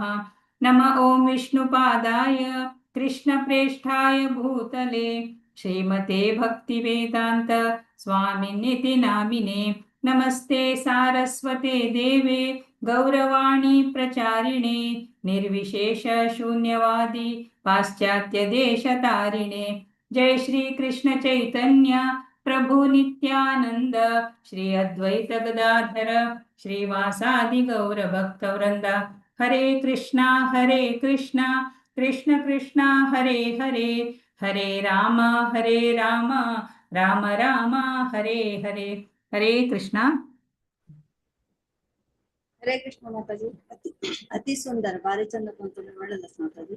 नम ॐ विष्णुपादाय कृष्णप्रेष्ठाय भूतले श्रीमते भक्तिवेदान्त स्वामिनिति नामिने। नमस्ते सारस्वते देवे गौरवाणी प्रचारिणे निर्विशेष शून्यवादी पाश्चात्य देशतारिणे। जय श्री कृष्ण चैतन्य प्रभु नित्यानंद श्री अद्वैत गदाधर श्रीवासादि गौर भक्तवृंद। हरे कृष्णा हरे कृष्णा कृष्ण कृष्ण हरे हरे, हरे राम हरे राम राम राम हरे हरे। हरे कृष्णा। हरे कृष्ण माताजी। अति अति सुंदर, भारी चंद कोण तुमी म्हणलं माताजी।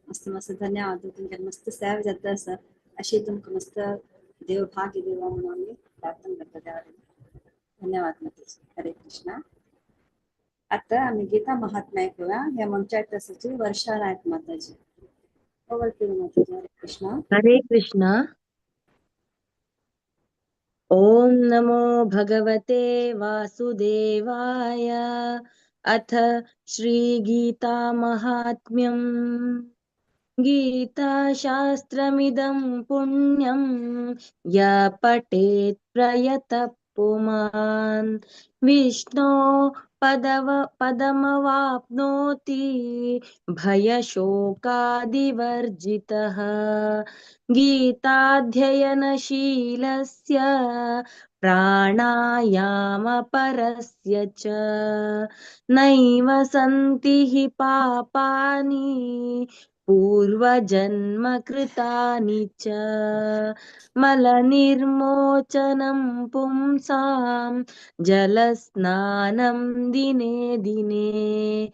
मस्त मस्त धन्यवाद। तुमच्या मस्त सेवा जाता आसा अशी तुमकां मस्त देव भाग्य देवा म्हणून आमी प्रार्थना करता देवा। धन्यवाद माताजी। हरे कृष्णा। आता आम्ही गीता महात्म्य ऐकूया। ह्या आमच्या तसाची वर्षा नायक माताजी। ओवर टू माताजी। हरे कृष्णा। हरे कृष्णा। ॐ नमो भगवते वासुदेवाय। अथ श्रीगीता महात्म्यम्। गीताशास्त्रमिदं पुण्यं य पठेत् प्रयतः पुमान् विष्णो पदमवाप्नोति भयशोकादिवर्जितः। गीताध्ययनशीलस्य प्राणायामपरस्य च नैव सन्ति हि पापानि पूर्वजन्मकृतानि च। मलनिर्मोचनं पुंसां जलस्नानं दिने दिने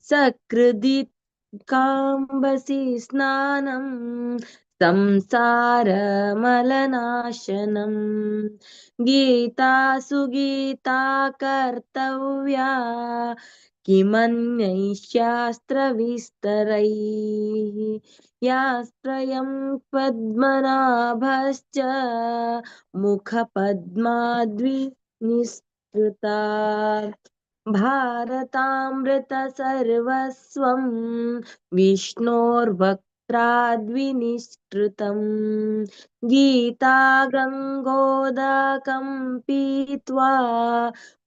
सकृदिकाम्बसि स्नानं संसारमलनाशनम्। गीता सुगीता कर्तव्या किमन्यैः शास्त्रविस्तरैः। यास्त्रयं पद्मनाभश्च मुखपद्माद्विनिष्कृता। भारतामृतसर्वस्वं विष्णोर्वक्त्राद्विनिष्कृतम्। गीता गङ्गोदकं पीत्वा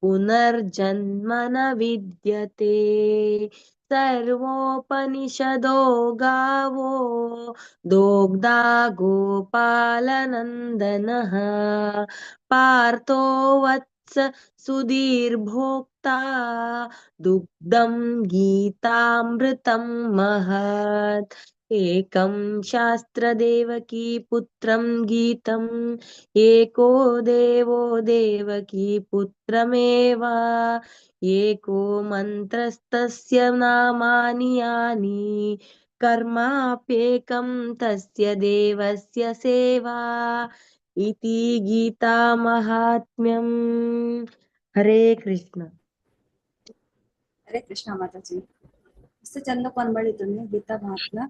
पुनर्जन्म न विद्यते। सर्वोपनिषदो गावो दोग्धा गोपालनन्दनः। पार्थो वत्स सुधीर्भोक्ता दुग्धं गीतामृतं महत्। एकं शास्त्रदेवकी पुत्रं गीतम् एको देवो देवकी पुत्रमेव। एको मन्त्रस्तस्य नामानि यानि कर्माप्येकं तस्य देवस्य सेवा। इति गीता महात्म्यम्। हरे कृष्ण। हरे कृष्णा माताजी। मस्त चंद कोण म्हणली तुम्ही गीता महात्म्य।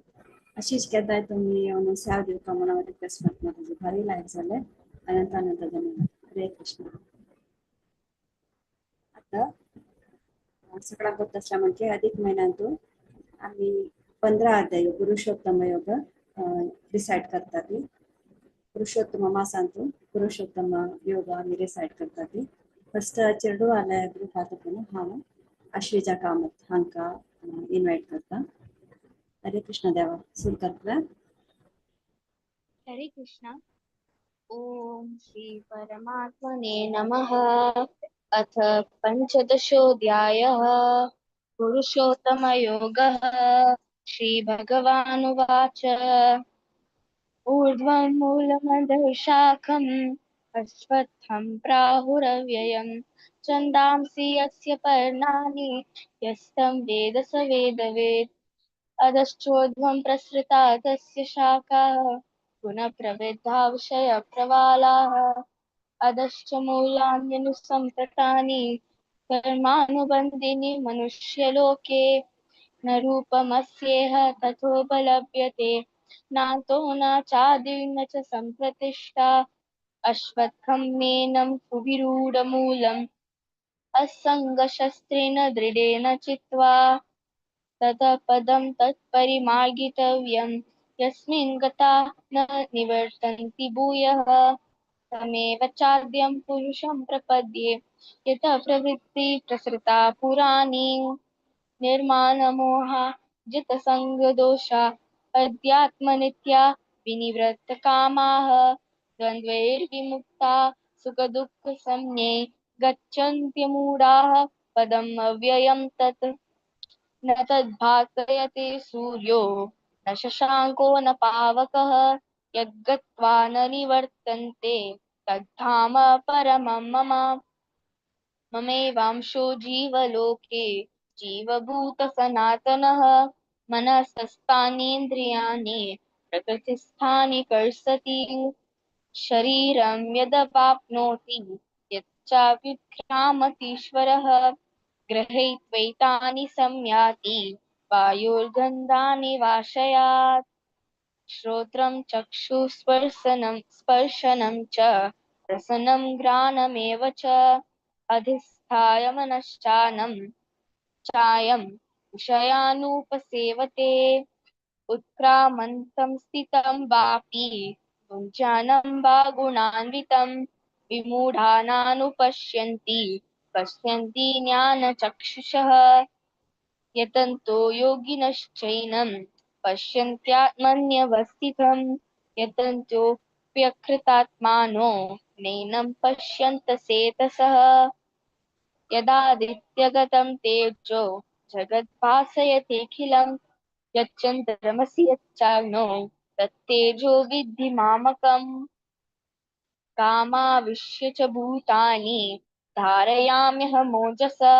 अशीच केदाय तुम्ही येवन सेवा दिवका म्हणून हांव रिक्वेस्ट करता माताजी। भारी लायक जाले। अनंत अनंत धन्यवाद। हरे कृष्ण। आता सगळा होत असला म्हणजे अधिक महिन्यांतून आम्ही 15 अध्याय पुरुषोत्तम योग रिसाइट करतात। पुरुषोत्तम मासांतून पुरुषोत्तम योग आम्ही रिसाइट करतात। फर्स्ट चेडू आल्या ग्रुपात हांव आश्विजा कामत हांका इन्वायट करता। हरे कृष्ण देवा सुरू करता। हरे कृष्णा। ओम श्री परमात्मने नमः। अथ पंचदशोऽध्यायः पुरुषोत्तमयोगः। श्री भगवानुवाच। ऊर्ध्वं मूलमधः शाखम् अश्वत्थं प्राहुरव्ययम् छन्दांसि यस्य पर्णानि यस्तं वेद स वेदवेत्। अधश्चोर्ध्वं प्रसृता तस्य शाखाः पुनः प्रवृद्धा विषयप्रवालाः। अधश्च मूलान्यनुसन्ततानि कर्मानुबन्धिनि मनुष्यलोके। न रूपमस्येह तथोपलभ्यते नान्तो न चादिर्न च संप्रतिष्ठा। अश्वत्थं मेनं सुविरूढमूलम् असङ्गशस्त्रेण दृढेन चित्वा। ततः पदं तत्परिमार्गितव्यं यस्मिन् गता न निवर्तन्ति भूयः। तमेव चाद्यं पुरुषं प्रपद्ये यतः प्रवृत्ति प्रसृता पुराणी। निर्माणमोहा जितसङ्गदोषा अध्यात्मनित्या विनिवृत्तकामाः द्वन्द्वैर्विमुक्ता सुखदुःखसंज्ञै गच्छन्त्यमूढाः पदम् अव्ययं तत्। न तद्भासयते सूर्यो न शशाङ्को न पावकः यद्गत्वा न निवर्तन्ते तद्धाम परमं मम। ममेवांशो जीवलोके जीवभूतसनातनः मनसस्तानीन्द्रियाणि प्रकृतिस्थानि कर्षति। शरीरं यदवाप्नोति यच्चाव्युत्क्रामतीश्वरः ग्रहयित्वैतानि संयाति वायुर्गन्धानि वाशयात्। श्रोत्रं चक्षुस्पर्शनं स्पर्शनं च रसनं घ्राणमेव च अधिष्ठाय मनश्चानं चायं विषयानुपसेवते। उत्क्रामन्तं स्थितं वापि भुञ्जानं वा गुणान्वितं विमूढानानुपश्यन्ति पश्यन्ति ज्ञानचक्षुषः। यतन्तो योगिनश्चैनं पश्यन्त्यात्मन्यवस्थितं यतन्त्योऽप्यकृतात्मानो नैनं पश्यन्त चेतसः। यदादित्यगतं तेजो जगद्भासयतेऽखिलं यच्चन्द्रमसि यच्चाग्नौ तत्तेजो विद्धि मामकम्। कामाविश्य च भूतानि धारयाम्यहमोजसा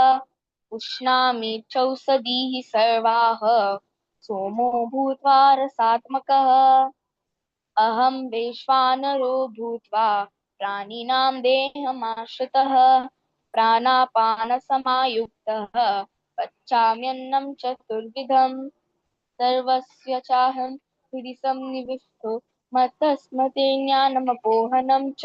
उष्णामि चौषधीः सर्वाः सोमो भूत्वा रसात्मकः। अहं वैश्वानरो भूत्वा प्राणिनां देहमाश्रितः प्राणापानसमायुक्तः पचाम्यन्नं चतुर्विधम्। सर्वस्य चाहं हृदि सन्निविष्टो मत्तस्मृतिर्ज्ञानमपोहनं च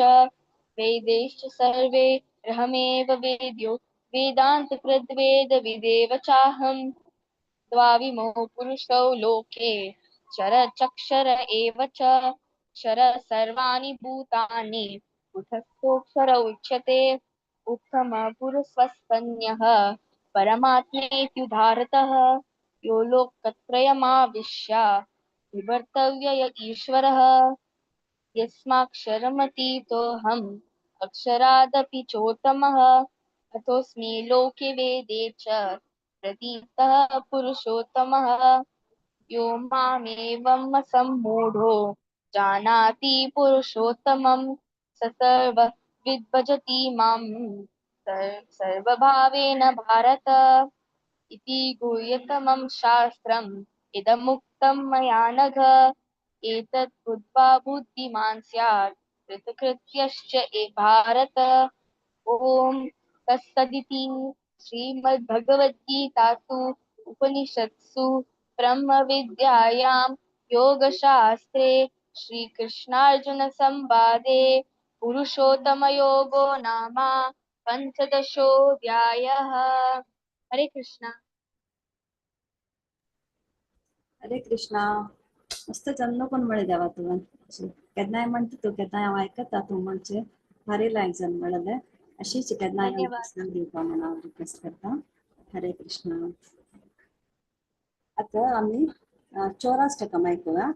वेदैश्च सर्वे रहमेव वेद्यो वेदान्तकृद्वेदविदेव चाहं। द्वाविमौ पुरुषौ लोके क्षरचक्षर एव च क्षर सर्वाणि भूतानि कुटस्थोऽक्षर उच्यते। उत्तमः पुरुषस्तन्यः परमात्मेत्युदाहृतः यो लोकत्रयमाविश्य विवर्तव्यय ईश्वरः। यस्माक्षरमतीतोऽहम् अक्षरादपि चोत्तमः अतोऽस्मि लोके वेदे च प्रतीतः पुरुषोत्तमः। यो मामेवं असम्मूढो जानाति पुरुषोत्तमं स सर्वविद्भजति मां सर्वभावेन भारत। इति गुह्यतमं शास्त्रम् इदमुक्तं मया नघ। एतत् बुद्ध्वा बुद्धिमान् स्यात् कृतकृत्यश्च ए भारत। ॐ तत्सदिति श्रीमद्भगवद्गीतासु उपनिषत्सु ब्रह्मविद्यायां योगशास्त्रे श्रीकृष्णार्जुनसंवादे पुरुषोत्तमयोगो नाम पञ्चदशोऽध्यायः। हरे कृष्णा। हरे कृष्णा। मस्त जल्लो कोण म्हळें देवा तुवें केन्नाय म्हणटा तूं केन्नाय हांव आयकता तूं म्हणचे भारी लायक जावन म्हणलें अशीच केन्नाय धन्यवाद। दिवपा म्हणून हांव रिक्वेस्ट करता। हरे कृष्णा। आतां आमी चौराष्टकम आयकुया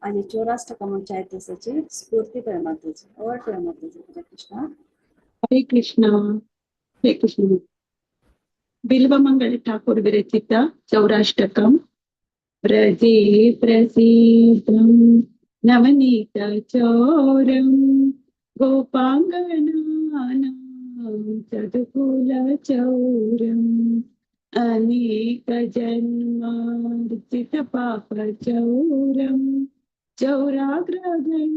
आनी चौराष्टकम म्हणचे आयताची स्फूर्ती प्रेमाताची ओर प्रेमाताची। हरे कृष्णा। हरे कृष्णा। हरे कृष्ण। बिल्वमंगल ठाकुर विरचित चौराष्टकम। व्रजे प्रसिद्धं नवनीत चौरं गोपांगनानां चतुकुल चौरं अनेक जन्मार्जित पाप चौरं चौराग्रगण्यं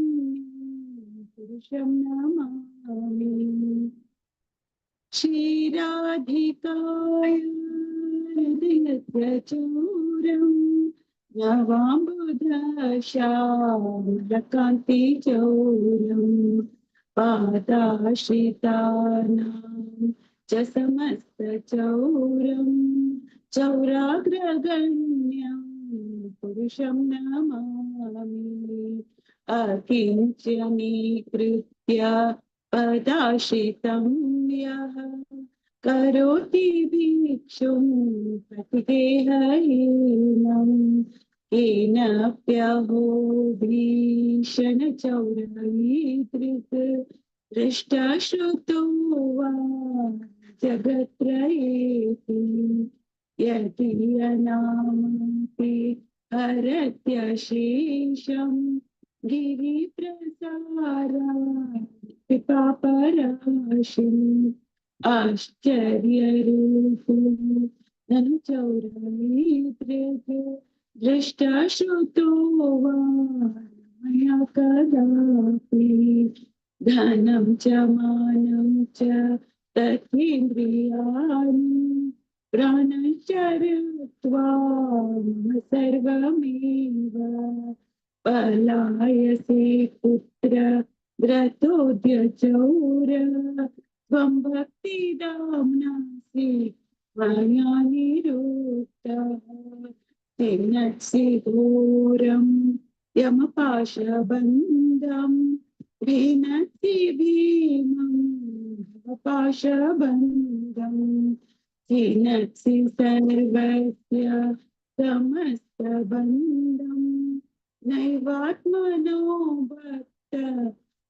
पुरुषं नमामि। श्रीराधिकाय हृदयस्य चौरं नवाम्बुधश्यामलकान्ति चौरं पादाश्रितानां च समस्तचौरं चौराग्रगण्यं पुरुषं नमामि। अकिञ्चनीकृत्य पदाश्रितं यः करोति भिक्षुं प्रतिदेहहीनं केनाप्यहो भीषणचौरईदृक् दृष्टा श्रुतो वा जगत्त्रयेति यदि अनामपि हरत्यशेषं गिरिप्रसारा कृपापराशिम् आश्चर्यरूपो ननु चौरईदृक् दृष्टा श्रुतो वा मया कदापि। धनं च मानं च तथेन्द्रियाणि प्राणश्चरत्वा मम सर्वमेव पलायसे पुत्र व्रतोद्यचौर त्वं भक्तिदाम्नासि मया निरुक्तः। छिन्नत्सि घोरं यमपाशबन्धं विनत्सि भीमं भवपाशबन्धं छिन्नत्सि सर्वस्य समस्तबन्धं नैवात्मनो भक्त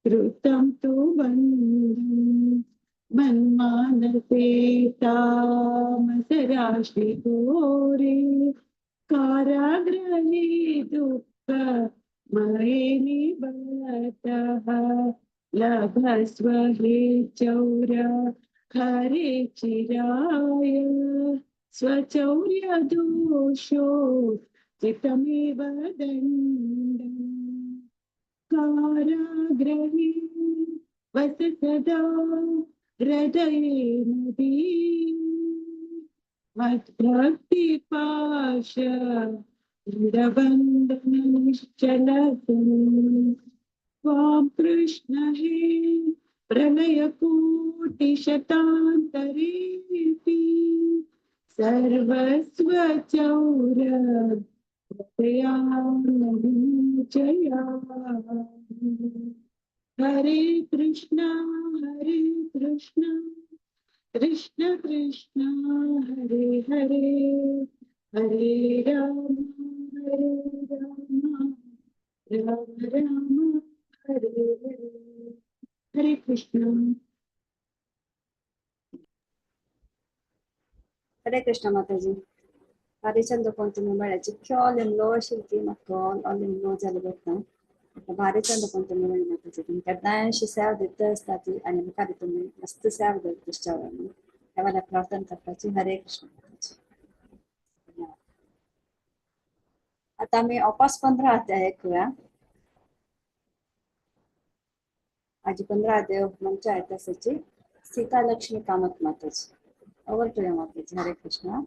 कृतं तु बन्धं। मन्मानसे तामसराशि घोरे कारागृहे दुःखमये निबद्धः। लभस्व हे चौर हरे चिराय स्वचौर्यदोषो चितमेव दण्डम्। कारागृहे वस सदा हृदये नदी मद्भक्तिपाश दृढबन्धन निश्चलसं त्वां कृष्ण हे प्रलयकोटिशतान्तरेऽपि सर्वस्व चौर हृदयान्नविचयामि। हरे कृष्णा हरे कृष्णा कृष्ण कृष्ण हरे हरे हरे राम हरे राम राम राम हरे हरे। हरे कृष्ण। हरे कृष्ण माताजी। भारी चंद कोण तुमी म्हळ्यार जितके ऑल इन लो आशिल्ली ती म्हाका ऑल इन लो जालें वता. भारी चंद कोण तुमी म्हणली माताजी, तुमी केन्नाय अशी सेवा दिता आसता ती आनी मुखार तुमी मस्त सेवा दिता चवरांनी. ह्या वेळार प्रार्थना करपाची. हरे कृष्ण माताजी. धन्यवाद. आता आमी अपास 15 अध्याय ऐकूया. आजी 15 अध्याय उपमनच्या इतिहासाची Sita Lakshmi Kamath Mataji. Over to you Mataji. Hare Krishna.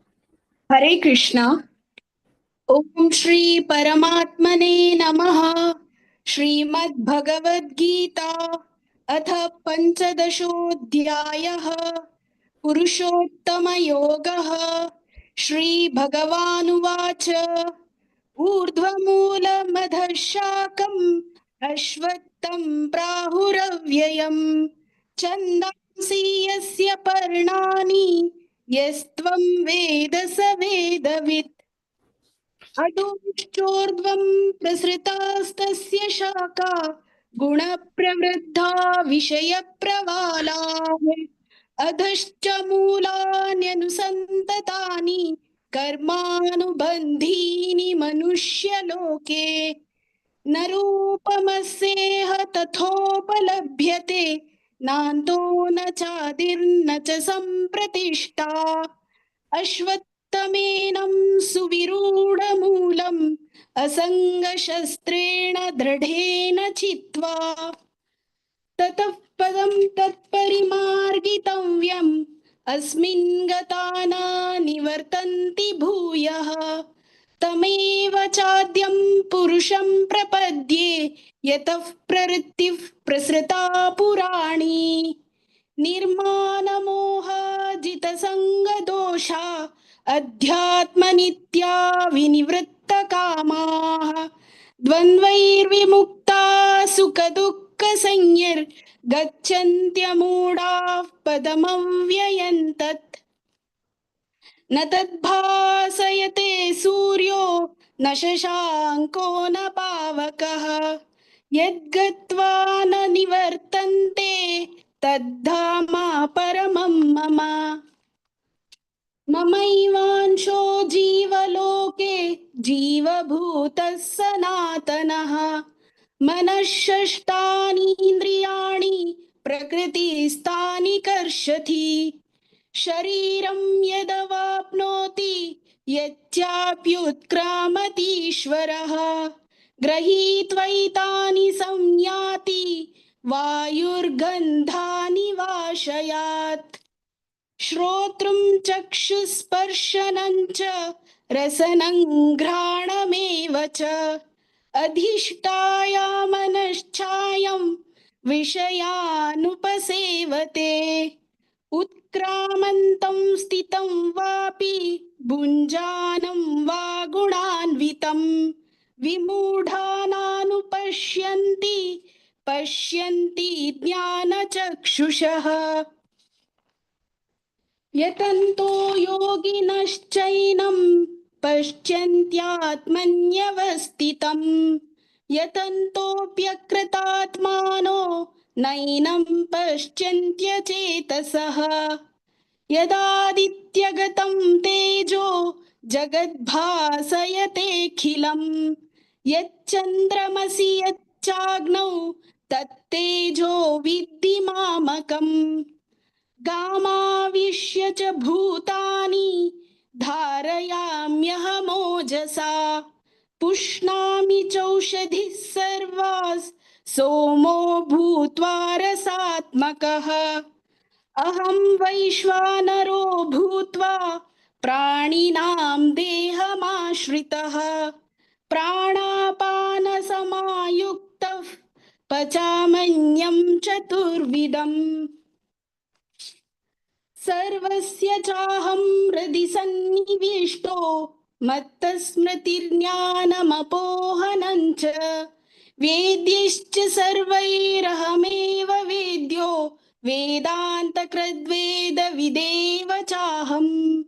Hare Krishna. Om Shri परमात्मने नमः. श्रीमद्भगवद्गीता अथ पंचदशोऽध्यायः. पुरुषोत्तमयोगः. श्री भगवानुवाच. ऊर्ध्वमूलमधः शाकम् अश्वत्थं प्राहुरव्ययम् छन्दांसि यस्य पर्णानि यस्त्वं वेद स वेदवित्. अधोश्चोर्ध्वं प्रसृतास्तस्य शाखा गुणप्रवृद्धा विषयप्रवालाः. अधश्च मूलान्यनुसन्ततानि कर्मानुबन्धीनि मनुष्यलोके. न रूपमस्येह तथोपलभ्यते नान्तो न चादिर्न च संप्रतिष्ठा. अश्वत्थमेनं सुविरूढमूलम् असङ्गशस्त्रेण दृढेन छित्त्वा. ततः पदं तत्परिमार्गितव्यम् अस्मिन् गता न निवर्तन्ति भूयः. तमेव चाद्यं पुरुषं प्रपद्ये यतः प्रवृत्तिः प्रसृता पुराणी. निर्माणमोहाजितसङ्गदोषा अध्यात्मनित्या विनिवृत्तकामाः द्वन्द्वैर्विमुक्ता सुखदुःखसंज्ञैर्गच्छन्त्यमूढाः पदमव्ययं तत्। न तद्भासयते सूर्यो न शशाङ्को न पावकः यद्गत्वा न निवर्तन्ते तद्धाम परमं मम। ममैवांशो जीवलोके जीवभूतः सनातनः मनःषष्ठानीन्द्रियाणि प्रकृतिस्थानि कर्षति शरीरं यदवाप्नोति यच्चाप्युत्क्रामतीश्वरः गृहीत्वैतानि संयाति वायुर्गन्धानि वाशयात्। श्रोत्रं चक्षुस्पर्शनं च रसनं घ्राणमेव च अधिष्ठाय मनश्छायं विषयानुपसेवते। उत्क्रामन्तं स्थितं वापि भुञ्जानं वा गुणान्वितं विमूढानानुपश्यन्ति पश्यन्ति ज्ञानचक्षुषः। यतन्तो योगिनश्चैनं पश्यन्त्यात्मन्यवस्थितं यतन्तोऽप्यकृतात्मानो नैनं पश्यन्त्यचेतसः। यदादित्यगतं तेजो जगद्भासयतेऽखिलं यच्चन्द्रमसि यच्चाग्नौ तत्तेजो विद्धि मामकम्। गामाविश्य च भूतानि धारयाम्यहमोजसा पुष्णामि चौषधिः सर्वाः सोमो भूत्वा रसात्मकः। अहं वैश्वानरो भूत्वा प्राणिनां देहमाश्रितः प्राणापानसमायुक्तः पचामन्यं चतुर्विधम्। सर्वस्य चाहं हृदि सन्निविष्टो मत्तस्मृतिर्ज्ञानमपोहनं च वेद्यश्च सर्वैरहमेव वेद्यो वेदान्तकृद्वेदविदेव चाहम्।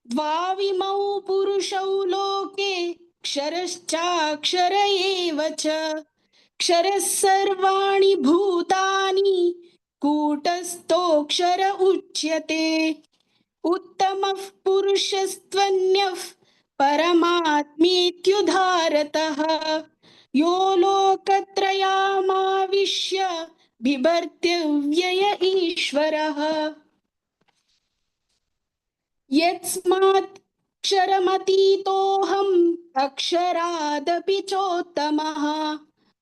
द्वाविमौ पुरुषौ लोके क्षरश्चाक्षर एव च क्षरः सर्वाणि भूतानि कूटस्थोऽक्षर उच्यते। उत्तमः पुरुषस्त्वन्यः परमात्मेत्युदारतः यो लोकत्रयमाविश्य बिभर्त्यव्यय ईश्वरः। यस्मात् क्षरमतीतोऽहम् अक्षरादपि चोत्तमः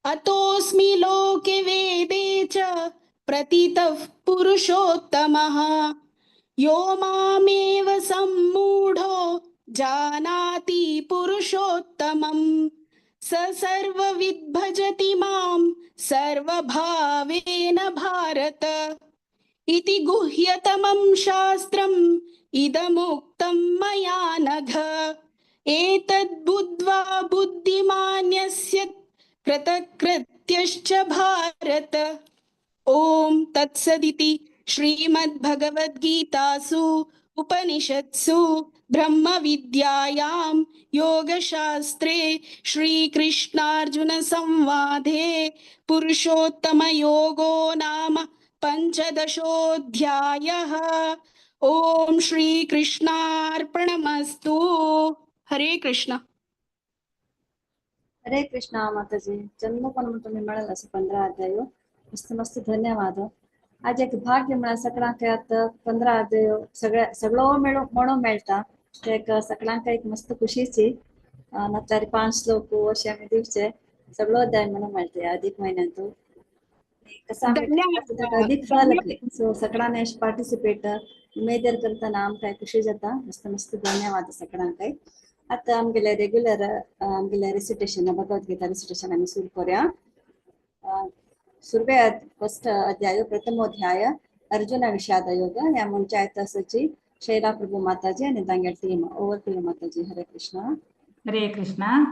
अतोऽस्मि लोके वेदे च प्रतितः पुरुषोत्तमः। यो मामेव सम्मूढो जानाति पुरुषोत्तमं स सर्वविद् भजति मां सर्वभावेन भारत। इति गुह्यतमं शास्त्रम् इदमुक्तं मया नघ। एतद्बुद्ध्वा बुद्धिमान्यस्य कृतकृत्यश्च भारत। ॐ तत्सदिति श्रीमद्भगवद्गीतासु उपनिषत्सु ब्रह्मविद्यायां योगशास्त्रे श्रीकृष्णार्जुन संवादे पुरुषोत्तमयोगो नाम पंचदशोऽध्यायः। ॐ श्रीकृष्णार्पणमस्तु। हरे कृष्ण। हरे कृष्णा माताजी। जन्म पण तुम्ही मिळाल असं 15 अध्याय। मस्त मस्त धन्यवाद। आज एक भाग्य म्हळ्यार सगळ्यांक आतां 15 अध्याय सगळ्या सगळो मेळू म्हणून मेळटा ते एक सगळ्यांक एक मस्त खुशीची नाल्यार 5 श्लोक अशे आमी दिवचे सगळो अध्याय म्हणून मेळटा अधिक म्हयन्यांत। कसं अधिक फळ लागले सो सगळ्यांनी अशें पार्टिसिपेट उमेदीर करतना आमकां खुशी जाता। मस्त मस्त धन्यवाद सगळ्यांक। आतां आमगेले रेग्युलर आमगेले रेसिटेशन भगवद्गीता रेसिटेशन आमी सुरू करूया। सुरवे फर्स्ट अध्याय प्रथमोध्याय अर्जुन विषाद योग ह्या म्हणच्या आसची Shaila Prabhu Mataji आणि तांगेले team. Over to you Mataji. Hare Krishna. Hare Krishna.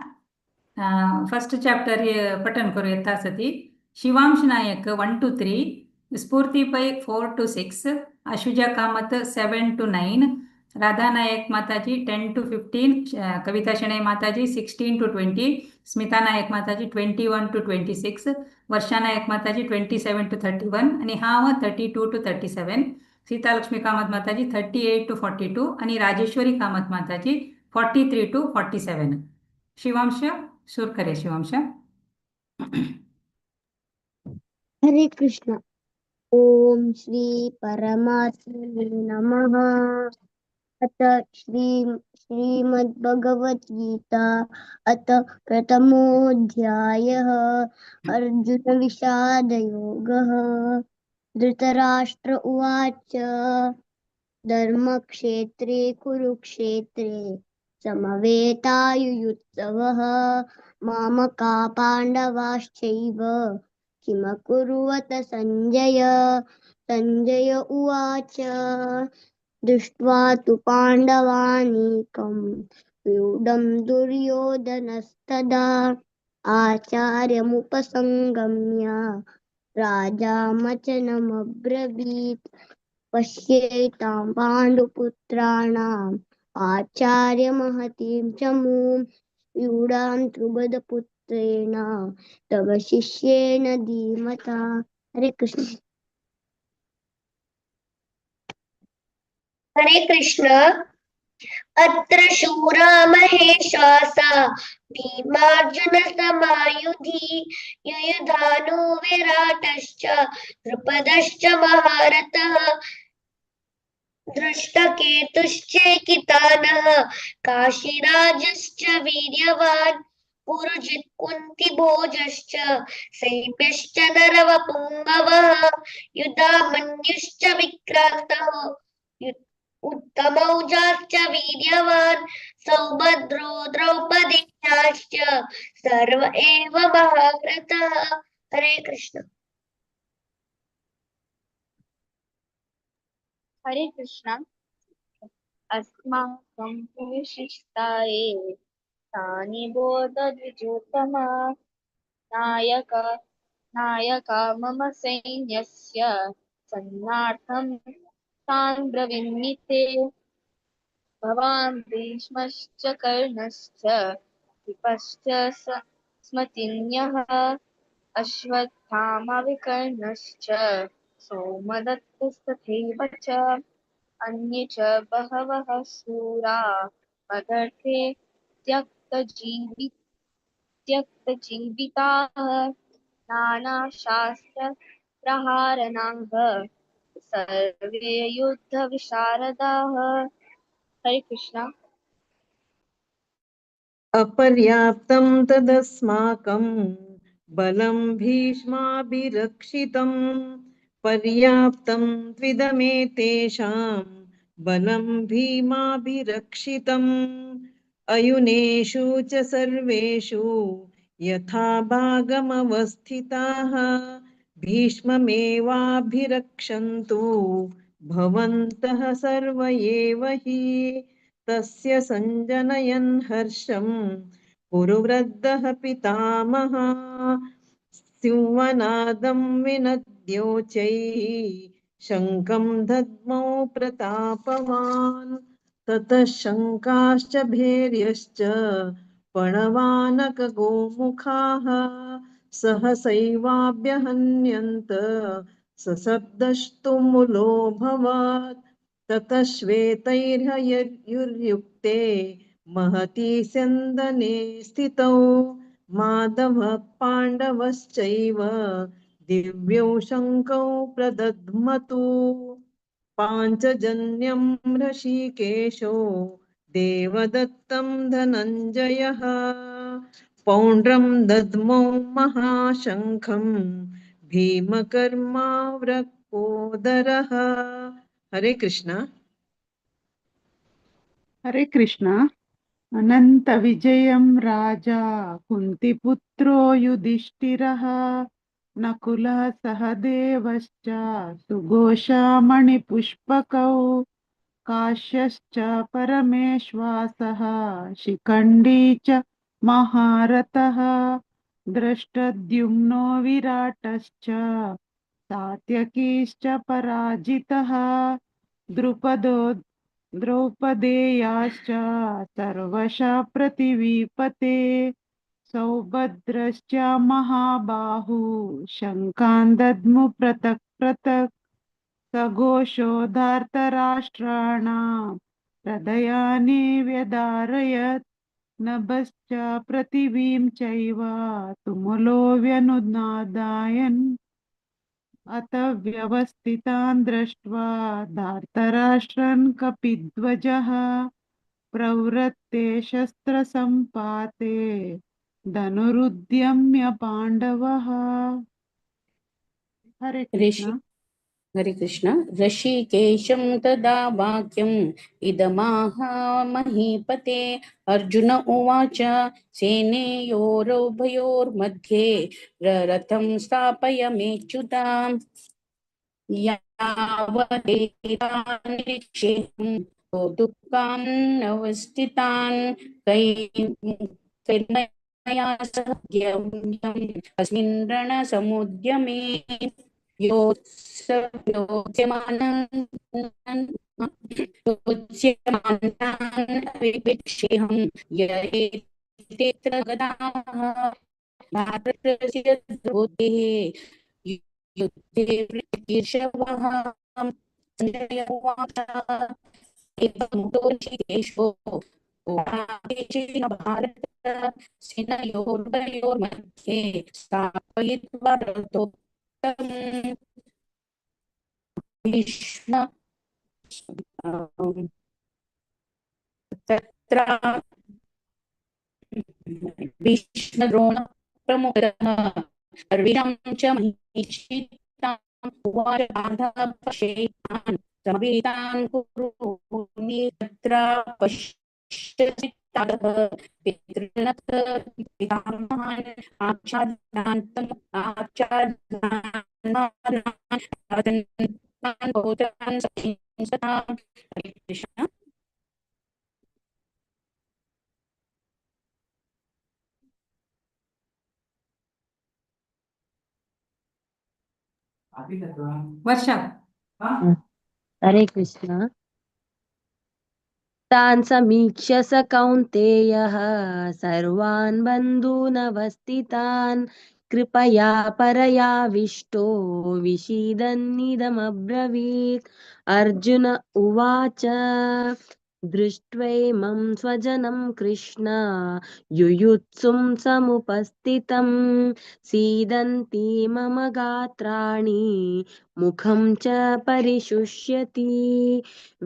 First chapter पठन करू यथा सति. Shivansh Nayak 1 to 3, Spoorthi Pai 4 to 6, Ashuja Kamath 7 to 9, Radha Nayak Mataji 10 to 15, Kavita Shenoy Mataji 16 to 20, Smita Nayak Mataji 21 to 26, Varsha Nayak Mataji 27 to 31 आणि हांव 32 to 37, Sitalakshmi Kamat Mataji 38 to 42 आणि राजेश्वरी कामत माताजी 43 to 47. Shivansh सुरू करे. शिवांश. हरे कृष्ण. ॐ श्री परमात्मने नमः. अथ श्रीमद्भगवद्गीता, अथ प्रथमोऽध्यायः, अर्जुनविषादयोगः. धृतराष्ट्र उवाच, धर्मक्षेत्रे कुरुक्षेत्रे समवेतायुयुत्सवः, मामका पाण्डवाश्चैव किमकुर्वत सञ्जय. सञ्जय उवाच, दृष्ट्वा तु पाण्डवानीकं व्यूढं दुर्योधनस्तदा आचार्यमुपसङ्गम्य राजा वचनमब्रवीत्, पश्येतां पाण्डुपुत्राणाम् आचार्यमहतीं चमूं व्यूढां द्रुपदपुत्रेण तव शिष्येन धीमता. हरे कृष्ण. हरे कृष्ण. अत्र शूरा महेशासा भीमार्जुन समायुधि, युयुधानो विराटश्च द्रुपदश्च महारथः, धृष्टकेतुश्चेकितानः काशीराजश्च वीर्यवान्, पुरुजित् कुन्तिभोजश्च सैभ्यश्च नरवपुङ्गवः, युधामन्युश्च विक्रान्तः उत्तमौजाश्च वीर्यवान्, सौभद्रो द्रौपदेयाश्च सर्व एव महारथः. हरे कृष्ण. हरे कृष्ण. अस्माकं तु विशिष्टाये तानि बोधद्विजोत्तमा, नायक नायका मम सैन्यस्य सन्नार्थं तान् ब्रवीमि ते. भवान् भीष्मश्च कर्णश्च कृपश्च स्मतिन्यः, अश्वत्थामा विकर्णश्च सोमदत्तस्तथैव च, अन्ये च बहवः शूरा मदर्थे त्यक्तजीविताः, नानाशास्त्रप्रहारणाः सर्वे युद्धविशारदाः. हरे कृष्णा. अपर्याप्तं तदस्माकं बलं भीष्माभिरक्षितं, पर्याप्तं त्विदमेतेषां बलं भीमाभिरक्षितम्. अयुनेषु च सर्वेषु यथा भागमवस्थिताः, भीष्ममेवाभिरक्षन्तु भवन्तः सर्व एव हि. तस्य सञ्जनयन् हर्षं कुरुवृद्धः पितामहः, सिंहनादं विनद्योचैः शङ्खं दद्मौ प्रतापवान्. ततः शङ्खाश्च भैर्यश्च पणवानकगोमुखाः, सहसैवाभ्यहन्यन्त सशब्दस्तुमुलोऽभवत्. ततः श्वेतैर्हयैर्युक्ते महती स्यन्दने स्थितौ, माधवः पाण्डवश्चैव दिव्यौ शङ्खौ प्रदध्मतु. पाञ्चजन्यं हृषीकेशो देवदत्तं धनञ्जयः, पौण्ड्रं दद्मौ महाशङ्खं भीमकर्मावृकोदरः. हरे कृष्णा. हरे कृष्ण. अनन्त विजयं राजा कुन्तिपुत्रो युधिष्ठिरः, नकुलः सहदेवश्च सुघोषमणिपुष्पकौ. काश्यश्च परमेश्वासः शिखण्डी च महारथः दृष्टद्युम्नो विराटश्च सात्यकीश्च पराजितः द्रुपदो द्रौपदेयाश्च सर्वशः पृथिवीपते सौभद्रश्च महाबाहु शङ्खान् दद्मु पृथक् पृथक् सघोषो धार्तराष्ट्राणां हृदयानि व्यदारयत् नभश्च पृथिवीं चैव तुमुलो व्यनुनादायन् अत व्यवस्थितान् दृष्ट्वा धार्तराष्ट्रान् कपिध्वजः प्रवृत्ते शस्त्रसम्पाते धनुरुद्यम्य पाण्डवः। हरे ऋषि कृष्ण। हरे कृष्ण। ऋषिकेशं तदा वाक्यम् इदमाह महीपते। अर्जुन उवाच सेनेयोरुभयोर्मध्ये रथं स्थापय मेच्युताम् यावदेतान् दुःखान् अवस्थितान् कैर्मया सह गम्यम् अस्मिन् रणसमुद्यमे योत्स्यमानान् विवेक्षेऽहं यएतेऽत्र गताः भारतस्य द्रोतेः युद्धे कीर्षवः। सञ्जय उवाच एवमुक्तो ऋषिकेशो भारत सेनयोर्मध्ये स्थापयित्वा रथोत्तमम् भीष्म तत्र भीष्मद्रोण प्रमुखतः सर्वेषां च महिषितां उवाच पार्थपश्येतान् समवेतान् कुरु तत्र पश्यसि तातः पितृनथ पितामहान् आचार्यान्तम् आचार्यान् पौत्रान् सखींसतां। हरे कृष्ण। Varsha. Hare Krishna. तान् समीक्ष्य स कौन्तेयः सर्वान् बन्धूनवस्थितान् कृपया परयाविष्टो विषीदन्निदमब्रवीत्। अर्जुन उवाच दृष्ट्वैमं स्वजनं कृष्ण युयुत्सुं समुपस्थितं सीदन्ति मम गात्राणि मुखं च परिशुष्यति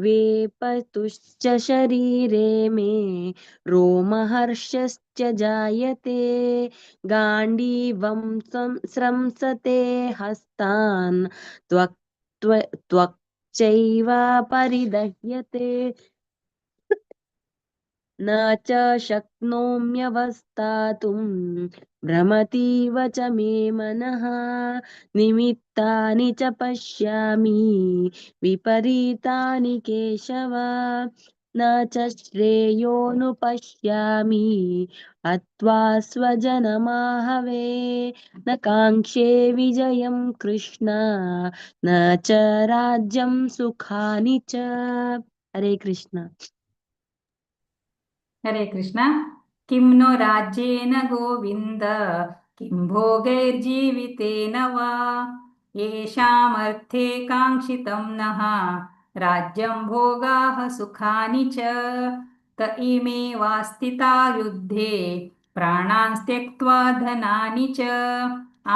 वेपतुश्च शरीरे मे रोमहर्षश्च जायते गाण्डीवं स्रंसते हस्तान् त्वक् त्वक्चैव परिदह्यते न च शक्नोम्यवस्थातुं भ्रमतीव च मे मनः निमित्तानि च पश्यामि विपरीतानि केशव न च श्रेयोनुपश्यामि हत्वा स्वजनमाहवे न काङ्क्षे विजयं कृष्ण न च राज्यं सुखानि च। हरे कृष्ण। हरे कृष्ण। किं नो राज्येन गोविन्द किं भोगैर्जीवितेन वा येषामर्थे काङ्क्षितं नः राज्यं भोगाः सुखानि च त इमे वास्थिता युद्धे प्राणान् त्यक्त्वा धनानि च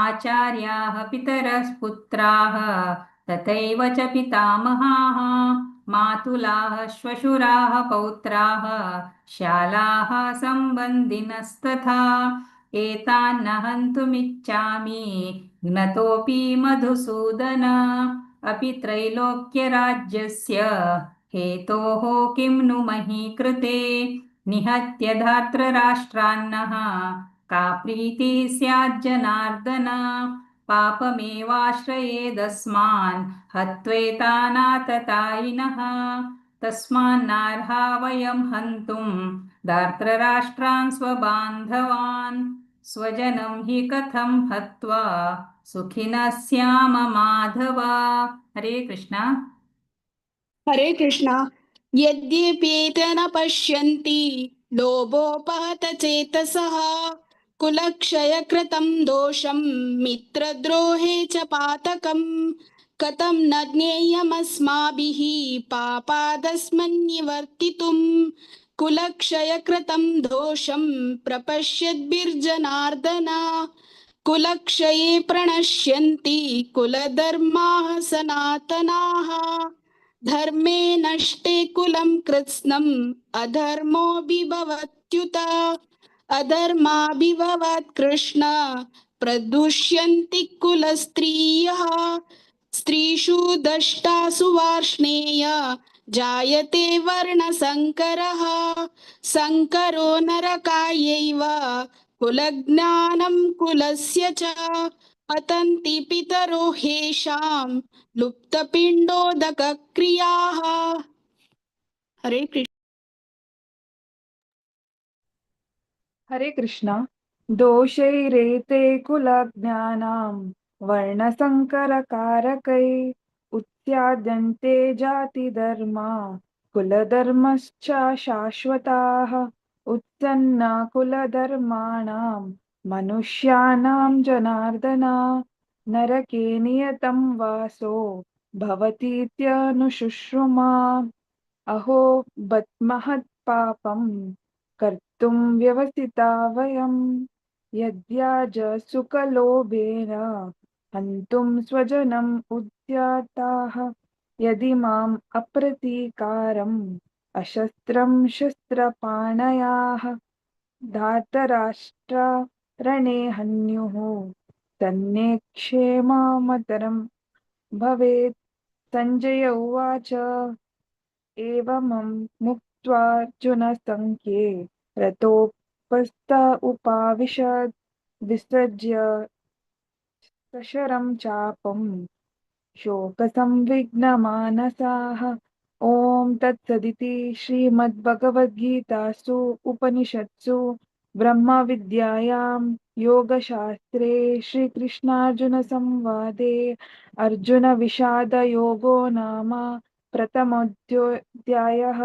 आचार्याः पितरः पुत्राः तथैव च पितामहाः मातुलाः श्वशुराः पौत्राः शालाः सम्बन्धिनस्तथा एतान्न हन्तुमिच्छामि घ्नतोऽपि मधुसूदन अपि त्रैलोक्यराज्यस्य हेतोः किं नु मही कृते निहत्य धार्तराष्ट्रान्नः का प्रीतिः स्याज्जनार्दन पापमेवाश्रयेदस्मान् हत्वेतानाततायिनः। तस्मान्नार्हा वयं हन्तुं धार्तराष्ट्रान् स्वबान्धवान्। स्वजनं हि कथं हत्वा सुखिनः स्याम माधव। हरे कृष्णा। हरे कृष्णा। यद्यप्येते न पश्यन्ति लोभोपहत चेतसः कुलक्षयकृतं दोषं मित्रद्रोहे च पातकं कथं न ज्ञेयमस्माभिः पापादस्मन्निवर्तितुं कुलक्षयकृतं दोषं प्रपश्यद्भिर्जनार्दन कुलक्षये प्रणश्यन्ति कुलधर्माः सनातनाः धर्मे नष्टे कुलं कृत्स्नम् अधर्मोऽभिभवत्युत अधर्माभिभवात् कृष्ण प्रदुष्यन्ति कुलस्त्रियः स्त्रीषु दष्टासु वार्ष्णेय जायते वर्णसङ्करः सङ्करो नरकायैव कुलज्ञानं कुलस्य च पतन्ति पितरो ह्येषां लुप्तपिण्डोदकक्रियाः। हरे कृष्ण। हरे कृष्णा। दोषैरेते कुलज्ञानां वर्णसङ्करकारकै उत्स्याद्यन्ते जातिधर्मा कुलधर्मश्च शाश्वताः। उत्सन्ना कुलधर्माणां मनुष्याणां जनार्दन नरके नियतं वासो भवतीत्यनुशुश्रुमा। अहो बत महत् पापं कर्तुं व्यवसिता वयं यद्याज सुखलोभेन हन्तुं स्वजनम् उद्याताः। यदि माम् अप्रतीकारम् अशस्त्रं शस्त्रपाणयाः धातराष्ट्रा रणे हन्युः तन्ने क्षेममतरं भवेत्। सञ्जय उवाच। एवं मुक्त्वार्जुनसङ्ख्ये रतोपस्थ उपाविशत् विसृज्य सशरं चापं शोकसंविघ्नमानसाः। ॐ तत्सदिति श्रीमद्भगवद्गीतासु उपनिषत्सु ब्रह्मविद्यायां योगशास्त्रे श्रीकृष्णार्जुनसंवादे अर्जुनविषादयोगो नाम प्रथमोऽध्यायः।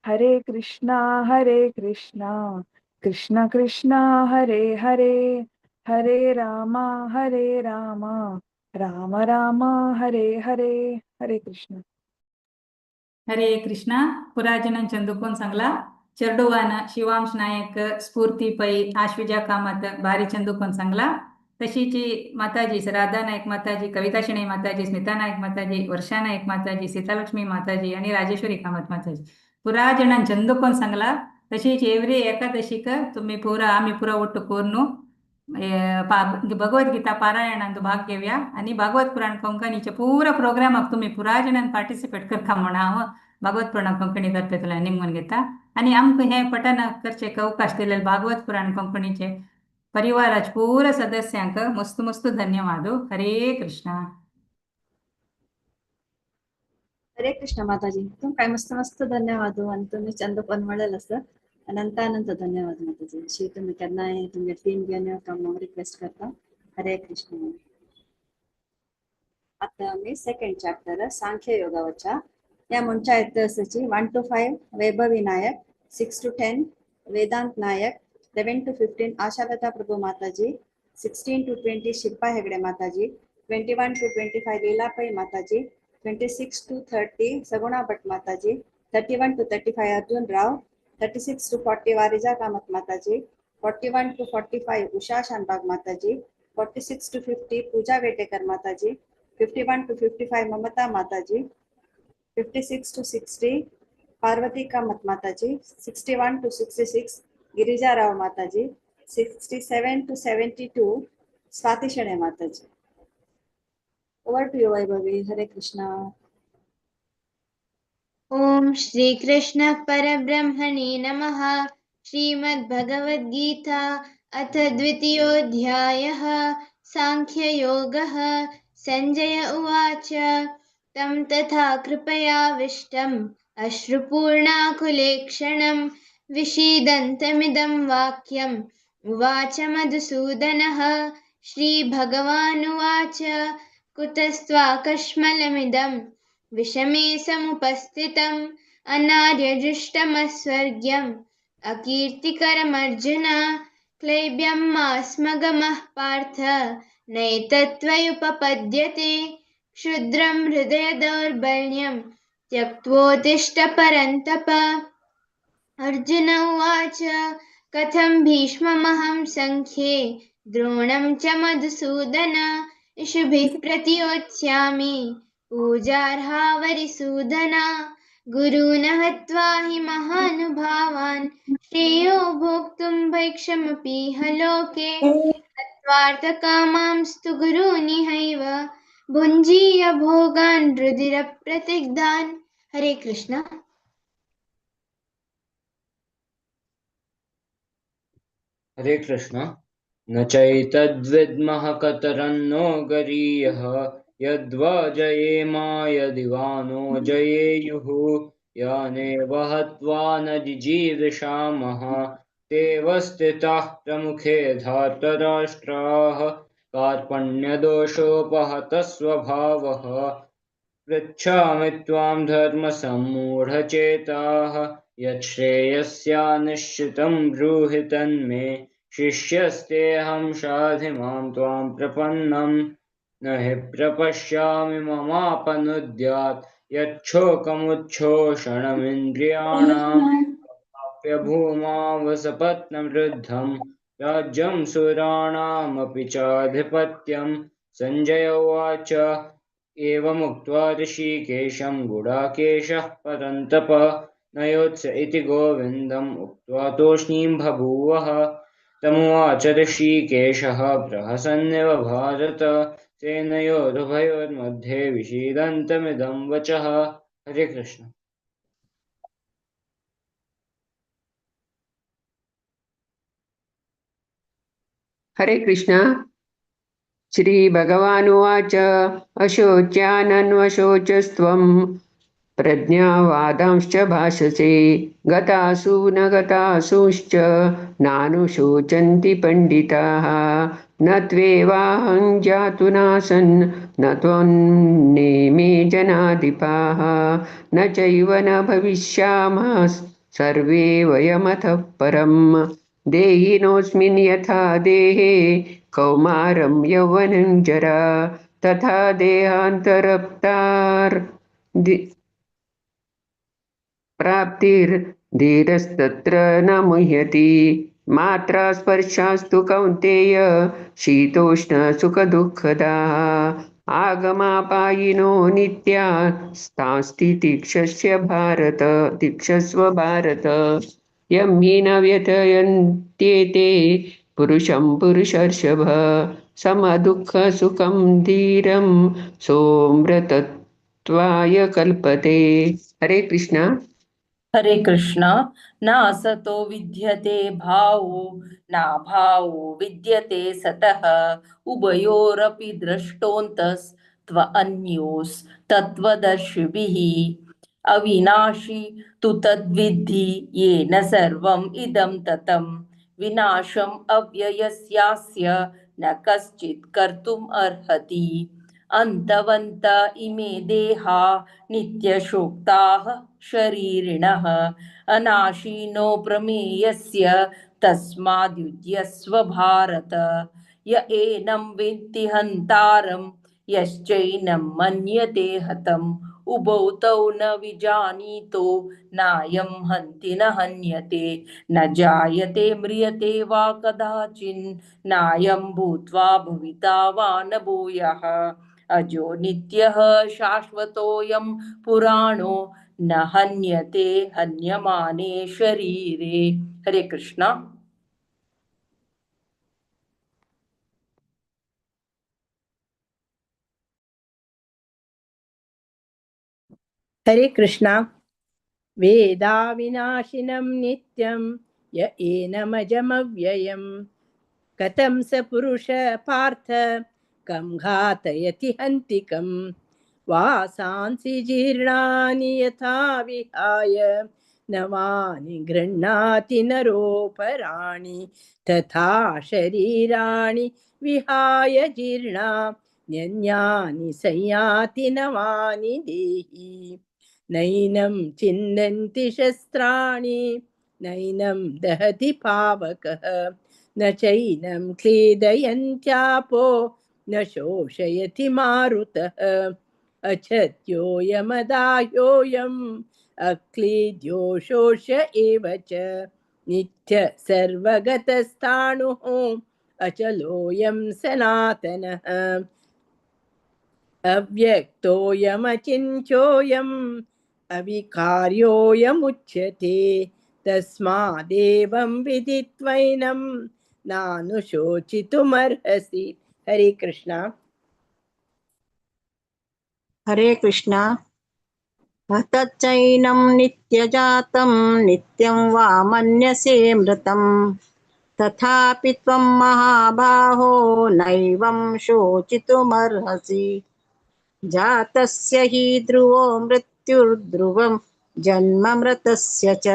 हरे कृष्णा हरे कृष्णा कृष्ण कृष्ण हरे हरे हरे राम हरे राम राम राम हरे हरे। हरे कृष्ण। हरे कृष्णा। पुराजन चंदुकोन सांगला चेरडुवान शिवांश नायक स्फूर्ती पै आश्विजा कामत बारी चंदुकोन सांगला। तशीची माताजी राधा नाईक माताजी, कविता शेणै माताजी, स्मिता नाईक माताजी, वर्षा नाईक माताजी, सीतालक्ष्मी माताजी आणि राजेश्वरी कामत माताजी पुरा जणां चंदुकोन सांगला। तशीच एव्हरी एकादशीक तुम्ही पुरा आम्ही पुरा ಒಟ್ಟು कोर्नु भगवद्गीता पारायणांत भाग घेऊया आणि भागवत पुराण कोंकणीचे पुरा प्रोग्रामाक तुम्ही पुरा जणांनी पार्टिसिपेट करता म्हणून हांव भागवत पुराण कोंकणी तर्फेतल्यान निमगून घेता आणि आमकां हें पठन करचें अवकाश दिलेले भागवत पुराण कोंकणीचे परिवाराचे पुरा सदस्यांक मस्त मस्त धन्यवाद। हरे कृष्णा। हरे कृष्ण माताजी, तुमकां मस्त मस्त धन्यवाद आणि तुम्ही चंद पण म्हणलेलं असं अनंत अनंत धन्यवाद माताजी। अशी तुम्ही केन्नाय तुमगे टीम घेवन येवता म्हणून रिक्वेस्ट करता। हरे कृष्ण। आता आमी सेकंड चॅप्टर सांख्य योगावरच्या या मनच्या येत 1 to 5 Vaibhavi Nayak, 6 to 10 Vedant Nayak, 11 to 15 Ashalata Prabhu Mataji, 16 to 20 Shilpa Hegde Mataji, 21 to 25 Leela Pai Mataji, 26 to 30 Saguna Bhat Mataji, 31 to 35 Arjun Rao, 36 to 40 Varija Kamath Mataji, 41 to 45 Usha Shanbhag Mataji, 46 to 50 Pooja Vetekar Mataji, 51 to 55 Mamata Mataji, 56 to 60 Parvati Kamath Mataji, 61 to 66 Girija Rao Mataji, 67 to 72 Swati Shane Mataji. Over to you Vaibhavi. Hare Krishna. Om Shri Krishna परब्रह्मणे नमः। श्रीमद्भगवद्गीता अथ द्वितीयोऽध्यायः सांख्ययोगः। संजय उवाच। तं तथा कृपयाविष्टम् अश्रुपूर्णाकुलेक्षणं विषीदन्तमिदं वाक्यम् उवाच मधुसूदनः। श्रीभगवानुवाच कुतस्त्वाकश्मलमिदं विषमे समुपस्थितम् अनार्यजुष्टमस्वर्ग्यम् अकीर्तिकरमर्जुन। क्लैब्यं मा स्म गमः पार्थ नैतत्त्वयुपपद्यते। क्षुद्रं हृदय दौर्बल्यं त्यक्त्वोत्तिष्ठ परन्तप। अर्जुन उवाच कथं भीष्ममहं सङ्ख्ये द्रोणं च मधुसूदन इषुभिः प्रतियोत्स्यामि पूजार्हा वरिसूदन। गुरून् हत्वा हि महानुभावान् श्रेयो भोक्तुं भैक्षमपीह लोके। हत्वार्थकामांस्तु गुरूनिहैव भुञ्जीय भोगान् रुधिरप्रतिग्धान्। हरे कृष्ण। हरे कृष्ण। न चैतद्विद्मः कतरन्नो गरीयः यद्वा जयेमा यदि वा नो जयेयुः। यानेव हत्वा न जिजीविषामः तेव स्थिताः प्रमुखे धार्तराष्ट्राः। कार्पण्यदोषोपहतः स्वभावः पृच्छामि त्वां धर्मसम्मूढचेताः। यच्छ्रेयस्यानिश्चितं ब्रूहि तन्मे शिष्यस्तेऽहं शाधि मां त्वां प्रपन्नम्। न हि प्रपश्यामि ममापनुद्यात् यच्छोकमुच्छोषणमिन्द्रियाणां। भूमावसपत्नवृद्धं राज्यं सुराणामपि चाधिपत्यं। सञ्जय उवाच एवमुक्त्वा ऋषिकेशं गुडाकेशः परन्तप नयोत्स इति गोविन्दम् उक्त्वा तूष्णीं बभूवः। तमुवाच ऋषिकेशः प्रहसन्निव भारत सेनयोरुभयोर्मध्ये विषीदन्तमिदं वचः। हरे कृष्ण। हरे कृष्ण। श्री भगवानुवाच अशोच्यानन्वशोचस्त्वं प्रज्ञावादांश्च भाषसे। गतासु न गतासूश्च नानुशोचन्ति पण्डिताः। न त्वेवाहं जातु नासन् न त्वं नेमे जनाधिपाः। न चैव न भविष्यामः सर्वे वयमथ परम्। देहिनोऽस्मिन् यथा देहे कौमारं यौवनं जरा तथा देहान्तरप्तार् प्राप्तिर्धीरस्तत्र न मुह्यति। मात्रा स्पर्शास्तु कौन्तेय शीतोष्णसुखदुःखदाः। आगमापायिनो नित्या स्तास्ति भारत तिक्षस्व भारत। यं हि न व्यथयन्त्येते पुरुषं पुरुषर्षभ समदुःखसुखं धीरं सोऽमृतत्वाय कल्पते। हरे कृष्ण। हरे कृष्ण। नासतो विद्यते भावो नाभावो विद्यते सतः। उभयोरपि द्रष्टोऽन्तस्त्व अन्योस्तत्त्वदर्शिभिः। अविनाशी तु तद्विद्धि येन सर्वम् इदं ततं। विनाशम् अव्ययस्यास्य न कश्चित् कर्तुम् अर्हति। अन्तवन्त इमे देहा नित्यशोक्ताः शरीरिणः। अनाशीनो प्रमेयस्य तस्माद्युध्यस्व भारत। य एनं वित्ति हन्तारं यश्चैनं मन्यते हतम्। उभौ तौ न विजानीतो नायं हन्ति न हन्यते। न जायते म्रियते वा कदाचिन् नायं भूत्वा भविता वा न भूयः। अजो नित्यः शाश्वतोऽयं पुराणो न हन्यते हन्यमाने शरीरे। हरे कृष्ण। हरे कृष्णा। वेदाविनाशिनं नित्यं य एनमजमव्ययं कथं स पुरुष पार्थ कं घातयति हन्तिकम्। वासांसि जीर्णानि यथा विहाय नवानि गृह्णाति नरोपराणि तथा शरीराणि विहाय जीर्णा न्यन्यानि संयाति नवानि देहि। नैनं छिन्दन्ति शस्त्राणि नैनं दहति पावकः न चैनं क्लेदयन्त्यापो न शोषयति मारुतः। अछत्योऽयमदाह्योऽयम् अक्लीद्यो शोष एव च नित्य सर्वगतस्थाणुः अचलोऽयं सनातनः। अव्यक्तोऽयमचिन्त्योऽयम् अविकार्योऽयमुच्यते तस्मादेवं विदित्वैनं नानुशोचितुमर्हसि। हरे कृष्णा। हरे कृष्णा। हतचैनं नित्यजातं नित्यं वा मन्यसे मृतं तथापि त्वं महाबाहो नैवं शोचितुमर्हसि। जातस्य हि ध्रुवो मृत्युर्ध्रुवं जन्म मृतस्य च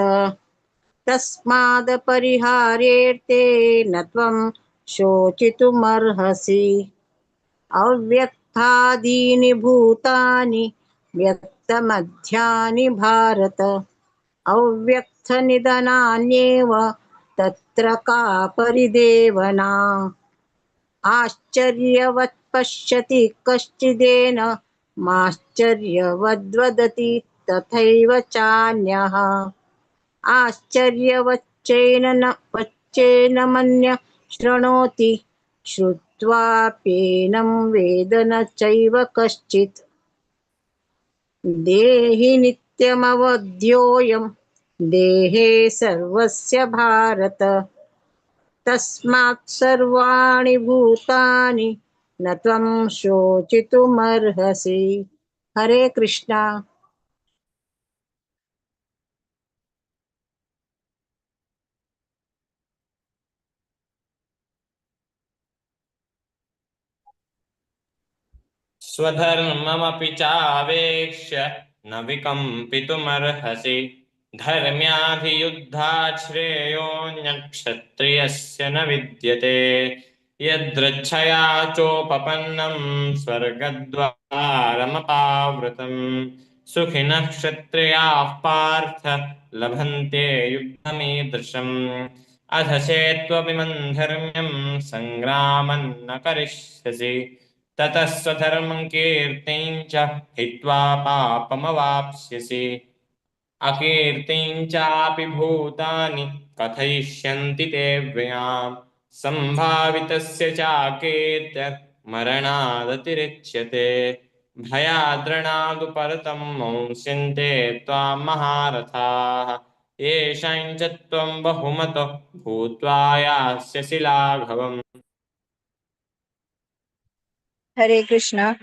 तस्मादपरिहार्येर्ते न त्वं शोचितुमर्हसि। अव्यक्तादीनि भूतानि व्यक्तमध्यानि भारत अव्यक्तनिधनान्येव तत्र का परिदेवना। आश्चर्यवत् पश्यति कश्चिदेन माश्चर्यवद्वदति तथैव चान्यः। आश्चर्यवच्चेन न वच्चेन मन्य शृणोति श्रुत्वाप्येनं वेद न चैव कश्चित्। देहि नित्यमवध्योऽयं देहे सर्वस्य भारत तस्मात् सर्वाणि भूतानि न त्वं शोचितुमर्हसि। हरे कृष्णा। स्वधर्ममपि चावेक्ष्य न विकम्पितुमर्हसि। धर्म्याधियुद्धात् श्रेयोऽन्यक्षत्रियस्य न विद्यते। यदृच्छया चोपपन्नं स्वर्गद्वारमपावृतम् सुखिनः क्षत्रियाः पार्थ लभन्ते युद्धमीदृशम्। अथ चेत्त्वमिमं धर्म्यं संग्रामं न करिष्यसि ततः स्वधर्मं कीर्तिं च हित्वा पापमवाप्स्यसि। अकीर्तिं चापि भूतानि कथयिष्यन्ति ते व्ययाम् सम्भावितस्य चाकीर्तिर्मरणादतिरिच्यते। भयाद्रणादुपरतं मंस्यन्ते त्वां महारथाः येषां च त्वं बहुमतो भूत्वा यास्यसि लाघवम्। हरे कृष्ण।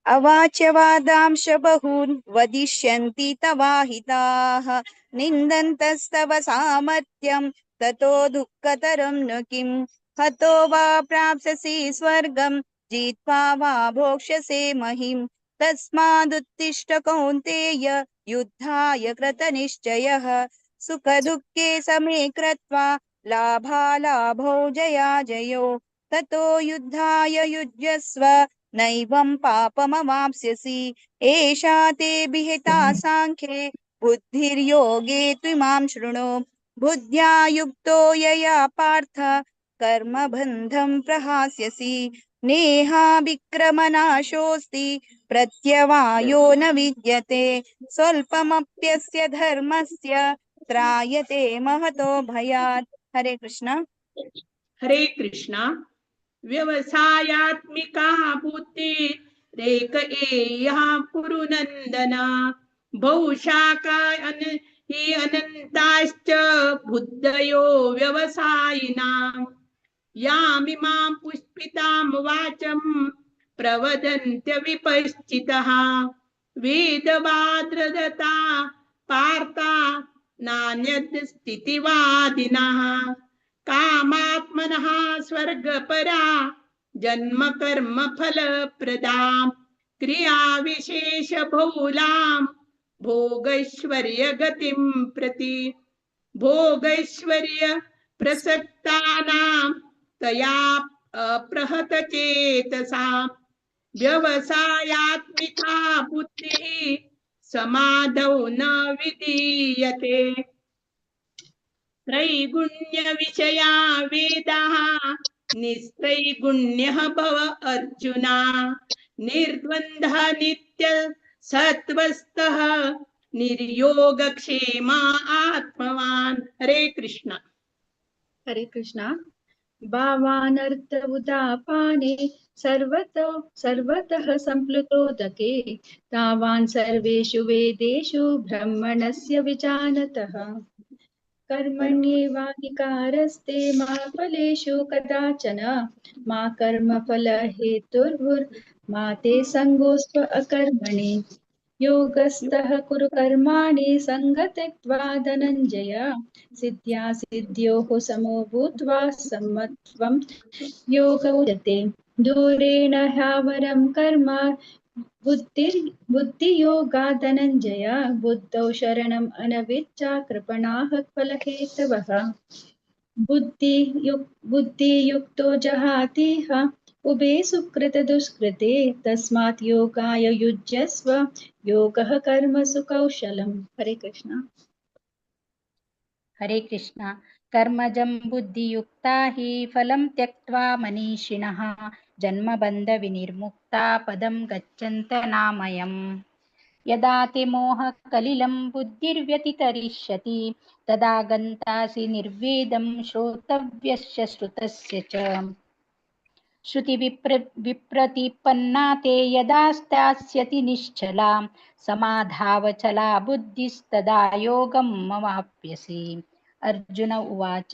अवाच्यवादांश बहून् वदिष्यन्ति तवाहिताः निन्दन्तस्तव सामर्थ्यं ततो दुःखतरं न किम्। हतो वा प्राप्स्यसि स्वर्गं जित्वा वा भोक्ष्यसे महिं। तस्मादुत्तिष्ठ कौन्तेय युद्धाय कृतनिश्चयः। सुखदुःखे समे कृत्वा लाभालाभौ जयाजयो। ततो युद्धाय युज्यस्व नैवं पापमवाप्स्यसि। एषा ते विहिता साङ्ख्ये बुद्धिर्योगे त्विमां शृणु। बुद्ध्या युक्तो यया पार्थ कर्मबन्धं प्रहास्यसि। नेहा विक्रमनाशोऽस्ति प्रत्यवायो न विद्यते। स्वल्पमप्यस्य धर्मस्य त्रायते महतो भयात्। हरे कृष्ण। हरे कृष्णा। व्यवसायात्मिका बुद्धिरेक एयः कुरु नन्दन बहुशाखा हि अनन्ताश्च बुद्धयो व्यवसायिनां। यामिमां पुष्पितां वाचं प्रवदन्त्य विपश्चितः। वेदवाद्रदता पार्था नान्यद् स्थितिवादिनः। कामात्मनः स्वर्गपरा जन्म कर्म फलप्रदा। क्रियाविशेषबहुलां भोगैश्वर्यगतिं प्रति। भोगैश्वर्य प्रसक्तानां तया प्रहतचेतसां व्यवसायात्मिका बुद्धिः समाधौ न विधीयते। त्रैगुण्य विषया वेदाः निस्त्रैगुण्यः भव अर्जुन। निर्द्वन्द्वः नित्य सत्त्वस्तः निर्योगक्षेमा आत्मवान्। हरे कृष्ण। हरे कृष्ण। भावानर्थ उदापाने सर्वतो सर्वतः सम्प्लुतोदके तावान् सर्वेषु वेदेषु ब्रह्मणस्य विजानतः। कर्मण्येवाधिकारस्ते मा फलेषु कदाचन मा कर्मफलहेतुर्भुर्मा ते सङ्गोऽस्त्व अकर्मणि। योगस्थः कुरु कर्माणि सङ्गत्यक्त्वा धनञ्जय सिद्ध्या सिद्ध्योः समो भूत्वा समत्वं योग उच्यते। दूरेण ह्यावरं कर्म बुद्धियोगा धनञ्जय बुद्धौ शरणम् अनविच्चा कृपणाः फलहेतवः। बुद्धियुक्तो जहातीह उभे सुकृत दुष्कृते तस्मात् योगाय युज्यस्व योगः कर्मसु कौशलम्। हरे कृष्ण। हरे कृष्ण। कर्मजं बुद्धियुक्ता हि फलं त्यक्त्वा मनीषिणः जन्मबन्ध विनिर्मुक्ता पदं गच्छन्त नामयम्। यदा ते मोहकलिलं बुद्धिर्व्यतितरिष्यति तदा गन्तासि निर्वेदं श्रोतव्यस्य श्रुतस्य च। श्रुतिविप्रतिपन्ना ते यदा स्थास्यति निश्चला समाधावचला बुद्धिस्तदा योगं ममाप्यसि। अर्जुन उवाच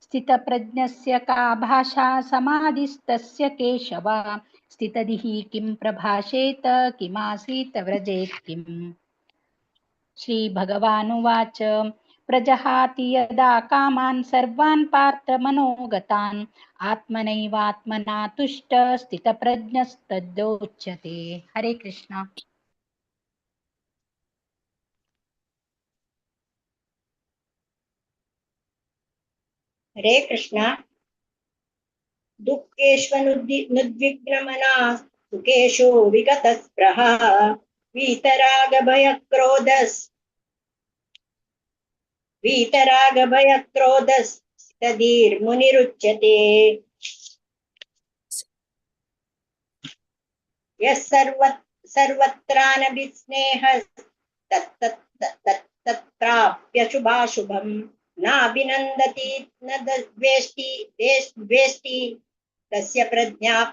स्थितप्रज्ञस्य का भाषा समाधिस्तस्य केशव स्थितधिः किं प्रभाषेत किमासीत व्रजेत् किम्। श्रीभगवानुवाच प्रजहाति यदा कामान् सर्वान् पार्थ मनोगतान् आत्मनैवात्मना तुष्ट स्थितप्रज्ञस्तदोच्यते। हरे कृष्ण। हरे कृष्ण। दुःखेष्वनुद्विग्नमना सुखेषु विगतस्पृहः वीतरागभयक्रोधस्तधीर्मुनिरुच्यते। यः सर्वत्रानभिस्नेहस्तत्तत्प्राप्य शुभाशुभं नाभिनन्दति न द्वेष्टि द्वेष्टि तस्य प्रज्ञा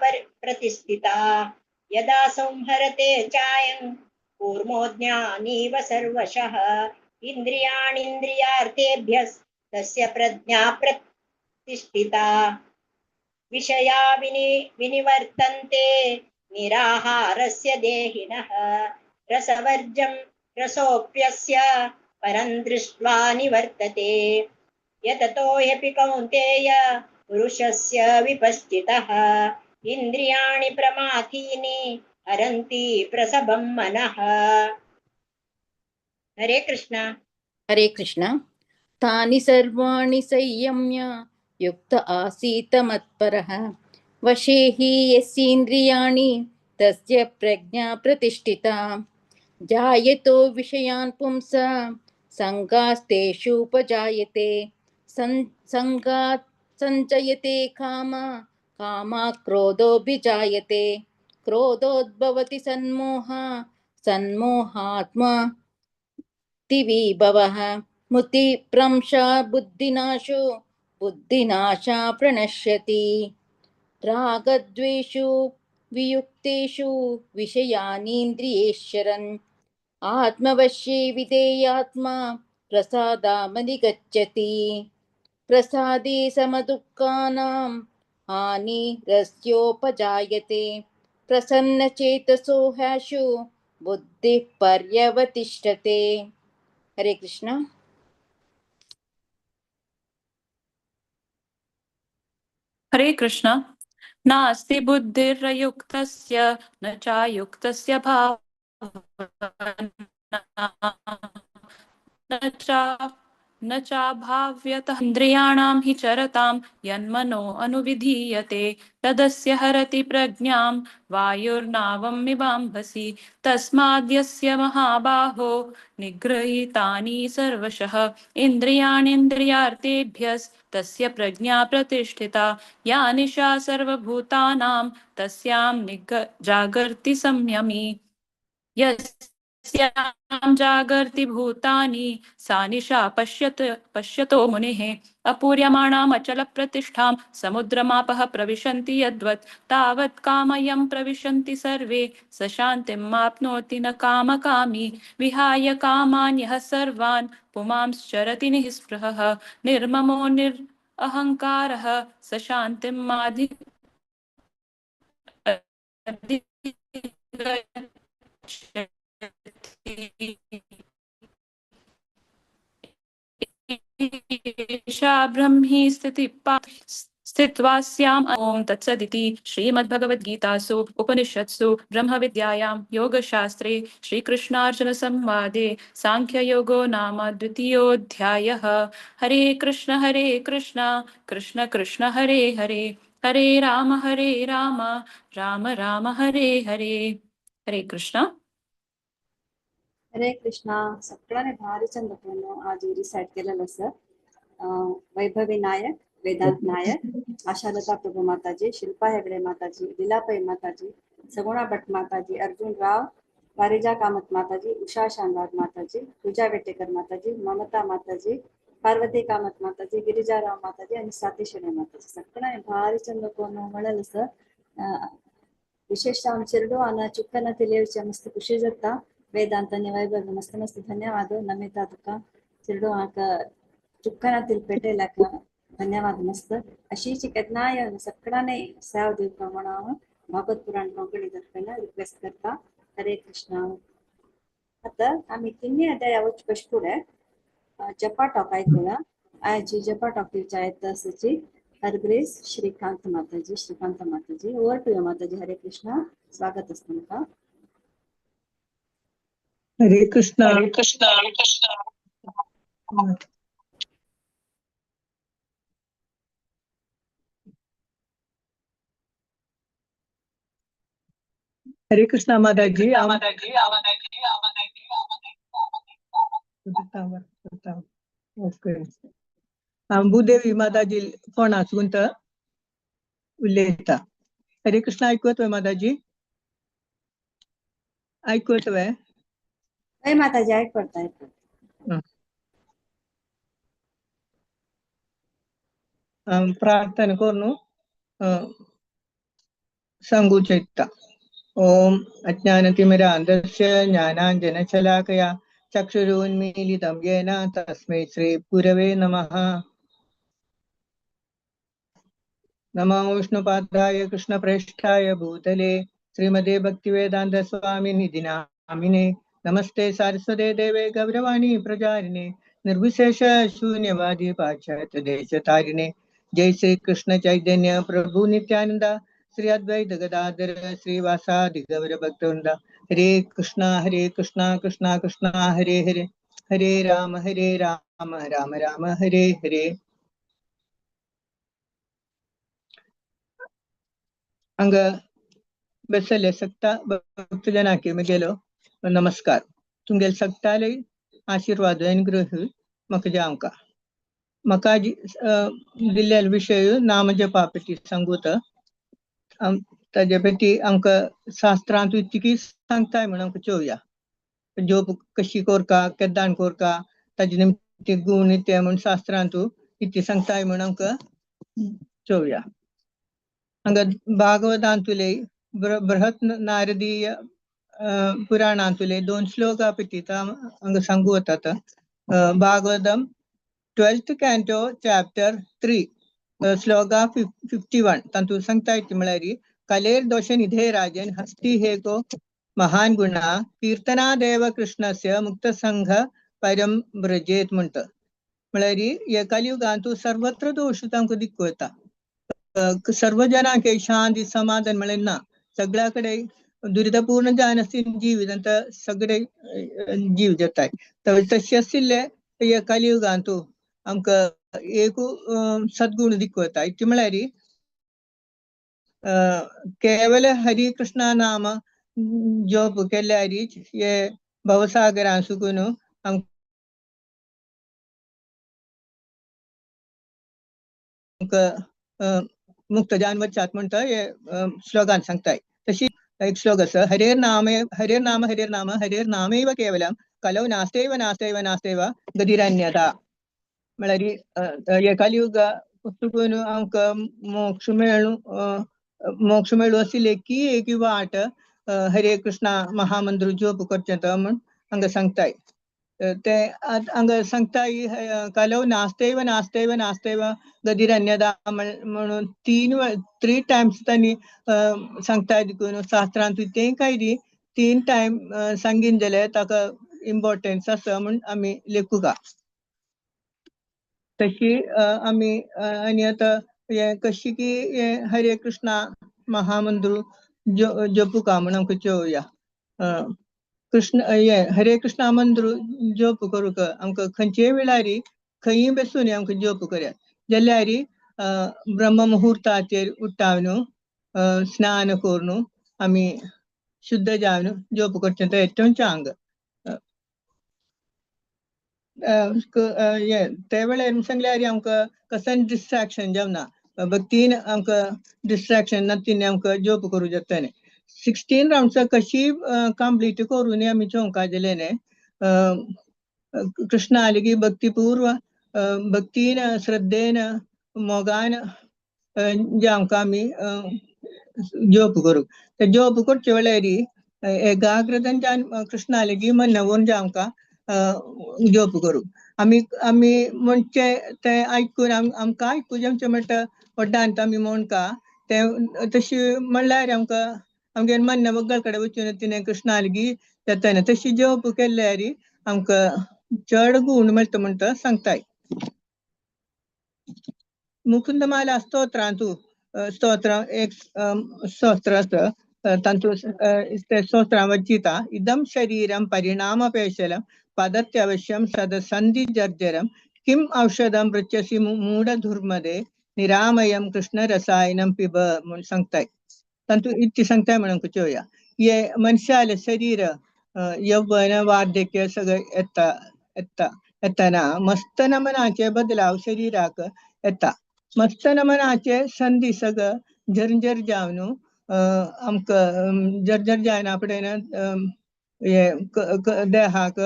प्रतिष्ठिता। यदा संहरते चायं कूर्मो ज्ञानीव सर्वशः इन्द्रियाणीन्द्रियार्थेभ्यस्तस्य प्रज्ञा प्रतिष्ठिता। विषया विनिवर्तन्ते निराहारस्य देहिनः रसवर्जं रसोऽप्यस्य परं दृष्ट्वा निवर्तते। यततो ह्यपि कौन्तेय पुरुषस्य विपश्चितः इन्द्रियाणि प्रमाथीनि हरन्ति प्रसभं मनः। हरे कृष्ण। हरे कृष्ण। तानि सर्वाणि संयम्य युक्त आसीत मत्परः वशे हि यस्येन्द्रियाणि तस्य प्रज्ञा प्रतिष्ठिता। जायतो विषयान् पुंस सङ्गास्तेषुपजायते सङ्गात् सञ्चयते काम कामात् क्रोधोऽभिजायते क्रोधोद्भवति सन्मोह सन्मोहात्मा दिविभवः मुतिभ्रंशा बुद्धिनाशो बुद्धिनाशा प्रणश्यति। रागद्वेषु वियुक्तेषु विषयानीन्द्रियेश्वरन् आत्मवश्ये विधेयात्मा प्रसादामधिगच्छति। प्रसादे समदुःखानां हानिरस्योपजायते। प्रसन्नचेतसो ह्याशु बुद्धिः पर्यवतिष्ठते। हरे कृष्ण। हरे कृष्ण। नास्ति बुद्धिरयुक्तस्य न चायुक्तस्य भावना न चा न चाभाव्यतः इन्द्रियाणां हि चरतां यन्मनो अनुविधीयते तदस्य हरति प्रज्ञां वायुर्नावमिवाम्भसि। तस्माद्यस्य महाबाहो निगृहीतानि सर्वशः इन्द्रियाणीन्द्रियार्थेभ्यस्तस्य प्रज्ञा प्रतिष्ठिता। या निशा सर्वभूतानां तस्यां जागर्ति संयमी। यस्यां जागर्ति भूतानि सा निशा पश्यतो मुनिः। अपूर्यमाणाम् अचलप्रतिष्ठां समुद्रमापः प्रविशन्ति यद्वत् तावत् कामयं प्रविशन्ति सर्वे स शान्तिम् आप्नोति न कामकामी। विहाय कामान् यः सर्वान् पुमांश्चरति निःस्पृहः निर्ममो निरहङ्कारः स शान्तिम् एषा ब्रह्मी स्थित्वास्याम्। ॐ तत्सदिति श्रीमद्भगवद्गीतासु उपनिषत्सु ब्रह्मविद्यायां योगशास्त्रे श्रीकृष्णार्जुनसंवादे सांख्ययोगो नाम द्वितीयोऽध्यायः। हरे कृष्ण कृष्ण कृष्ण हरे हरे, हरे राम राम राम हरे हरे। हरे कृष्ण। हरे कृष्णा। सगळ्यांनी भारी चंद आज रिसाइट केलेलं सर। वैभवी नायक, वेदांत नायक, आशालता प्रभु माताजी, शिल्पा हेगडे माताजी, लीलापै माताजी, सगुणा भट्ट माताजी, अर्जुन राव, वारिजा कामत माताजी, उषा शानबाग माताजी, पूजा वेटेकर माताजी, ममता माताजी, पार्वती कामत माताजी, गिरिजा राव माताजी आणि साती शेणे माताजी। सगळ्यांनी भारी चंद म्हणलं सर। विशेषतः चिरडो आणि चुक्कन तिलेवच्या मस्त खुशी जाता। वेदांत आणि वैभव मस्त मस्त धन्यवाद। नमिता तुका चिरडो आका चुक्कन तिलपेटेलाಕ धन्यवाद मस्त। अशी केन्नाय सगळ्यांनी सेवा दिवपाक म्हणून हांव भागवत पुराण कोंकणी तर्फेन रिक्वेस्ट करता। हरे कृष्णा। आता आमी तिन्ही अध्याया वचपा फुडें जपा टॉक आयकुया। आयची जपा टॉक दिवच्या आयता आसाची हरग्रेस श्रीकांत माताजी। श्रीकांत माताजी, ओवर टू you माताजी। हरे कृष्णा, स्वागत आसा तुमकां। हरे कृष्णा। हरे कृष्णा। हरे कृष्णा। हरे कृष्णा माताजी। ओके, भूदेवी माताजी फोनाच गुंत उलयता। हरे कृष्णा। आयकू येता माताजी? आयकू येता? हय माताजी, आयक पडता। प्रार्थना करून सांगू चैता। ओम अज्ञानतिमिरान्धस्य ज्ञानाञ्जनशलाकया चक्षुरुन्मीलितं येन तस्मै श्री गुरवे नमः। नमो विष्णुपादाय कृष्णप्रेष्ठाय भूतले श्रीमते भक्तिवेदान्त स्वामिनिधि नामिने। नमस्ते सारस्वते देवे गौरवाणी प्रचारिणे निर्विशेष शून्यवादी पाश्चात्य देशतारिणे। जय श्री कृष्ण चैतन्य प्रभु नित्यानंद श्री अद्वैत गदाधर श्रीवासादि गौर भक्तवृंद। हरे कृष्णा कृष्णा कृष्णा हरे हरे, हरे राम राम राम हरे हरे। अंग बसले सकता भक्तजनाके गेलो नमस्कार। तुमगेले सगळ्याले आशीर्वाद अनुग्रह म्हाका जावंका। म्हाका दिल्ले विशय नामजपा पटी सांगूत ताजे पटी आमकां शास्त्रांत इतकी सांगताय म्हण आमकां चोवया। जोप कशी कोरका, केद्दान कोरका, ताजे निमती गुण ते म्हण शास्त्रांत इतकी सांगताय म्हण आमकां चोवया। हांगा भागवतांतुले बृहत नारदीय पुराणांतुले दोन श्लोका पटी हांगा सांगू वतात। Bhagavatam 12th canto chapter 3 shloka 51 तांतू सांगता म्हळ्यार कलेर दोष निधे राजन हस्ति हेको महान गुणा कीर्तनादेव कृष्णस्य मुक्तसंघ परम व्रजेत म्हणटा। म्हळ्यार हे कलियुगांतू सर्वत्र दोश तांकां दिक्को येता। सर्व जनांक शांती समाधान म्हळ्यार ना, सगळ्या कडेन दुरितपूर्ण जावन जिवितांत सगळे जीव जाताय. तशें आशिल्ले हे कलियुगांतू आमकां एक सद्गुण दिखवता. इतलें म्हळ्यार केवल हरी कृष्ण नाम जप केल्यार हे भवसागरां सुकून आमकां मुक्त जावन वचात म्हणटा हे श्लोकान सांगताय. तशी एक श्लोक आसा, हरेर नाम हरेर नाम हरेर नाम हरेर नामैव केवलम कलौ नास्तेव नास्तेव नास्तेव गतिरन्यथा. म्हळ्यार हे कलियुग चुकून आमकां मोक्ष मेळू मोक्ष मेळू आशिल्ले की एक वाट हरे कृष्ण महामंत्र जप करचें तो म्हूण हांगा सांगताय. ते हांगा सांगताय कलौ नास्तेव नास्तेव नास्तेव गतिरन्यथा म्हणून 3 टायम्स तांणी सांगताय. देखून शास्त्रांत तें काय 3 टायम सांगीन जाल्यार ताका इम्पॉर्टन्स आसा म्हूण आमी लेखुका. तशी आमी आनी आतां हें कशी की हें हरे कृष्णा महामंत्र जपुका म्हूण आमकां चोवया. कृष्ण हे हरे कृष्णा मंत्र जप करूंक आमकां खंयचेय वेळार खंयी बसून आमकां जप करया जाल्यार ब्रह्म मुहुर्ताचेर उठावन स्नान करून आमी शुद्ध जावन जप करचें तें एकदम चांग. हे ते वेळार सांगल्यार आमकां कसलें डिस्ट्रॅक्शन जावना, भक्तीन आमकां डिस्ट्रॅक्शन ना तिणें आमकां जप करूं जाता. 16 राउंड्स कशी कंप्लीट करून आमी चोवंक जालें न्ही. कृष्णा की भक्तिपूर्व भक्तीन श्रद्धेन मोगान जे आमकां आमी जप करूंक. ते जप करचे वेळार एकाग्रतान जावन कृष्णा की मन जे आमकां जप करूंक आमी आमी म्हणचे तें आयकून आमकां आयकूं जेमचें म्हणटा व्हड्डान आमी म्हणका तें तशी म्हणल्यार आमकां आमगे मन बगल कडेन वचून तिणें कृष्णा लागीं जाता. तशी जप केल्यार आमकां चड गूण मेळटा म्हणटा सांगताय. मुकुंदमाला स्तोत्रांतू स्तोत्र एक स्तोत्र आसा तातूंत स्तोत्रां वचिता इदं शरीरं परिणामपेशलं पदत्यवश्यं सदसन्धि जर्जरं किम् औषधं पृच्छसि मूढधुर्मदे निरामयं कृष्णरसायनं पिब म्हूण सांगताय. तातूंत इतलें सांगताय म्हणून चोवया. हे मनशालें शरीर यौवन वार्धक्य सगळें येता येता येतना मस्त मनाचे बदलाव शरीराक येता. मस्त मनाचे संधी सगळं झरझर जावन आमकां जर्जर जायना फुडें हे देहाक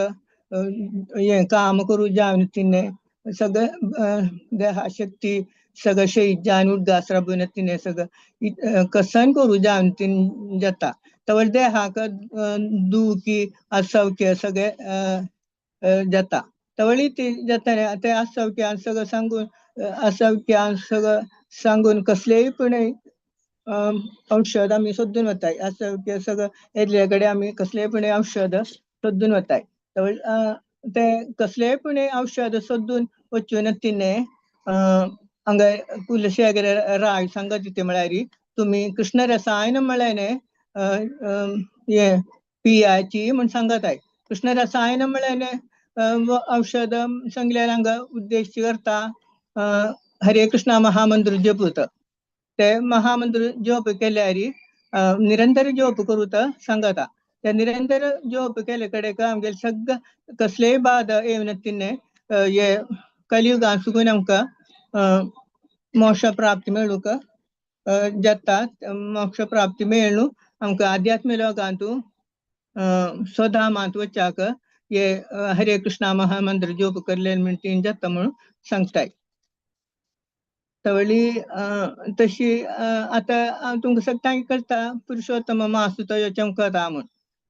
हें काम करूं जावन तिणें सगळें देहा शक्ती सगळें शहीद जावन उदगास राबून तिणें सगळें कसन करूं जावन तीन जाता. तवळ देहाक दुखी असौख्य सगळें जाता. तवळी ती जाता ते असौख्यान सगळं सांगून असौख्यान सगळं सांगून कसलेय पण औषध आमी सोदून वताय. असौख्य सगळं येयल्ले कडेन आमी कसलेय पण औषध सोदून वताय. ते कसलेय पण औषध सोदून वचून तिणें हांगा कुलशेखर राय सांगत ते म्हळ्यार तुमी कृष्ण रसायन म्हळ्यार हें पियाची म्हूण सांगताय. कृष्ण रसायन म्हळ्यार औषध सांगल्यार हांगा उद्देश करता हरे कृष्णा महामंत्र जप. ते महामंत्र जप केल्यार निरंतर जप करूं तो सांगता. ते निरंतर जप केले कडेन आमगेले सगळे कसलेय बाधा येवन तिणें हे कलियुगान सुकून आमकां मोक्ष प्राप्ती मेळूंक जाता. मोक्ष प्राप्ती मेळून आमकां आध्यात्म लोकांतू स्वधामांत वचाक हे हरे कृष्णा महामंत्र जप करले म्हण तीन जाता म्हणून सांगताय. तवळी तशी आतां तुमकां सगळ्यांक कळटा पुरुषोत्तम मास तो चमकता म्हूण.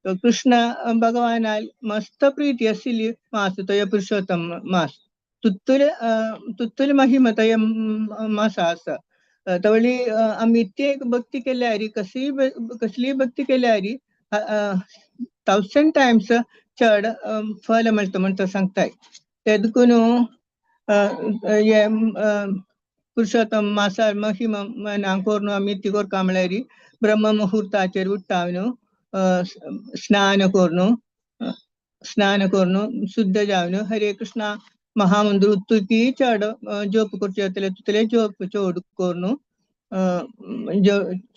तो कृष्ण भगवाना मस्त प्रीती आशिल्ली मास तो पुरुषोत्तम मास. तुत्तुल तुत्तुल महिमा तो मासा आसा. तवळी आमी इतली भक्ती केल्यार कसली कसलीय भक्ती केल्यार 1000 टायम्स चड फल मेळटा म्हण तो सांगताय. ते देखून हे पुरुषोत्तम मासार महिमा मनांक करून आमी ती करता म्हळ्यार ब्रह्म मुहूर्ताचेर उठ्ठा न्हू, स्नान करून, स्नान करून शुद्ध जावन हरे कृष्णा महामंत्र उत्तुकी चड जोप करचे जातले तितले जोप चड करून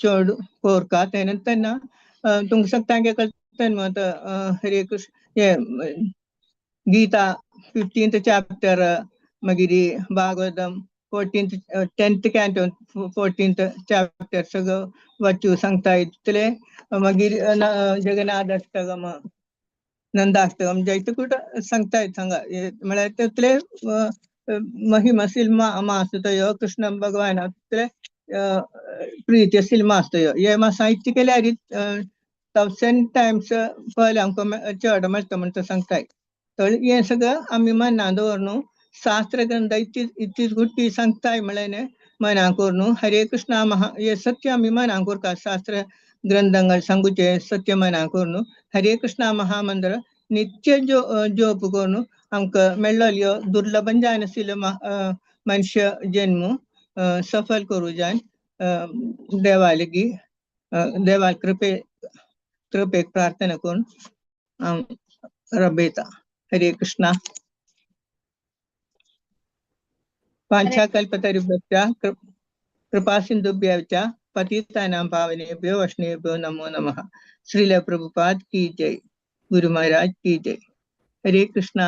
चड कोरका. तेन्ना तेन्ना तुमकां सगळ्यांक कळटा न्हू आतां हरे कृष्ण हे गीता 15th chapter, मागीर Bhagavatam 14th 10th canto 14th chapter सगळं वाचू सांगता तितले. मागीर जगन्नाथ अष्टकम नंदाष्टकम जायते कुठं सांगता येत हांगा. म्हळ्यार तितले महिमा सिल्मा मास तो कृष्ण भगवान तितले प्रीती सिल्मा आसता. हे मासा इतके केल्यार 1000 टायम्स फल आमकां चड मेळटा म्हणटा सांगताय. तर हें सगळं आमी मनां दवर न्हू, शास्त्र ग्रंथ इतलीच गुट्टी सांगताय म्हळ्यार मनां करून न्हू. हरे कृष्णा महा हे सत्य आमी मनां करता, शास्त्र ग्रंथांक सांगूचे सत्य मनां करून न्हू. हरे कृष्णा महामंत्र नित्य जो जोप करून आमकां मेळ्ळो दुर्लभ जायनाशिल्लो मनुष्य जन्म सफल करूं जाय. देवा लागीं देवा कृपे कृपेक प्रार्थना करून हांव रबयता. हरे कृष्णा. वाञ्छाकल्पतरुभ्यश्च कृपा सिन्धुभ्यश्च पतितानां पावनेभ्यो वैष्णवेभ्यो नमो नमः. श्रील प्रभुपाद की जय, गुरु महाराज की जय. हरे कृष्णा.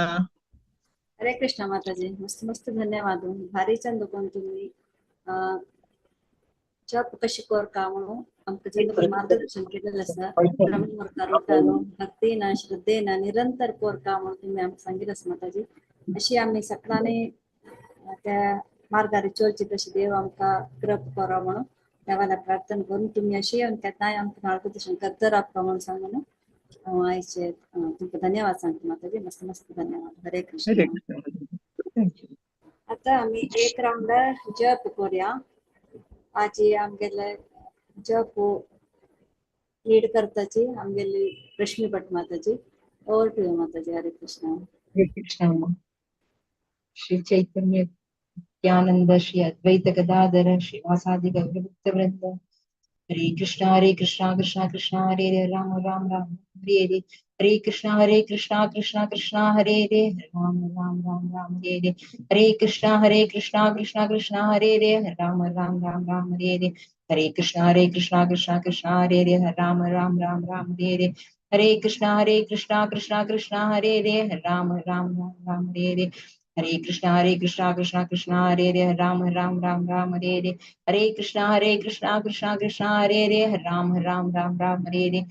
हरे कृष्णा माताजी, मस्त मस्त धन्यवाद. भारी चंद कोण तुम्ही जप कशी कोरका म्हणून आमकां जेन्ना कोण मार्गदर्शन केलेलें आसा. ब्रह्ममुहूर्तार उठानो भक्तीन श्रद्धेन निरंतर कोरका म्हणून तुम्ही आमकां सांगितलें आसा माताजी. अशी आमी सगळ्यांनी त्या मार्गार चलची तशी देव आमकां कृप करो म्हणून देवाला प्रार्थना करून तुम्ही अशी केन्नाय आमकां मार्गदर्शन करत रावता म्हणून सांगून हांव आयचे तुमकां धन्यवाद सांगता माताजी. मस्त मस्त धन्यवाद. हरे कृष्ण. हरे कृष्ण. Thank you. आता आमी एक राउंड जप करूया. आजी आमगेले जप लीड करताची आमगेली Rashmi Bhat Mataji. Over to you Mataji. Hare Krishna. Hare Krishna. Shri Chaitanya Nityanand Shri Advaita Gadadhar Shrivasadi Gaura Vrinda. Hare Krishna Krishna Krishna Hare Hare, Ram Ram Ram Hare Hare. Hare Krishna Krishna Krishna Hare Hare, Ram Ram Ram Ram Hare Hare. Hare Krishna Krishna Krishna Hare Hare, Ram Ram Ram Ram Hare Hare. Hare Krishna Krishna Krishna Hare Hare, Ram Ram Ram Ram Hare Hare. Hare Krishna Krishna Krishna Hare Hare, Ram Ram Ram Ram Hare Hare. Hare Krishna Krishna Krishna Hare Hare, Ram Ram Ram Ram Hare Hare. Hare Krishna Krishna Krishna Hare Hare, Ram Ram Ram Ram Hare Hare.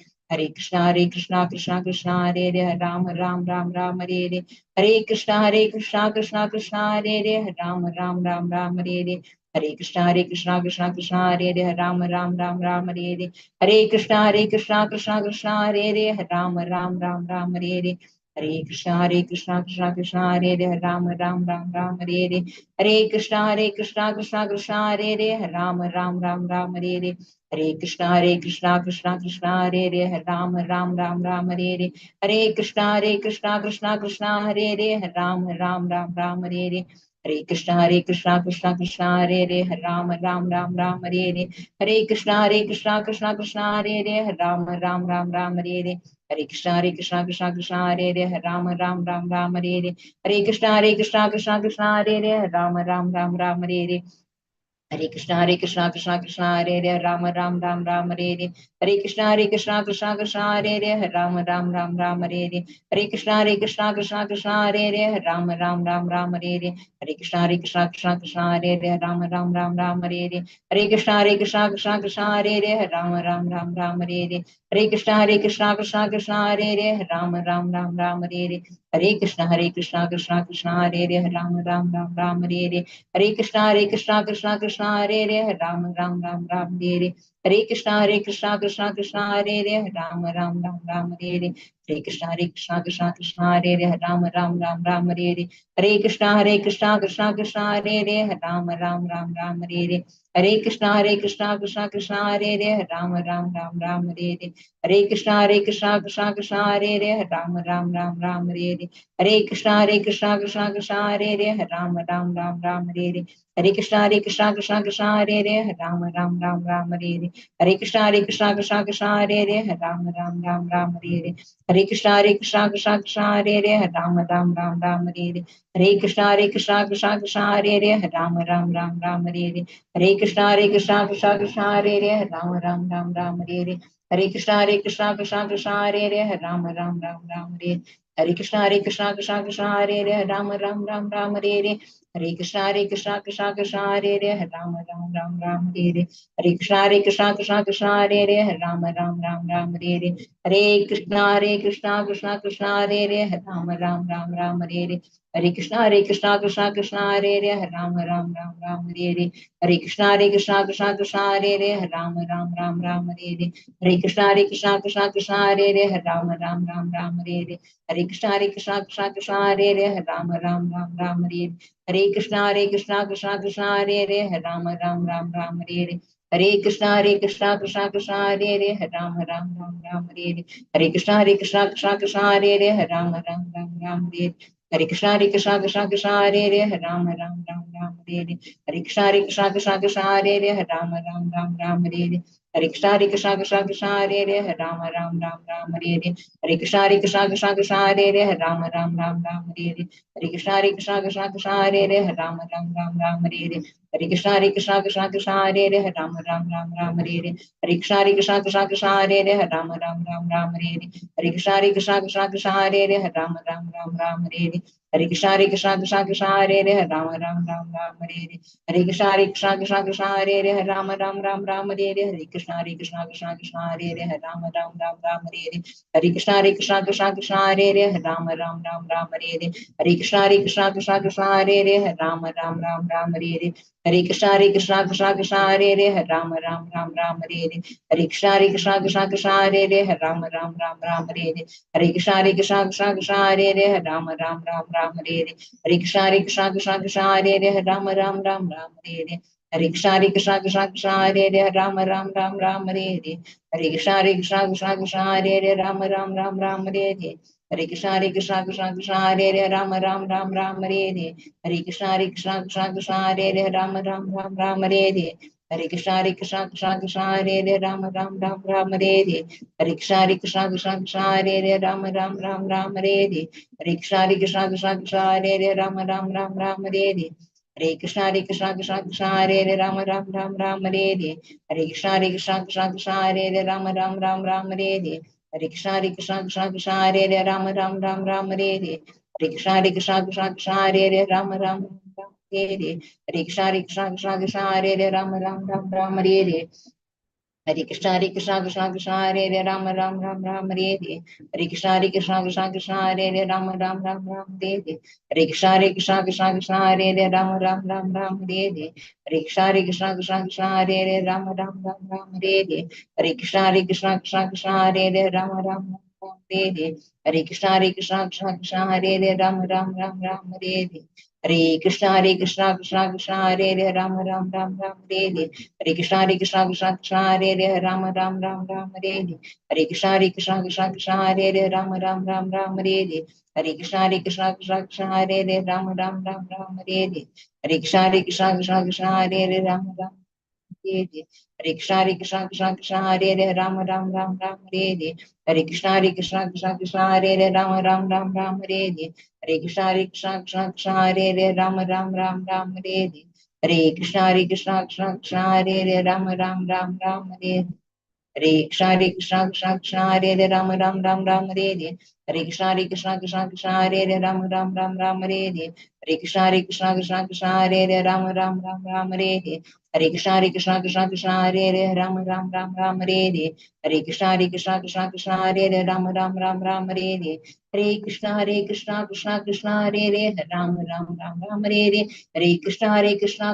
Hare Krishna Krishna Krishna Hare Hare, Ram Ram Ram Ram Hare Hare. Hare Krishna Krishna Krishna Hare Hare, Ram Ram Ram Ram Hare Hare. Hare Krishna Krishna Krishna Hare Hare, Ram Ram Ram Ram Hare Hare. Hare Krishna Krishna Krishna Hare Hare, Ram Ram Ram Ram Hare Hare. Hare Krishna Krishna Krishna Hare Hare, Ram Ram Ram Ram Hare Hare. Hare Krishna Krishna Krishna Hare Hare, Ram Ram Ram Ram Hare Hare. Hare Krishna Krishna Krishna Hare Hare, Ram Ram Ram Ram Hare Hare. Hare Krishna Krishna Krishna Hare Hare, Ram Ram Ram Ram Hare Hare. Hare Krishna Krishna Krishna Hare Hare, Ram Ram Ram Ram Hare Hare. Hare Krishna Krishna Krishna Hare Hare, Ram Ram Ram Ram Hare Hare. Hare Krishna Krishna Krishna Hare Hare, Ram Ram Ram Ram Hare Hare. Hare Krishna Krishna Krishna Hare Hare, Ram Ram Ram Ram Hare Hare. Hare Krishna Krishna Krishna Hare Hare, Ram Ram Ram Ram Hare Hare. Hare Krishna Krishna Krishna Hare Hare, Ram Ram Ram Ram Hare Hare. Hare Krishna Krishna Krishna Hare Hare, Ram Ram Ram Ram Hare Hare. Hare Krishna Krishna Krishna Hare Hare, Ram Ram Ram Ram Hare Hare. Hare Krishna Krishna Krishna Hare Hare, Ram Ram Ram Ram Hare Hare. Hare Krishna Krishna Krishna Hare Hare, Ram Ram Ram Ram Hare Hare. Hare Krishna Krishna Krishna Hare Hare, Ram Ram Ram Ram Hare Hare. Hare Krishna Krishna Krishna Hare Hare, Ram Ram Ram Ram Hare Hare. Hare Krishna Krishna Krishna Hare Hare, Ram Ram Ram Ram Hare Hare. Hare Krishna Krishna Krishna Hare Hare, Ram Ram Ram Ram Hare Hare. Hare Krishna Krishna Krishna Hare Hare, Ram Ram Ram Ram Hare Hare. Hare Krishna Krishna Krishna Hare Hare, Ram Ram Ram Ram Hare Hare. Hare Krishna Krishna Krishna Hare Hare, Ram Ram Ram Ram Hare Hare. Hare Krishna Krishna Krishna Hare Hare, Ram Ram Ram Ram Hare Hare. Hare Krishna Krishna Krishna Hare Hare, Hare Rama Rama Rama Rama Hare Hare. Hare Krishna Krishna Krishna Hare Hare, Hare Rama Rama Rama Rama Hare Hare. Hare Krishna Krishna Krishna Hare Hare, Hare Rama Rama Rama Rama Hare Hare. Hare Krishna Krishna Krishna Hare Hare, Hare Rama Rama Rama Rama Hare Hare. Hare Krishna Krishna Krishna Hare Hare, Hare Rama Rama Rama Rama Hare Hare. Hare Krishna Krishna Krishna Hare Hare, Hare Rama Rama Rama Rama Hare Hare. Hare Krishna Krishna Krishna Hare Hare, Hare Rama Rama Rama Rama Hare Hare. Hare Krishna Krishna Krishna Hare Hare, Hare Rama Rama Rama Rama Hare Hare. Hare Krishna Krishna Krishna Hare Hare, Hare Rama Rama Rama Rama Hare Hare. Hare Krishna Krishna Krishna Hare Hare, Hare Rama Rama Rama Rama Hare Hare. Hare Krishna Krishna Krishna Hare Hare, Hare Rama Rama Rama Rama Hare Hare. Hare Krishna Krishna Krishna Hare Hare, Hare Rama Rama Rama Rama Hare Hare. Hare Krishna Krishna Krishna Hare Hare, Hare Rama Rama Rama Rama Hare Hare. Hare Krishna Krishna Krishna Hare Hare, Hare Rama Rama Rama Rama Hare Hare. Hare Krishna Krishna Krishna Hare Hare, Hare Rama Rama Rama Rama Hare Hare. Hare Krishna Krishna Krishna Hare Hare, Hare Rama Rama Rama Rama Hare Hare. Hare Krishna Krishna Krishna Hare Hare, Hare Rama Rama Rama Rama Hare Hare. Hare Krishna Krishna Krishna Hare Hare, Hare Rama Rama Rama Rama Hare Hare. Hare Krishna Krishna Krishna Hare Hare, Hare Rama Rama Rama Rama Hare Hare. Hare Krishna Krishna Krishna Hare Hare, Hare Rama Rama Rama Rama Hare Hare. Hare Krishna Krishna Krishna Hare Hare, Hare Rama Rama Rama Rama Hare Hare. Hare Krishna Krishna Krishna Hare Hare, Hare Rama Rama Rama Rama Hare Hare. Hare Krishna Krishna Krishna Hare Hare, Hare Rama Rama Rama Rama Hare Hare. Hare Krishna Krishna Krishna Hare Hare, Hare Rama Rama Rama Rama Hare Hare. Hare Krishna Krishna Krishna Hare Hare, Hare Rama Rama Rama Rama Hare Hare. Hare Krishna Krishna Krishna Hare Hare, Hare Rama Rama Rama Rama Hare Hare. Hare Krishna Krishna Krishna Hare Hare, Hare Rama Rama Rama Rama Hare Hare. Hare Krishna Krishna Krishna Hare Hare, Hare Rama Rama Rama Rama Hare Hare. Hare Krishna Krishna Krishna Hare Hare, Hare Rama Rama Rama Rama Hare Hare. Hare Krishna Krishna Krishna Hare Hare, Hare Rama Rama Rama Rama Hare Hare. Hare Krishna Krishna Krishna Hare Hare, Hare Rama Rama Rama Rama Hare Hare. Hare Krishna Krishna Krishna Hare Hare, Hare Rama Rama Rama Rama Hare Hare. Hare Krishna Krishna Krishna Hare Hare, Hare Rama Rama Rama Rama Hare Hare. Hare Krishna Krishna Krishna Hare Hare, Hare Rama Rama Rama Rama Hare Hare. Hare Krishna Krishna Krishna Hare Hare, Hare Rama Rama Rama Rama Hare Hare. Hare Krishna Krishna Krishna Hare Hare, Rama Rama Rama Rama Hare Hare. Hare Krishna Krishna Krishna Hare Hare, Rama Rama Rama Rama Hare Hare. Hare Krishna Krishna Krishna Hare Hare, Rama Rama Rama Rama Hare Hare. Hare Krishna Krishna Krishna Hare Hare, Rama Rama Rama Rama Hare Hare. Hare Krishna Krishna Krishna Hare Hare, Rama Rama Rama Rama Hare Hare. Hare Krishna Krishna Krishna Hare Hare, Rama Rama Rama Rama Hare Hare. Hare Krishna Krishna Krishna Hare Hare, Rama Rama Rama Rama Hare Hare. Hare Krishna Krishna Krishna Hare Hare, Rama Rama Rama Rama Hare Hare. Hare Krishna Krishna Krishna Hare Hare, Rama Rama Rama Rama Hare Hare. Hare Krishna Krishna Krishna Hare Hare, Rama Rama Rama Hare Hare. Hare Krishna Krishna Krishna Hare Hare, Rama Rama Rama Rama Hare Hare. Hare Krishna Krishna Krishna Hare Hare, Rama Rama Rama Rama Hare Hare. Hare Krishna Krishna Krishna Hare Hare, Rama Rama Rama Rama Hare Hare. Hare Krishna Krishna Krishna Hare Hare, Rama Rama Rama Rama Hare Hare. Hare Krishna Krishna Krishna Hare Hare, Rama Rama Rama Rama Hare Hare. Hare Krishna Krishna Krishna Hare Hare, Rama Rama Rama Hare Hare. Hare Krishna Krishna Krishna Hare Hare, Rama Rama Rama Rama Hare Hare. Hare Krishna Krishna Krishna Hare Hare, Rama Rama Rama Rama Hare Hare. Hare Krishna Krishna Krishna Hare Hare, Rama Rama Rama Rama Hare Hare. Hare Krishna Krishna Krishna Hare Hare, Rama Rama Rama Rama Hare Hare. Hare Krishna Krishna Krishna Hare Hare, Rama Rama Rama Rama Hare Hare. Hare Krishna Krishna Krishna Hare Hare, Rama Rama Hare Hare. Hare Krishna Krishna Krishna Hare Hare, Rama Rama Rama Rama Hare Hare. Hare Krishna Krishna Krishna Hare Hare, Rama Rama Rama Rama Hare Hare. Hare Krishna Krishna Krishna Hare Hare, Rama Rama Rama Rama Hare Hare. Hare Krishna Krishna Krishna Hare Hare, Rama Rama Rama Rama Hare Hare. Hare Krishna Krishna Krishna Hare Hare, Rama Rama Rama Rama Hare Hare. Hare Krishna Krishna Krishna Hare Hare, Rama Rama Rama Rama Hare Hare. Hare Krishna Krishna Krishna Hare Hare, Rama Rama Rama Rama Hare Hare. Hare Krishna Krishna Krishna Hare Hare, Rama Rama Rama Rama Hare Hare. Hare Krishna Krishna Krishna Hare Hare, Rama Rama Rama Rama Hare Hare. Hare Krishna Krishna Krishna Hare Hare, Rama Rama Rama Rama Hare Hare. Hare Krishna Krishna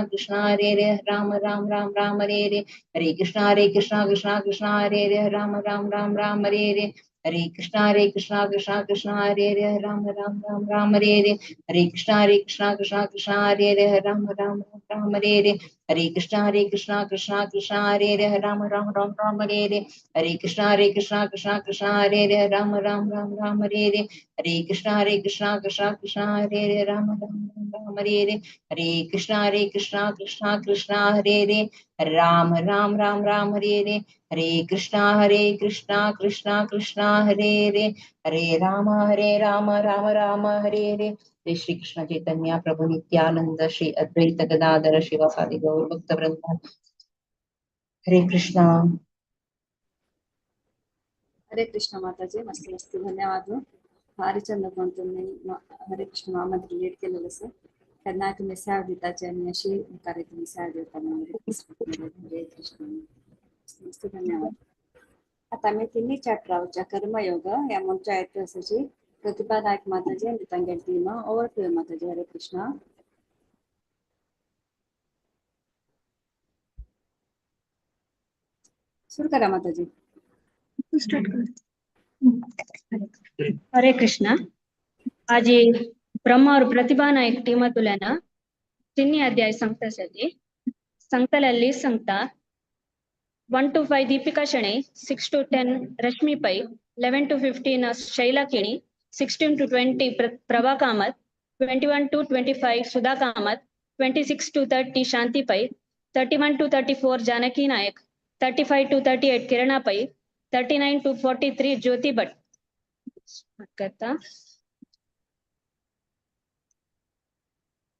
Krishna Hare Hare, Rama Rama Rama Rama Hare Hare. Hare Krishna Krishna Krishna Hare Hare, Rama Rama Rama Rama Hare Hare. Hare Krishna Krishna Krishna Hare Hare, Rama Rama Rama Rama Hare Hare. Hare Krishna Krishna Krishna Hare Hare, Rama Rama Rama Hare Hare. हरे कृष्णा कृष्णा कृष्णा हरे हरे, राम राम राम राम हरे हरे। हरे कृष्णा कृष्णा कृष्णा हरे हरे, राम राम राम राम हरे हरे। हरे कृष्णा कृष्णा कृष्णा हरे हरे, राम राम राम राम हरे हरे। हरे कृष्णा कृष्णा कृष्णा हरे हरे, राम राम राम राम हरे हरे। हरे कृष्णा कृष्णा कृष्णा हरे हरे, हरे राम राम राम हरे हरे। जय श्री कृष्ण चैतन्य प्रभु नित्यानंद श्री अद्वैत गदाधर शिवासादि गौर भक्त वृंद। हरे कृष्णा। हरे कृष्ण माताजी, मस्त मस्त धन्यवाद। भारी चंद पण तुम्ही हरे Krishna मामात relate केलेलं असं त्यांना तुम्ही सेवा दिताचे आणि अशी कार्य तुम्ही सेवा देता म्हणून हरे कृष्ण, मस्त मस्त धन्यवाद। आता आम्ही तिन्ही चॅप्टरावरच्या कर्मयोग या मुलच्या ऐतिहासाची प्रतिभा नायक माताजी आणि तांगेली team over to you Mataji. Hare Krishna. सुरू करा माताजी। स्टार्ट कर। हरे कृष्णा। आज ब्रह्म और प्रतिभा नायक टीम तुल्यान तिन्ही अध्याय सांगता साठी सांगतल्या लिस्ट सांगता 1 to 5 Deepika Shenoy, 6 to 10 Rashmi Pai, 11 to 15 Shaila Kini, 16 to 20 Prabha Kamath, 21 to 25 Sudha Kamath, 26 to 30 Shanti Pai, 31 to 34 Janaki Nayak, 35 to 38 Kirana Pai, 39 to 43 Jyoti Bhat. करता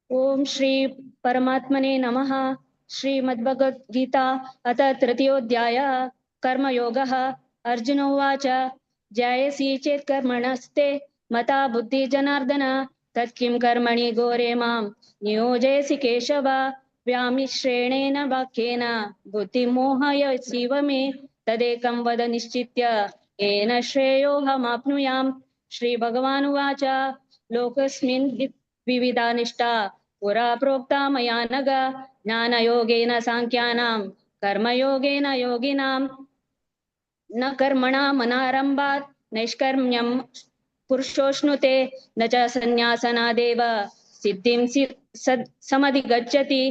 ओम श्री परमात्मने नमः। श्रीमद्भगवद्गीता अथ तृतीयोऽध्याय कर्मयोगः। अर्जुन उवाच जायसी चेत् कर्मणस्ते मता बुद्धि जनार्दन तत्किं कर्मणि घोरे मां नियोजयसि केशव। व्यामिश्रेणेन वाक्येन बुद्धिमोहयसीव मे तदेकं वद निश्चित्य येन श्रेयोऽहमाप्नुयाम्। श्री भगवानुवाच लोकस्मिन् विविधा निष्ठा पुरा प्रोक्ता मया नघ ज्ञानयोगेन सांख्यानां कर्मयोगेन योगिनां न कर्मणामनारम्भात् नैष्कर्म्यं पुरुषोऽश्नुते न च संन्यासनादेव सिद्धिं समधिगच्छति।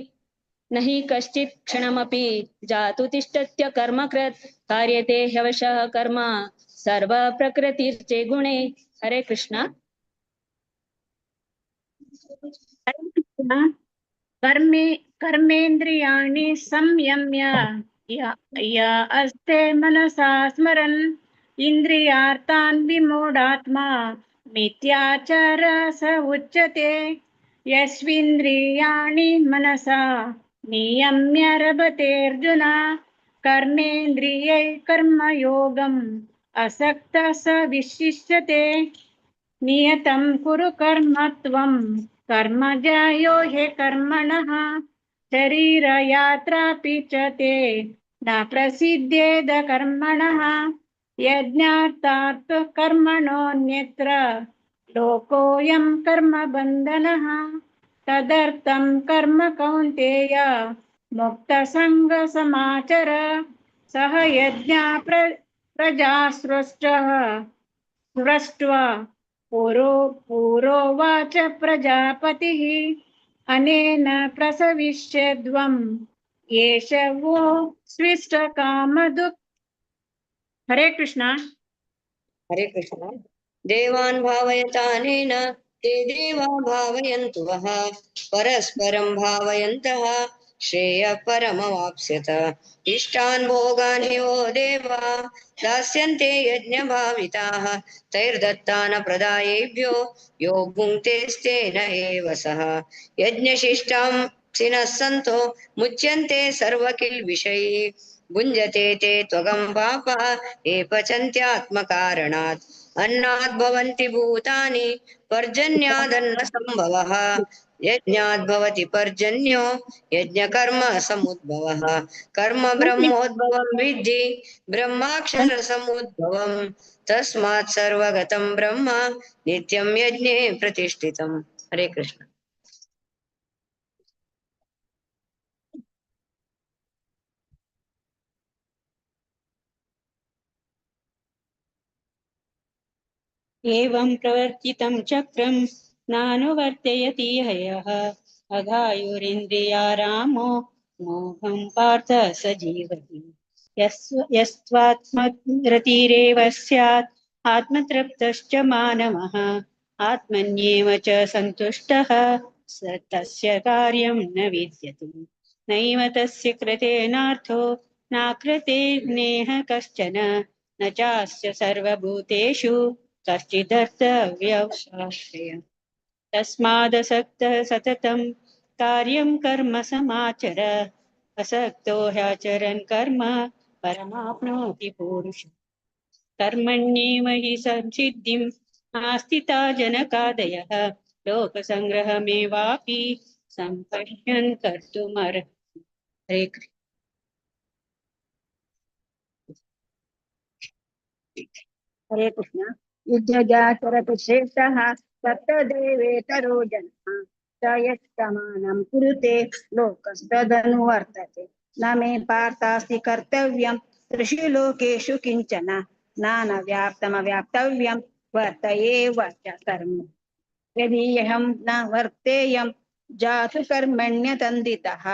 न हि कश्चित् क्षणमपि जातु तिष्ठत्य कर्मकृत् कार्यते ह्यवशः कर्म सर्व प्रकृतिर्चे गुणे। हरे कृष्णा। कर्मेन्द्रियाणि संयम्य या अस्ते मनसा स्मरन् इन्द्रियार्थान् विमूढात्मा मिथ्याचार स उच्यते। यस्विन्द्रियाणि मनसा नियम्य रभतेऽर्जुन कर्मेन्द्रियै कर्मयोगम् असक्तः स विशिष्यते। नियतं कुरु कर्म त्वं कर्म जायो हि कर्मणः शरीरयात्रापि च ते न प्रसिद्ध्येद कर्मणः। यज्ञार्थात् कर्मणोऽन्यत्र लोकोऽयं कर्मबन्धनः तदर्थं कर्म कौन्तेय मुक्तसङ्गसमाचर। सह यज्ञा प्रजा सृष्ट्वा पुरोवाच प्रजापतिः अनेन प्रसविष्यध्वम् एष वो स्विष्टकामधुक्। हरे कृष्णा। हरे कृष्णा। देवान् भावयतानेन ते देवा भावयन्तु वः परस्परं भावयन्तः श्रेयः परमवाप्स्यत। इष्टान् भोगान् हि वो देवा दास्यन्ते यज्ञभाविताः तैर्दत्तान प्रदायेभ्यो यो भुङ्क्तेस्तेन एव सः। यज्ञशिष्टां सिनः सन्तो मुच्यन्ते सर्वकिल्बिषैः भुञ्जते ते त्वगं पापा ये पचन्त्यात्मकारणात्। अन्नाद् भवन्ति भूतानि पर्जन्यादन्न संभवः यज्ञाद् भवति पर्जन्यो यज्ञकर्म समुद्भवः। कर्म ब्रह्मोद्भवं विद्धि ब्रह्माक्षर समुद्भवं तस्मात् सर्वगतं ब्रह्म नित्यं यज्ञे प्रतिष्ठितम्। हरे कृष्ण। एवं प्रवर्तितं चक्रं नानुवर्तयति हयः अघायुरिन्द्रियारामो मोहं पार्थ स जीवति। यस्त्वात्मरतिरेव स्यात् आत्मतृप्तश्च मानवः आत्मन्येव च सन्तुष्टः स तस्य कार्यं न विद्यते। नैव तस्य कृतेनार्थो नाकृते नेह कश्चन न चास्य सर्वभूतेषु कश्चिदर्थव्यवसाश्रय। तस्मादसक्तः सततं कार्यं कर्म समाचर असक्तो ह्याचरन् कर्म परमाप्नोति पुरुषः। कर्मण्येव हि संसिद्धिं आस्थिता जनकादयः लोकसङ्ग्रहमेवापि सम्पश्यन् कर्तुमर्हति। हरे कृष्ण। हरे कृष्ण। युद्धजाचरति श्रेष्ठः तत्तदेवेतरो जनः स यत्समानं कुरुते लोकस्तदनुवर्तते। न मे पार्थास्ति कर्तव्यं त्रिषु लोकेषु किञ्चन नानव्याप्तमव्याप्तव्यं वर्त एव च कर्म। यदि अहं न वर्तेयं जातु कर्मण्यतन्दितः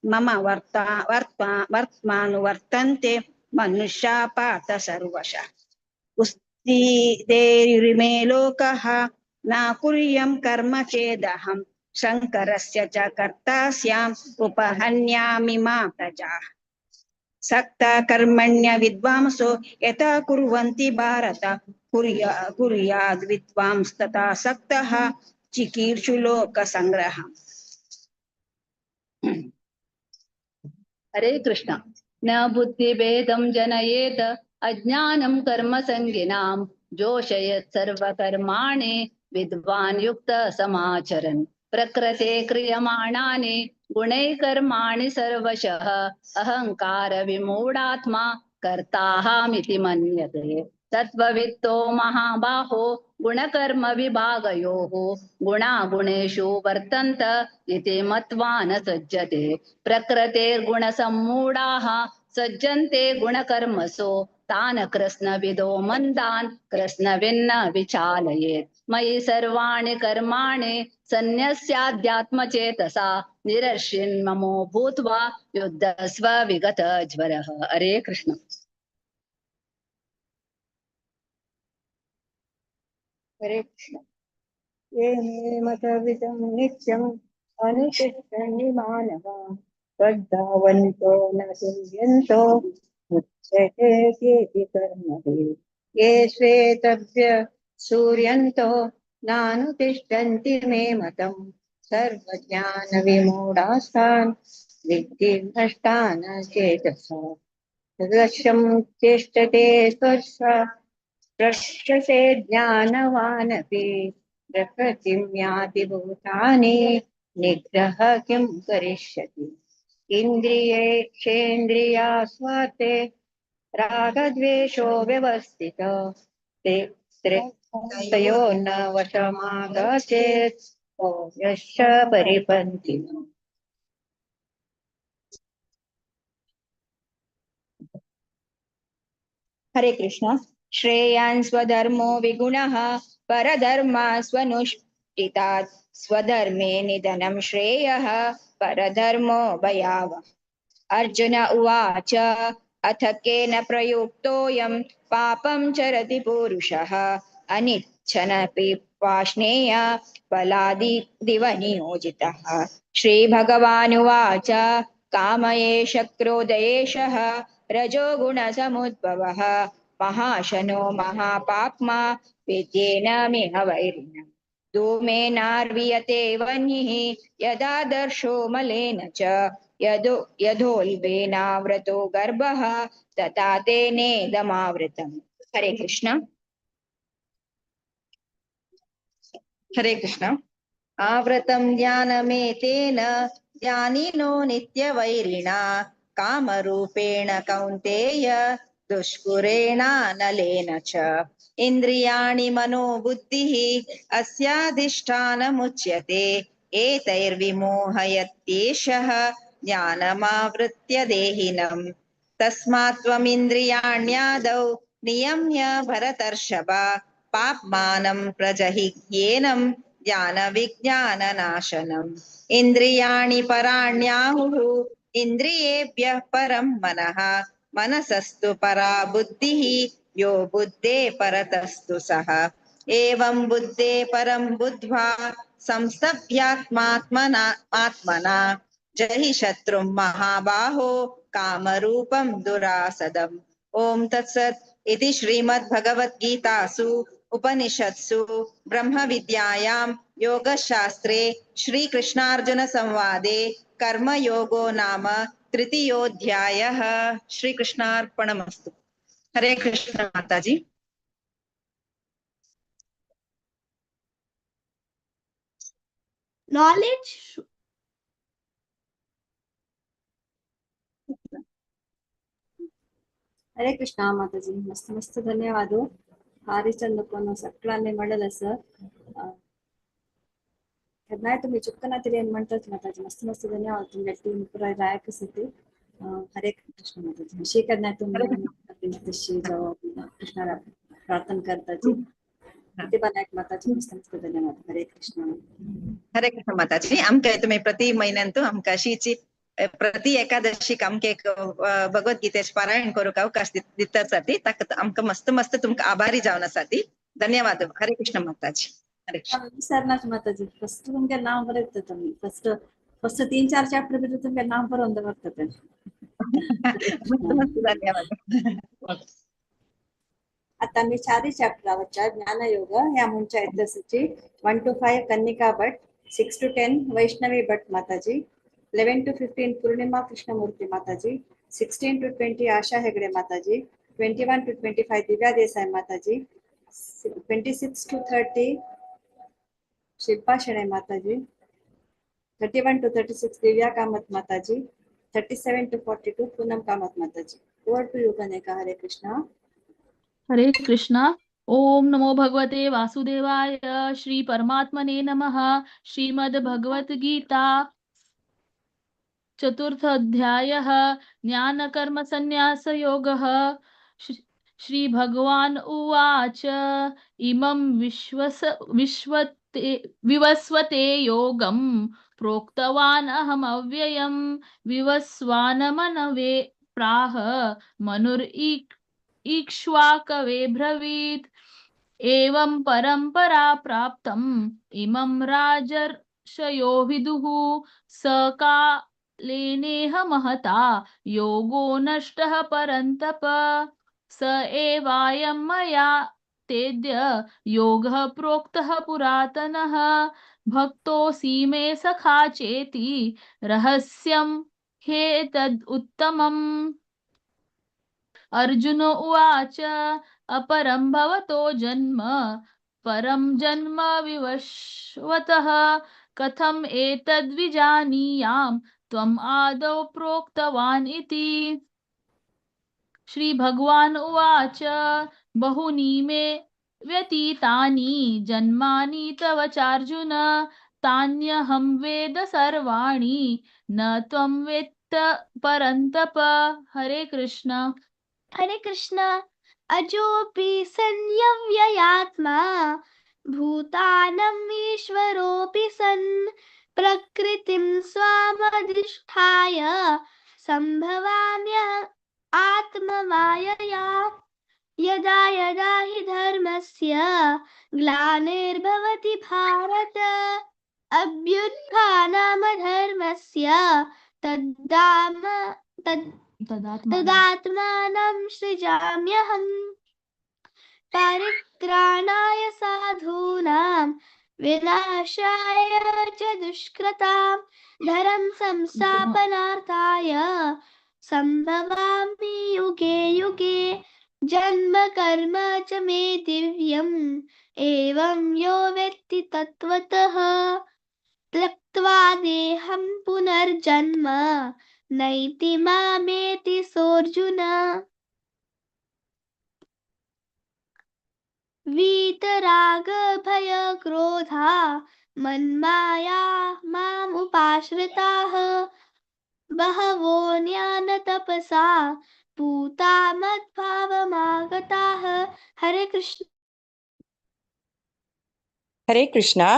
मम वर्त्मानुवर्तन्ते मनुष्या पार्थ सर्वशः। उस्तिदेरिमे लोकः न कुर्यं कर्म चेदहं शङ्करस्य च कर्ता स्याम् उपहन्यामि मा प्रजाः। सक्ता कर्मण्य विद्वांसो यथा कुर्वन्ति भारत कुर्याद् विद्वांस्तथा सक्तः चिकीर्षु लोकसङ्ग्रहम्। हरे कृष्ण। न बुद्धिभेदं जनयेत अज्ञानं कर्मसङ्गिनां जोषयत् सर्वकर्माणि विद्वान् युक्तः समाचरन्। प्रकृते क्रियमाणानि गुणैः कर्माणि सर्वशः अहंकार विमूढात्मा कर्ताहमिति मन्यते। तत्त्ववित्तो महाबाहो गुणकर्म विभागयोः गुणागुणेषु वर्तन्त इति मत्वा न सज्जते। प्रकृतेर्गुणसम्मूढाः सज्जन्ते गुणकर्मसु तान् कृत्स्नविदो मन्दान् कृत्स्नविन्न विचालयेत्। मयि सर्वाणि कर्माणि सन्न्यस्याध्यात्मचेतसा निरर्षिन्ममो भूत्वा युद्धस्व विगत ज्वरः। हरे कृष्ण। हरे कृष्ण। ये मे मतविदं नित्यम् अनुतिष्ठन्ति मानवा श्रद्धावन्तो न तुल्यन्तो मुच्यते केति कर्मभिः। ये श्वेतव्य सूर्यन्तो नानुतिष्ठन्ति मे मतम् सर्वज्ञानविमूढास्तान् विद्धि नष्टान् चेतसा। सदृशं चेष्टते स्पर्श पृच्छसे ज्ञानवानपि प्रकृतिं याति भूतानि निग्रह किं करिष्यति। इन्द्रियेक्षेन्द्रिया स्वार्थे रागद्वेषो व्यवस्थित ते तयो न वशमागचेत् यश्च परिपन्थि। हरे कृष्ण। श्रेयान् स्वधर्मो विगुणः परधर्मा स्वनुष्ठितात् स्वधर्मे निधनं श्रेयः परधर्मो भयावह। अर्जुन उवाच अथ केन प्रयुक्तोऽयं पापं चरति पुरुषः अनिच्छनपि वाष्णेय बलादिव नियोजितः। श्रीभगवानुवाच काम एष क्रोध एषः रजोगुणसमुद्भवः महाशनो महापाप्मा विद्येनमिह वैरिणम्। धूमेनार्वियते वह्निः यदा दर्शो मलेन च यधोल्बेनावृतो गर्भः तथा तेनेदमावृतम्। हरे कृष्ण। हरे कृष्ण। आवृतं ज्ञानमेतेन ज्ञानिनो नित्यवैरिणा कामरूपेण कौन्तेय दुष्पुरेणानलेन च। इन्द्रियाणि मनो बुद्धिः अस्याधिष्ठानमुच्यते एतैर्विमोहयत्येषः ज्ञानमावृत्य देहिनम्। तस्मात् त्वमिन्द्रियाण्यादौ नियम्य भरतर्षभ पाप्मानं प्रजहि येनं ज्ञानविज्ञाननाशनम्। इन्द्रियाणि पराण्याहुः इन्द्रियेभ्यः परं मनः मनसस्तु परा बुद्धिः यो बुद्धे परतस्तु सः। एवं बुद्धे परं बुद्ध्वा संस्तभ्यात्मात्मना आत्मना जहि शत्रुं महाबाहो कामरूपं दुरासदम्। ओम तत्सत् इति श्रीमद्भगवद्गीतासु उपनिषत्सु ब्रह्मविद्यायां योगशास्त्रे श्रीकृष्णार्जुन संवादे कर्मयोगो नाम तृतीयोऽध्यायः। श्रीकृष्णार्पणमस्तु। हरे कृष्ण माताजी। Knowledge हरे कृष्णा माताजी, मस्त मस्त धन्यवाद। हरिचंद कोण सगळ्यांनी म्हणलं असं नाही तुम्ही चुकतना तरी म्हणतात माताजी। मस्त मस्त धन्यवाद तुमच्या टीम पुरा लायक असे। हरे कृष्ण माताजी। अशी नाही तुम्ही तशी जवाब कृष्णाला प्रार्थना करताची प्रतिभा नायक माताजी, मस्त मस्त धन्यवाद। हरे कृष्ण। हरे कृष्ण माताजी। आमकां तुम्ही प्रति महिन्यांतु आमकां अशीची प्रति एकादशीक आमकां एक भगवद्गीतेचे पारायण करूंक अवकाश दिता साठी ताका आमकां मस्त मस्त तुमकां आभारी जावन आसा ती। धन्यवाद। हरे कृष्ण माताजी। हरे कृष्ण। विसरनाच माताजी, फर्स्ट तुमगे नाव बरयता तुमी। फर्स्ट फर्स्ट 3-4 चॅप्टर भितर तुमगे नाव बरोवन दवरता ते। मस्त मस्त धन्यवाद। आता मी चारही चॅप्टर वच्चा ज्ञानयोग ह्या मुंच्या इतिहासाची 1 to 5 Kanika Bhat, 6 to 10 Vaishnavi Bhat Mataji, 11 to 15 Purnima Krishnamurthy Mataji, 16 to 20 Asha Hegde Mataji, 21 to 25 Divya Desai Mataji, 26 to 30 Shilpa Shenoy Mataji, 31 to 36 Divya Kamath Mataji, 37 to 42 Poonam Kamath Mataji. Over to you Kanika. Hare Krishna. Hare Krishna. Om नमो भगवते वासुदेवाय। श्री परमात्मने नमः। श्रीमद् भगवत गीता चतुर्थ अध्यायः ज्ञान कर्म संन्यास योगः। श्री भगवान उवाच इमं विवस्वते योगं प्रोक्तवान् अहम् अव्ययं विवस्वानमनवे प्राह मनुर् इक्ष्वाकवे ब्रवीत्। एवं परंपरा प्राप्तम् इमं राजर्षयो विदुः सकालेनेह महता योगो नष्टः परन्तप। स एवायं मया तेद्य योगः प्रोक्तः पुरातनः भक्तोऽसि मे सखा चेति रहस्यं हेतद् उत्तमम्। अर्जुन उवाच अपरं भवतो जन्म परं जन्म विवस्वतः कथम् एतद्विजानीयां त्वम् आदौ प्रोक्तवान् इति। श्री भगवान् उवाच बहूनि मे व्यतीतानि जन्मानि तव चार्जुन तान्यहं वेद सर्वाणि न त्वं वेत्त परन्तप। हरे कृष्ण। हरे कृष्ण। अजोऽपि सन्यव्ययात्मा भूतानां ईश्वरोऽपि सन् प्रकृतिं स्वामधिष्ठाय संभवाम्य आत्ममायया। यदा यदा हि धर्मस्य ग्लानिर्भवति भारत अभ्युत्थानमधर्मस्य तदात्मानं सृजाम्यहम्। परित्राणाय साधूनां विनाशाय च दुष्कृतां धर्म संस्थापनार्थाय संभवामि युगे युगे। जन्म कर्म च मे दिव्यम् एवं यो वेत्ति तत्त्वतः। त्यक्त्वा देहं पुनर्जन्म नैति मामेति सोऽर्जुन। वीतराग भय क्रोधा मन्माया मामुपाश्रिताः बहवो ज्ञानतपसा पूता मद्भावमागताः। हरे कृष्ण। हरे कृष्णा।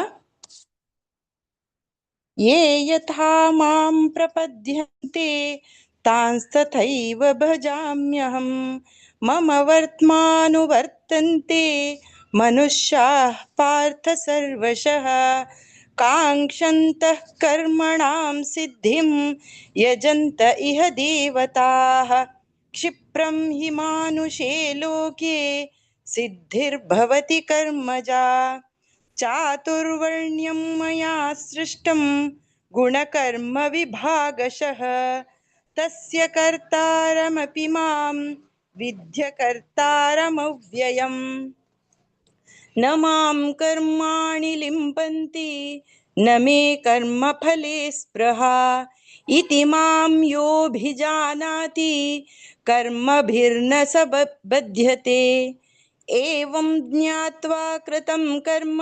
ये यथा मां प्रपद्यन्ते तांस्तथैव भजाम्यहम्। मम वर्त्मानुवर्तन्ते मनुष्याः पार्थ सर्वशः। काङ्क्षन्तः कर्मणां सिद्धिं यजन्त इह देवताः। क्षिप्रं हि मानुषे लोके सिद्धिर्भवति कर्मजा। चातुर्वर्ण्यं मया सृष्टं गुणकर्म विभागशः। तस्य कर्तारमपि मां विद्य कर्तारमव्ययम्। न मां कर्माणि लिम्पन्ति न मे कर्मफले स्पृहा। इति मां योऽभिजानाति कर्मभिर्न स बध्यते। एवं ज्ञात्वा कृतं कर्म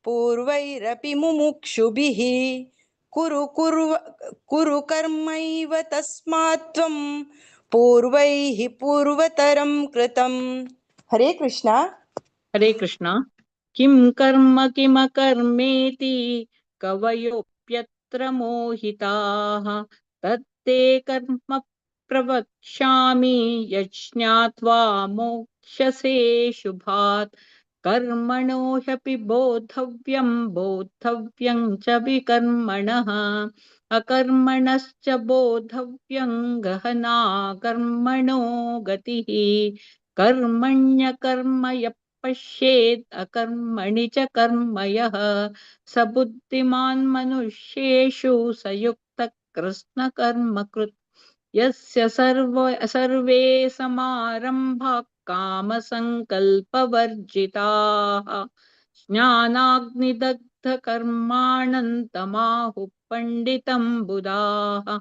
पूर्वैरपि मुमुक्षुभिः। कुरु कुरु कुरु कर्मैव तस्मात् त्वं पूर्वैः पूर्वतरं कृतम्। हरे कृष्णा। हरे कृष्णा। किं कर्म किमकर्मेति कवयोऽप्यत्र मोहिताः। तत्ते कर्म प्रवक्ष्यामि यज्ञात्वा मोक्षसे शुभात्। कर्मणो ह्यपि बोद्धव्यं बोद्धव्यं च विकर्मणः। अकर्मणश्च बोद्धव्यं गहना कर्मणो गतिः। कर्मण्यकर्म यः पश्येत् अकर्मणि च कर्म यः। स बुद्धिमान् मनुष्येषु स युक्तः कृत्स्नकर्मकृत्। यस्य सर्वे समारम्भाः कामसङ्कल्पवर्जिताः। ज्ञानाग्निदग्धकर्माणन्तमाहुः पण्डितं बुधाः।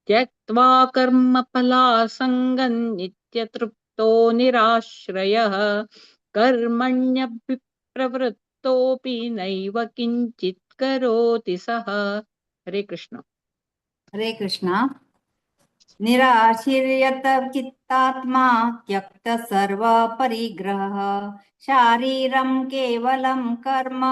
त्यक्त्वा कर्मफलासङ्गं नित्यतृप्तो निराश्रयः। कर्मण्यभिप्रवृत्तोऽपि नैव किञ्चित् करोति सः। हरे कृष्ण। हरे कृष्ण। निराशीर्यत चित्तात्मा त्यक्त सर्व परिग्रहः। शारीरं केवलं कर्म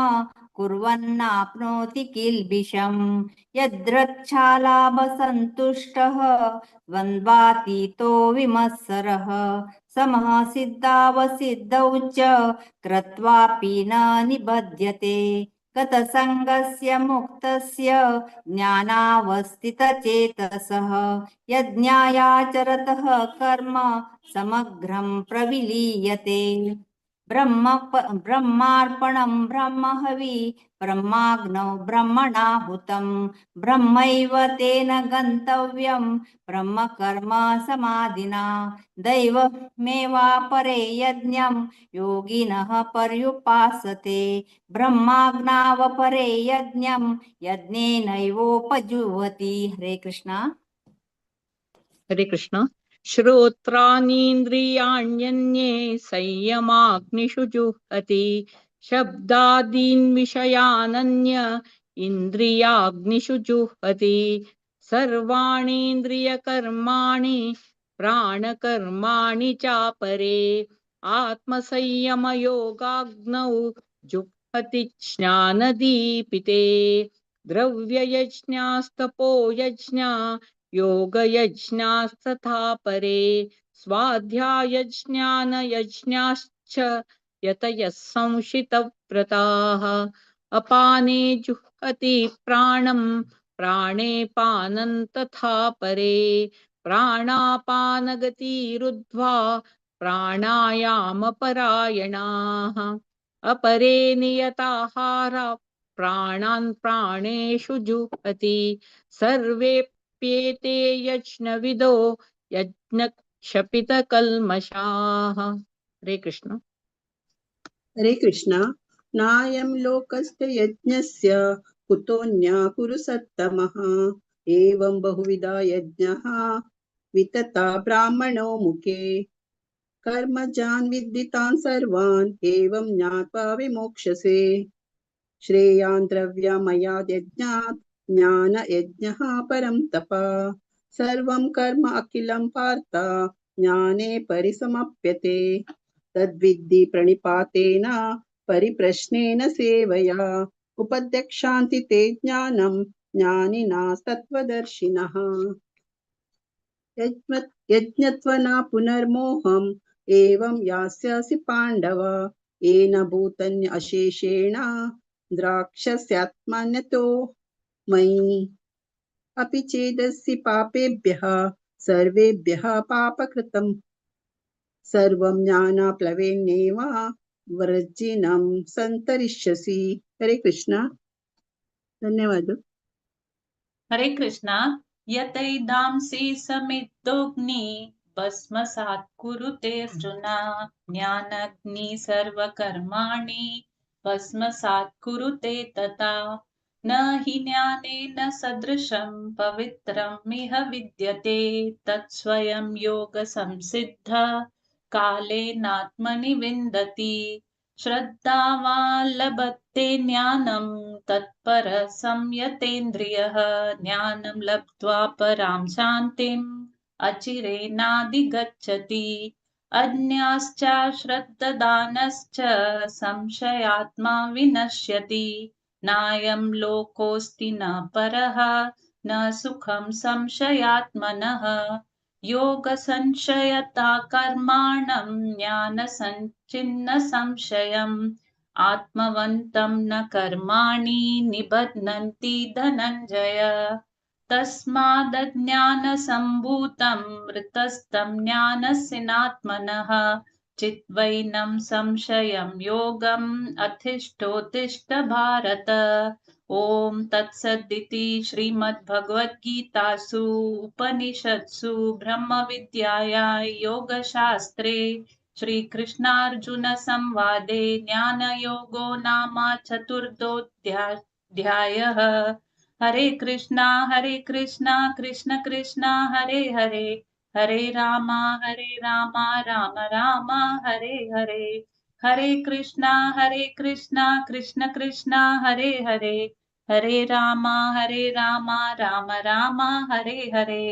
कुर्वन्नाप्नोति किल्बिषम्। यद्रच्छालाभसन्तुष्टः द्वन्द्वातीतो विमत्सरः। समः सिद्धावसिद्धौ च कृत्वापि न निबध्यते। गतसङ्गस्य मुक्तस्य ज्ञानावस्थितचेतसः। यज्ञायाचरतः कर्म समग्रं प्रविलीयते। ब्रह्मार्पणं ब्रह्महवि ब्रह्माग्नौ ब्रह्मणाहुतं। ब्रह्मैव तेन गन्तव्यं ब्रह्मकर्म समाधिना। दैवमेवापरे यज्ञं योगिनः पर्युपासते। ब्रह्माग्नावपरे यज्ञं यज्ञेनैवोपजुह्वति। हरे कृष्णा। हरे कृष्ण। श्रोत्राणीन्द्रियाण्यन्ये संयमाग्निषु जुह्वति। शब्दादीन् विषयानन्य इन्द्रियाग्निषु जुह्वति। सर्वाणीन्द्रियकर्माणि प्राणकर्माणि चापरे। आत्मसंयमयोगाग्नौ जुह्वति ज्ञानदीपिते। द्रव्ययज्ञास्तपोयज्ञा योगयज्ञास्तथा परे। स्वाध्यायज्ञानयज्ञाश्च यतयः संशितव्रताः। अपाने जुह्वति प्राणं प्राणे पानं तथा परे। प्राणापानगतिरुद्ध्वा प्राणायामपरायणाः। अपरे नियताहारा प्राणान् प्राणेषु जुह्वति। सर्वेप्येते यज्ञविदो यज्ञक्षपितकल्मषाः। हरे कृष्ण। हरे कृष्ण। नायं लोकस्य यज्ञस्य कुतोऽन्या कुरु सत्तमः। एवं बहुविधा यज्ञः वितता ब्राह्मणो मुखे। कर्मजान् विद्धितान् सर्वान् एवं ज्ञात्वा विमोक्षसे। श्रेयान् द्रव्यमयाद् यज्ञात् ज्ञान यज्ञः परं तप। सर्वं कर्म अखिलं पार्थ ज्ञाने परिसमाप्यते। तद्विद्धि प्रणिपातेन परिप्रश्नेन सेवया। उपद्यक्षान्ति ते ज्ञानं ज्ञानिना तत्त्वदर्शिनः। यज्ञत्वना पुनर्मोहम् एवं यास्यसि पाण्डव येन भूतन्य अशेषेण द्राक्षस्यात्मन्यतो मयि। अपि चेदसि पापेभ्यः सर्वेभ्यः पापकृतं सर्वं ज्ञानाप्लवेन्नेव वर्जिनं संतरिष्यसि। हरे कृष्णा। धन्यवाद। हरे कृष्णा। यतैदांसि समिद्धोऽग्नि भस्मसात् कुरुते अर्जुन ज्ञानाग्नि सर्वकर्माणि भस्मसात् कुरुते तथा। न हि ज्ञानेन सदृशं पवित्रमिह विद्यते तत्स्वयं योगसंसिद्ध कालेनात्मनि विन्दति। श्रद्धावान् लभते ज्ञानं तत्परः संयतेन्द्रियः ज्ञानं लब्ध्वा परां शान्तिम् अचिरेणाधिगच्छति। अज्ञाश्च श्रद्धादानश्च संशयात्मा विनश्यति। नायं लोकोऽस्ति न परः न सुखं संशयात्मनः। योगसंशयता कर्माणं ज्ञानसञ्चिन्न संशयम् आत्मवन्तं न कर्माणि निबध्नन्ति धनञ्जय। तस्मादज्ञानसम्भूतं मृतस्तं ज्ञानस्यनात्मनः चिद्वैनं संशयं योगम् अथिष्ठोतिष्ठ भारत। ॐ तत्सदिति श्रीमद्भगवद्गीतासु उपनिषत्सु ब्रह्मविद्यायां योगशास्त्रे श्रीकृष्णार्जुन संवादे ज्ञानयोगो नाम चतुर्थोऽध्यायः। हरे कृष्णा कृष्ण कृष्ण हरे हरे, हरे रामा राम राम हरे हरे। हरे कृष्णा कृष्ण कृष्ण हरे हरे, हरे रामा राम राम हरे हरे।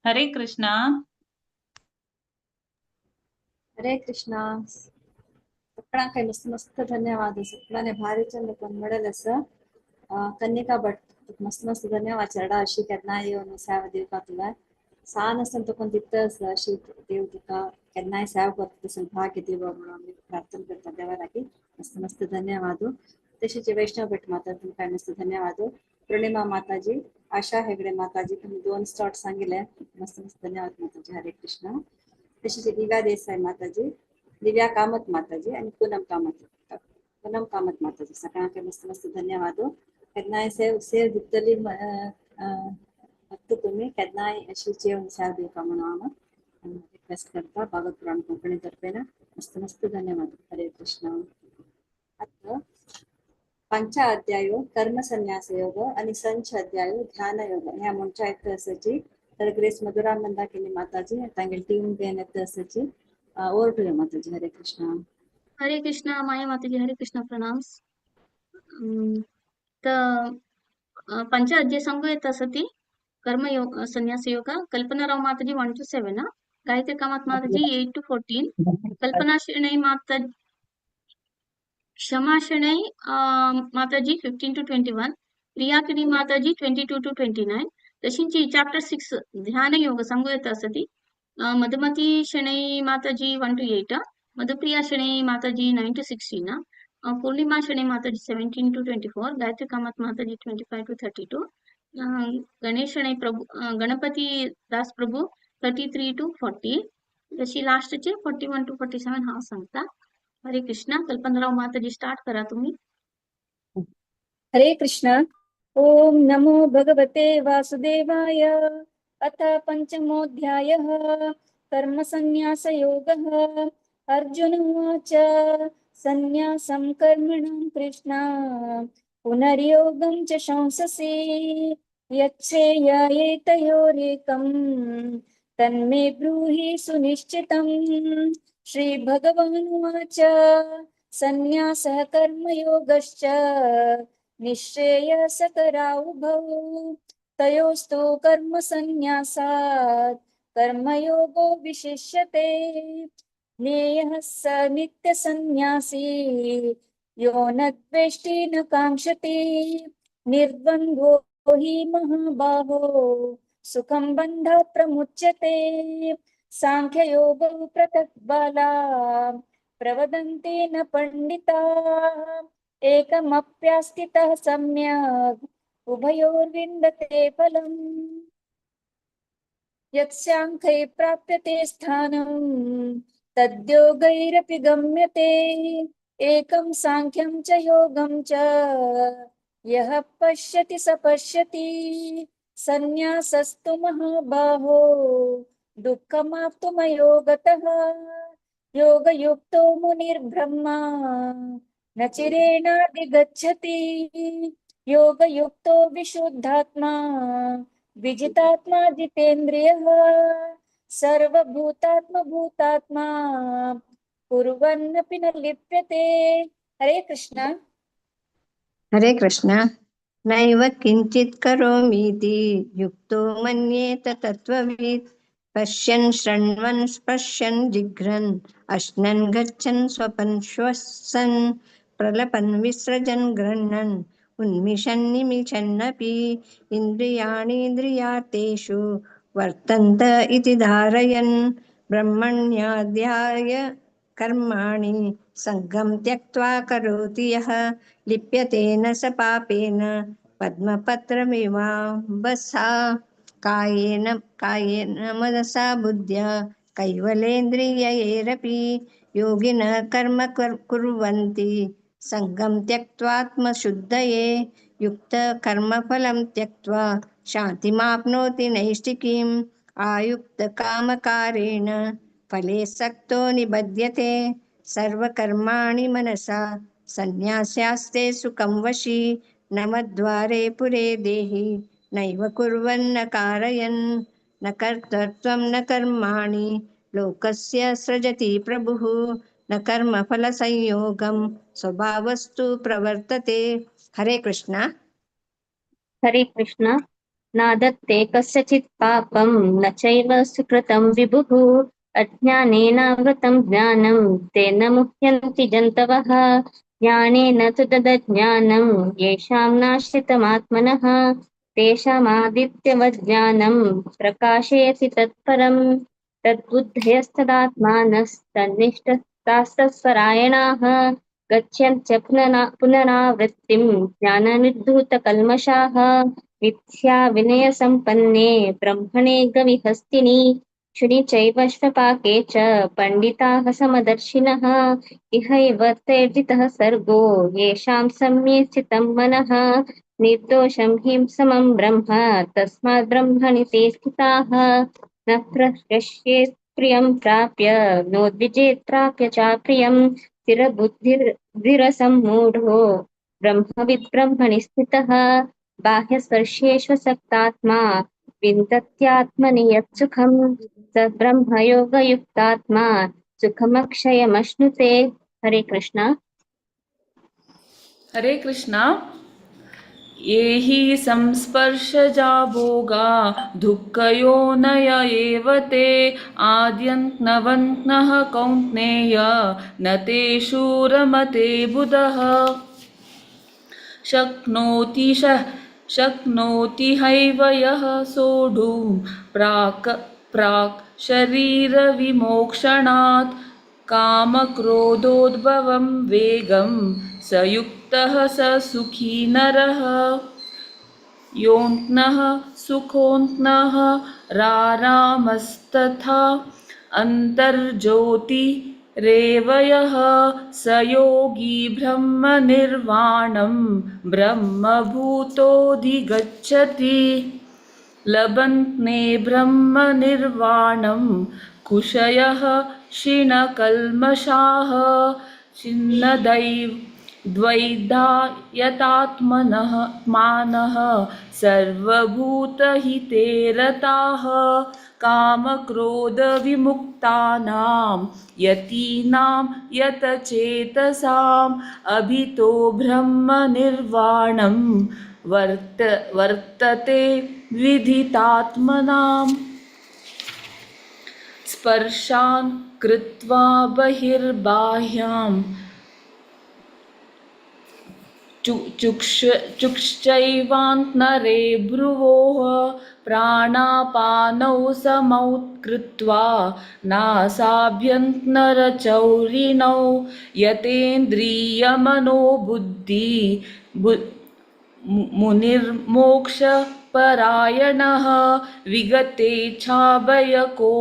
हरे कृष्णा। हरे कृष्णा। सगळ्यांक मस्त मस्त धन्यवाद। सगळ्यांनी भारी चंद पण मेळल आसा। कन्निका भट तुका मस्त मस्त धन्यवाद चेडा अशी केन्नाय येवन सेवा दिवपाक तुवें सान आसतना तुका दिता आसा अशी देव तुका केन्नाय सेवा करता तसो भाग्य दिवो म्हणून आमी प्रार्थना करता देवा लागीं। मस्त मस्त धन्यवाद। तशीच वैष्णव भट माता तुमकां मस्त धन्यवाद। पूर्णिमा माताजी, आशा हेगडे माताजी तुमी 2 स्टॉट सांगिल्ले, मस्त मस्त धन्यवाद माताजी। हरे कृष्ण। तशीच दिव्या देसाई माताजी, दिव्या कामत माताजी आनी पूनम कामत माताजी सगळ्यांक मस्त मस्त धन्यवाद। केन्नाय सेव सेव दितली फक्त तुमी केन्नाय अशी येवन सेव दिवपा म्हणून हांव रिक्वेस्ट करता भागवत पुराण कोंकणी तर्फेन। मस्त मस्त धन्यवाद। हरे कृष्ण। आतां पंच अध्यायो कर्म संन्यास योग आणि संच अध्यायो ध्यान योग ह्या म्हणच्या येता आसाची तर ग्रेस मधुरा मंदाकिनी माताजी तांगेली टीम घेवन येता आसाची। Over to you Mataji. Hare Krishna. Hare Krishna Maya Mataji, Hare Krishna प्रणाम। त पंच अध्याय सांगू येत असती कर्मयोग संन्यास योग। Kalpana Rao Mataji 1 to 7, Gayatri Kamath Mataji 8 to 14, Kalpana Shenoy Mata, Kshama Shenoy Mataji 15 to 21, Priya Kini Mataji 22 to 29। तशींची chapter 6 ध्यान योग सांगू येत असती Madhumati Shenoy Mataji 1 to 8, Madhupriya Shenoy Mataji 9 to 16, Purnima Shenoy Mataji 17 to 24, Gayatri Kamath Mataji 25 to 32, Ganesh Shenoy Prabhu, Ganapati Das Prabhu 33 to 40, तशी लास्टचे 41 to 47 हा सांगता। हरे कृष्णा। कल्पनाराव माताजी start करा तुम्ही। हरे कृष्ण। ओम नमो भगवते वासुदेवाय। अथ पंचमोऽध्यायः कर्मसन्न्यासयोगः। अर्जुन उवाच संन्यासं कर्मणां कृष्ण पुनर्योगं च शंससि यच्छ्रेय एतयोरेकं तन्मे ब्रूहि सुनिश्चितम्। श्री भगवानुवाच संन्यासः कर्मयोगश्च निःश्रेयसकरावुभौ तयोस्तु कर्मसन्न्यासात् कर्मयोगो विशिष्यते। ज्ञेयः स नित्यसन्न्यासी यो न द्वेष्टि न काङ्क्षति निर्द्वन्द्वो हि महाबाहो सुखं बन्धात् प्रमुच्यते। सांख्ययोगौ पृथक् बाला प्रवदन्ति न पण्डिताः। एकमप्यास्थितः सम्यक् उभयोर्विन्दते फलम्। यत्साङ्ख्यै प्राप्यते स्थानं तद्योगैरपि गम्यते। एकं सांख्यं च योगं च यः पश्यति स पश्यति। संन्यासस्तु महाबाहो दुःखमाप्तुमयोगतः। योगयुक्तो मुनिर्ब्रह्मा न चिरेणाधिगच्छति। योगयुक्तो विशुद्धात्मा विजितात्मा जितेन्द्रियः। सर्वभूतात्मभूतात्मा कुर्वन्नपि न लिप्यते। हरे कृष्ण। हरे कृष्ण। नैव किञ्चित् करोमीति युक्तो मन्येत तत्त्ववित्। पश्यन् शृण्वन् स्पश्यन् जिघ्रन् अश्नन् गच्छन् स्वपन् श्वसन् प्रलपन् विसृजन् गृह्णन् उन्मिषन् निमिषन्नपि इन्द्रियाणीन्द्रियार्थेषु वर्तन्त इति धारयन् ब्रह्मण्याध्याय कर्माणि सङ्गं त्यक्त्वा करोति यः लिप्यते न स पापेन पद्मपत्रमिवाम्बसा। कायेन कायेन मनसा बुद्ध्या कैवलेन्द्रियैरपि योगिनः कर्म कुर्वन्ति सङ्गं त्यक्त्वात्मशुद्धये। युक्तकर्मफलं त्यक्त्वा शान्तिमाप्नोति नैष्ठिकीम्। आयुक्तकामकारेण फले सक्तो निबध्यते। सर्वकर्माणि मनसा सन्न्यास्यास्ते सुखं वशी। नमद्वारे पुरे देहि नैव कुर्वन्न कारयन्। न कर्तृत्वं न कर्माणि लोकस्य सृजति प्रभुः। न कर्मफलसंयोगं स्वभावस्तु प्रवर्तते। हरे कृष्णा। हरे कृष्ण। नादत्ते कस्यचित् पापं न चैव सुकृतं विभुः। अज्ञानेनावृतं ज्ञानं तेन मुह्यन्ति जन्तवः। ज्ञानेन तु तदज्ञानं येषां नाश्रितमात्मनः। तेषामादित्यवज्ञानं प्रकाशयति तत्परम्। तद्बुद्धयस्तदात्मानस्तन्निष्ठतास्तत्परायणाः गच्छन्त्य पुनरावृत्तिं ज्ञाननिर्धूतकल्मषाः। मिथ्या विनयसम्पन्ने ब्रह्मणे गविहस्तिनि शुनि चैव श्वपाके च पण्डिताः समदर्शिनः। इहैव तैर्जितः सर्गो येषां सम्ये स्थितं मनः। निर्दोषं हि समं ब्रह्म तस्मात् ब्रह्मणि ते स्थिताः। न प्रहृष्येत् प्रियं प्राप्य नोद्विजेत् प्राप्य चाप्रियं। स्थिरबुद्धिरसम्मूढो ब्रह्मविद् ब्रह्मणि स्थितः। बाह्यस्पर्शेष्वसक्तात्मा विन्दत्यात्मनि यत्सुखं स ब्रह्मयोगयुक्तात्मा सुखमक्षयमश्नुते। हरे कृष्ण। हरे कृष्ण। ये हि संस्पर्शजा भोगा दुःखयोनय एव ते। आद्यन्तनवन्तः कौन्तेय न तेषु रमते बुधः। शक्नोति हैव यः सोढुं प्राक् प्राक् शरीरविमोक्षणात्। कामक्रोधोद्भवं वेगं स युक्तः स सुखी नरः। योऽन्तः सुखोऽन्तः रारामस्तथा अन्तर्ज्योतिरेव यः स योगी ब्रह्मनिर्वाणं ब्रह्मभूतोऽधिगच्छति। लभन्ते ब्रह्मनिर्वाणं कुशयः क्षीणकल्मषाः। छिन्नदैव द्वैधायतात्मनः मानः सर्वभूतहिते रताः। कामक्रोधविमुक्तानां यतीनां यतचेतसाम् अभितो ब्रह्मनिर्वाणं वर्तते विदितात्मनाम्। स्पर्शान् कृत्वा बहिर्बाह्यां चुक्षैवान्तरे भ्रुवोः प्राणापानौ समौ कृत्वा नासाभ्यन्तरचौरिणौ यतेन्द्रियमनोबुद्धि मुनिर्मोक्षपरायणः विगतेच्छाभयको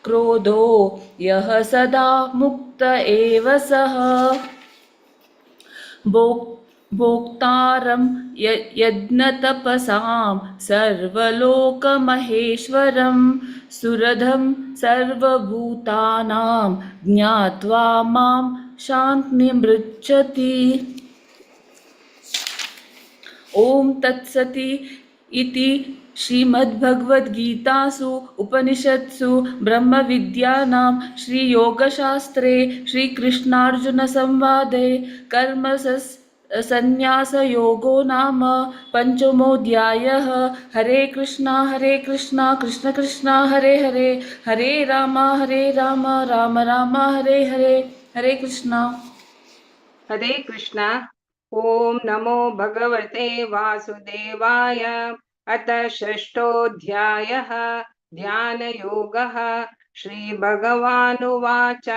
क्रोधो यः सदा मुक्त एव सः। भोक्तारं यज्ञतपसां सर्वलोकमहेश्वरं सुरधं सर्वभूतानां ज्ञात्वा मां शान्तिमृच्छति। ॐ तत्सति इति श्रीमद्भगवद्गीतासु उपनिषत्सु ब्रह्मविद्यानां श्रीयोगशास्त्रे श्रीकृष्णार्जुनसंवादे कर्म संन्यासयोगो नाम पञ्चमोऽध्यायः। हरे कृष्णा कृष्ण कृष्ण हरे हरे, हरे राम राम राम हरे हरे। हरे कृष्णा। हरे कृष्णा। ॐ नमो भगवते वासुदेवाय। अथ षष्ठोऽध्यायः ध्यानयोगः। श्रीभगवानुवाच।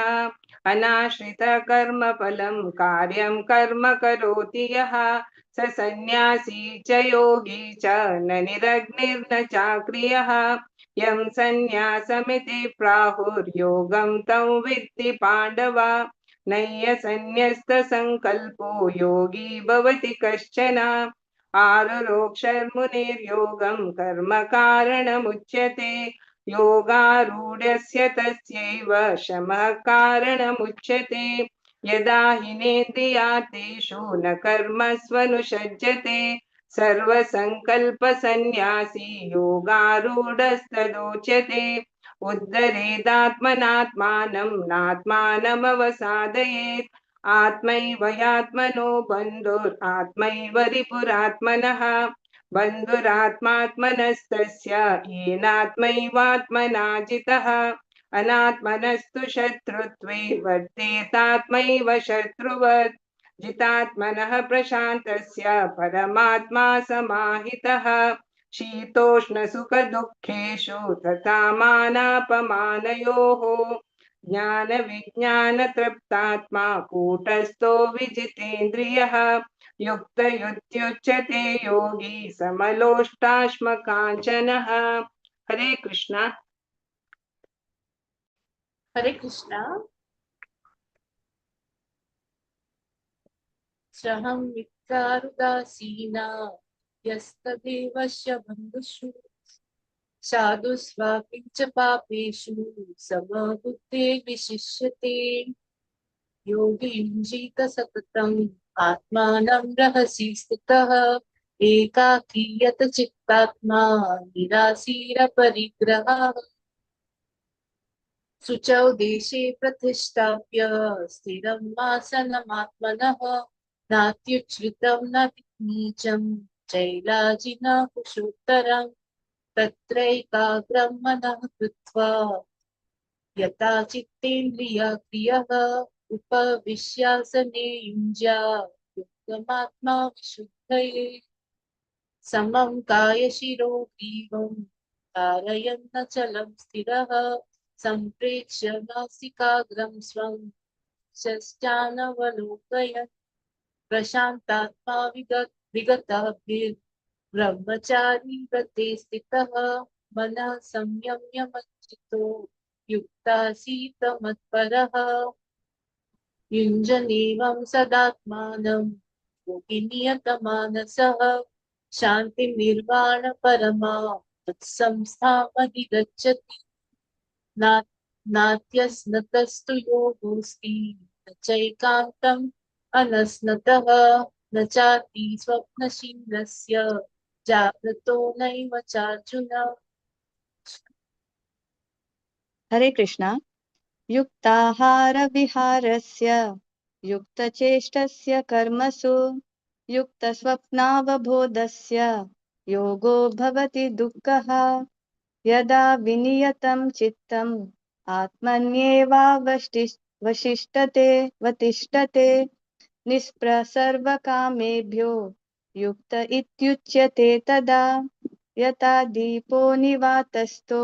अनाश्रितकर्मफलं कार्यं कर्म करोति यः स सन्न्यासी च योगी च न निरग्निर्न चाक्रियः। यं सन्न्यासमिति प्राहुर्योगं तं विद्धि पाण्डव। नय्यसन्न्यस्तसङ्कल्पो योगी भवति कश्चन। आरुरोक्षर्मुनिर्योगं कर्म कारणमुच्यते। योगारूढस्य तस्यैव शमः कारणमुच्यते। यदा हिनेन्द्रियातेषु न कर्मस्वनुषज्जते सर्वसङ्कल्पसन्न्यासी योगारूढस्तदोच्यते। उद्धरेदात्मनात्मानं नात्मानमवसादयेत्। आत्मैव ह्यात्मनो बन्धुरात्मैव रिपुरात्मनः। बन्धुरात्मात्मनस्तस्य येनात्मैवात्मना जितः। अनात्मनस्तु शत्रुत्वे वर्तेतात्मैव शत्रुवत्। जितात्मनः प्रशान्तस्य परमात्मा समाहितः। शीतोष्णसुखदुःखेषु तथा मानापमानयोः। ज्ञानविज्ञानतृप्तात्मा कूटस्थो विजितेन्द्रियः। युक्तयुत्युच्यते योगी समलोष्टाश्मकाञ्चनः। हरे कृष्णा। हरे कृष्णा। सहं मित्रारुदासीना यस्तदेवस्य बन्धुषु साधुष्वापि च पापेषु समबुद्धे विशिष्यते। योगी युञ्जीत सततम् आत्मानं रहसि स्थितः। एकाकी यत चित्तात्मा निरासीरपरिग्रहः। शुचौ देशे प्रतिष्ठाप्य स्थिरम् आसनमात्मनः। नात्युच्छ्रितं न नीचं चैलाजिन कुशोत्तरं। तत्रैकाग्रं मनः कृत्वा यथा चित्तेन्द्रिया क्रियः। उपविश्यासने युञ्ज्यात् युक्तमात्मा विशुद्धये। समं कायशिरो ग्रीवं धारयन्नचलं स्थिरः। सम्प्रेक्ष्य नासिकाग्रं स्वं शश्चानवलोकयन्। प्रशान्तात्मा विगताभिर्ब्रह्मचारी व्रते स्थितः। मनः संयम्य मच्चितो युक्तासीत मत्परः। युञ्जनेवं सदात्मानं योगिनियतमानसः। शान्तिं निर्वाणपरमां तत्संस्थामधिगच्छति। नात्यस्नतस्तु योगोऽस्ति न चैकान्तम् अनस्नतः। न चाति स्वप्नशीलस्य जाग्रतो नैव चार्जुन। हरे कृष्णा। युक्ताहार विहारस्य युक्तचेष्टस्य कर्मसु युक्तस्वप्नावबोधस्य योगो भवति दुःखः। यदा विनियतं चित्तम् आत्मन्येवावशिष्टते वतिष्ठते निःस्पृह सर्वकामेभ्यो युक्त इत्युच्यते तदा। यथा दीपो निवातस्थो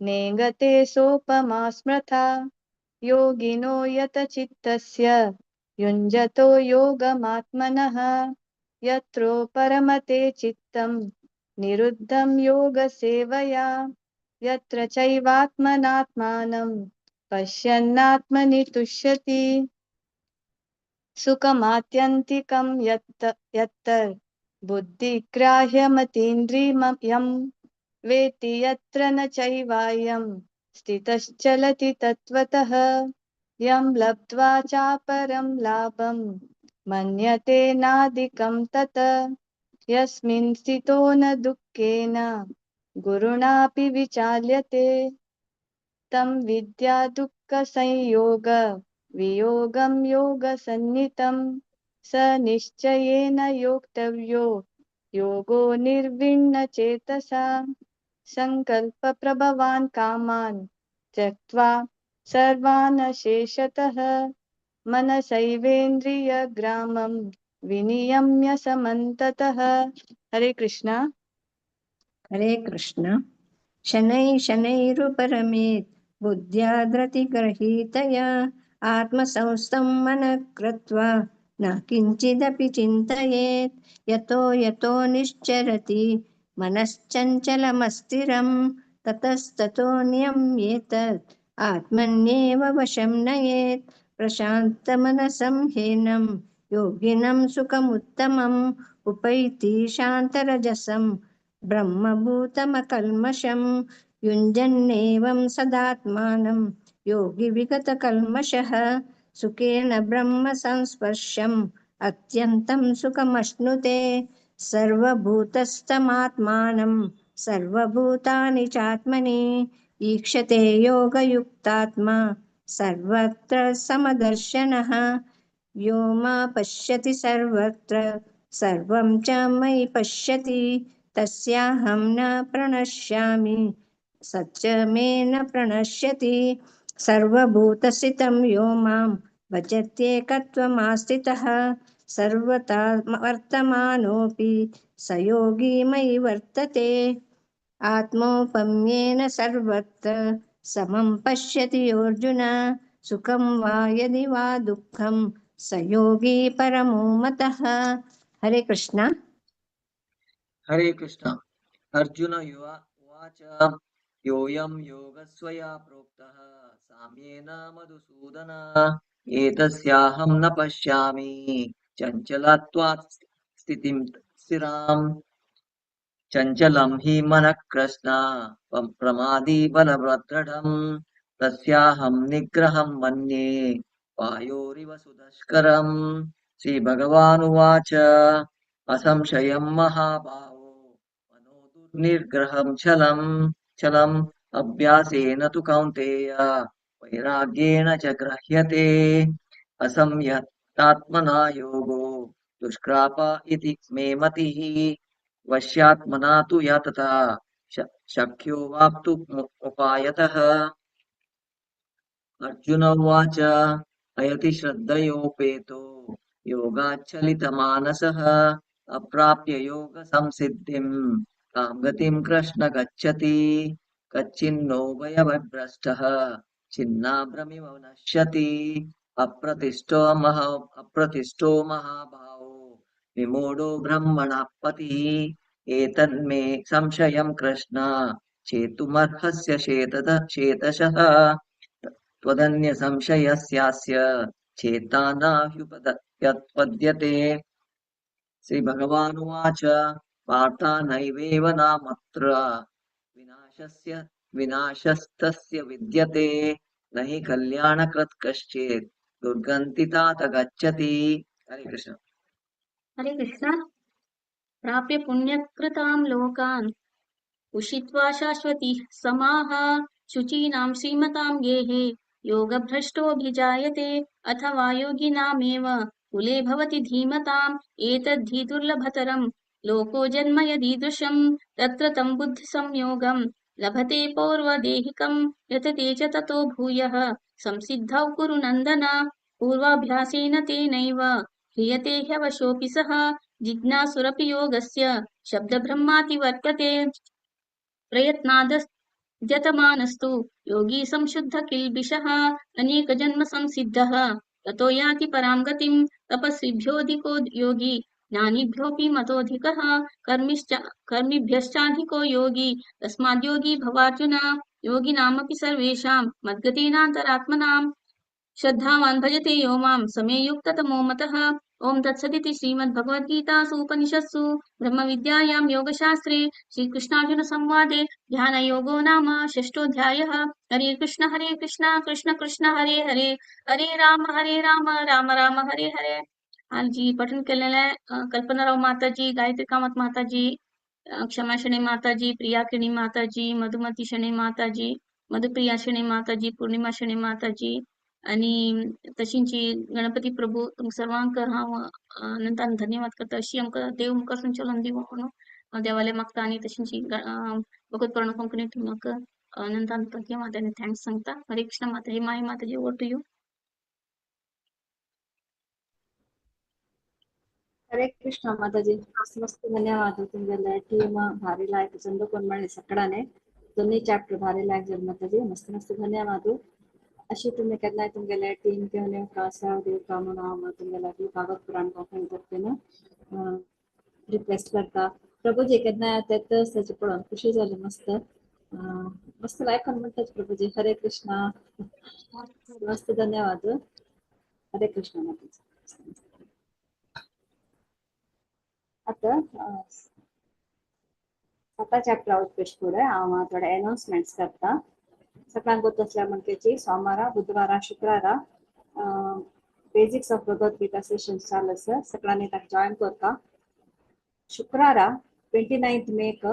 नेङ्गते सोपमा स्मृता। योगिनो यतचित्तस्य युञ्जतो योगमात्मनः। यत्रो परमते चित्तं निरुद्धं योगसेवया। यत्र चैवात्मनात्मानं पश्यन्नात्मनि तुष्यति। सुखमात्यन्तिकं यत्तर् बुद्धिग्राह्यमतीन्द्रियं वेत्ति यत्र न चैवायं स्थितश्चलति तत्त्वतः। यं लब्ध्वा चापरं लाभं मन्यते नाधिकं तत्। यस्मिन् स्थितो न दुःखेन गुरुणापि विचाल्यते। तं विद्या दुःखसंयोग वियोगं योगसन्नितं स निश्चयेन योक्तव्यो योगो निर्विण्ण चेतसा। संकल्पप्रभवान् कामान् त्यक्त्वा सर्वान् शेषतः मनसैवेन्द्रियग्रामं विनियम्य समन्ततः। हरे कृष्णा। हरे कृष्ण। शनैः शनैरुपरमेत् बुद्ध्या धृतिगृहीतया आत्मसंस्थं मनः कृत्वा न किञ्चिदपि चिन्तयेत्। यतो यतो निश्चरति मनश्चञ्चलमस्थिरं ततस्ततो नियम्येतत् आत्मन्येव वशं नयेत्। प्रशान्तमनसं हीनं योगिनं सुखमुत्तमम् उपैति शान्तरजसं ब्रह्मभूतमकल्मषं। युञ्जन्नेवं सदात्मानं योगी विगतकल्मषः सुखेन ब्रह्म संस्पर्शम् अत्यन्तं सुखमश्नुते। सर्वभूतस्थमात्मानं सर्वभूतानि चात्मनि ईक्षते योगयुक्तात्मा सर्वत्र समदर्शनः। यो मा पश्यति सर्वत्र सर्वं च मयि पश्यति तस्याहं न प्रणश्यामि स च मे न प्रणश्यति। सर्वभूतस्थितं यो मां भजत्येकत्वमास्थितः सर्वथा वर्तमानोऽपि स योगी मयि वर्तते। आत्मौपम्येन सर्वत्र समं पश्यति योऽर्जुन सुखं वा यदि वा दुःखं स योगी परमो मतः। हरे कृष्णा। हरे कृष्ण। अर्जुन उवाच योऽयं योगस्वया प्रोक्तः साम्येन मधुसूदन एतस्याहं न पश्यामि चञ्चलत्वात् स्थितिं स्थिराम्। चञ्चलं हि मनः कृष्ण प्रमादी बलवदृढम् तस्याहं निग्रहं मन्ये वायोरिव सुदुष्करम्। श्रीभगवानुवाच असंशयं महाबाहो मनो दुर्निग्रहं छलम् अभ्यासेन तु कौन्तेय वैराग्येण च गृह्यते। असंयतात्मना योगो दुष्प्राप इति मे मतिः। वश्यात्मना तु यतता शक्यो वाप्तुमुपायतः। अर्जुन उवाच अयति श्रद्धयोपेतो योगाच्चलितमानसः अप्राप्य योगसंसिद्धिं तां गतिं कृष्ण गच्छति। कच्चिन्नो भयभ्रष्टः छिन्नाभ्रमिव नश्यति। अप्रतिष्ठो महाभावो विमूढो ब्रह्मणः पतिः। एतन्मे संशयं कृष्ण चेतुमर्हस्य चेतशः। त्वदन्य संशयस्यास्य चेता नाह्युपद्यते। श्री भगवानुवाच वार्ता नैवेव नामत्र विनाशस्तस्य विद्यते। न हि कल्याणकृत् कश्चित् दुर्गन्ति तात गच्छति। हरे कृष्ण। हरे कृष्ण। प्राप्य पुण्यकृतां लोकान् उषित्वा शाश्वती समाः शुचीनां श्रीमतां गेहे योगभ्रष्टोऽभिजायते। अथवा योगिनामेव कुले भवति धीमताम् एतद्धि दुर्लभतरं लोको जन्म यदीदृशं। तत्र तं बुद्धिसंयोगं लभते पौर्वदेहिकं यतते च ततो भूयः संसिद्धौ कुरु नन्दन। पूर्वाभ्यासेन तेनैव ह्रियते ह्यवशोऽपि सः। जिज्ञासुरपि योगस्य शब्दब्रह्माति वर्तते। प्रयत्नादयतमानस्तु योगी संशुद्ध किल्बिषः अनेकजन्म संसिद्धः ततो याति परां गतिं। तपस्विभ्योऽधिको योगी ज्ञानिभ्योऽपि मतोऽधिकः कर्मिभ्यश्चाधिको योगी तस्माद्योगी भवार्जुन। योगिनामपि सर्वेषां मद्गतेनान्तरात्मनां श्रद्धावान् भजते यो मां समे युक्ततमो मतः। ओम तत्सदिति श्रीमद्भगवद्गीतासु उपनिषत्सु ब्रह्मविद्यायां योगशास्त्रे श्रीकृष्णार्जुन संवादे ध्यानयोगो नाम षष्ठोऽध्यायः। हरे कृष्ण कृष्ण कृष्ण हरे हरे, हरे राम राम राम हरे हरे। हाँ जी, पठन केलेलं आहे कल्पनाराव माताजी, गायत्री कामत माताजी, क्षमा शणे माताजी, प्रिया किणी माताजी, मधुमती शणे माताजी, मधुप्रिया शणे माताजी, पूर्णिमा शणे माताजी आणि तशींची गणपती प्रभू तुमकां सर्वांक हांव अनंतान धन्यवाद करता. अशी आमकां देव मुखार चलोवन दिवं म्हणून हांव देवाले मागता आनी तशींची भगवत पुराण कोंकणी म्हाका अनंतान धन्यवाद आनी thanks सांगता. हरे कृष्ण माताजी. My Mataji, over to you. Hare Krishna Mataji, मस्त मस्त धन्यवाद. तुमगेले टीम भारी लायक चंद कोण म्हळ्ळे सकडाने दोन्ही चॅप्टर भारी लायक जाले माताजी, मस्त मस्त धन्यवाद. अशी तुम्ही केन्नाय तुमगेले टीम घेवन येवका सेवा दिवका म्हणून हांव तुमगेल्या भागवत पुराण कोंकणी तर्फेन रिक्वेस्ट करता. प्रभुजी केन्नाय तेच ताचे पळोवन खुशी जाली, मस्त मस्त लायक म्हणटाच प्रभुजी. हरे कृष्णा, मस्त धन्यवाद. हरे कृष्ण माताजी. आता साता चॅप्टर वचपा फुडें हांव थोडे अनाउन्समेंट्स करता. सगळ्यांक गोत आसल्या म्हणकेची सोमारा, बुधवारा, शुक्रारा बेसिक्स ऑफ भगवद गीता सेशन चालू आसा. सगळ्यांनी ताका जॉयन करता. शुक्रारा 29 मेक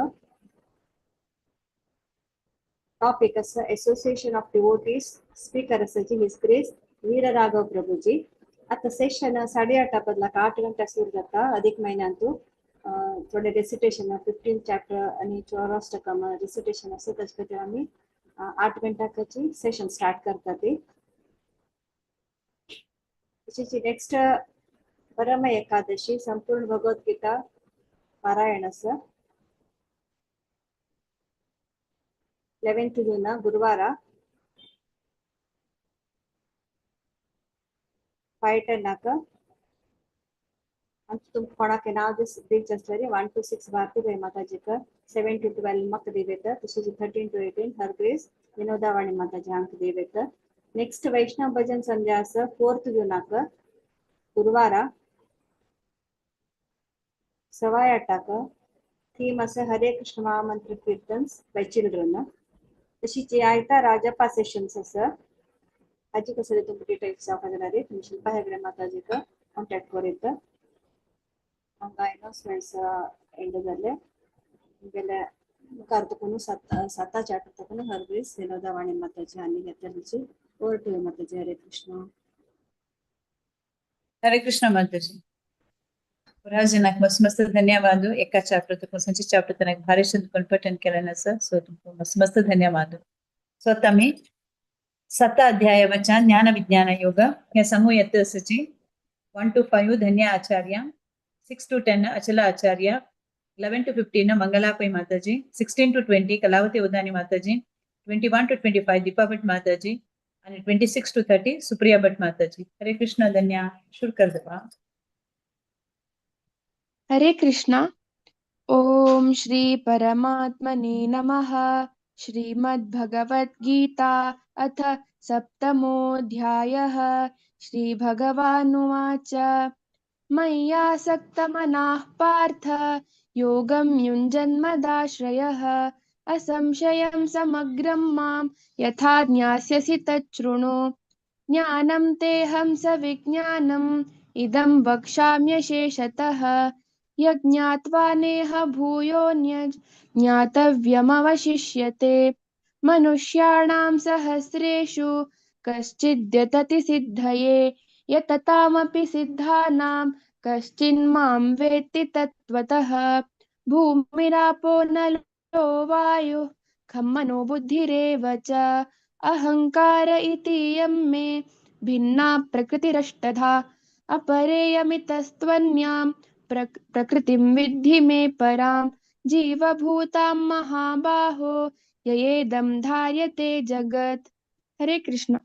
टॉपिक आसा एसोसिएशन ऑफ डिवोटीज. स्पीकर आसा जी his grace वीर राघव प्रभुजी. आता सेशन 8:30 बदलाक 8 गंटे सुरू जाता. अधिक महिन्यांतू थोडे रेसिटेशन 15 चॅप्टर आनी चौराष्टकम रेसिटेशन आसा. ताचे खातीर आमी 8 गंट्याची सेशन स्टार्ट करता ती. तशीच नेक्स्ट परम एकादशी संपूर्ण भगवद गीता पारायण आसा 11 जून गुरुवारा 5:10. आनी तुमकां कोणाक नांव दिवचें आसल्यार 1 to 6 Bharati भाई माताजीक, 7 to 12 म्हाका दिवेत. तशेंच 13 to 18 हर ग्रेस विनोदावाणी माताजी हांकां दिवेत. नेक्स्ट वैष्णव भजन संध्या आसा 4 जुनाक गुरुवारा 8:15. थीम आसा हरे कृष्ण महामंत्र कीर्तन्स बाय चिल्ड्रन. तशीच आयतारा जपा सेशन्स आसा. हाजी कसले तुमकां डिटेल्स जावपाक जाल्यार तुमी शिल्पा हेगडे माताजीक कॉन्टेक्ट करीत. हांगा अनाउन्समेंट्स एंड जाले. गेल्या मुखार तुकून साता चॅप्टर तुकून हर ग्रेस विनोदावाणी माताजी आनी घेतली. Over to you Mataji. Hare Krishna. Hare Krishna Mataji. राजनाक मस्त मस्त धन्यवाद. एका चॅप्टर तुका संचे चॅप्टर तनक भारी तुमकां पठन केलें आसा. सो तुमकां मस्त मस्त धन्यवाद. सो आतां आमी 7 अध्याय वचन ज्ञान विज्ञान योग हे सांगू येता आसाची. 1 to 5 Dhanya Acharya, 6 to 10 Achala Acharya, 11 to 15 Mangala Pai Mataji, 16 to 20 Kalavati Udani Mataji, 21 to 25 Deepa Bhatt Mataji आणि 26 to 30 Supriya Bhatt Mataji. Hare Krishna. Dhanya सुरू कर देवा. हरे कृष्णा. ओम श्री परमात्मने नमः. श्रीमद्भगवद्गीता अथ सप्तमोऽध्यायः. श्री भगवानुवाच. मय्यासक्तमनाः पार्थ योगं युञ्जन्मदाश्रयः असंशयं समग्रं मां यथा ज्ञास्यसि तच्छृणु. ज्ञानं तेऽहं सविज्ञानम् इदं वक्ष्याम्यशेषतः. यज्ञात्वा नेह भूयोऽन्यज् ज्ञातव्यमवशिष्यते. मनुष्याणां सहस्रेषु कश्चिद्यतति सिद्धये यततामपि सिद्धानां कश्चिन्मां वेत्ति तत्त्वतः. भूमिरापो नलो वायुः खं मनो बुद्धिरेव च अहंकार इति यं मे भिन्ना प्रकृतिरष्टधा. अपरेयमितस्त्वन्यां प्रकृतिं विद्धि मे परां। जीवभूतां महाबाहो ययेदं धार्यते जगत्। हरे कृष्ण।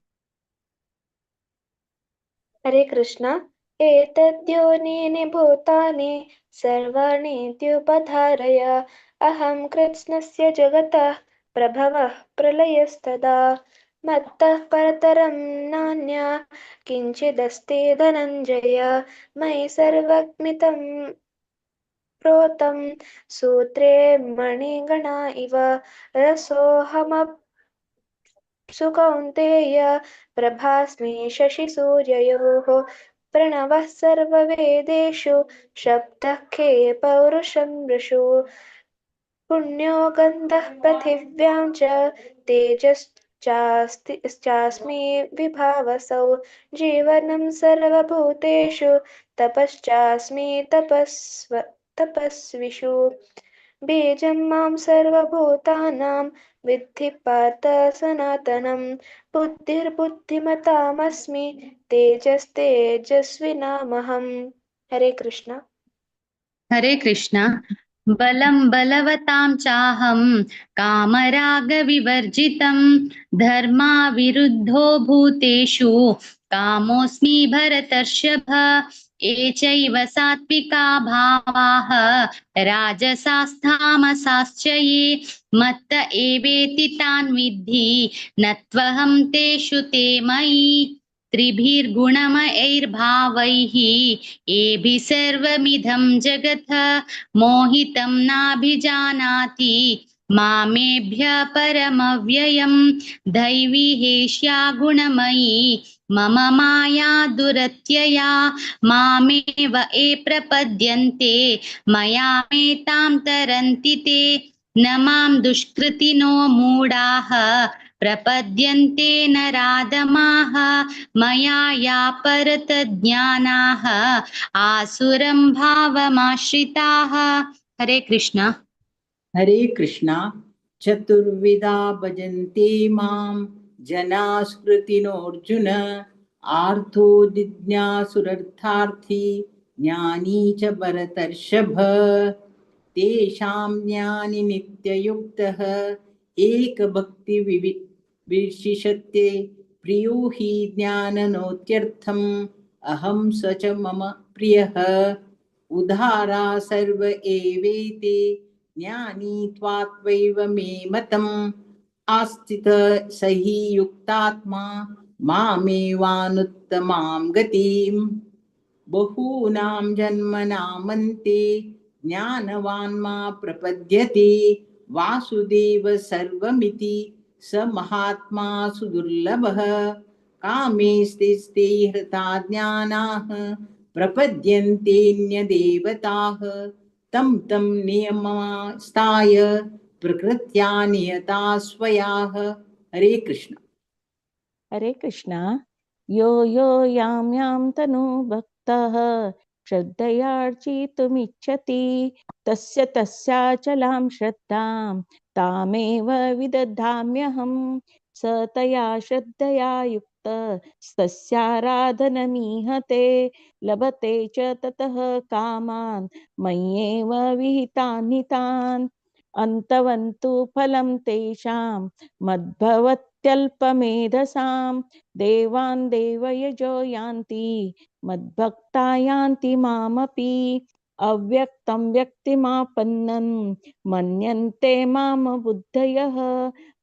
हरे कृष्ण। एतद्योनीनि भूतानि सर्वाणीत्युपधारय। अहं कृत्स्नस्य जगतः प्रभवः प्रलयस्तदा। मत्तः परतरं नान्या किञ्चिदस्ति धनञ्जय। मयि सर्वमिदं प्रोतं सूत्रे मणिगणा इव। रसोऽहमप्सु कौन्तेय प्रभास्मि शशिसूर्ययोः। प्रणवः सर्ववेदेषु शब्दः खे पौरुषं ऋषु। पुण्यो गन्धः पृथिव्यां च तेजश्चास्ति चास्मि विभावसौ। जीवनं सर्वभूतेषु तपश्चास्मि तपस्विषु। बीजं मां सर्वभूतानां विद्धि पार्थ सनातनं। बुद्धिर्बुद्धिमतामस्मि तेजस्तेजस्विनामहम्। हरे कृष्ण। हरे कृष्ण। बलं बलवतां चाहं कामरागविवर्जितं धर्माविरुद्धो भूतेषु कामोऽस्मि भरतर्षभ। ये चैव सात्विका भावाः राजसास्तामसाश्च ये मत्त एवेति तान् विद्धि न त्वहं तेषु ते मयि। त्रिभिर्गुणमयैर्भावैः एभिः सर्वमिदं जगत् मोहितं नाभिजानाति मामेभ्य परमव्ययं। दैवी हेष्या गुणमयी मम माया दुरत्यया मामेव ये प्रपद्यन्ते मया मेतां तरन्ति ते। न मां दुष्कृतिनो मूढाः प्रपद्यन्ते नराधमाः मया या परतज्ञानाः आसुरं भावमाश्रिताः। हरे कृष्ण। हरे कृष्णा। चतुर्विधा भजन्ते मां जना स्मृतिनोऽर्जुन। आर्थो जिज्ञासुरर्थार्थी ज्ञानी च भरतर्षभ। तेषां ज्ञानि नित्ययुक्तः एकभक्ति विशिष्यते। प्रियो हि ज्ञाननोत्यर्थम् अहं स च मम प्रियः। उदारा सर्व एवेति ज्ञानी त्वात्वैव मे मतम्। आस्थितः स हि युक्तात्मा मामेवानुत्तमां गतिम्। बहूनां जन्मनामन्ते ज्ञानवान् मा प्रपद्यते। वासुदेव सर्वमिति स महात्मा सुदुर्लभः। कामेस्ते हृता ज्ञानाः प्रपद्यन्तेऽन्यदेवताः। तं तं नियमास्ताय प्रकृत्या नियता स्वयाः। हरे कृष्ण। हरे कृष्ण। यो यो यां यां तनु भक्तः श्रद्धयार्चितुमिच्छति तस्य तस्याचलां श्रद्धां तामेव विदधाम्यहं। स तया श्रद्धया युक्तस्तस्याराधनमीहते लभते च ततः कामान् मय्येव विहितानि तान्। अन्तवन्तु फलं तेषां मद्भवत्यल्पमेधसां। देवान् देवयजो यान्ति मद्भक्ता यान्ति मामपि। अव्यक्तं व्यक्तिमापन्नं मन्यन्ते माम बुद्धयः।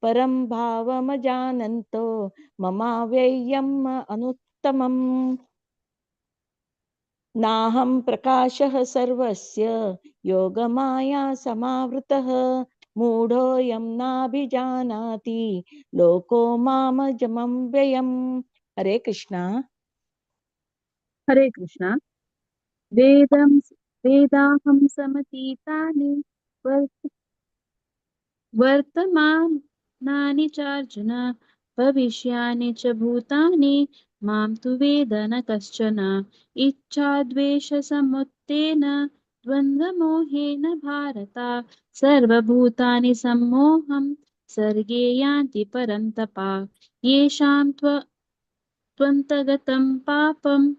परं भावमजानन्तो ममाव्ययम् अनुत्तमम्। नाहं प्रकाशः सर्वस्य योगमाया समावृतः। मूढोऽयं नाभिजानाति लोको मामजमं व्ययम्। हरे कृष्णा। हरे कृष्णा। वेदं वेदाहं समतीतानि वर्तमानानि चार्जुन भविष्यानि च भूतानि मां तु वेद न कश्चन। इच्छाद्वेषसमुत्थेन द्वन्द्वमोहेन भारत सर्वभूतानि सम्मोहं सर्गे यान्ति परन्तप। येषां त्वन्तगतं पापं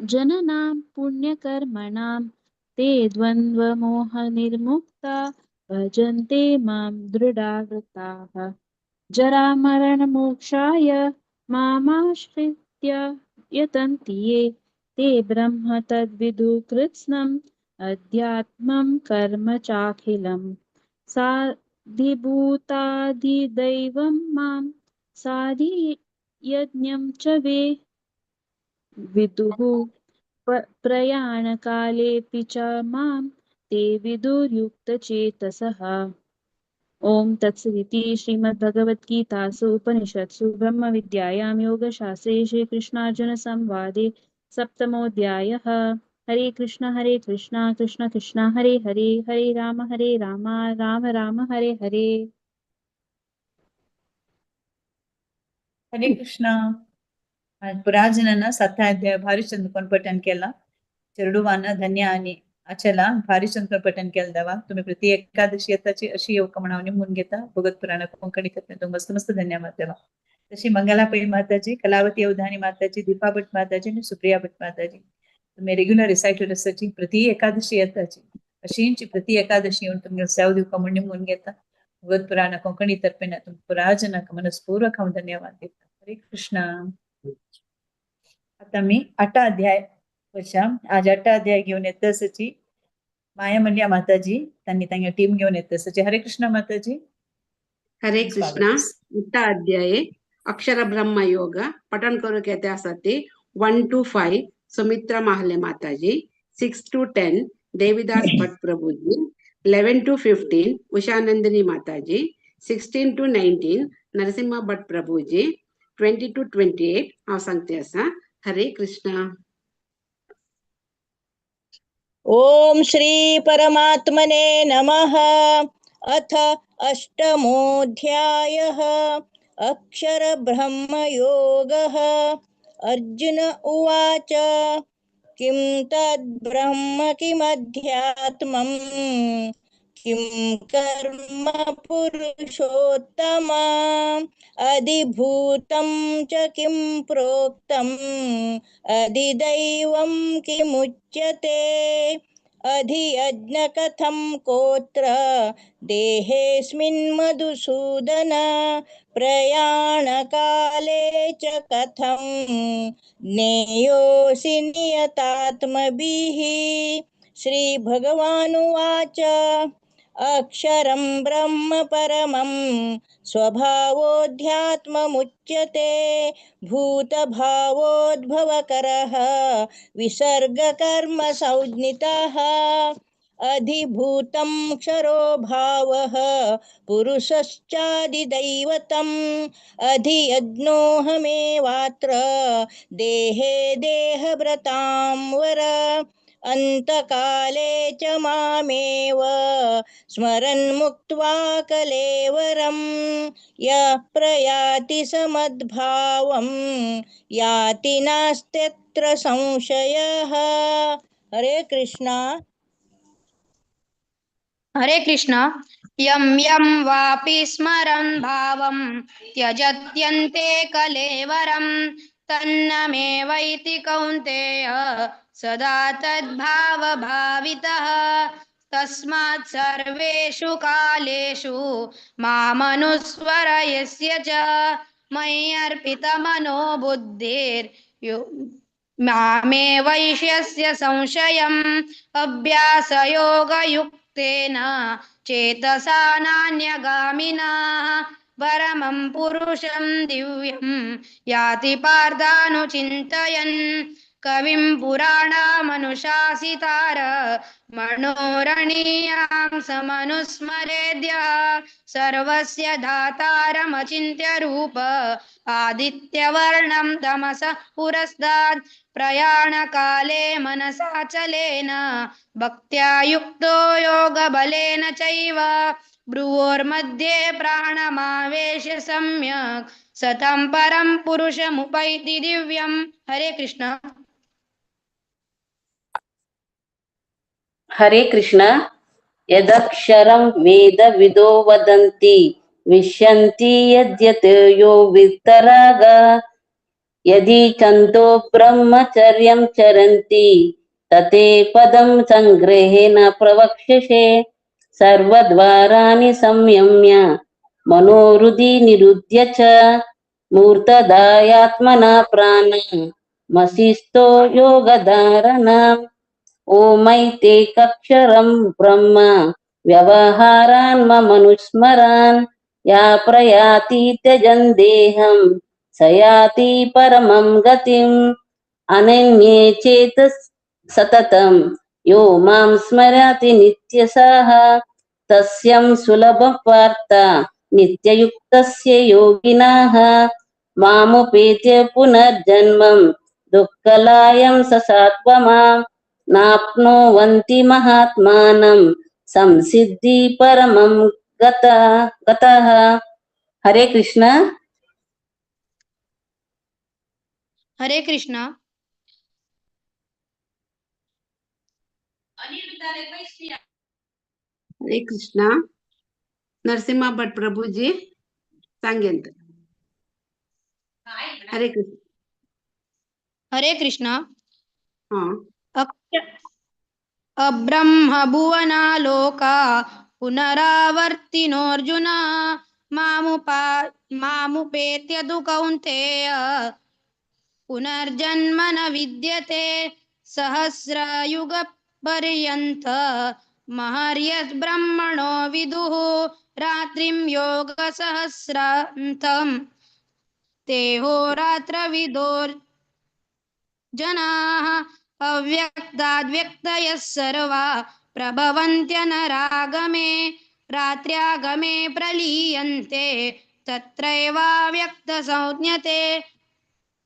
जनानां पुण्यकर्मणां ते द्वन्द्वमोहनिर्मुक्ता भजन्ते मां दृढाव्रताः। जरामरणमोक्षाय मामाश्रित्य यतन्ति ये ते ब्रह्म तद्विदु कृत्स्नम् अध्यात्मं कर्म चाखिलम्। साधिभूताधिदैवं मां साधियज्ञं च वे विदुः प्रयाणकालेऽपि च मां ते विदुर्युक्तचेतसः। ॐ तत्सदिति श्रीमद्भगवद्गीतासु उपनिषत्सु ब्रह्मविद्यायां योगशास्त्रे श्रीकृष्णार्जुनसंवादे सप्तमोऽध्यायः। हरे कृष्ण कृष्ण कृष्ण हरे हरे, हरे राम राम राम हरे हरे। हरे कृष्णा. पुराजनांना सातवा भारी चंद्रकोण पठण केला. चेरडुवाना धन्य आणि अचला भारी चंद्रकोण पठण केला दावा. तुम्ही प्रति एकादशी येताची अशी योग म्हणावणी म्हणून घेता. भगवत पुराण कोंकणी कथेतून मस्त मस्त धन्यवाद देवा. तशी मंगला पै माताजी, कलावती अवधानी माताजी, दीपा भट माताजी आणि सुप्रिया भट माताजी, तुम्ही रेग्युलर रिसायटर असाची प्रति एकादशी येताची अशींची प्रति एकादशी येऊन तुम्ही सेव दिवका म्हणून म्हणून घेता. भगवत पुराण कोंकणी तर्फे तुम पुराजनाक मनस्पूर्वक हांव धन्यवाद दिता. हरे कृष्णा. आता मी 8 अध्याय वर्षा आज 8 अध्याय घेऊन येत असाची माया मंड्या माताजी, त्यांनी तांगे टीम घेऊन येत असाची. हरे कृष्णा माताजी. हरे कृष्णा. 8 अध्याय अक्षर ब्रह्म योग पठन करूक येते आसा ती 1 to 5 Sumitra Mahle Mataji, 6 to 10 Devidas Bhat Prabhuji, 11 to 15 Ushanandini Mataji, 16 to 19 Narasimha Bhat Prabhuji, 20 to 28 हांव सांगते आसा. हरे कृष्णा. ओम श्री परमात्मने नमः. अथ अष्टमोऽध्यायः. अक्षर ब्रह्मयोगः. अर्जुन उवाच, किं तद् ब्रह्म किमध्यात्मं किं कर्म पुरुषोत्तम अधिभूतं च किं प्रोक्तम् अधिदैवं किमुच्यते अधियज्ञ कथं कोत्र देहेऽस्मिन् मधुसूदन प्रयाणकाले च कथं ज्ञेयोऽसि नियतात्मभिः. श्री भगवानुवाच, अक्षरं ब्रह्म परमं स्वभावोऽध्यात्ममुच्यते भूतभावोद्भवकरः विसर्गकर्म संज्ञितः अधिभूतं क्षरो भावः पुरुषश्चादिदैवतम् अधियज्ञोऽहमेवात्र देहे देहव्रतां वर अंतकाले च मामेव स्मरन् मुक्त्वा कलेवरं यः प्रयाति समद्भावं याति नास्त्यत्र संशयः. हरे कृष्णा. हरे कृष्णा. यं यं वापि स्मरन् भावं त्यजत्यन्ते कलेवरं तन्नमेवैति कौन्तेय सदा तद्भावभावितः. तस्मात् सर्वेषु कालेषु मामनुस्मरयस्य च मय्यर्पितमनो बुद्धिर्यो मामे वैश्यस्य संशयम् अभ्यासयोगयुक्तेन चेतसा नान्यगामिना परमं पुरुषं दिव्यं याति पार्थानुचिन्तयन्. कविं पुराणामनुशासितार मनोरणीयां समनुस्मरेद्य सर्वस्य धातारमचिन्त्य रूप आदित्यवर्णं तमसः पुरस्तात् प्रयाणकाले मनसा चलेन भक्त्या युक्तो योगबलेन चैव भ्रुवोर्मध्ये प्राणमावेश्य सम्यक् सतं परं पुरुषमुपैति दिव्यं. हरे कृष्ण. हरे कृष्ण. यदक्षरं वेदविदो वदन्ति विश्यन्ति यद्यत् यो वितराग यदि चन्तो ब्रह्मचर्यं चरन्ति तते पदं संग्रहेण प्रवक्ष्यसे। सर्वद्वाराणि संयम्य मनोहृदि निरुध्य च मूर्तदायात्मना प्राणमसिस्तो योगधारणम्। ओमैतेकक्षरं ब्रह्म व्यवहारान् ममनुस्मरान् या प्रयाति त्यजन् देहं स याति परमं गतिम्। अनन्ये चेत सततं यो मां स्मरति नित्यसः तस्यं सुलभं वार्ता नित्ययुक्तस्य योगिनः। मामुपेत्य पुनर्जन्मं दुःखलायं ससात्वमां नाप्नुवन्ति महात्मानं संसिद्धि परमं गतः। हरे कृष्ण। हरे कृष्ण। हरे कृष्ण। नरसिंहा भट प्रभुजी सांगेंत। हरे कृष्ण। हरे कृष्ण। हाँ। अब्रह्म भुवनालोका पुनरावर्तिनोऽर्जुन मामुपेत्य तु कौन्तेय पुनर्जन्म न विद्यते। सहस्रयुगपर्यन्त महर्यद् ब्रह्मणो विदुः रात्रिं योगसहस्रान्तं तेहोरात्रविदो जनाः। अव्यक्ताद्व्यक्तयः सर्वा प्रभवन्त्यनरागमे रात्र्यागमे प्रलीयन्ते तत्रैवाव्यक्तसंज्ञते।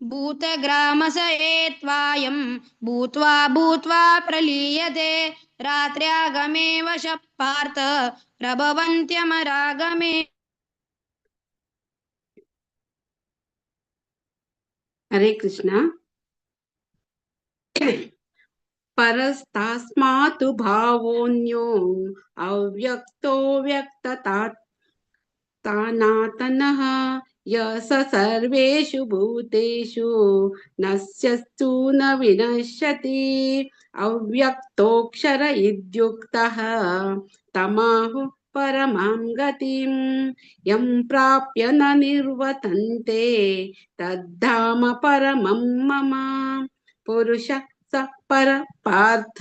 भूतग्रामस एत्वायं भूत्वा भूत्वा प्रलीयते रात्र्यागमे वश पार्थ प्रभवन्त्यमरागमे। हरे कृष्ण। परस्तास्मात् भावोऽन्यो अव्यक्तो व्यक्ततानातनः य स सर्वेषु भूतेषु नश्यस्तु न विनश्यति। अव्यक्तोऽक्षर इत्युक्तः तमाहु परमां गतिं यं प्राप्य न निर्वतन्ते तद्धाम परमं मम। पुरुष स पर पार्थ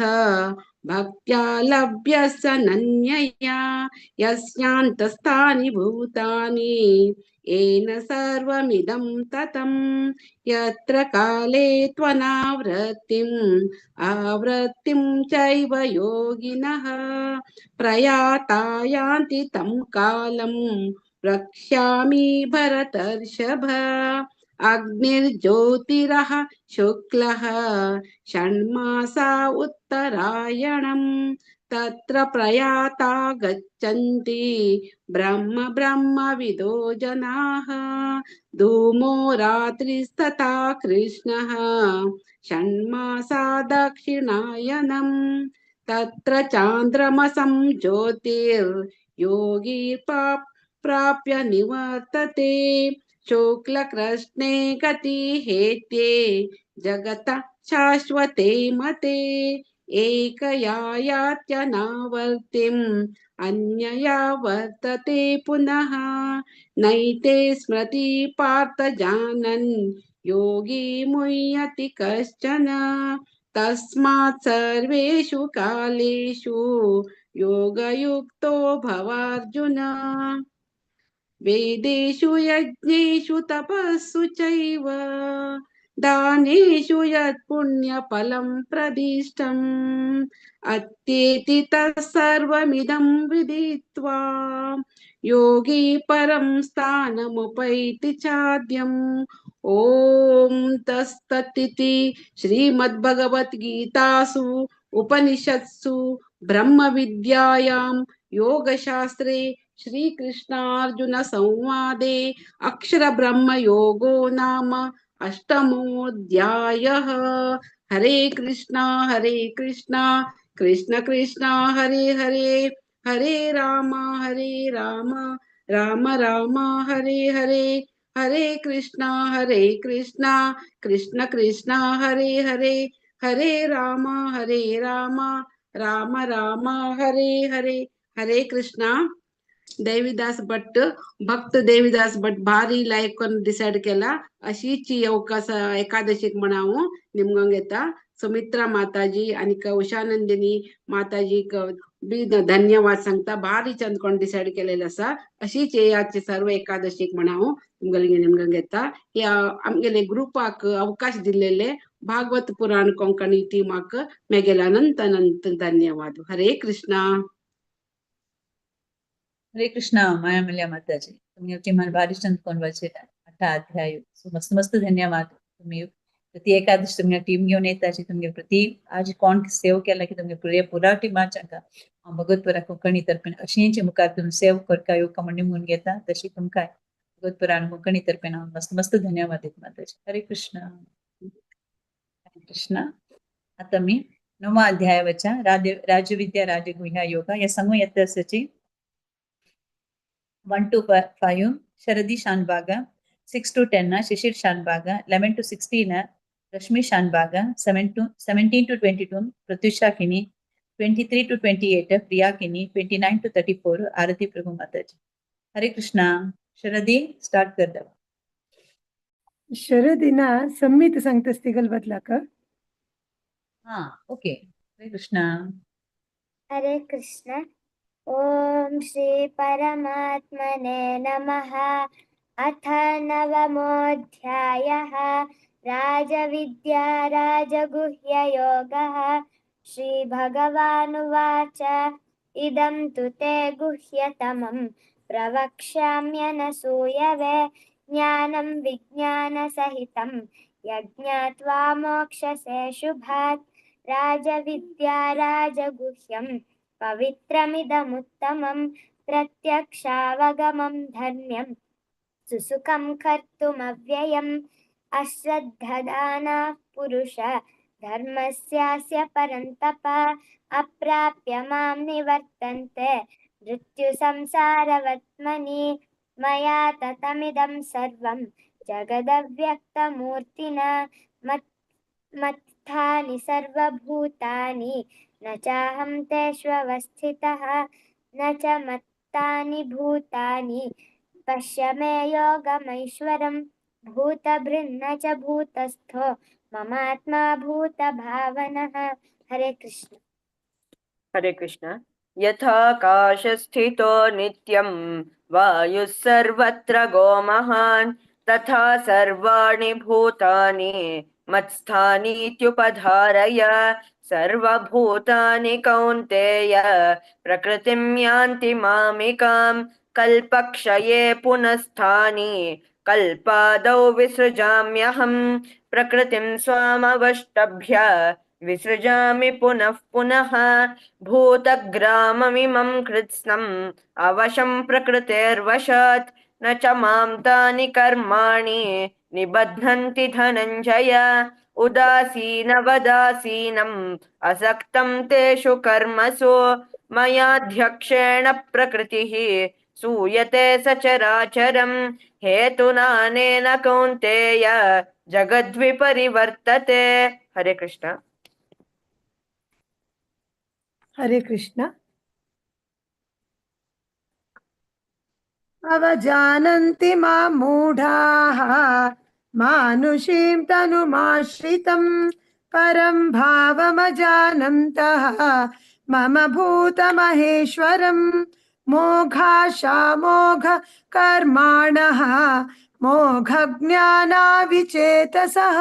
भक्त्या लभ्य स नन्यया यस्यान्तस्थानि भूतानि येन सर्वमिदं ततं। यत्र काले त्वनावृत्तिम् आवृत्तिं चैव योगिनः प्रयाता यान्ति तं कालं प्रक्ष्यामि भरतर्षभ। अग्निर्ज्योतिरः शुक्लः षण्मासा उत्तरायणं तत्र प्रयाता गच्छन्ति ब्रह्म ब्रह्मविदो जनाः। धूमो रात्रिस्तथा कृष्णः षण्मासा दक्षिणायनं तत्र चान्द्रमसं ज्योतिर्योगी प्राप्य निवर्तते। शुक्लकृष्णे गति हेत्ये जगत शाश्वते मते एकया यात्यनावर्तिम् अन्यया वर्तते पुनः। नैते स्मृति पार्थ जानन् योगी मुह्यति कश्चन। तस्मात् सर्वेषु कालेषु योगयुक्तो भवार्जुन। वेदेषु यज्ञेषु तपस्सु चैव दानेषु यत्पुण्यफलं प्रदिष्टम् अत्येति तत्सर्वमिदं विदित्वा योगी परं स्थानमुपैति चाद्यम्। ॐ तत्सदिति श्रीमद्भगवद्गीतासु उपनिषत्सु ब्रह्मविद्यायां योगशास्त्रे श्रीकृष्णार्जुन संवादे अक्षर ब्रह्म योगो नाम अष्टमोऽध्यायः। हरे कृष्णा कृष्ण कृष्ण हरे हरे, हरे राम राम राम हरे हरे। हरे कृष्णा कृष्ण कृष्ण हरे हरे, हरे राम राम राम हरे हरे। हरे कृष्ण। देवीदास भट्ट, भक्त देवीदास भट भारी लायक डिसाइड केला अशीच अवकाश एकादशीक म्हणावं निमगोंग येता। सुमित्रा माताजी आणि उषानंदिनी माताजी बी धन्यवाद सांगता, भारी चंद कोण डिसाइड केलेलं आसा। अशीच याचे सर्व एकादशीक म्हणावं तुमगेले निमगोंग येता। ह्या आमगेले ग्रुपाक अवकाश दिलेले भागवत पुराण कोंकणी टीमाक मेगेले अनंत अनंत धन्यवाद। हरे कृष्णा। हरे कृष्णा। माया मिल्या माताजी, तुम्ही टीमान भारी चंद कोण वाचेला 8 अध्याय, सो मस्त मस्त धन्यवाद। तुम्ही प्रति एकादशी तुमगे टीम घेवन येताची, तुमगे प्रति आज कोण सेव केला की तुमगे पुरे पुरा टीमाच्या भगवत पुरा कोंकणी तर्फेन अशींचे मुखार तुमी सेव करका येवका म्हण निमून घेता, तशी तुमकां भगवत पुराण कोंकणी तर्फेन हांव मस्त मस्त धन्यवाद दिता माताजी। हरे कृष्ण। हरे कृष्ण। आता मी 9 अध्यायाच्या राजविद्या राजगुह्या योगा या सांगू येता आसाची 1 to 5 Sharadi Shanbhag, 6 to 10 Shishir Shanbhag, 11 to 16 Rashmi Shanbhag, 17 to 22 Pratyusha Kini, 23 to 28 Priya Kini, 29 to 34 Aarti Prabhu Mataji. Hare Krishna. Sharadi start कर दवा। शरदीना सम्मित सांगता तिगल बदलाक। हाँ, ओके। हरे कृष्णा। हरे कृष्ण। ओम श्री परमात्मने नमः। अथ नवमोऽध्यायः राजविद्या राजगुह्ययोगः। श्री भगवानुवाच। इदं तु ते गुह्यतमं प्रवक्ष्याम्यनसूयवे ज्ञानं विज्ञानसहितं यज्ञात्वा मोक्षसे शुभात्। राजविद्या राजगुह्यं पवित्रमिदमुत्तमं प्रत्यक्षावगमं धर्म्यं सुसुखं कर्तुमव्ययम्। अश्रद्धदानाः पुरुष धर्मस्यास्य परन्तप अप्राप्य मां निवर्तन्ते मृत्युसंसारवत्मनि। मया ततमिदं सर्वं जगदव्यक्तमूर्तिना मत्स्थानि सर्वभूतानि न चाहं तेष्वस्थितः न च मत्तानि भूतानि। पश्य मे योगमैश्वरं भूतभृन्न च भूतस्थो ममात्मा भूतभावनः। हरे कृष्ण। हरे कृष्ण। यथाकाशस्थितो नित्यं वायुः सर्वत्र गोमहान् तथा सर्वाणि भूतानि मत्स्थानीत्युपधारय। सर्वभूतानि कौन्तेय प्रकृतिं यान्ति मामिकां। कल्पक्षये पुनस्थानि कल्पादौ विसृजाम्यहं। प्रकृतिं स्वामवष्टभ्य विसृजामि पुनः पुनः। भूतग्राममिमं कृत्स्नम् अवशं प्रकृतेर्वशात्। न च मां तानि कर्माणि निबध्नन्ति धनञ्जय। उदासीनवदासीनम् असक्तं तेषु कर्मसु। मयाध्यक्षेण प्रकृतिः सूयते सचराचरं। हेतुनानेन कौन्तेय जगद्विपरिवर्तते। हरे कृष्ण। हरे कृष्ण। अवजानन्ति मां मूढाः मानुषीं तनुमाश्रितं परं भावमजानन्तः मम भूतमहेश्वरं। मोघाशामोघ कर्माणः मोघज्ञानाविचेतसः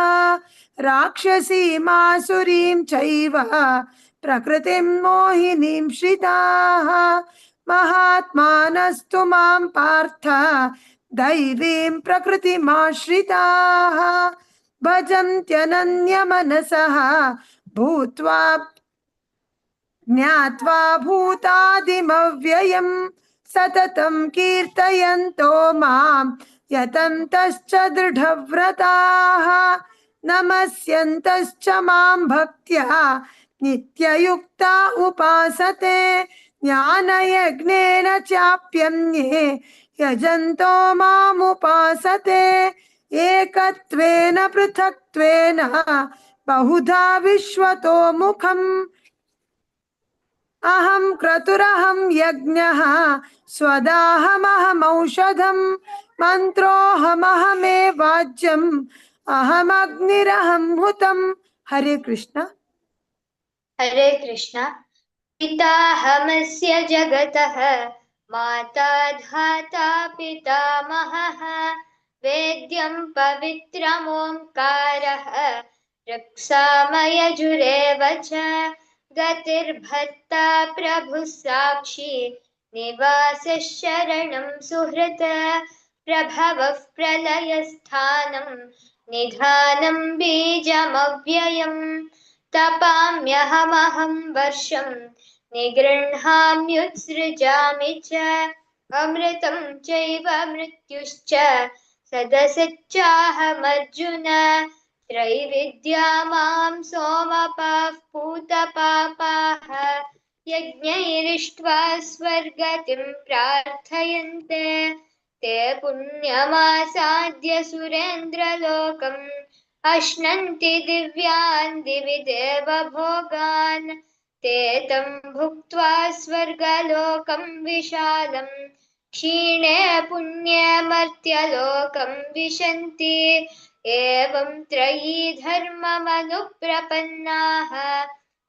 राक्षसीमासुरीं चैव प्रकृतिं मोहिनीं श्रिताः। महात्मानस्तु मां पार्थ दैवीं प्रकृतिमाश्रिताः। भजन्त्यनन्यमनसः भूत्वा ज्ञात्वा भूतादिमव्ययं सततं कीर्तयन्तो मां यतन्तश्च दृढव्रताः। नमस्यन्तश्च मां भक्त्या नित्ययुक्ता उपासते। ज्ञानयज्ञेन चाप्यन्ये यजन्तो मामुपासते। एकत्वेन पृथक्त्वेन बहुधा विश्वतो मुखम्। अहं क्रतुरहं यज्ञः स्वदाहमहमौषधं मन्त्रोऽहमहमेवाज्यम् अहमग्निरहं हुतम्। हरे कृष्ण। हरे कृष्ण। पिताहमस्य जगतः माता धाता पितामहः वेद्यं पवित्रमोङ्कारः ऋक्सामयजुरेव च गतिर्भर्ता प्रभुः साक्षी निवासः शरणं सुहृत् प्रभवः प्रलयस्थानं निधानं बीजमव्ययम् तपाम्यहमहं वर्षं निगृह्णाम्युत्सृजामि च अमृतं चैव मृत्युश्च सदसच्चाहमर्जुन। त्रैविद्या मां सोमपाः पूतपापाः यज्ञैरिष्ट्वा स्वर्गतिं प्रार्थयन्ते। ते पुण्यमासाद्य सुरेन्द्रलोकम् अश्नन्ति दिव्यान् दिवि देवभोगान्। ते तं भुक्त्वा स्वर्गलोकं विशालं क्षीणे पुण्ये मर्त्यलोकं विशन्ति। एवं त्रयी धर्ममनुप्रपन्नाः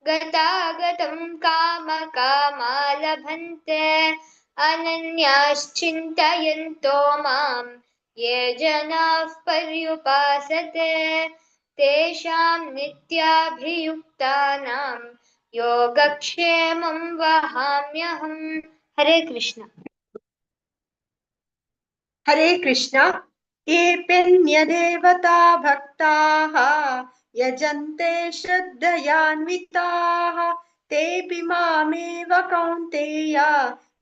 गतागतं कामकामा लभन्ते। अनन्याश्चिन्तयन्तो मां ये जनाः पर्युपासते तेषां नित्याभियुक्तानां योगक्षेमं वहाम्यहम्। हरे कृष्ण। हरे कृष्ण। एप्यन्यदेवता भक्ताः यजन्ते श्रद्धयान्विताः तेऽपि मामेव कौन्तेय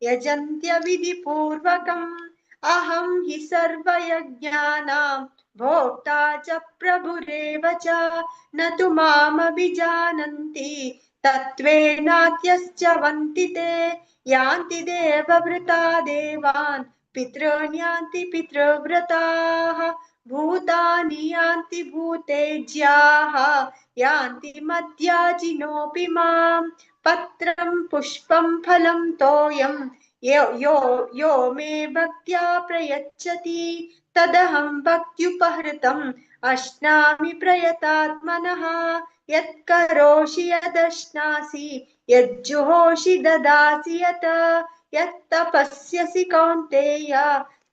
यजन्त्यविधिपूर्वकम्। अहं हि सर्वयज्ञानां भोक्ता च प्रभुरेव च न तु मामभिजानन्ति तत्त्वेनात्यश्च वन्ति ते। यान्ति देवव्रता देवान् पितॄन् यान्ति पितृव्रताः भूतानि यान्ति भूतेज्याः यान्ति मद्याजिनोऽपि माम्। पत्रं पुष्पं फलं तोयं यो यो यो मे भक्त्या प्रयच्छति तदहं भक्त्युपहृतम् अश्नामि प्रयतात्मनः। यत्करोषि यदश्नासि यज्जुहोषि ददासि यत् यत्तपस्यसि कौन्तेय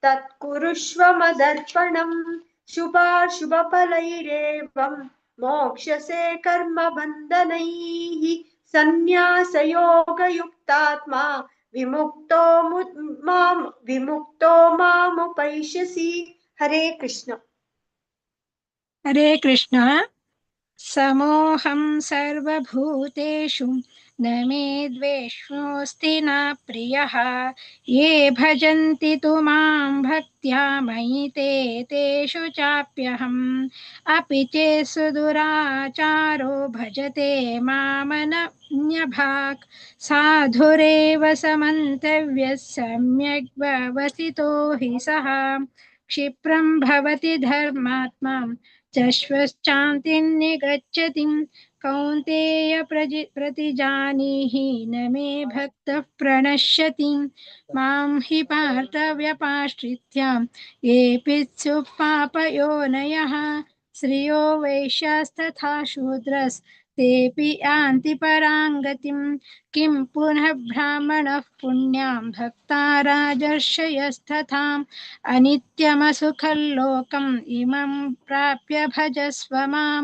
तत्कुरुष्व मदर्पणम्। शुभाशुभफलैरेवं मोक्ष्यसे कर्मबन्धनैः। सन्न्यासयोगयुक्तात्मा विमुक्तो विमुक्तो मामुपैष्यसि। हरे कृष्ण। हरे कृष्ण। समोऽहं सर्वभूतेषु न मे द्वेष्योऽस्ति न प्रियः। ये भजन्ति तु मां भक्त्या मयि ते तेषु चाप्यहम्। अपि चेत् सुदुराचारो भजते मामनन्यभाक् साधुरेव समन्तव्यः सम्यग् व्यवसितो हि सः। क्षिप्रं भवति धर्मात्मा चश्वश्चान्तिं निगच्छति। कौन्तेय प्रतिजानीहि न मे भक्तः प्रणश्यति। मां हि पार्थव्यपाश्रित्यां ये पित्सुः पापयोनयः श्रियो वैश्यास्तथा शूद्रस्तेऽपि यान्ति परां गतिं। किं पुनः ब्राह्मणः पुण्यां भक्ता राजर्षयस्तथा अनित्यमसुखं लोकम् इमं प्राप्य भजस्व मां।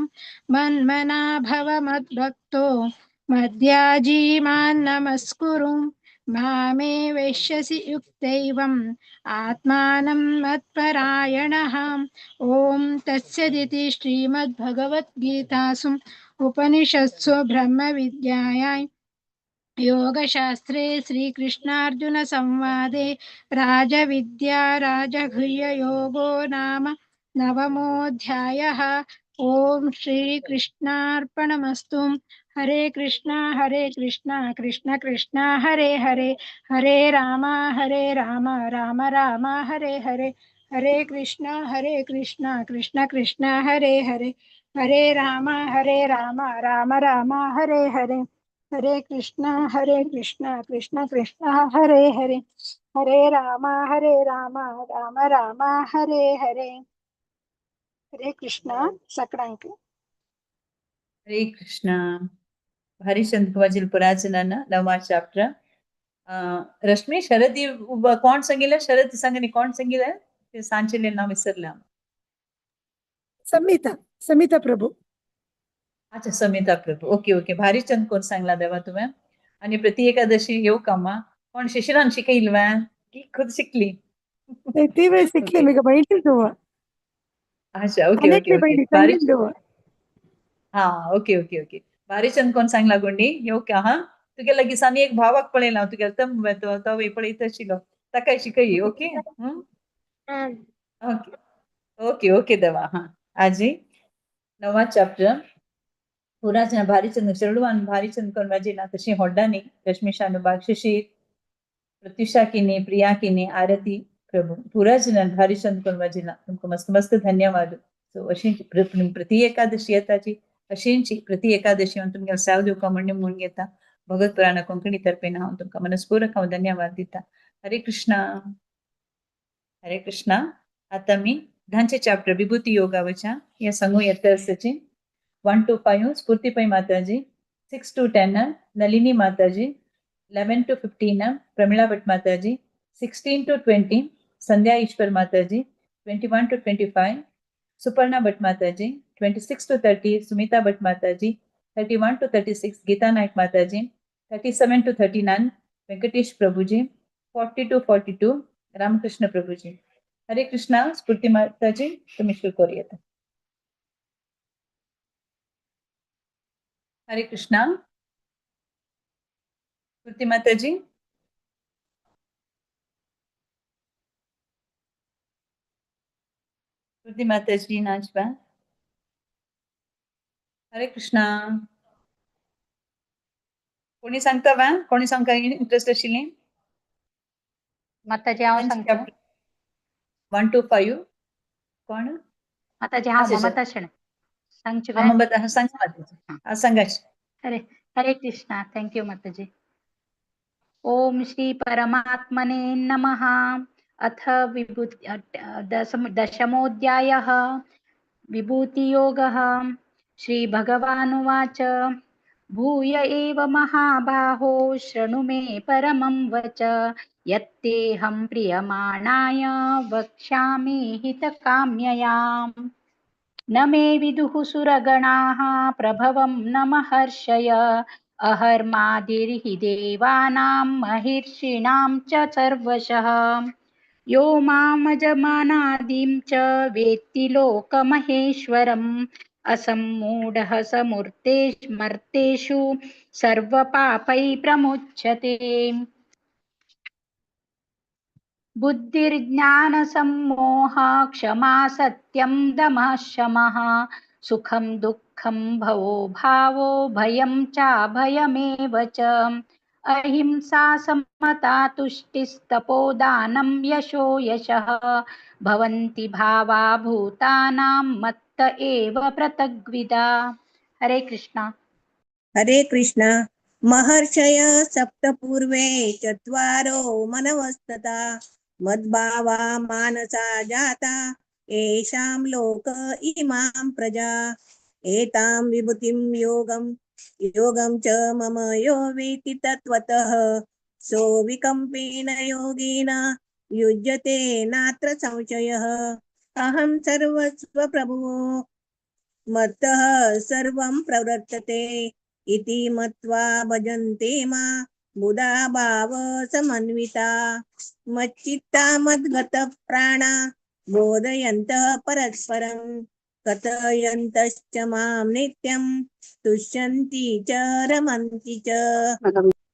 मन्मना भव मद्भक्तो मद्याजी मां नमस्कुरु। मामे वैश्यसि युक्तैवम् आत्मानं मत्परायणः। ॐ तत्सदिति श्रीमद्भगवद्गीतासु उपनिषत्सु ब्रह्मविद्यायां योगशास्त्रे श्रीकृष्णार्जुनसंवादे राजविद्या राजगुह्ययोगो नाम नवमोऽध्यायः। ॐ श्री कृष्णार्पणमस्तु। हरे कृष्णा कृष्ण कृष्ण हरे हरे, हरे राम राम राम हरे हरे, हरे कृष्णा कृष्ण कृष्ण हरे हरे, हरे राम राम राम हरे हरे, हरे कृष्णा कृष्ण कृष्ण हरे हरे, हरे राम राम राम हरे हरे। हरे कृष्णा सकडांक। हरे कृष्णा। हरिश्चंद्र कुमार पुराचना नवा चॅप्टर। रश्मी शरद कोण सांगितलं? शरद सांगणे कोण सांगितलं ते सांचेले नाव विसरलं। समिता, समिता प्रभू। अच्छा, समिता प्रभू, ओके ओके। भारी चंद कोण सांगला देवा तुम्ही। आणि प्रति एकादशी येऊ कामा कोण शिशिरान शिकईल वा की खुद शिकली? ती वेळ शिकली मी बहिणी देवा। अच्छा, ओके ओके ओके। भारी, हा ओके ओके ओके। भारी चंद कोण सांगला गुंडी येऊ का? हा तुगे लगीच आनी एक भावाक पळयला हांव तुगे तो तो पळयत आशिल्लो ताकाय शिकय। ओके ओके ओके ओके देवा। हा आजी नवा चॅप्टर पुराचना भारीचंद चेडवान भारीचंद कोण वाजिना तशी होड्डानी रश्मी शानुबाग शिशिर प्रत्युषा किनी प्रिया किनी आरती प्रभू पुराचना भारीचंद कोण वाजिना तुमकां मस्त मस्त धन्यवाद। सो अशी प्रति एकादशी येताची अशींची प्रति एकादशी हांव तुमगेलो सेव दिवपा म्हूण घेता। भगत पुराण कोंकणी तर्फेन हांव तुमकां मनस्पूर्वक हांव धन्यवाद दिता। हरे कृष्णा। हरे कृष्णा। आतां आमी धांचे चॅप्टर विभूती योगावच्या हे सांगू येता आसची 1 to 5 Sphoorti Pai Mataji, 6 to 10 Nalini Mataji, 11 to 15 Pramila Bhat Mataji, 16 to 20 Sandhya Ishwar Mataji, 21 to 25 Suparna Bhat Mataji, 26 to 30 Sumita Bhat Mataji, 31 to 36 Geeta Naik Mataji, 37 to 39 Venkatesh Prabhuji, 40 to 42 Ramakrishna Prabhuji. Hare Krishna. Sphoorti Mataji तुम्ही सुरू करूयात। हरे कृष्णा। स्फूर्ती माताजी, स्फूर्ती माताजी नाचवा। हरे कृष्णा। कोणी सांगता वा? कोणी सांगता इंटरेस्ट आशिल्ली? माताजी हांव सांगता। 1 to 5 कोण? माताजी हांव ममता शेणै सांगची। ममता सांग माताजी, सांगाची। हरे हरे कृष्णा। Thank you माताजी। ओम श्री परमात्मने नमः। अथ विभूति दशमोऽध्यायः विभूतियोगः। श्री भगवानुवाच। भूय एव महाबाहो शृणु मे परमं वच यत्तेऽहं प्रियमाणाय वक्ष्यामि हितकाम्ययाम्। न मे विदुः सुरगणाः प्रभवं न महर्षय अहर्मादिर्हि देवानां महिर्षीणां च सर्वशः। यो मामजमानादिं च वेत्ति लोकमहेश्वरम् असम्मूढः समूर्तेषु सर्वपापैः प्रमुच्यते। बुद्धिर्ज्ञानसम्मोह क्षमा सत्यं दमः शमः सुखं दुःखं भवो भावो भयं चाभयमेव च। अहिंसा समता तुष्टिस्तपोदानं यशो यशः भवन्ति भावा भूतानां मत्त एव पृथग्विदा। हरे कृष्णा। हरे कृष्णा। महर्षय सप्त पूर्वे चत्वारो मनवस्तथा मद्भावा मानसा जाता येषां लोक इमां प्रजा। एतां विभूतिं योगं योगं च मम यो वेति तत्त्वतः सोऽविकम्पेन योगेन युज्यते नात्र संशयः। अहं सर्वस्व प्रभुः मत्तः सर्वं प्रवर्तते इति मत्वा भजन्ते मा बुधा भाव समन्विता। मच्चित्ता मद्गत प्राणा बोधयन्तः परस्परं कथयन्तश्च मां नित्यं तुष्यन्ति च रमन्ति च।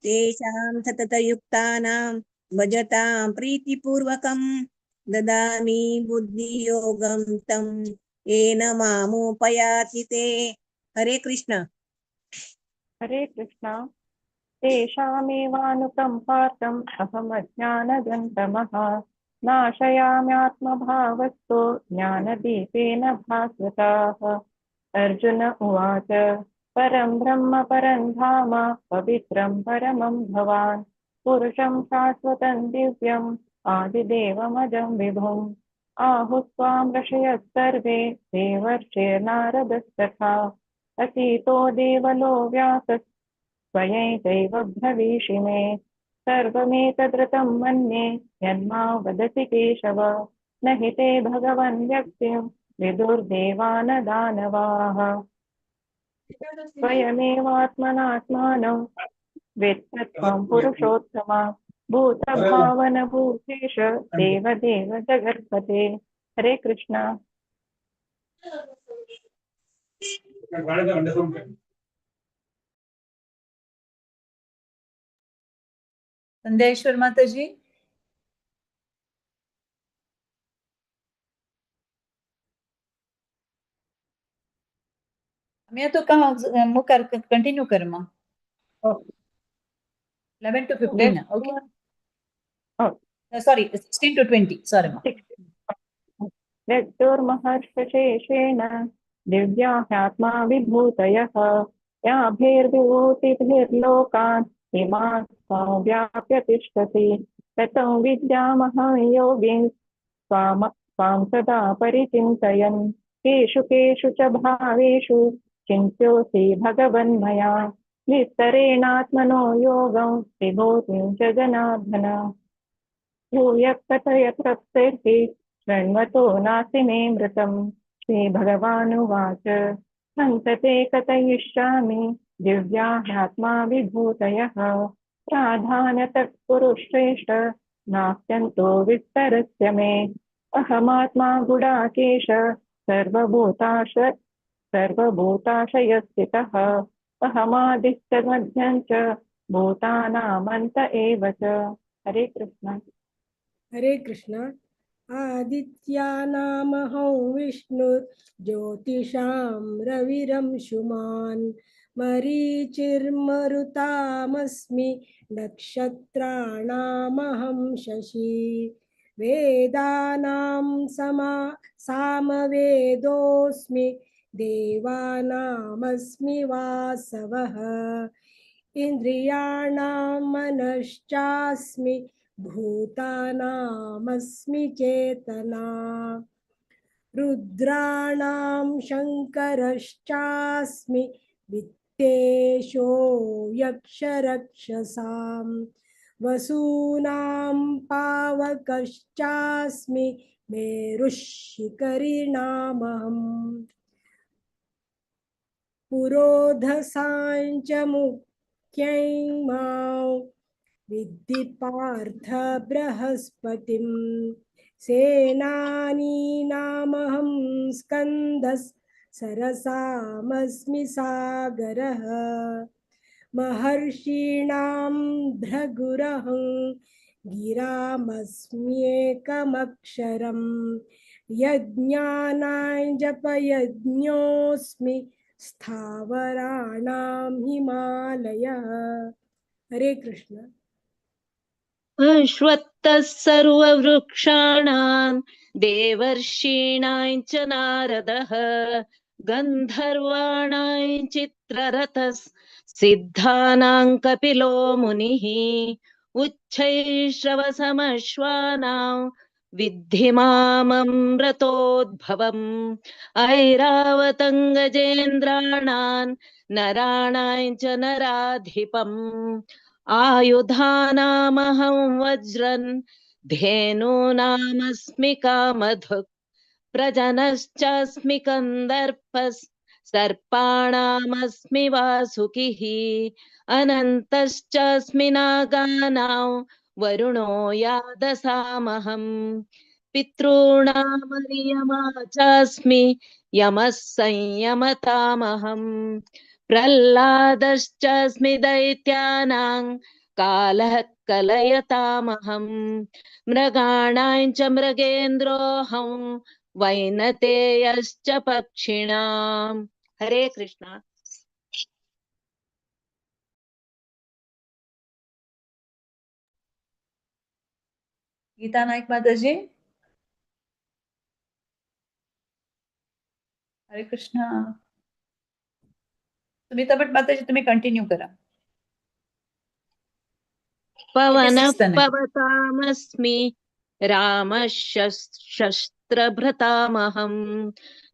तेषां सततयुक्तानां भजतां प्रीतिपूर्वकं ददामि बुद्धियोगं तं येन मामुपयाति ते। हरे कृष्ण। हरे कृष्ण। तेषामेवानुकम्पार्थम् अहमज्ञानगन्तमः नाशयाम्यात्मभावस्तो ज्ञानदीपेन भास्वताः। अर्जुन उवाच, परं ब्रह्म परं धाम पवित्रं परमं भवान् पुरुषं शाश्वतं दिव्यम् आदिदेवमजं विभुम्। आहुस्त्वां ऋषयः सर्वे देवर्षिर्नारदस्तथा अतीतो देवलो व्यासः स्वयं चैव ब्रवीषि मे। सर्वमेतदृतं मन्ये यन्मा वदसि केशव, न हि ते भगवन् व्यक्तिं विदुर्देवा न दानवाः। स्वयमेवात्मनात्मानं वेत्तत्वं पुरुषोत्तम भूतभावन भूतेश देवदेव जगत्पते। हरे कृष्णा। संध्याश्वर माता जी, मैं तो कहा मुखार कंटिन्यू कर मा 11 to 15, okay, sorry 16 to 20, sorry मा। व्यक्तुर्महर्षशेषेण दिव्या ह्यात्मा विभूतयः याभिर्विभूतिभिर्लोकान् इमां व्याप्य तिष्ठति। ततो विद्यामहं योगिं स्वां सदा परिचिन्तयन् केषु केषु च भावेषु चिन्त्योऽसि भगवन्मया। विस्तरेणात्मनो योगं विभूतिं च जनार्दन। भूयः कथय तप्सैः शृण्वतो नासि मे मृतम्। श्रीभगवानुवाच, हन्त ते कथयिष्यामि दिव्या ह्यात्मा विभूतयः प्राधान्यतः कुरुश्रेष्ठ नास्त्यन्तो विस्तरस्य मे। अहमात्मा गुडाकेश सर्वभूताशयस्थितः अहमादिश्च मध्यं च भूतानामन्त एव च। हरे कृष्ण। हरे कृष्ण। आदित्यानामहं विष्णुर्ज्योतिषां रविरंशुमान् मरीचिर्मरुतामस्मि नक्षत्राणामहं शशि। वेदानां सामवेदोऽस्मि देवानामस्मि वासवः। इन्द्रियाणां मनश्चास्मि भूतानामस्मि चेतना। रुद्राणां शङ्करश्चास्मि वित्तेशो यक्षरक्षसां। वसूनां पावकश्चास्मि मेरुशिखरिणामहम्। पुरोधसां च मुख्यं मां विद्धि पार्थ बृहस्पतिं। सेनानीनामहं स्कन्दः सरसामस्मि सागरः। महर्षीणां भृगुरहं गिरामस्म्येकमक्षरम्। यज्ञानां जपयज्ञोऽस्मि स्थावराणां हिमालयः। हरे कृष्ण। अश्वत्थः सर्ववृक्षाणां देवर्षीणां च नारदः। गन्धर्वाणां चित्ररथः सिद्धानां कपिलो मुनिः। उच्चैश्रवसमश्वानां विद्धि माममृतोद्भवम्। ऐरावतं गजेन्द्राणां नराणां च नराधिपम्। आयुधानामहं वज्रन् धेनूनामस्मि कामधुक्। प्रजनश्चास्मि कन्दर्पः सर्पाणामस्मि वासुकिः। अनन्तश्चास्मि नागानां वरुणो यादसामहम्। पितॄणामर्यमा चास्मि यमः संयमतामहम्। प्रह्लादश्चास्मि दैत्यानां कालः कलयतामहम्। मृगाणां च मृगेन्द्रोऽहं वैनतेयश्च पक्षिणाम्। हरे कृष्णा। गीता नाईक माताजी, हरे कृष्णा। सुनीता भट माताजी तुम्ही कंटिन्यू करा। पवन 86 पवतामस्मि रामः शस्त्रभृतामहं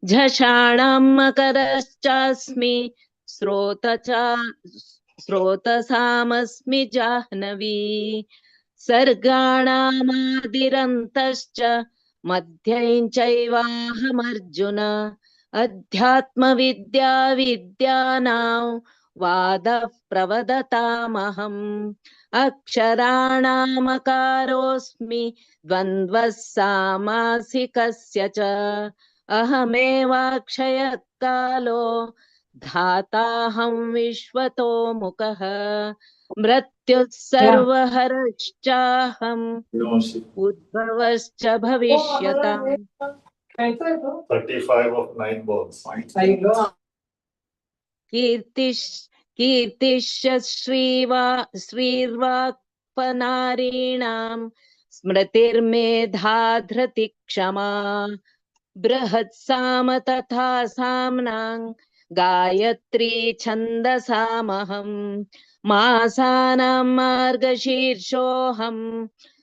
झषाणां मकरश्चास्मि स्रोतसामस्मि जाह्नवी। सर्गाणामादिरन्तश्च मध्यं चैवाहमर्जुन अध्यात्मविद्या विद्यानां वादः प्रवदतामहम्। अक्षराणामकारोऽस्मि द्वन्द्वः सामासिकस्य च अहमेवाक्षयः कालो धाताहं विश्वतो मुखः। मृत्युः सर्वहरश्चाहम् उद्भवश्च भविष्यताम्। 35 of 9 balls. कीर्तिश्च श्रीर्वाक्पनारीणां स्मृतिर्मेधा धृतिक्षमा। बृहत्साम तथा साम्नां गायत्री छन्दसामहं। मासानां मार्गशीर्षोऽहं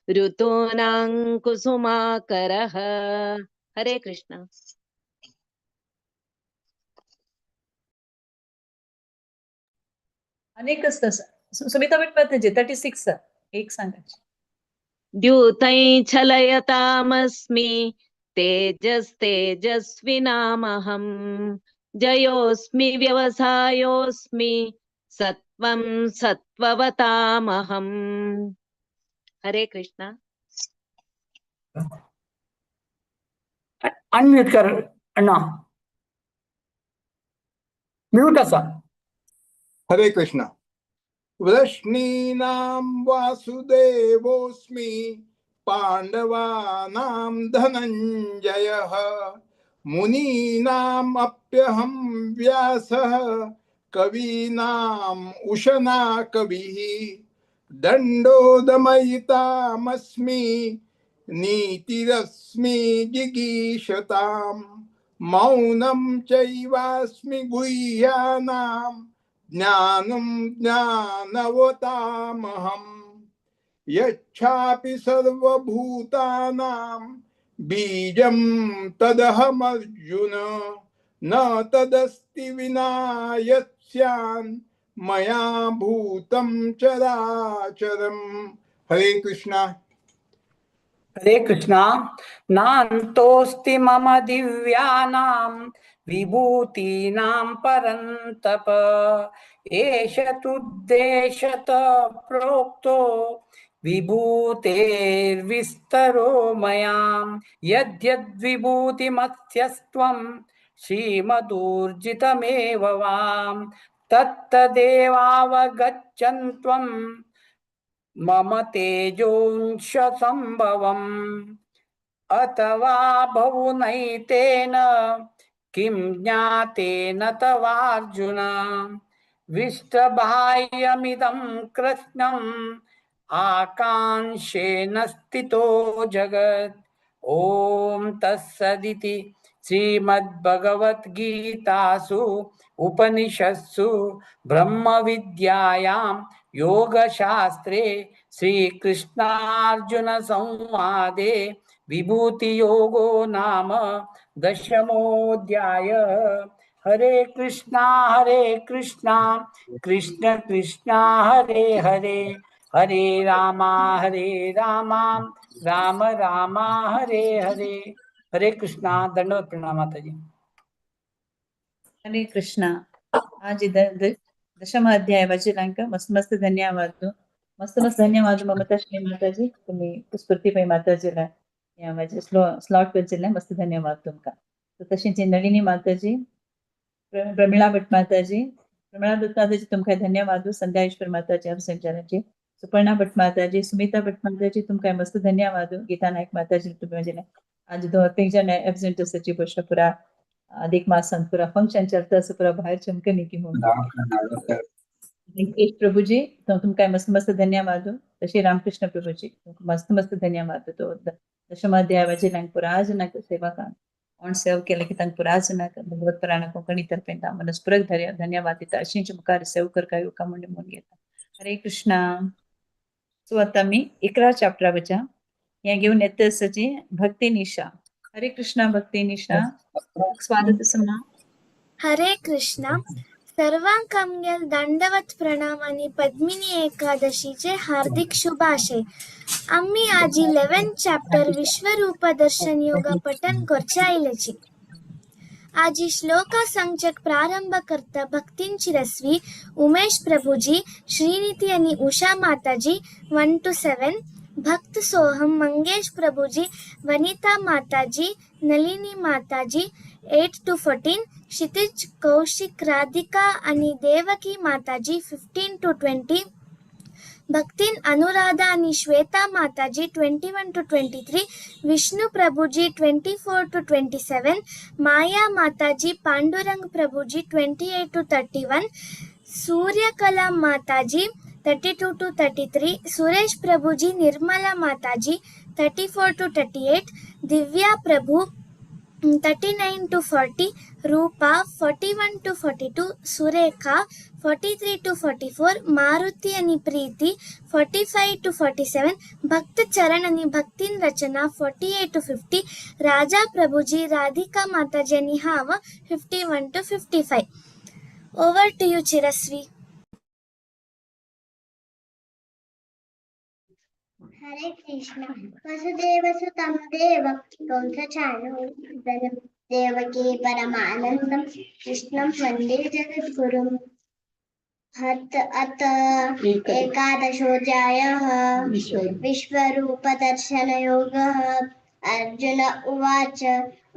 ऋतूनां कुसुमाकरः। हरे कृष्णा। अनेकच सुमिता भट माताजी 36 एक सांगायचे। द्यूतैः छलयतामस्मि तेजस्तेजस्विनामहं। जयोऽस्मि व्यवसायोऽस्मि सत्त्वं सत्त्ववतामहम्। हरे कृष्णा। अनम्यूट कर अण्णा, म्यूट असा। हरे कृष्णा। वृष्णीनां वासुदेवोऽस्मि पाण्डवानां धनञ्जयः। मुनीनाम् अप्यहं व्यासः कवीनाम् उशना कविः। दण्डोदमयितामस्मि नीतिरस्मि जिगीषताम्। मौनं चैवास्मि गुह्यानां ज्ञानं ज्ञानवतामहम्। यच्छापि सर्वभूतानां बीजं तदहमर्जुन। न तदस्ति विना यत्स्यान् मया भूतं चराचरम्। हरे कृष्णा। हरे कृष्णा। नान्तोऽस्ति मम दिव्यानां विभूतीनां परन्तप। एष तुद्देशत प्रोक्तो विभूतेर्विस्तरो मया। यद्यद्विभूतिमत्यस्त्वं श्रीमदूर्जितमेव वां तत्तदेवावगच्छन्त्वं मम तेजोंशसम्भवम्। अथवा बहुनैतेन किं ज्ञातेन तवार्जुन। विष्टबाह्यमिदं कृत्स्नम् आकांक्षेण स्थितो जगत्। ॐ तत्सदिति श्रीमद्भगवद्गीतासु उपनिषत्सु ब्रह्मविद्यायां योगशास्त्रे श्रीकृष्णार्जुन संवादे विभूतियोगो नाम दशमोऽध्याय। हरे कृष्णा कृष्ण कृष्ण हरे हरे, हरे रामा राम रामा हरे हरे। हरे कृष्णा। दंडवत प्रणाम माताजी। हरे कृष्णा। आज दशम अध्याय वाचिलांक मस्त मस्त धन्यवाद, मस्त मस्त धन्यवाद ममता श्री माताजी। तुम्ही स्फूर्तिमयी माताजीला या माझ्या स्लॉट वाचिल्लें मस्त धन्यवाद तुमकां। तशेंच नलिनी माताजी, प्रमिळा भट माताजी, प्रमिळा भट माताजी तुमकां धन्यवाद। संध्या ईश्वर माताजी अभिसंचाराची, सुपर्णा भट माताजी, सुमिता भट माताजी तुमकां मस्त धन्यवाद। गीता नायक माताजी तुम्ही म्हणजे आज दोन तीग जण एबसेंट आसाची बशा पुरा अधिक मासान पुरा फंक्शन चलता आसा पुरा भायर चमकनी की म्हणून. वेंकटेश प्रभुजी तुमकां मस्त मस्त धन्यवाद. तशी रामकृष्ण प्रभुजी तुमकां मस्त मस्त धन्यवाद. तो दशमाध्यायाचे नांग पुरा जनाक सेवा काम कोण सेवा केले की तांकां पुरा जनाक भगवत पुराण कोंकणी तर्फेन हांव मनस्पूर्वक धन्यवाद दिता. अशींच मुखार सेवा करका येवका म्हणून घेता. हरे कृष्णा. सो आतां आमी 11 चॅप्टरा वचा हें घेवन येता आसाची भक्ती निशा. हरे कृष्णा भक्ती निशा, स्वागत आसा मा. हरे कृष्णा. सर्वांक आमगेल दंडवत प्रणाम आणि पद्मिनी एकादशीचे हार्दिक शुभाशय. आम्ही आज 11 चॅप्टर विश्वरूप दर्शन योग पठन करचे आयलेची. आजी श्लोका सांगचेक प्रारंभ करता भक्तींची रस्वी उमेश प्रभुजी, श्रीनिती आणि उषा माताजी 1 to 7, भक्त सोहम मंगेश प्रभुजी, वनिता माताजी, नलिनी माताजी 8 to 14, Kshitij Kaushik Radhika आणि देवकी माताजी 15 to 20, भक्तीन अनुराधा आणि श्वेता माताजी 21 to 23, Vishnu Prabhuji 24 to 27, Maya Mataji Pandurang Prabhuji 28 to 31, Suryakala Mataji 32 to 33, Suresh Prabhuji Nirmala Mataji 34 to 38, Divya Prabhu 39 to 40, Rupa 41 to 42, Surekha 43 to 44, Maruti आणि Preeti 45 to 47, भक्त चरण आणि भक्तीन रचना 48 to 50, Raja Prabhuji Radhika Mataji आणि हाव 51 to 55. Over to you Chirasvi. Hare Krishna. Vasudeva सुतं देवं कंसचाणूरमर्दनं देवकी परमानन्दं कृष्णं वन्दे जगद्गुरुम्. अत एकादशोऽध्यायः विश्वरूपदर्शनयोगः. अर्जुन उवाच,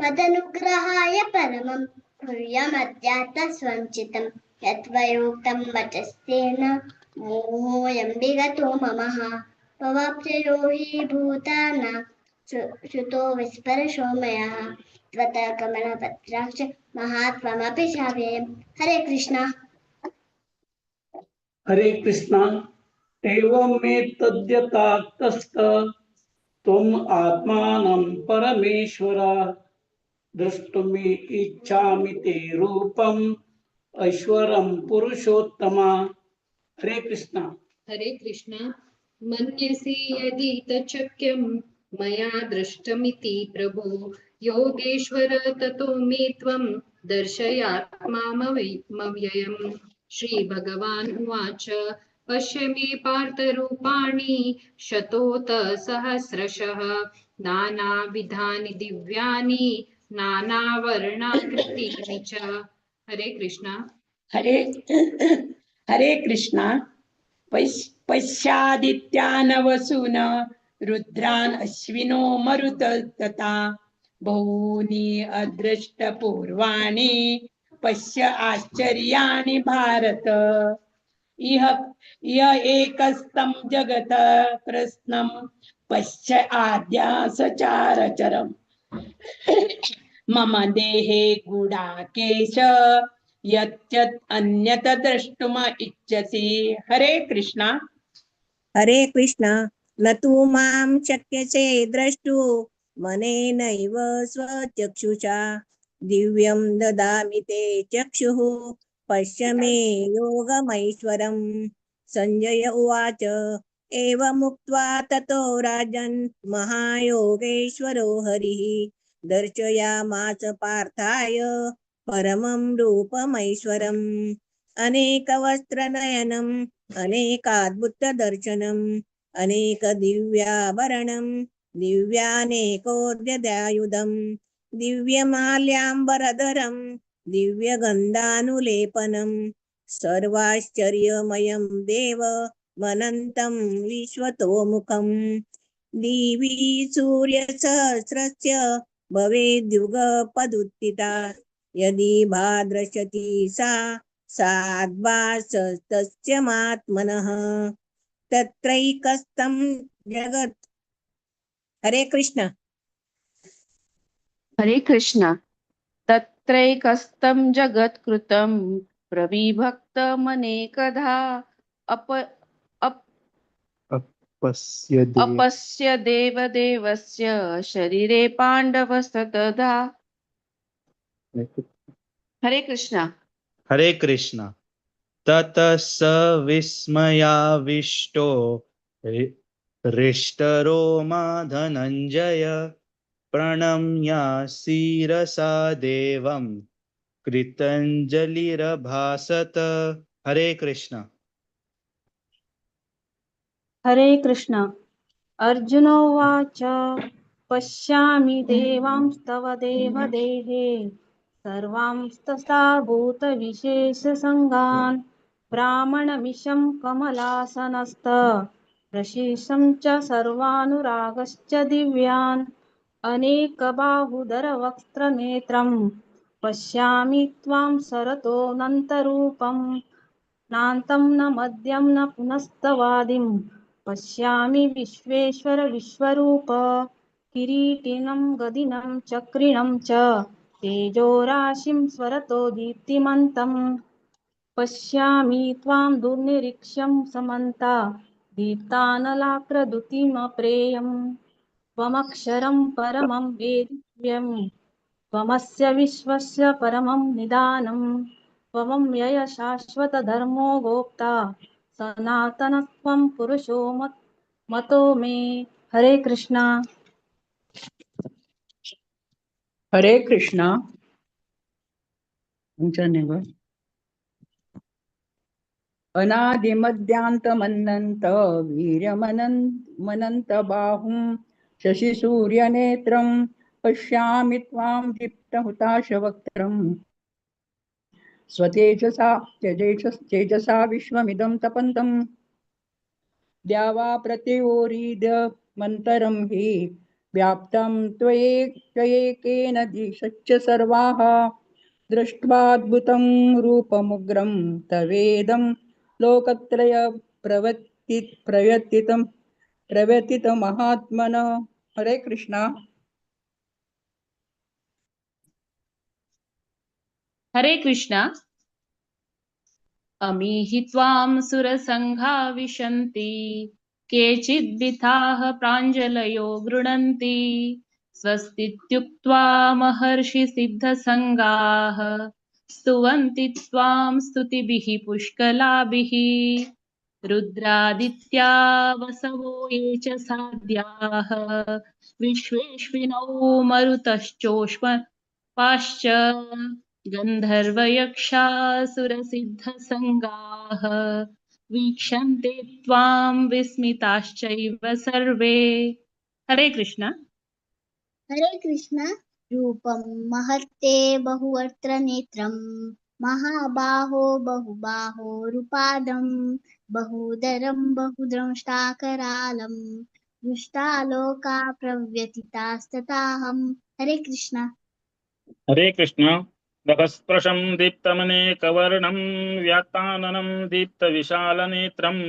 मदनुग्रहाय परमं गुह्यमध्यात्मसञ्चितं यद्वयोक्तं वचस्तेन मोहोऽयं विगतो ममः. भवाप्ययो हि भूतानां श्रुतो विस्परशो मया त्वतः कमलपत्राक्ष महात्ममपि शाव्ययम्. हरे कृष्णा. हरे कृष्णा. एवं मे तद्यताक्तस्त त्वम् आत्मानं परमेश्वर द्रष्टुमि इच्छामि ते रूपम् ऐश्वरं पुरुषोत्तम. हरे कृष्णा. हरे कृष्णा. मन्यसे यदि तच्छक्यं मया दृष्टमिति प्रभो योगेश्वर ततो मे त्वं दर्शयात्मामव्ययम्. श्री भगवान् उवाच, पश्य मे पार्थरूपाणि शतोत सहस्रशः नानाविधानि दिव्यानि नानावर्णाकृतीनि च. हरे कृष्णा. हरे हरे कृष्णा. पश्यादित्यानवसून रुद्रान् अश्विनो मरुत तथा बहूनि अदृष्टपूर्वाणि पश्य आश्चर्याणि भारत. इह इह एकस्तं जगत कृत्स्नं पश्य आद्यासचारचरम्. मम देहे गुडाकेश यत् अन्यत द्रष्टुम इच्छसि. हरे कृष्णा. हरे कृष्णा. न तु मां शक्यसे द्रष्टु मनेनैव स्वचक्षुषा दिव्यं ददामि ते चक्षुः पश्य मे योगमैश्वरम्. संजय उवाच, एवमुक्त्वा ततो राजन् महायोगेश्वरो हरिः दर्शयामास पार्थाय परमं रूपमैश्वरम्. अनेकवस्त्रनयनम् अनेकाद्भुतदर्शनम् अनेकदिव्याभरणं दिव्यानेकोद्यदायुधं दिव्यमाल्याम्बरधरं दिव्यगन्धानुलेपनं सर्वाश्चर्यमयं देवमनन्तं विश्वतोमुखं. दिवि सूर्यसहस्रस्य भवेद्युगपदुत्थिता यदि भाद्रशति सा साद्वासस्तस्य मात्मनः तत्रैकस्तं जगत्. हरे कृष्ण. हरे कृष्णा। तत्रैकस्तं जगत्कृतं प्रविभक्तमनेकधा अप अप अपश्य देव अपश्य देवदेवस्य शरीरे पाण्डवस्तदा। हरे कृष्णा। हरे कृष्णा। ततः स विस्मयाविष्टो हृष्टरोमा धनञ्जय प्रणम्य शिरसा देवं कृतञ्जलिरभासत। हरे कृष्णा। हरे कृष्ण। अर्जुन उवाच, पश्यामि देवांस्तव देवदेहे सर्वांस्तथा भूतविशेषसङ्गान् ब्राह्मणमिशं कमलासनस्थ प्रशिषं च सर्वानुरागश्च दिव्यान् अनेकबाहुधरवक्त्रनेत्रं पश्यामि त्वां सरतोऽनन्तरूपं नान्तं न मध्यं न पुनस्तवादिं पश्यामि विश्वेश्वर विश्वरूप किरीटिनं गदिनं चक्रिणं च तेजोराशिं स्वरतो दीप्तिमन्तं पश्यामि त्वां दुर्निरीक्ष्यं समन्ता दीप्तानलाक्रदुतिमप्रेयं त्वमक्षरं परमं वेदिव्यं त्वमस्य विश्वस्य परमं निदानं त्वमव्यय शाश्वतधर्मो गोप्ता सनातनत्वं पुरुषो मतो मे। हरे कृष्णा। हरे कृष्णा। अनादिमद्यान्तमनन्त वीर्यमनन्त बाहुं शशिसूर्यनेत्रं पश्यामि त्वां दीप्तहुताशवक्त्रं स्वतेजसा तेजसा विश्वमिदं तपन्तं द्यावा प्रतिवोरीदमन्तरं हि व्याप्तं त्वयेकेन दिशश्च सर्वाः दृष्ट्वाद्भुतं रूपमुग्रं तवेदं लोकत्रय प्रव्यतितमहात्मन। हरे कृष्णा। हरे कृष्णा। अमीहि त्वां सुरसङ्घा विशन्ति केचिद्विथाः प्राञ्जलयो गृणन्ति स्वस्तीत्युक्त्वा महर्षिसिद्धसङ्गाः स्तुवन्ति त्वां स्तुतिभिः पुष्कलाभिः रुद्रादित्या वसवो ये च साध्याः विश्वेश्विनौ मरुतश्चोष्मपाश्च गन्धर्वयक्षासुरसिद्धसङ्गाः वीक्षन्ते त्वां विस्मिताश्चैव सर्वे। हरे कृष्णा। हरे कृष्णा। रूपं महत्ते बहुवक्त्र नेत्रं महाबाहो बहुबाहोरुपादं बहुदरं बहुद्रंष्टाकरालं दृष्टालोका प्रव्यथितास्तथाहं। हरे कृष्णा। हरे कृष्णा। नभस्पृशं दीप्तमनेकवर्णं व्यात्ताननं दीप्तविशालनेत्रं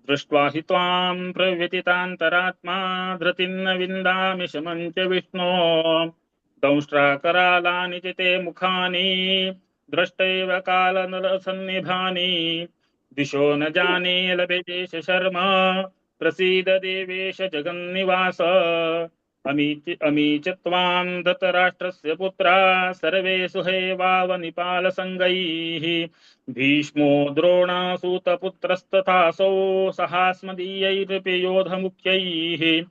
दृष्ट्वा हि त्वां प्रव्यथितान्तरात्मा धृतिं न विन्दामि शमं च विष्णो। दंष्ट्राकरालानि च ते मुखानि दृष्टैव कालनलसन्निभानि दिशो न जाने लभेदेश शर्म प्रसीद देवेश जगन्निवास। अमी च त्वां धृतराष्ट्रस्य पुत्रा सर्वे सुहैवावनिपालसङ्गैः भीष्मो द्रोणासूतपुत्रस्तथासौ सहास्मदीयैरपि योधमुख्यैः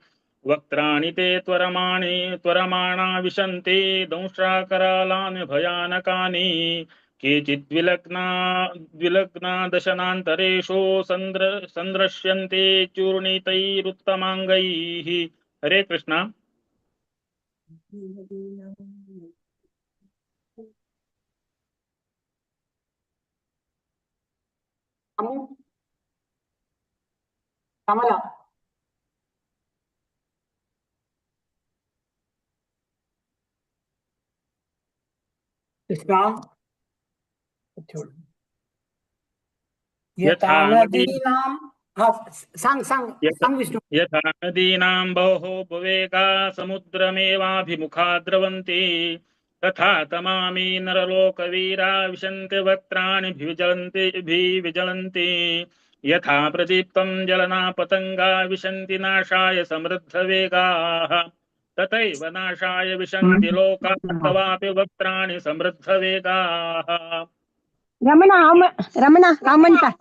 वक्त्राणि ते त्वरमाणा विशन्ति दंष्ट्राकरालानि भयानकानि केचिद्विलग्ना दशनान्तरेषु सन्दृश्यन्ते चूर्णितैरुत्तमाङ्गैः। हरे कृष्णा। कमला। कृष्णा। यथा नदीनाम् हा सांग सांग सांग विष्णू. यथा नदीनां बहोपवेगा समुद्रमेवाभिमुखा द्रवन्ति तथा तमामि नरलोकवीरा विशन्ति वक्त्राणि भिविजलन्ति यथा प्रदीप्तं जलनापतङ्गा विशन्ति नाशाय समृद्धवेगाः तथैव नाशाय विशन्ति लोकाः तवापि वक्त्राणि समृद्धवेगाः. रमणा रमणा हा म्हणता.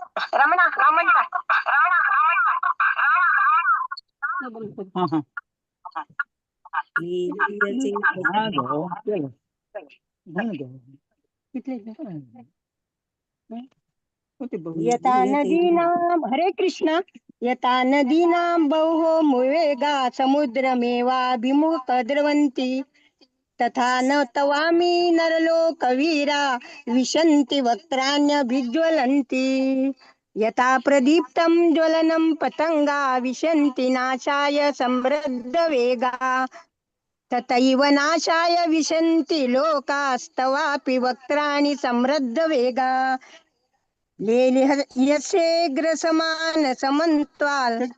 हा हा हा गो चलो यथा नदीनां हरे कृष्णा. यथा नदीनां बहो मुवेगा समुद्रमेवाभिमुख द्रवन्ति तथा न तवामि नरलोकवीरा विशन्ति वक्त्राण्यभिज्वलन्ति. यथा प्रदीप्तं ज्वलनं पतङ्गा विशन्ति नाशाय समृद्धवेगा तथैव नाशाय विशन्ति लोकास्तवापि वक्त्राणि समृद्धवेगा. लेलिहस्येऽग्रसमान समन्त्वाल.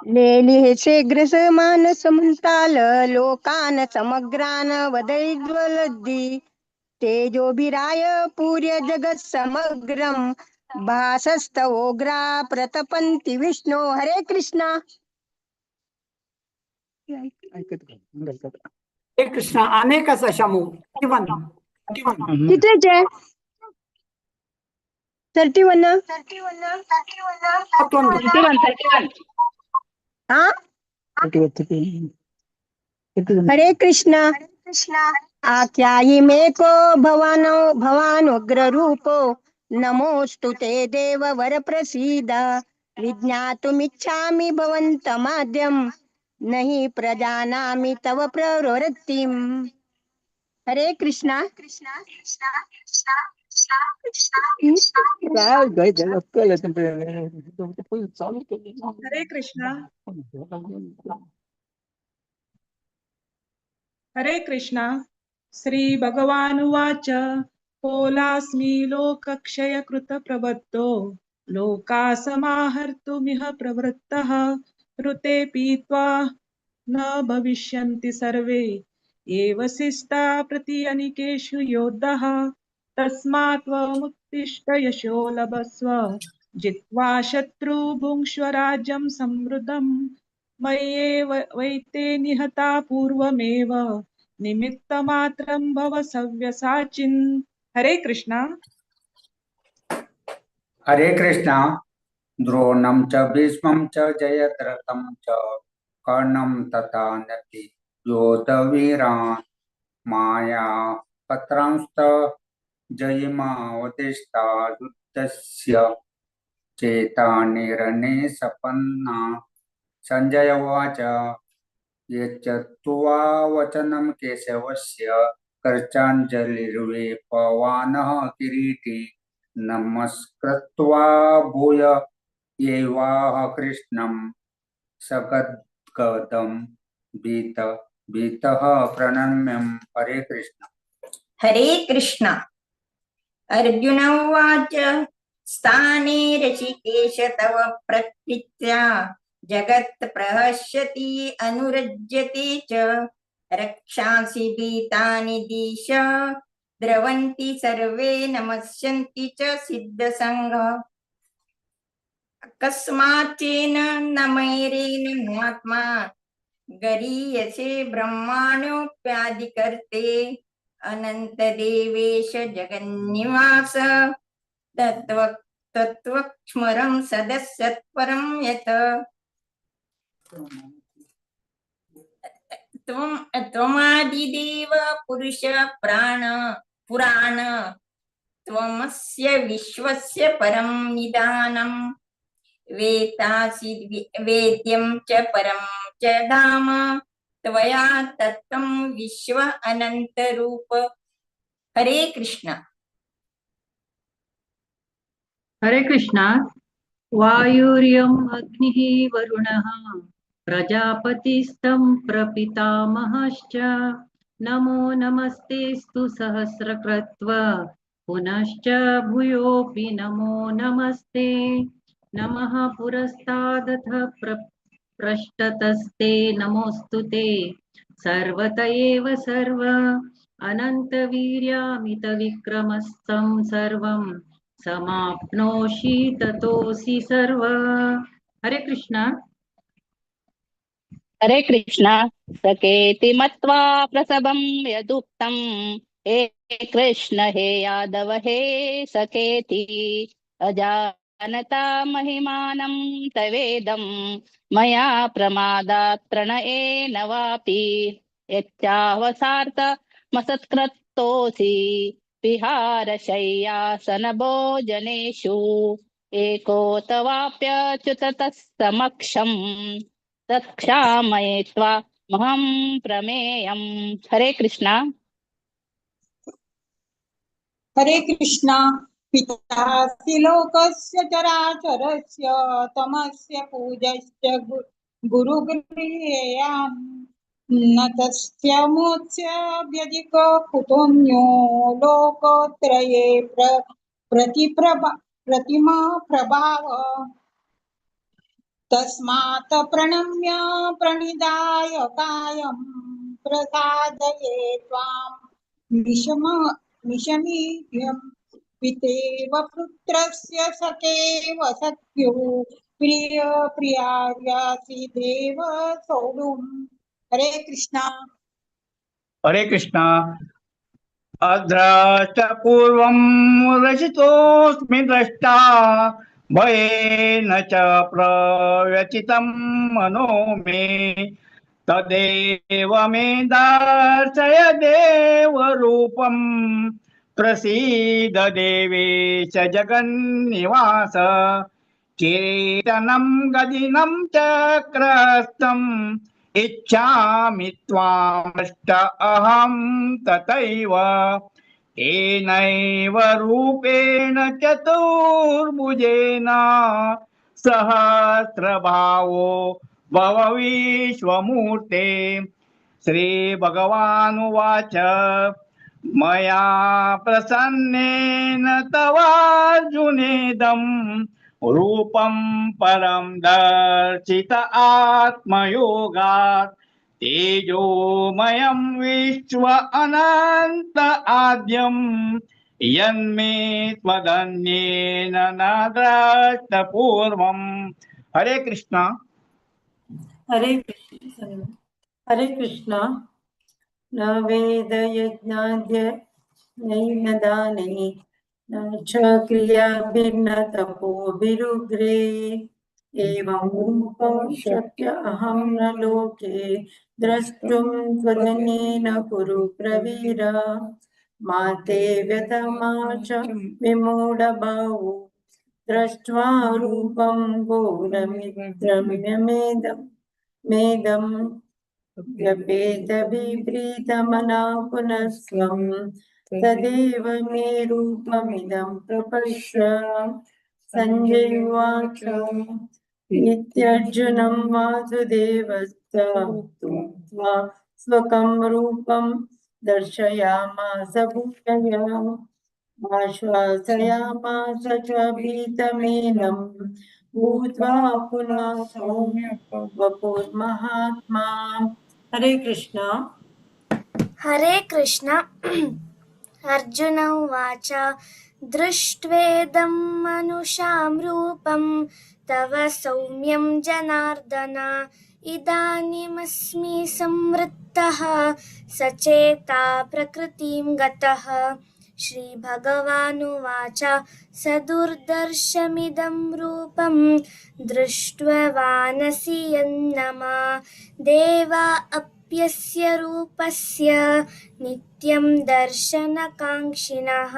लेलिहस्येऽग्रसमान समन्ताल लोकान समग्रान वदैज्वलद्दि तेजोभिराय पूर्य जगत्समग्रं भासस्तवोग्रा प्रतपन्ति विष्णो. हरे कृष्णा. हरे कृष्णा. अनेक आसा शामू. 31. कितलेचे? 31. हा हरे कृष्णा. आख्यायि मे को भवानो भवानुग्र रूपो नमोस्तु ते देव वर प्रसीद. विज्ञातुमिच्छामि भवन्तमाद्यं नहि प्रजानामि तव प्रवृत्तिम्. हरे कृष्णा. हरे कृष्णा. हरे कृष्णा. श्री भगवानुवाच. कोलास्मि लोकक्षयकृत प्रवृत्तो लोकासमाहर्तुमिह प्रवृत्तः. ऋते पीत्वा न भविष्यन्ति सर्वे एव शिष्टा प्रति अनिकेषु योद्धः. तस्मात् त्वमुत्तिष्ठ यशो लभस्व जित्वा शत्रु भुङ्क्ष्व राज्यं समृद्धं. मय्येव वैते निहता पूर्वमेव निमित्तमात्रं भव सव्यसाचिन्. हरे कृष्णा. हरे कृष्णा. द्रोणं च भीष्मं च जयद्रथं च कर्णं तथा नति योधवीरान् माया पत्रांस्त जयिमावतिष्ठा युद्धस्य चेतानिरणे सपन्ना. संजय उवाच. यच्चत्वा वचनं केशवस्य कर्चाञ्जलिर्वेपवानः किरीटी नमस्कृत्वा भूय एवाह कृष्णं सगद्गदं भीत भीतः प्रणम्यं. हरे कृष्ण. हरे कृष्ण. अर्जुन उवाच. स्थाने ऋषिकेश तव प्रकृत्या जगत् प्रहस्यति अनुरज्यते च. रक्षांसि भीतानि दिश द्रवन्ति सर्वे नमस्यन्ति च सिद्धसंघ. अकस्माच्चेन न मैरेण नात्मा गरीयसे ब्रह्माणोऽप्यादिकर्ते. अनंत देवेश जगन्निवास तत्त्वक्ष्मरं सदस्यत्परं यत्. त्वमादिदेव पुरुष प्राण पुराण त्वमस्य विश्वस्य परं निदानं. वेतासि वेद्यं च परं च धाम त्वया तत्तं विश्व अनंतरूप. हरे कृष्ण. हरे कृष्णा. वायुर्यम् अग्निः वरुणः प्रजापतिस्तं प्रपितामहश्च नमो नमस्तेऽस्तु सहस्रक्रत्व पुनश्च भूयोऽपि नमो नमस्ते। नमः पुरस्तादथ पृष्ठतस्ते नमोऽस्तु ते सर्वत एव सर्व अनन्तवीर्यामितविक्रमस्तं सर्वं समाप्नोषि ततोऽसि सर्व। हरे कृष्णा। हरे कृष्णा। सकेति मत्वा प्रसभं यदुक्तं हे कृष्ण हे यादव हे सकेति अजानता महिमानं तवेदं मया प्रमादात् प्रणयेन वापि यच्चावसार्थमसत्क्रतोऽसि विहारशय्यासनभोजनेषु एको तवाप्यच्युत तत्समक्षं तत्क्षामये त्वामहं प्रमेयम्। हरे कृष्णा। हरे कृष्णा। पितासि लोकस्य चराचरस्य तमस्य पूजस्य गुरुगृहेयान् न तस्य मोक्ष्य व्यधिको कुतोऽन्यो लोकत्रये प्रतिमा प्रभाव तस्मात् प्रणम्य प्रणिधाय कायं प्रसादये त्वां विषमीयं पितेव पुत्रस्य सखेव सख्युः प्रिय प्रियार्यासि देव सोढुम्। हरे कृष्णा। हरे कृष्णा। अद्रष्टपूर्वं रचितोऽस्मि द्रष्टा भयेन च प्रव्यथितं मनो मे तदेव मे दर्शय देवरूपं प्रसीद देवेश जगन्निवास। कीर्तनं गदिनं चक्रस्थम् इच्छामि त्वामष्ट अहं तथैव तेनैव रूपेण चतुर्भुजेन सहस्रभावो भव विश्वमूर्ते। श्रीभगवानुवाच मया प्रसन्नेन तवार्जुनेदं रूपं परं दर्शित आत्मयोगात् तेजोमयं विश्व अनन्त आद्यं यन्मे त्वदन्येन न द्रष्टपूर्वम्। हरे कृष्णा। हरे कृष्ण। हरे कृष्णा। न वेद यज्ञाद्य नैन दानैः न च क्रियाभिर्न तपोभिरुग्रे एवं रूपं शक्य अहं न लोके द्रष्टुं त्वदन्येन कुरु प्रवीर। मा ते व्यथमा च विमूढभावो दृष्ट्वा रूपं घोरमिद्रम्यमेदं मेदं व्यपेतबिभ्रीतमना पुनस्त्वं तदेव मे रूपमिदं प्रपश्य। सञ्जय उवाच इत्यर्जुनं वासुदेवस्त्वा स्वकं रूपं दर्शयामास भूयः आश्वासयामास च भीतमेनं भूत्वा पुनः सौम्य वपुर्महात्मा। हरे कृष्णा। हरे कृष्ण। अर्जुन उवाच दृष्ट्वेदं मनुषां रूपं तव सौम्यं जनार्दन इदानीमस्मि संवृत्तः सचेता प्रकृतिं गतः। श्रीभगवानुवाच सदुर्दर्शमिदं रूपं दृष्ट्वानसि यन्नमा देवा अप्यस्य रूपस्य नित्यं दर्शनकाङ्क्षिणः।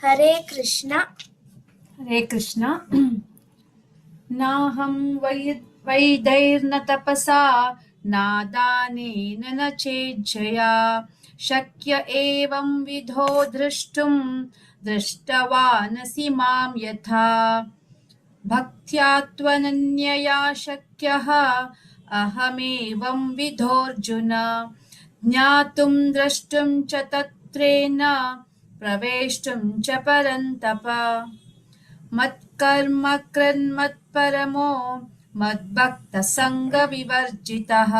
हरे कृष्ण। हरे कृष्ण। नाहं वैदैर्न तपसा नादानेन न चेज्जया शक्य एवं विधो द्रष्टुं दृष्टवानसि मां यथा। भक्त्या त्वनन्यया शक्यः अहमेवं विधोऽर्जुन ज्ञातुं द्रष्टुं च तत्रेण प्रवेष्टुं च परन्तप। मत्कर्म कृन्मत्परमो मद्भक्तसङ्गविवर्जितः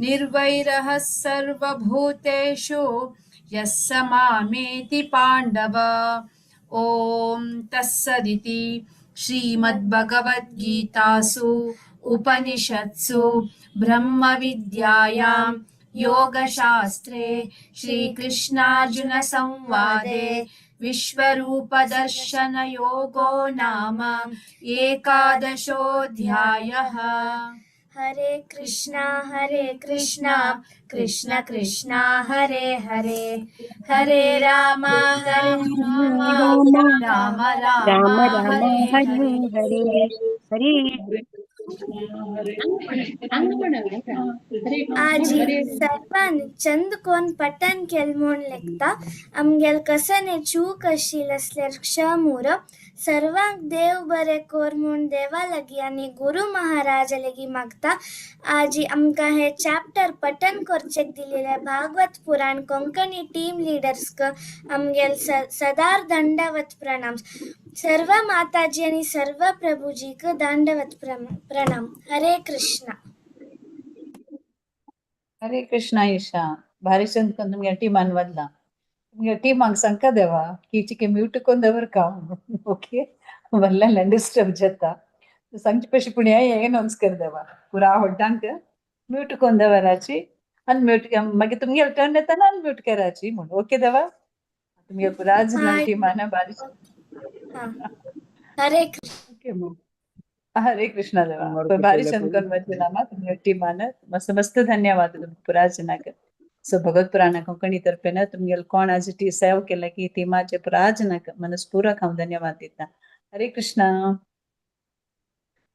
निर्वैरः सर्वभूतेषु यः स मामेति पाण्डव। ॐ तत्सदिति श्रीमद्भगवद्गीतासु उपनिषत्सु ब्रह्मविद्यायां योगशास्त्रे श्रीकृष्णार्जुनसंवादे विश्वरूपदर्शनयोगो नाम एकादशोऽध्यायः। हरे कृष्णा हरे कृष्णा कृष्ण कृष्ण हरे हरे, हरे राम हरे राम राम राम राम राम हरे हरे हरे। हरे हरे। आजी सर्वान चंद कोन पठन केल म्हूण लेखता आमगेल कसने चूक आशिल्ली आसल्यार क्षम उर। सर्वांक देव बरें कोर म्हूण देवा लागीं आनी गुरू महाराजा लागीं मागता। आजी आमकां हें चॅप्टर पठन करचेक दिलेलें भागवत पुराण कोंकणी टीम लिडर्सक आमगेल सदार दंडवत प्रणाम। सर्व माताजी आनी सर्व प्रभुजीक दंडवत प्रणाम। हरे कृष्णा. हरे कृष्णा ईशा, भारी चंद कोन तुमगे टीमान वदला तुमगे टीमाक सांगका देवा की चिके म्यूट कोन दवर का ओके वल्ला डिस्टर्ब जाता सांगचे पशी पूण हें अनाउन्स कर देवा पुरा व्हड्डांक म्यूट कोन दवराची अनम्यूट मागीर तुमगे टर्न येताना अनम्यूट कराची म्हूण ओके देवा तुमगे पुरा हाय टीमान भारी. हरे कृष्ण. ओके मग हरे कृष्णा देवा भारी चंद कोन वचनामा तुमगे टीमान मस्त मस्त धन्यवाद तुमकां पुरा जनाक. सो भगवत पुराणा कोंकणी तर्फेन तुमगेल कोण आज टी सेव केला की टीमाचे पुरा जनाक मनस्पूर्वक हांव धन्यवाद दिता. हरे कृष्णा.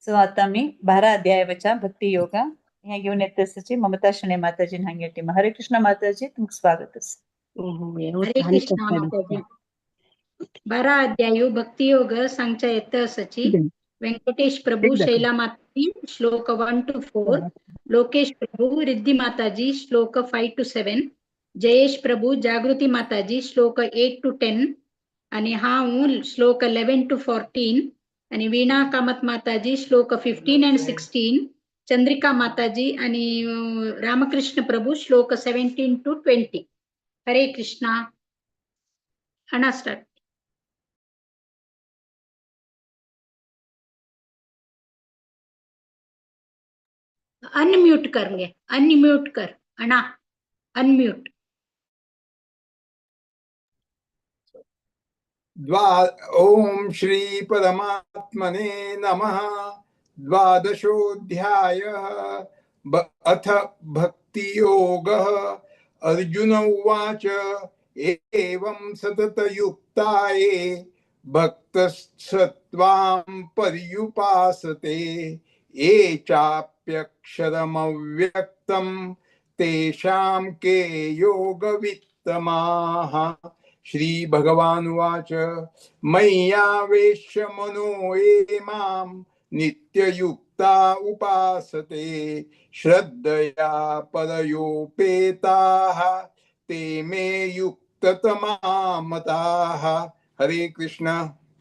सो आता आमी 12 अध्यायाच्या भक्ती योगा ह्या घेऊन येत आसाची ममता शणे माताजी हांगे टीम. हरे कृष्णा माताजी, तुमकां स्वागत आसा. हरे कृष्णा माताजी. 12 अध्यायु भक्ती योग सांगच्या येत आसाची व्यंकटेश प्रभू, शैला माताजी श्लोक 1 to 4, Lokesh Prabhu, Riddhi Mataji श्लोक 5 to 7, Jayesh Prabhu, जागृती माताजी श्लोक 8 to 10 आणि हांव श्लोक 11 to 14 आणि वीणा कामत माताजी श्लोक 15 and 16, Chandrika Mataji आणि रामकृष्ण प्रभू श्लोक 17 to 20. Hare Krishna. Anna start. Unmute करेंगे, अनम्यूट कर अण्णा, अनम्यूट. ओम श्री परमात्मने नमः। द्वादशोऽध्यायः अथ भक्तियोगः। अर्जुन उवाच एवं सततयुक्ताये भक्तस्त्वां पर्युपासते ये चाप्यक्षरमव्यक्तं तेषां के योगवित्तमाः। श्री भगवानुवाच मय्यावेश्य मनो ये मां नित्ययुक्ता उपासते श्रद्धया परयोपेताः ते मे युक्ततमा मताः। हरे कृष्णा.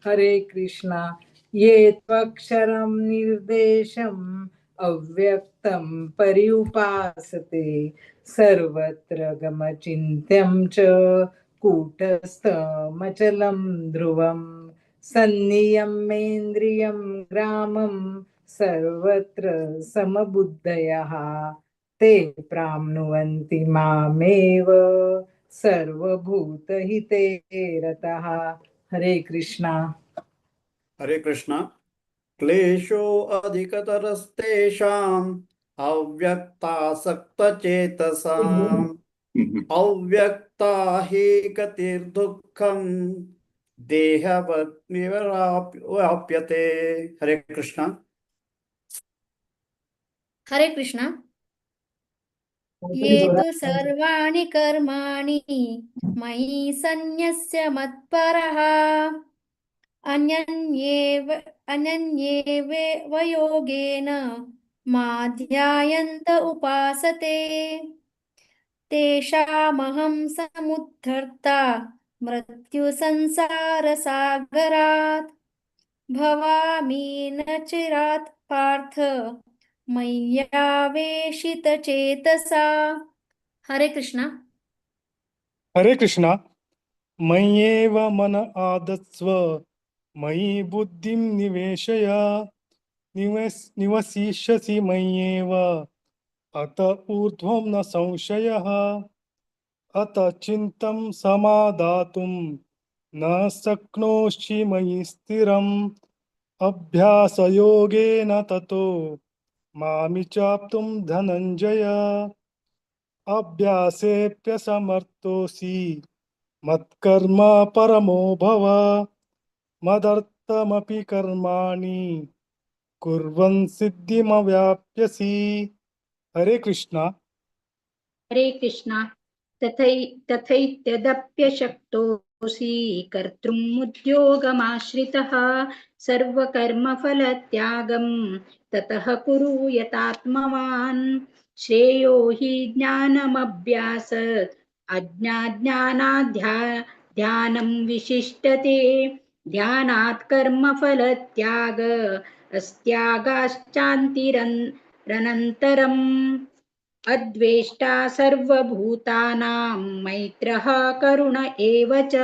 हरे कृष्णा. ये त्वक्षरं निर्देशम् अव्यक्तं पर्युपासते सर्वत्र गमचिन्त्यं च कूटस्थमचलं ध्रुवं सन्नियमेन्द्रियं ग्रामं सर्वत्र समबुद्धयः ते प्राप्नुवन्ति मामेव सर्वभूतहिते रतः। हरे कृष्णा. हरे कृष्णा. क्लेशो अधिकतरस्तेषाम् अव्यक्तासक्तचेतसाम् अव्यक्ता हि गतिर्दुःखं देहवद्विवराप्यते। हरे कृष्णा. हरे कृष्णा. ये तु सर्वाणि कर्माणि मयि सन्न्यस्य मत्परः अनन्येव योगेन मा ध्यायन्त उपासते तेषामहं समुद्धर्ता मृत्युसंसारसागरात्। भवामि न चिरात् पार्थ मय्यावेशितचेतसा। हरे कृष्णा। हरे कृष्णा। मय्येव मन आदत्स्व मयि बुद्धिं निवेशय निवसिष्यसि मय्येव अत ऊर्ध्वं न संशयः। अत चिन्तं समादातुं न शक्नोषि मयि स्थिरम् अभ्यासयोगेन ततो मामि चाप्तुं धनञ्जय। अभ्यासेऽप्यसमर्थोऽसि मत्कर्म परमो भव मदर्थमपि कर्माणि कुर्वन् सिद्धिमवाप्स्यसि। हरे कृष्णा। हरे कृष्णा। तथैत्यदप्यशक्तोऽसि कर्तुम् उद्योगमाश्रितः सर्वकर्मफलत्यागं ततः कुरु यतात्मवान्। श्रेयो हि ज्ञानमभ्यासत् अज्ञाज्ञानाध्या ध्यानं विशिष्टते। ध्यानात् कर्मफलत्याग अस्त्यागाश्चान्तिरनन्तरम्। अद्वेष्टा सर्वभूतानां मैत्रः करुण एव च।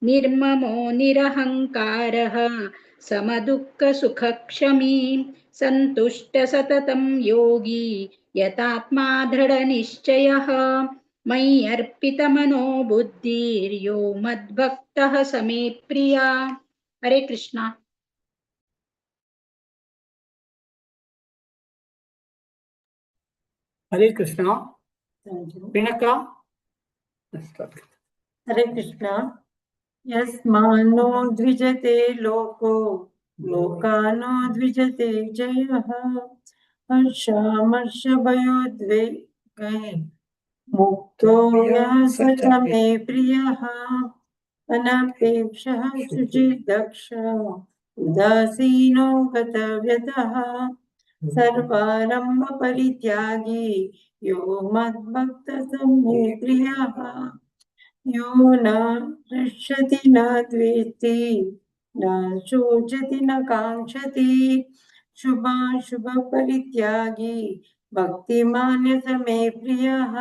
निर्ममो निरहङ्कारः समदुःखसुखक्षमी सन्तुष्ट सततं योगी यतात्मा दृढनिश्चयः। मयि अर्पितमनो बुद्धिर्यो मद्भक्तः समे प्रिया। हरे कृष्णा। हरे Krishna. Thank you. Pinaka. Hare Krishna. यस्मान्नो द्विजते लोको लोकानो द्विजते जयः। हर्षामर्षभयोद्वेगैः मुक्तो यः स च मे प्रियः। अनपेक्षः शुचिर्दक्ष उदासीनो गतव्यतः। सर्वारम्भ परित्यागी यो मद्भक्तः स मे प्रियः। यो न हृष्यति न द्वेष्टि न शोचति न काङ्क्षति। शुभाशुभ परित्यागी भक्तिमान् स मे प्रियः।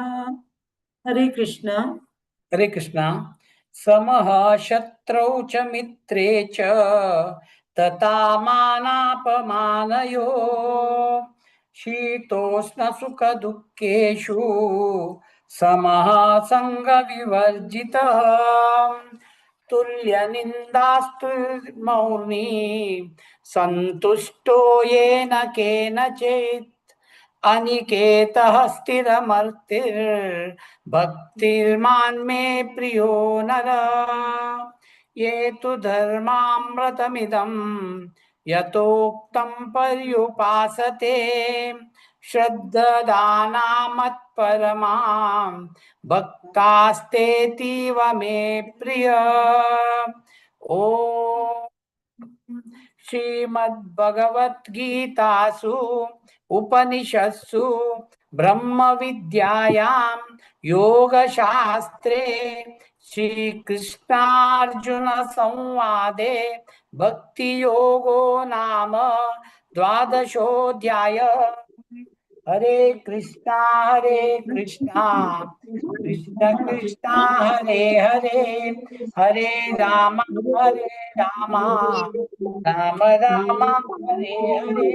हरे कृष्णा। हरे कृष्णा। समः शत्रौ च मित्रे च तथा मानापमानयो। शीतोष्णसुखदुःखेषु समः सङ्गविवर्जितः। तुल्यनिन्दास्तु मौनी सन्तुष्टो येन केनचित्। अनिकेतः स्थिरमर्तिर्भक्तिर्मान् मे प्रियो नर। ये तु धर्मामृतमिदं यतोक्तं पर्युपासते। श्रद्ददानामत्परमां भक्तास्तेतीव मे प्रिय। ॐ श्रीमद्भगवद्गीतासु उपनिषत्सु ब्रह्मविद्यायां योगशास्त्रे श्रीकृष्णार्जुन संवादे भक्तियोगो नाम द्वादशोऽध्याय। हरे कृष्णा कृष्ण कृष्ण हरे हरे, हरे राम राम राम हरे हरे,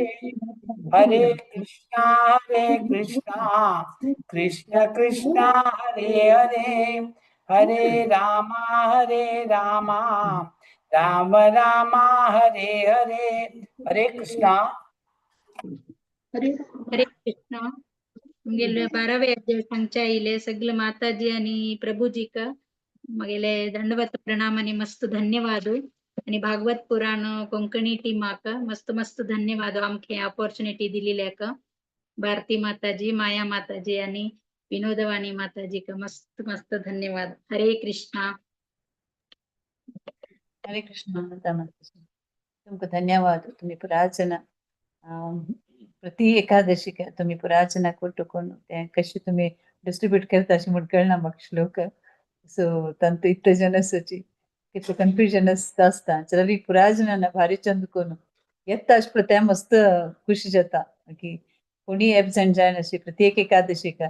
हरे कृष्णा कृष्ण कृष्ण हरे हरे, हरे राम राम राम हरे हरे। हरे कृष्णा। हरे कृष्णा। तुमगेले 12वे अध्याय सांगच्या इले सगळे माताजी आणि प्रभुजीक मगेले दंडवत प्रणाम आणि मस्त धन्यवाद। आणि भागवत पुराण कोंकणी टीमाक मस्त मस्त धन्यवाद आमके अपॉर्च्युनिटी दिलेल्याक। भारती माताजी, माया माताजी आणि विनोदवाणी माताजीक मस्त मस्त धन्यवाद। हरे कृष्णा। हरे कृष्णा माता माताजी, तुमको धन्यवाद। तुम्ही पुराचना प्रति एकादशीक तुम्ही पुराचना कोट्टुकोण ते कशी तुम्ही डिस्ट्रीब्यूट करता अशें म्हूण कळना म्हाका श्लोक. सो तांतू इतले जन आसाची कितले कन्फ्युजन आसता आसता जाल्यार पुराय जणांना भारी चंद करून येता अशें पळय तें मस्त खुशी जाता की कोणी एबसेंट जायना अशी प्रत्येक एकादशीक.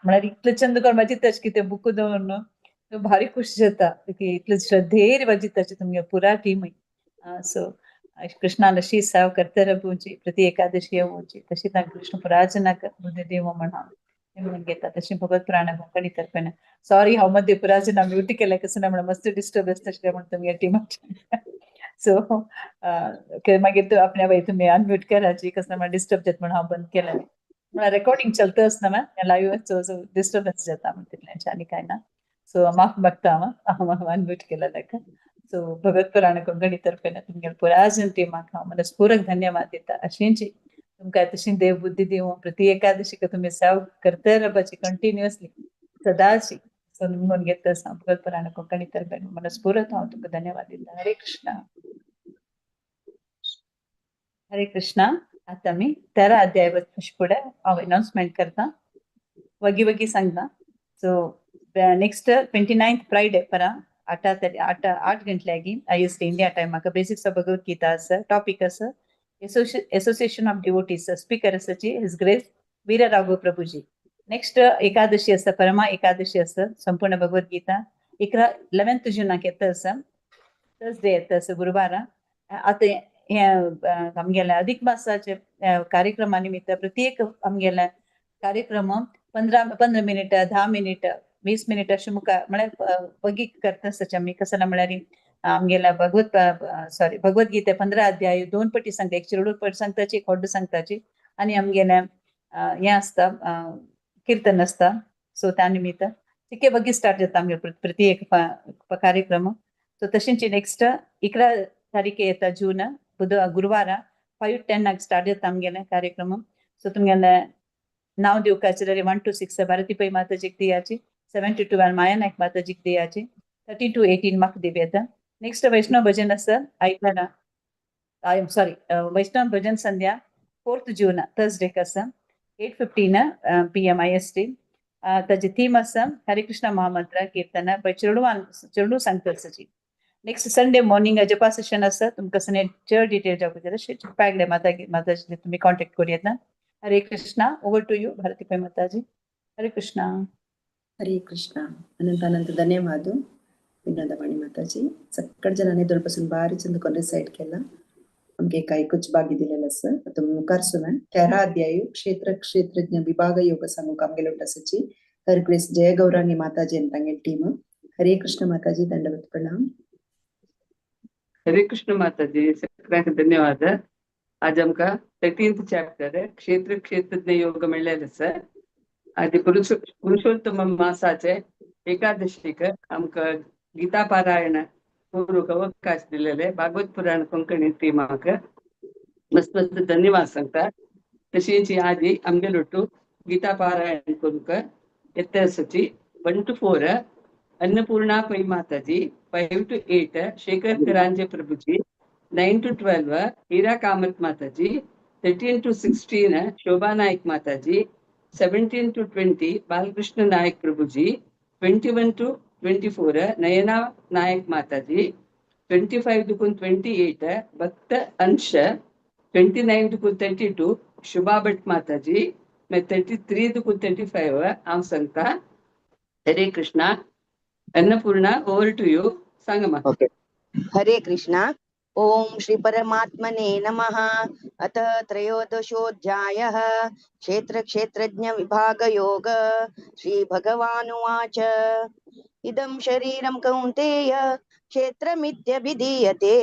म्हळ्यार इतले चंद करून वाचिता अशें कितें बुक दवरून न्हू, भारी खुशी जाता की इतले श्रद्धेर वाचिता अशें तुमगे पुरा टीम. सो कृष्णान अशी सेवा करते रावची, प्रति एकादशी येवची तशी तांकां कृष्ण पुराजनाक बुद्धी दिवं म्हण हांव म्हणून घेता. तशी भगवत पुराण कोंकणी तर्फेन. सॉरी, हांव मध्य पुराजना म्यूट केलें, कसं ना म्हणून मस्त डिस्टर्ब आसता म्हण तुमगे टिमाचे. सो मागीर तूं आपल्या बाय तुमी अनम्यूट कराची, कसं म्हणून डिस्टर्ब जाता म्हणून हांव बंद केलें. म्हळ्यार रेकॉर्डिंग चलता आसतना मॅम लायव्ह डिस्टर्बन्स जाता म्हण तितलेंच, आनी कांय ना. सो माफ मागता हांव, हांव अनम्यूट केलें ताका. सो भगवत पुराण कोंकणी तर्फेन तुमगे पुराजन टिमाक हांव मनस्पूर्वक धन्यवाद दिता. अशींची तुमकां तशी देव बुद्धी दिवं, प्रति एकादशीक तुमी सेवा करते रावपाची कंटिन्युअसली सदांची. सो म्हणून घेता आसा भगवत पुराण कोंकणी तर्फेन मनस्पूर्वक हांव तुमकां धन्यवाद दिता. हरे कृष्णा. हरे कृष्णा. आतां आमी 13 अध्याय फुडें हांव अनाउन्समेंट करता, वगी वगी सांगता. सो नेक्स्ट 29th Friday परा आठा आठ 8 गंटल्यागी IST India time म्हाका बेसिक्स ऑफ भगवत गीता आसा. टॉपीक आसा असोसिएशन ऑफ डिवोटीज. स्पीकर आसाची his grace Veer Raghav Prabhuji. Next Ekadashi आसा, परमा एकादशी आसा. संपूर्ण भगवत गीता 11th जुनाक येता आसा, थर्सडे येता आसा, गुरुवारा. आतां हे आमगेल्या अधिक मासाचे कार्यक्रमा निमित्त प्रत्येक आमगेल्या कार्यक्रम 15 15 मिनिट, 10 मिनिट, 20 मिनिट अशें मुखार म्हळ्यार वगी करता आसता आमी. कसं ना म्हळ्यार आमगेल्या भगवत सॉरी भगवद्गीता 15 अध्याय दोन पटी सांगता, एक चिरडूर पट सांगताची, एक होड्डू सांगताची आनी आमगेल्या हें आसता, कीर्तन आसता. सो त्या निमित्त तिके वगी स्टार्ट जाता आमगे प्रति एक कार्यक्रम. सो तशेंच नेक्स्ट 11 तारीखे येता जून, बुध गुरुवारा, 5:10 स्टार्ट जाता आमगेले कार्यक्रम. सो तुमगेले नांव दिवपाचें जाल्यार 1 टू 6 भारती पै माताजीक दियाची, 7 टू 12 माया नायक माताजीक दियाची, 13 टू 18 म्हाका दिवं येता. नेक्स्ट वैष्णव भजन आसा आयतारा, I am sorry, Vaishnav bhajan Sandhya 4th जून थर्सडेक आसा, 8:15 PM IST. ताजी थीम आसा हरे कृष्ण महामंत्र कीर्तन बाय चेडवान, चेडू सांगता आसाची. नेक्स्ट संडे मॉर्निंग जपा सेशन आसा. तुमकां सने चड डिटेल जावपाक जाल्यार पागडे माता माताजी तुम्ही कॉन्टेक्ट करूं येता. Hare Krishna. Over to you Bharati Pai Mataji. Hare Krishna. Hare Krishna. अनंत अनंत धन्यवाद विनोदवाणी माताजी. सक्कड जणांनी दोळपासून भारी चंद कोण रिसाइट केला, आमगे कांय भाग्य दिलेलं आसा. आतां मुखार सुनान 13 अध्याय क्षेत्र क्षेत्रज्ञ विभाग योग सांगूक आमगेले आसाची हर ग्रेस जय गौरांगी माताजी आणि तांगे टीम. हरे कृष्ण माताजी, दंडवत प्रणाम. हरे कृष्ण माताजी, सगळ्यांक धन्यवाद. आज आमकां 13th chapter क्षेत्र क्षेत्रज्ञ योग मेळ्ळेलें आसा. आदी पुरुषोत्तम मासाचे एकादशीक आमकां गीता पारायण करूंक अवकाश दिलेले भागवत पुराण कोंकणी टिमाक मस्त मस्त धन्यवाद सांगता. तशीच आदी आमगेले ಒಟ್ಟು गीता पारायण करूंक येता आसाची 1 टू 4 अन्नपूर्णा पै माताजी, 5 टू 8 शेखर करांजे प्रभुजी, 9 टू 12 हीरा कामत माताजी, 13 टू 16 शोभा नायक माताजी, 17 टू 20 बालकृष्ण नायक प्रभुजी, 21 टू 24 नयना नायक माताजी, 25 to 28 भक्त अंश, 29 to 32 Shubha Bhat Mataji, मागीर 33 to 35 हांव सांगता. Hare Krishna. Annapurna, over to you, सांग म्हाका. ओके. हरे कृष्णा. ॐ श्री परमात्मने नमः. अथ त्रयोदशोऽध्यायः क्षेत्रक्षेत्रज्ञ विभागयोग. श्रीभगवानुवाच. इदं शरीरं कौन्तेय क्षेत्रमित्यभिधीयते.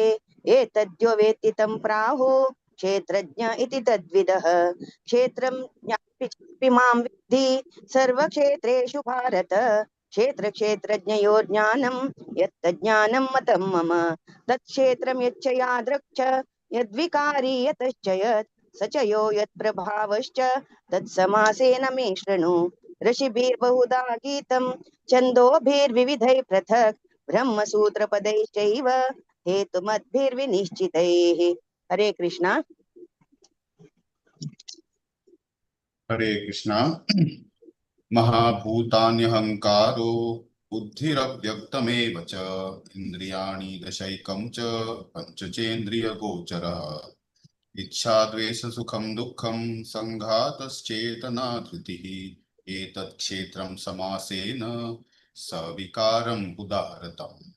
एतद्यो वेत्ति तं प्राहु क्षेत्रज्ञ इति तद्विदः. क्षेत्रं ज्ञापि चापि मां विद्धि सर्वक्षेत्रेषु भारत. क्षेत्र क्षेत्रज्ञयोर्ज्ञानं यत्तज्ज्ञानं मतं मम. तत्क्षेत्रं यच्च यादृक् यद्विकारी यतश्च यत् स च यो यत्प्रभावश्च तत्समासेन मे शृणु. ऋषिभिर्बहुधा गीतं छन्दोभिर्विविधैः पृथक् ब्रह्मसूत्रपदैश्चैव हेतुमद्भिर्विनिश्चितैः. हरे कृष्णा. हरे कृष्णा। महाभूतान्यहङ्कारो बुद्धिरव्यक्तमेव च इन्द्रियाणि दशैकं च पञ्चचेन्द्रियगोचरः इच्छा द्वेषसुखं दुःखं सङ्घातश्चेतना धृतिः एतत् क्षेत्रं समासेन सविकारम् उदाहृतम्।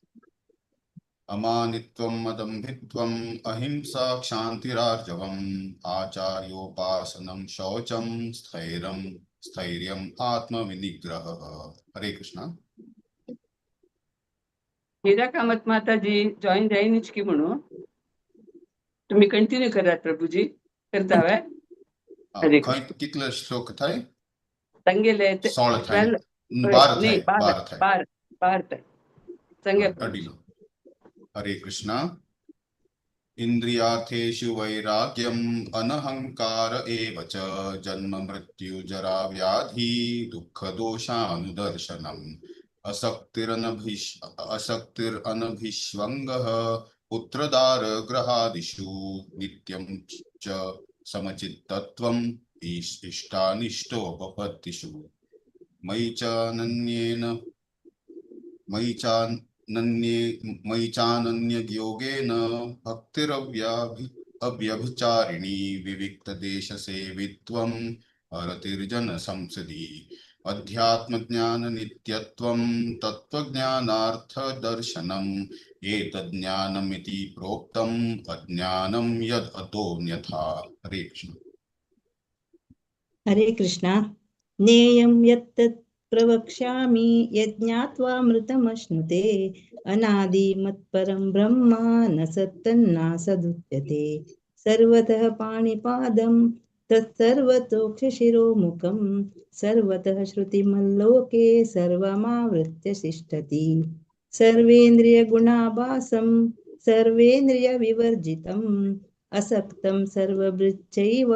अमानित्वं मदम्भित्वम् अहिंसा क्षान्तिरार्जवम् आचार्योपासनं शौचं स्थैर्यम् आत्मविनिग्रहः। हरे कृष्णा। मीरा कामत माताजी जॉईन जाईनच की म्हणून तुम्ही कंटिन्यू करात प्रभूजी करता हवे. हरे खंय कितले श्लोक थाय? सांगेले 16 थाय. 12 थाय. 12 थाय. 12 थाय. सांगे. हरे कृष्णा। इंद्रियार्थेषु वैराग्यम् अनहंकार एव च जन्म मृत्यु जरा व्याधि दुःख दोषानुदर्शनम् असक्तिरनभिष्वङ्गः पुत्रदार गृहादिषु नित्यं च समचित्तत्वम् इष्टानिष्टोपपत्तिषु। मयि चानन्ययोगेन भक्तिरव्यभिचारिणी विविक्तदेशसेवित्वं हरतिर्जनसंसदि अध्यात्मज्ञाननित्यत्वं तत्त्वज्ञानार्थदर्शनम् एतज्ज्ञानमिति प्रोक्तम् अज्ञानं यद् अतोऽन्यथा। हरे कृष्ण। हरे कृष्ण। ज्ञेयं यत्तत् प्रवक्ष्यामि यज्ञात्वामृतमश्नुते अनादिमत्परं ब्रह्म न सत्तन्नासदुच्यते। सर्वतः पाणिपादं तत्सर्वतोक्षशिरोमुखं सर्वतः श्रुतिमल्लोके सर्वमावृत्य तिष्ठति। सर्वेन्द्रियगुणाभासं सर्वेन्द्रियविवर्जितं असक्तं सर्वभृच्चैव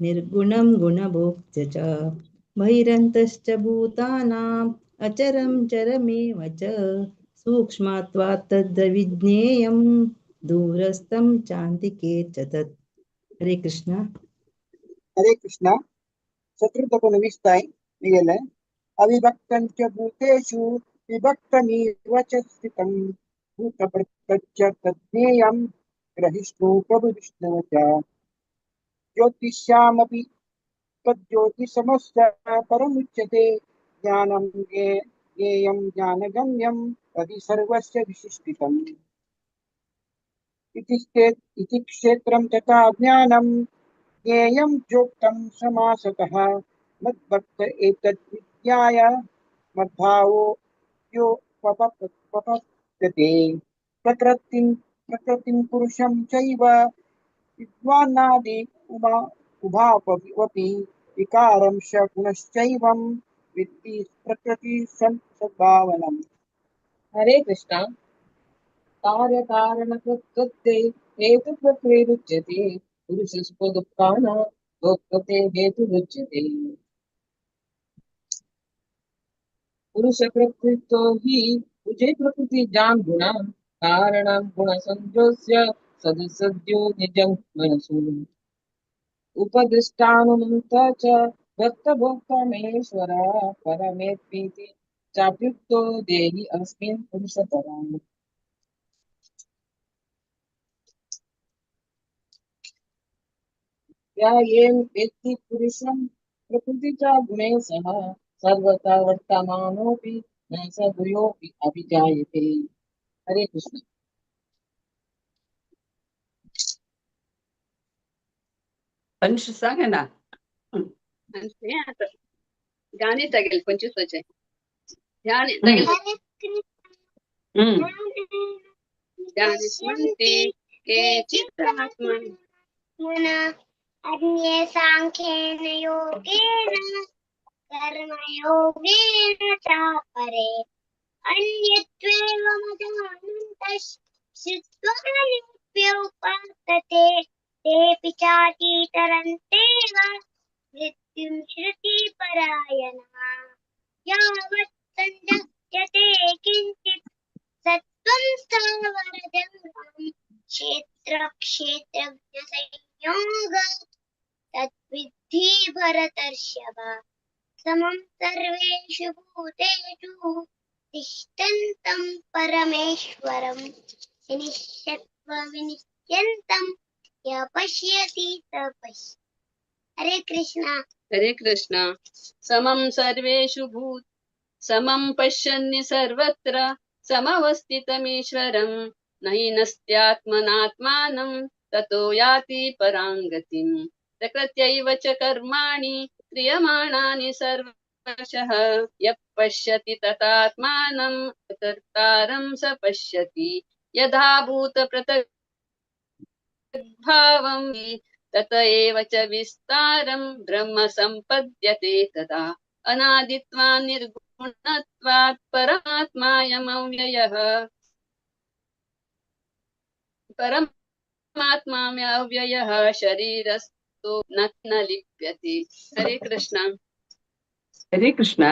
निर्गुणं गुणभोक्तृ च। बहिरन्तश्च भूतानाम् अचरं चरमेव च सूक्ष्मत्वात् तद्विज्ञेयं दूरस्थं चान्तिके च तत्। हरे कृष्ण। हरे कृष्ण। 17 ताय गेले। अविभक्तं च भूतेषु विभक्तमेव च स्थितं भूतप्रत्यच्च तज्ज्ञेयं ग्रहिष्णु प्रभुविष्णु च। ज्योतिष्यामपि तज्ज्योतिषमस्य परमुच्यते ज्ञानं ज्ञेयं ज्ञानगम्यं तदि सर्वस्य विशिष्टितम्। इति क्षेत्रं तथा ज्ञानं ज्ञेयं चोक्तं समासतः। मद्भक्त एतद् विज्ञाय मद्भावो यो पपद्यते। प्रकृतिं पुरुषं चैव विद्वानादि उभावपि विकारं च गुणश्चैवं विद्धि प्रकृति सद्भावनम्। हरे कृष्णा। कार्यकारणकृत्ते हेतु प्रक्रियुच्यते पुरुषस्वदुःखानां भोक्तृते हेतुरुच्यते। पुरुष प्रकृतो हि पूजे प्रकृति जान गुणा कारणं गुण संयोस्य सदसद्यो निजं मनसो। उपदिष्टानुमन्त च भक्तभोक्तमेश्वर परमेत्मीति चाप्युक्तो देहि अस्मिन् पुरुषतराम्। या येन वेत्ति पुरुषं प्रकृति च गुणे सह सर्वथा वर्तमानोऽपि न स भूयोऽपि अभिजायते। हरे कृष्ण। पंच सांग ना. ध्यान येता गेले 25 ध्यान येता गेले. ध्यान स्मन्ति केचित् आत्मना अन्ये सांख्येन योगेन कर्मयोगेन चापरे अन्यत्वेवमजानन्तः श्रुत्वा नित्योपासते तेऽपि चातितरन्तेव मृत्युं श्रुतिपरायणा। यावत् सञ्जायते किञ्चित् सत्त्वं स्थावरजङ्गमं क्षेत्र क्षेत्रज्ञसंयोगात् तद्विद्धि भरतर्षभ। भरतर्षभ। समं सर्वेषु भूतेषु तिष्ठन्तं परमेश्वरं विनिश्यत्व विनिश्यन्तं य पश्यति स पश्यति। हरे कृष्णा। हरे कृष्णा। समं सर्वेषु भूत समं पश्यन्नि सर्वत्र समवस्थितमीश्वरं न हि नस्त्यात्मनात्मानं ततो याति परां गतिम्। प्रकृत्यैव च कर्माणि क्रियमाणानि सर्वशः यः पश्यति तथात्मानं कर्तारं स पश्यति। यथा भूतपृथग्भावं तत एव च विस्तारं ब्रह्म सम्पद्यते तदा। अनादित्वान् निर्गुणत्वात् परमात्मायमव्ययः परमात्माव्ययः शरीरस्थो न लिप्यते। हरे कृष्णा। हरे कृष्णा।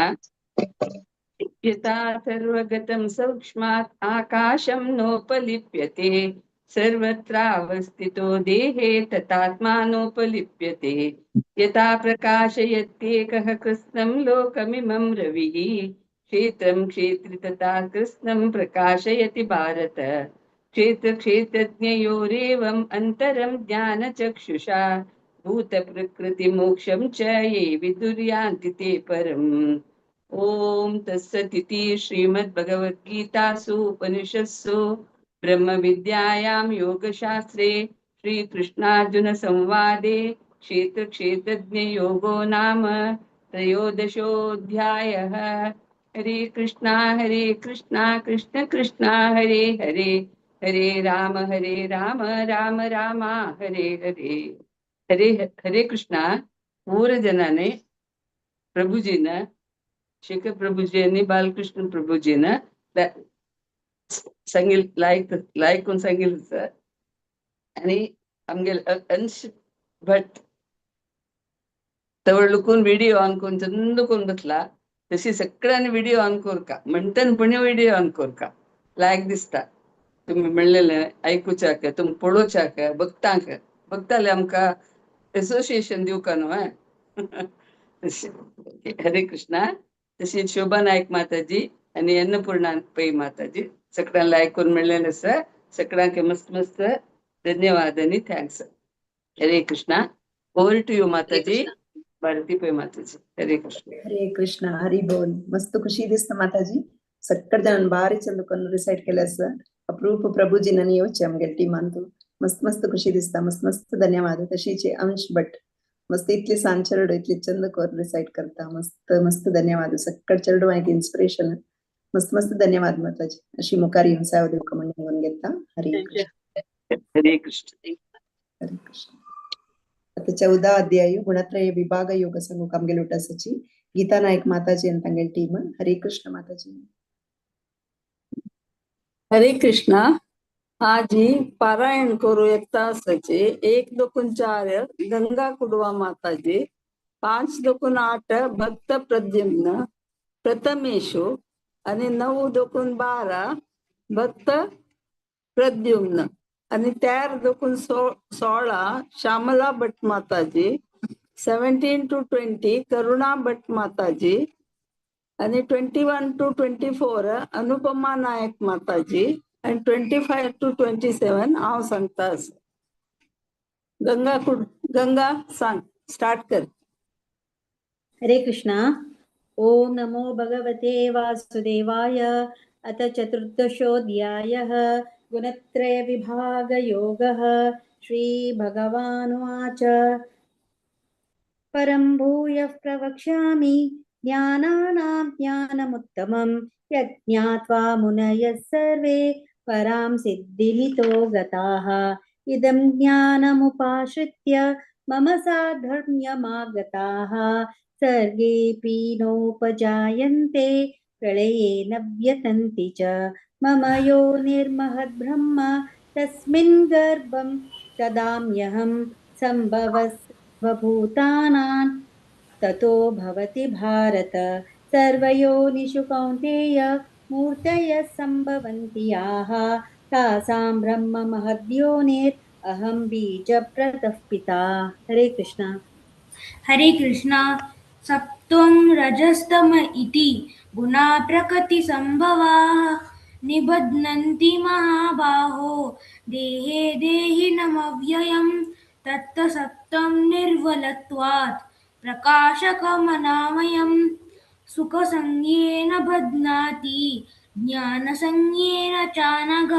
यथा सर्वगतं सूक्ष्मात् आकाशं नोपलिप्यते सर्वत्रावस्थितो देहे तथात्मानोपलिप्यते। यथा प्रकाशयत्येकः कृत्स्नं लोकमिमं रविः क्षेत्रं क्षेत्रि तथा कृत्स्नं प्रकाशयति भारत। क्षेत्र क्षेत्रज्ञयोरेवम् अन्तरं ज्ञानचक्षुषा भूतप्रकृतिमोक्षं च ये विदुर्यान्ति ते परम्। ॐ तत्सदिति श्रीमद्भगवद्गीतासु उपनिषत्सु ब्रह्मविद्यायां योगशास्त्रे श्रीकृष्णार्जुनसंवादे क्षेत्र क्षेत्रज्ञयोगो नाम त्रयोदशोऽध्यायः। हरे कृष्णा कृष्ण कृष्णा हरे हरे, हरे राम राम राम हरे हरे। हरे हरे कृष्णा। पूर जनाने प्रभुजीन शेखर प्रभुजी आणि बालकृष्ण प्रभुजीन सांगील लायक लायक करून सांगील सर। आणि आमगेले अंश भट तवळ लुकून व्हिडिओ ऑन करून चंद करून बसला तशी सगळ्यांनी व्हिडिओ ऑन करका म्हणटन पण व्हिडिओ ऑन करका लायक दिसता। तुम्ही म्हणलेले ऐकूच्याक तुमी पळोवच्याक बघतांक बघताले आमकां एसोसिएशन दिवका न्हू। हरे कृष्णा। तशीच शोभा नायक माताजी आणि अन्नपूर्णा पै माताजी सगळ्यांना लायक करून म्हणलेले आसा। सगळ्यांक मस्त मस्त धन्यवाद आणि thanks. Hare Krishna. Over to you Mataji, Bharati Pai Mataji. Hare Krishna. Hare Krishna. Hari बोल। मस्त खुशी दिसता माताजी। सगळे जण बारी चंद करून रिसाइट केले आसा। अप्रूप प्रभुजीन येवचे आमगे टीमान मस्त मस्त खुशी दिसता। मस्त मस्त धन्यवाद। तशीच अंश भट मस्त इतली सान चेडू इतली चंद करून रिसाइट करता। मस्त मस्त धन्यवाद। सगळे चेडू एक इन्स्पिरेशन। मस्त मस्त धन्यवाद माताजी। अशी मुखार येवन सेवा दिवका म्हण निघून घेता। हरे कृष्ण. हरे कृष्ण. हरे कृष्ण. आता 14 अध्याय गुणत्रय विभाग योग सांगूक आमगेले उठासाची गीता नायक माताजी आणि तांगेले टीम। हरे कृष्ण माताजी. हरे कृष्णा. आजी पारायण करू एक तासाचे 1 2 4 गंगा कुडवा माताजी, 5 2 8 भक्त प्रद्युम्न प्रथमेशु आणि 9 2 12 भक्त प्रद्युम्न आणि 13 2 16 श्यामला भट्ट माताजी, 17 to 20 Karuna Bhatt Mataji आणि 21 to 24 Anupama Naik Mataji आणि 25 to 27 हांव सांगता आसा। गंगा गंगा सांग स्टार्ट कर। हरे कृष्णा। ओम नमो भगवते वासुदेवाय। अथ चतुर्दशोऽध्यायः गुणत्रय विभागयोगः। श्री भगवानुवाच। परं भूयः प्रवक्ष्यामि ज्ञानानां ज्ञानमुत्तमं यज्ञात्वा मुनयः सर्वे परां सिद्धिमितो गताः। इदं ज्ञानमुपाश्रित्य मम साधर्म्यमागताः सर्गेऽपि नोपजायन्ते प्रलये न व्यथन्ति च। मम यो निर्महद्ब्रह्म तस्मिन् गर्भं तदाम्यहं सम्भवस्वभूतानां ततो भवति भारत। सर्वयोनिषु कौन्तेय मूर्तयः सम्भवन्ति याः तासां ब्रह्म महद्योनिर् अहं बीजप्रदः पिता। हरे कृष्णा। हरे कृष्णा। सत्त्वं रजस्तम इति गुणा प्रकृतिसम्भवाः निबध्नन्ति महाबाहो देहे देहिनमव्ययम्। तत्सत्त्वं निर्वलत्वात् प्रकाशकमनामयम्। सुखसंज्ञेन बध्नाति ज्ञानसंज्ञेन चानघ।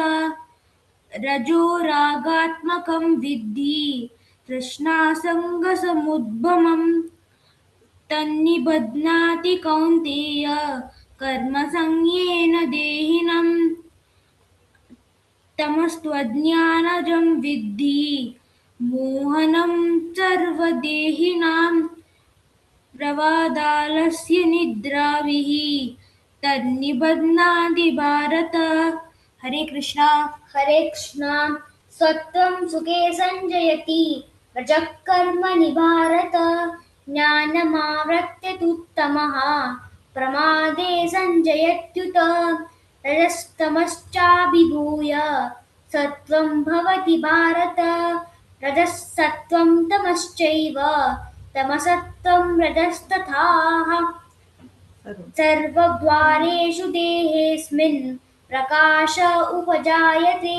रजोरागात्मकं विद्धि तृष्णासङ्गसमुद्भवम्। तन्निबध्नाति कौन्तेय कर्मसंज्ञेन देहिनम्। तमस्त्वज्ञानजं विद्धि मोहनं सर्वदेहिनां। प्रवादालस्य निद्राभिः तन्निबध्नाति भारत। हरे कृष्णा। हरे कृष्णा। सत्त्वं सुखे सञ्जयति रजः कर्मणि भारत। ज्ञानमावृत्य तु तमः प्रमादे सञ्जयत्युत। रजस्तमश्चाभिभूय सत्त्वं भवति भारत। रजःसत्त्वं तमश्चैव तमसत्त्वं रजस्तथाः। सर्वद्वारेषु देहेऽस्मिन् प्रकाश उपजायते।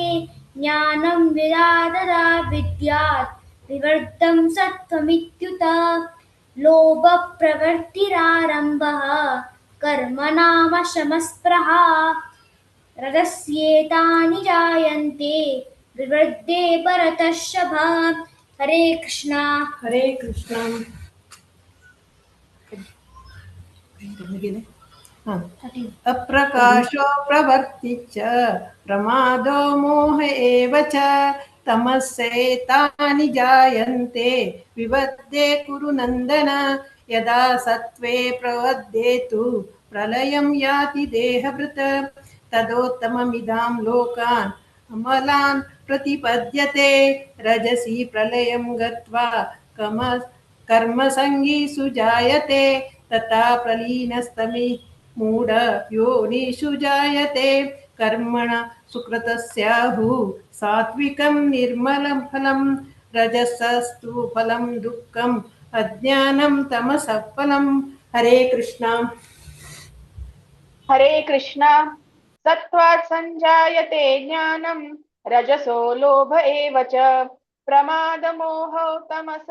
ज्ञानं यदा तदा विद्यात् विवर्धं सत्त्वमित्युत। लोभप्रवृत्तिरारम्भः कर्मणाम शमस्पृहा। रजस्येतानि जायन्ते विवृद्धे भरतर्षभ। हरे कृष्णा। हरे कृष्णा। अप्रकाशो प्रवर्तिश्च प्रमादो मोह एव च तमस्येतानि जायन्ते विवद्ये कुरु नन्दन। यदा सत्त्वे प्रवद्ये तु प्रलयं याति देहभृत्। तदोत्तममिदां लोकान् अमलान् प्रतिपद्यते। रजसि प्रलयं गत्वा कर्मसङ्गीषु जायते। तथा प्रलीनस्तमि मूढ योनिषु जायते। कर्मण सुकृतस्याहु सात्विकं निर्मलं फलं। रजसस्तु फलं दुःखम् अज्ञानं तमसः फलं। हरे कृष्णा। हरे कृष्णा। सत्त्वात् सञ्जायते ज्ञानं रजसो लोभ एव च। प्रमादमोहौ तमस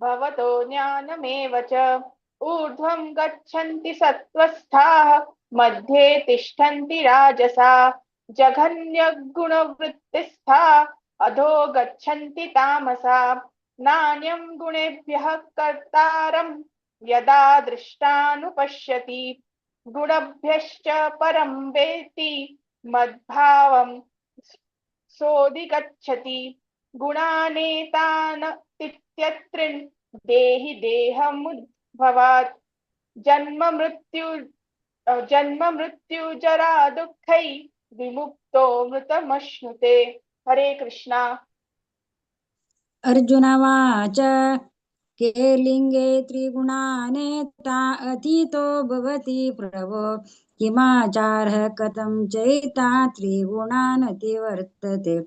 भवतो ज्ञानमेव च। ऊर्ध्वं गच्छन्ति सत्त्वस्थाः मध्ये तिष्ठन्ति राजसा। जघन्यगुणवृत्तिस्था अधो गच्छन्ति तामसा। नान्यं गुणेभ्यः कर्तारं यदा दृष्टानुपश्यति। गुणभ्यश्च परं वेत्ति मद्भावं सोऽधिगच्छति। गुणानेतान् तित्यत्रिन् देहि देहमुद्भवात्। जन्म मृत्यु जरा दुःखै विमुक्तो मृतमश्नुते। हरे कृष्णा। अर्जुनवाच के लिंगे त्रिगुणानेता अतीतो भवति प्रभो। किमाचारः कथं चैता त्रिगुणानतिवर्तते।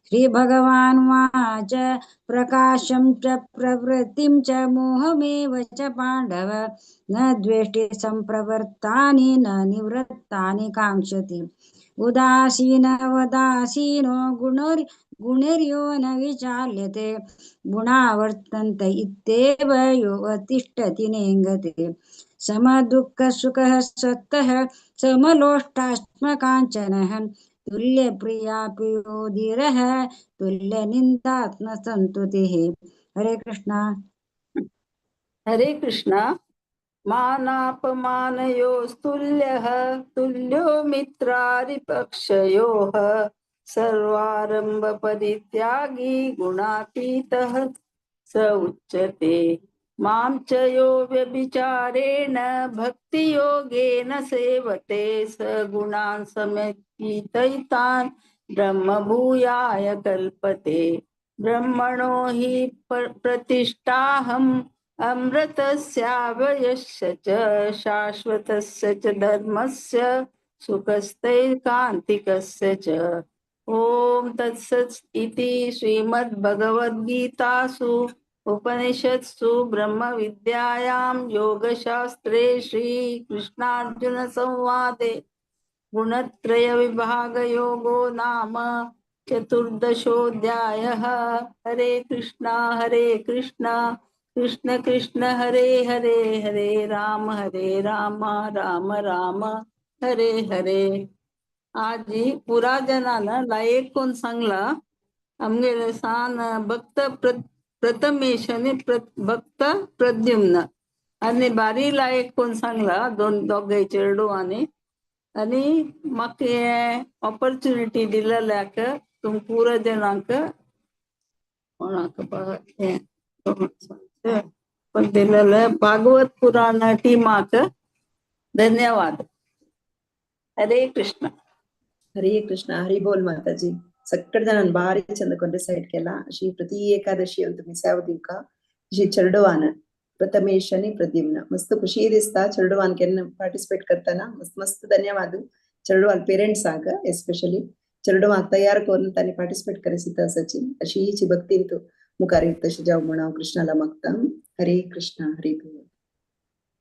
श्रीभगवानुवाच प्रकाशं च प्रवृत्तिं च मोहमेव च पाण्डव। न द्वेष्टि सम्प्रवृत्तानि न निवृत्तानि काङ्क्षति। उदासीनवदासीनो गुणैर्यो न विचाल्यते। गुणावर्तन्त इत्येव यो तिष्ठति नेङ्गते। समदुःखसुखः सत्तः समलोष्टाश्मकाञ्चनः। तुल्यप्रिया प्रियो धीरः तुल्यनिन्दात्मसन्तुतिः। हरे कृष्णा। हरे कृष्णा। मानापमानयोस्तुल्यः तुल्यो मित्रारिपक्षयोः। सर्वारंभ परित्यागी गुणातीतः स उच्यते। मां च यो व्यभिचारेण भक्तियोगेन सेवते स गुणान् समेतीतैतान् ब्रह्मभूयाय कल्पते। ब्रह्मणो हि प्रतिष्ठाहम् अमृतस्यावयस्य च शाश्वतस्य च धर्मस्य सुखस्थैकान्तिकस्य च। ॐ तत्सत् इति श्रीमद्भगवद्गीतासु उपनिषत्सु ब्रह्मविद्यायां योगशास्त्रे श्रीकृष्णार्जुनसंवादे गुणत्रयविभागयोगो नाम चतुर्दशोऽध्यायः। हरे कृष्णा हरे कृष्णा कृष्ण कृष्ण हरे हरे, हरे राम राम राम हरे हरे। आजी पुरा जनान लायक कोण सांगला आमगेले सान भक्त प्रथमेश आनी भक्त प्रद्युम्न आनी बारी लायक कोण सांगला दोन दोगांय चेडवांनी आनी म्हाका हें ऑपॉर्च्युनिटी दिल्ल्याक तुम पुरा जनांक कोणाक हें पण दिलेले भागवत पुराण टीमाक धन्यवाद। हरे कृष्ण. हरे कृष्ण. हरी बोल माताजी. सगळे जणांनी भारी चंद कोण रिसाइट केला. अशी प्रति एकादशी तुम्ही सेवा दिवका. अशी चेडवान प्रथमेश आणि प्रद्युम्न मस्त खुशी दिसता चेडवान केन्ना पार्टिसिपेट करताना. मस्त मस्त धन्यवाद चेडवान पेरेंट्सांक एस्पेशली चेडवांक तयार करून तांणी पार्टिसिपेट करीत आसाची अशी हीची भक्तीन तूं मुखार तशें जावं म्हणून हांव कृष्णाला मागता. हरे कृष्ण हरी बोल.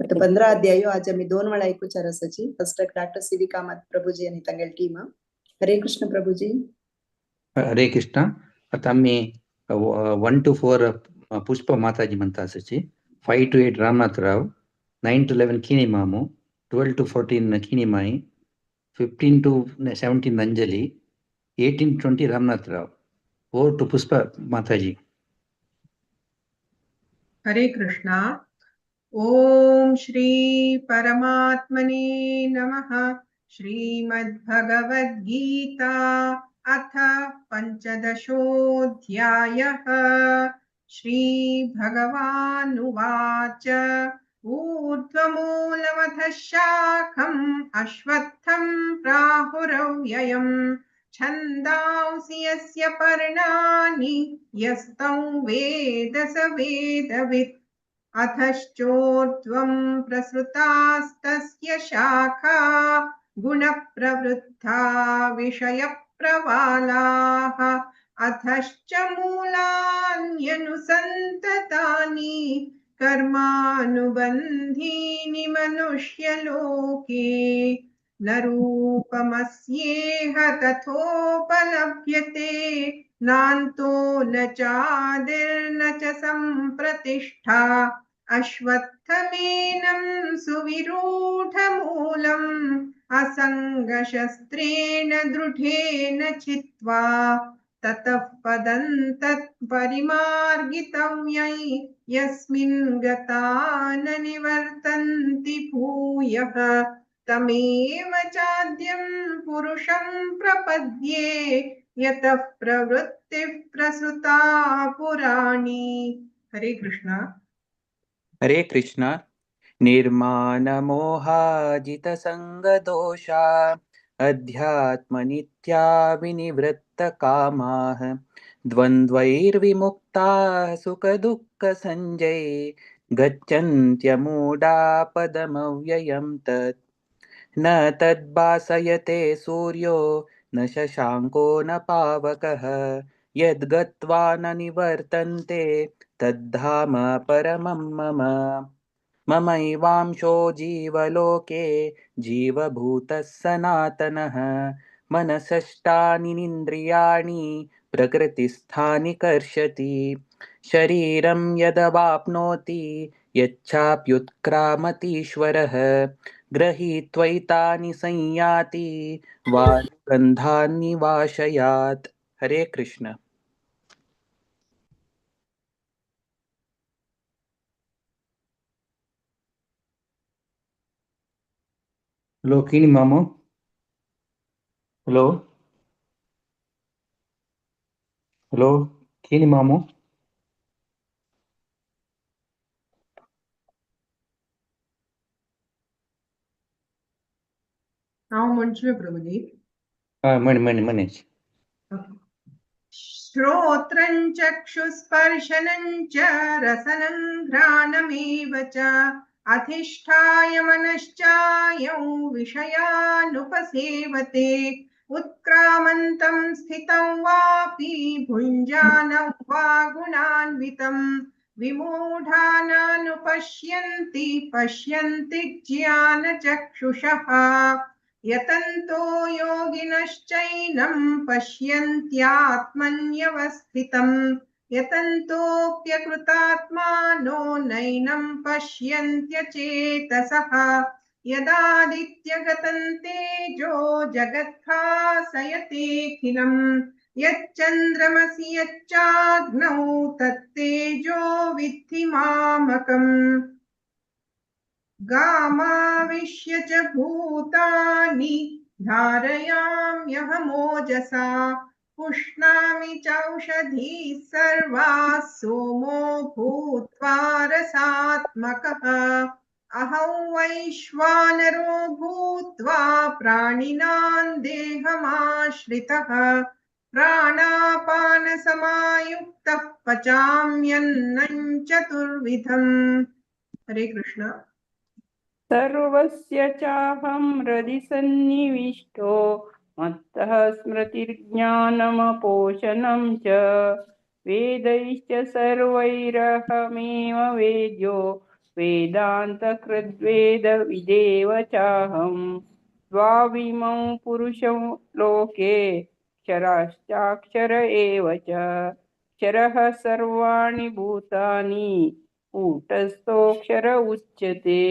आता 15 अध्याय आज आमी 2 वेळा ऐकूचार आसाची. First doctor C V Kamath Prabhuji आनी तांगेले टीम. हरे कृष्ण प्रभुजी. हरे कृष्ण. आता आमी 1 to 4 Pushpa Mataji म्हणता आसाची, 5 to 8 Ramnath Rao, 9 to 11 Kini Mamu, 12 to 14 Kini Mai, 15 to 17 Anjali, 18 to 20 Ramnath Rao. Over to Pushpa Mataji. Hare Krishna. Om Shri परमात्मने नमः. श्रीमद्भगवद्गीता अथ 15 श्रीभगवानुवाच. ऊर्ध्वमूलमथ शाखम् अश्वत्थं प्राहुरव्ययम् छन्दांसि यस्य पर्णानि यस्तं वेद स वेदवित्. अधश्चोर्ध्वं प्रसृतास्तस्य शाखा गुणप्रवृद्धा विषयप्रवालाः. अधश्च मूलान्यनुसन्ततानि कर्मानुबन्धीनि मनुष्यलोके. न रूपमस्येह तथोपलभ्यते नान्तो न चादिर्न च सम्प्रतिष्ठा. अश्वत्थमेनं सुविरूढमूलम् असङ्गशस्त्रेण दृढेन छित्त्वा ततः पदं तत् परिमार्गितव्यै यस्मिन् गता न निवर्तन्ति भूयः. तमेव चाद्यं पुरुषं प्रपद्ये यतः प्रवृत्तिः प्रसृता पुराणी. हरे कृष्ण. हरे कृष्ण. निर्माणमोहाजितसङ्गदोषा अध्यात्मनित्या विनिवृत्तकामाः द्वन्द्वैर्विमुक्ताः सुखदुःखसञ्जै गच्छन्त्यमूढा पदमव्ययं तत्. न तद्भासयते सूर्यो न शशाङ्को न पावकः यद्गत्वा न निवर्तन्ते तद्धाम परमं मम. ममैवांशो जीवलोके जीवभूतः सनातनः. मनसष्टानीन्द्रियाणि प्रकृतिस्थानि कर्षति. शरीरं यदवाप्नोति यच्चाप्युत्क्रामतीश्वरः. गृहीत्वैतानि संयाति वायुगन्धानि वाशयात्. हरे कृष्ण. हॅलो किणी मामू. हॅलो हॅलो किणी मामू. हांव म्हणचें प्रभुजी. हय म्हण म्हण मनीष. श्रोत्रं चक्षुस्पर्शनं च रसनं घ्राणमेव च अधिष्ठाय मनश्चायं विषयानुपसेवते. उत्क्रामन्तं स्थितं वापि भुञ्जानं वा गुणान्वितं विमूढानानुपश्यन्ति पश्यन्ति ज्ञानचक्षुषः। यतन्तो योगिनश्चैनं पश्यन्त्यात्मन्यवस्थितं यतन्तोऽप्यकृतात्मानो नैनं पश्यन्त्यचेतसः। यदादित्यगतं तेजो जगद्भासयतेऽखिलं यच्चन्द्रमसि यच्चाग्नौ तत्तेजो विद्धि मामकम्। गामाविश्य च भूतानि धारयाम्यहमोजसा पुष्णामि चौषधीः सर्वाः सोमो भूत्वा रसात्मकः। अहं वैश्वानरो भूत्वा प्राणिनां देहमाश्रितः प्राणापानसमायुक्तः पचाम्यन्नं चतुर्विधम्। हरे कृष्ण। सर्वस्य चाहं हृदि सन्निविष्टो मत्तः स्मृतिर्ज्ञानमपोषणं च वेदैश्च सर्वैरहमेव वेद्यो वेदान्तकृद्वेदविदेव चाहं। द्वाविमौ पुरुषौ लोके क्षराश्चाक्षर एव च क्षरः सर्वाणि भूतानि कूटस्थोऽक्षर उच्यते।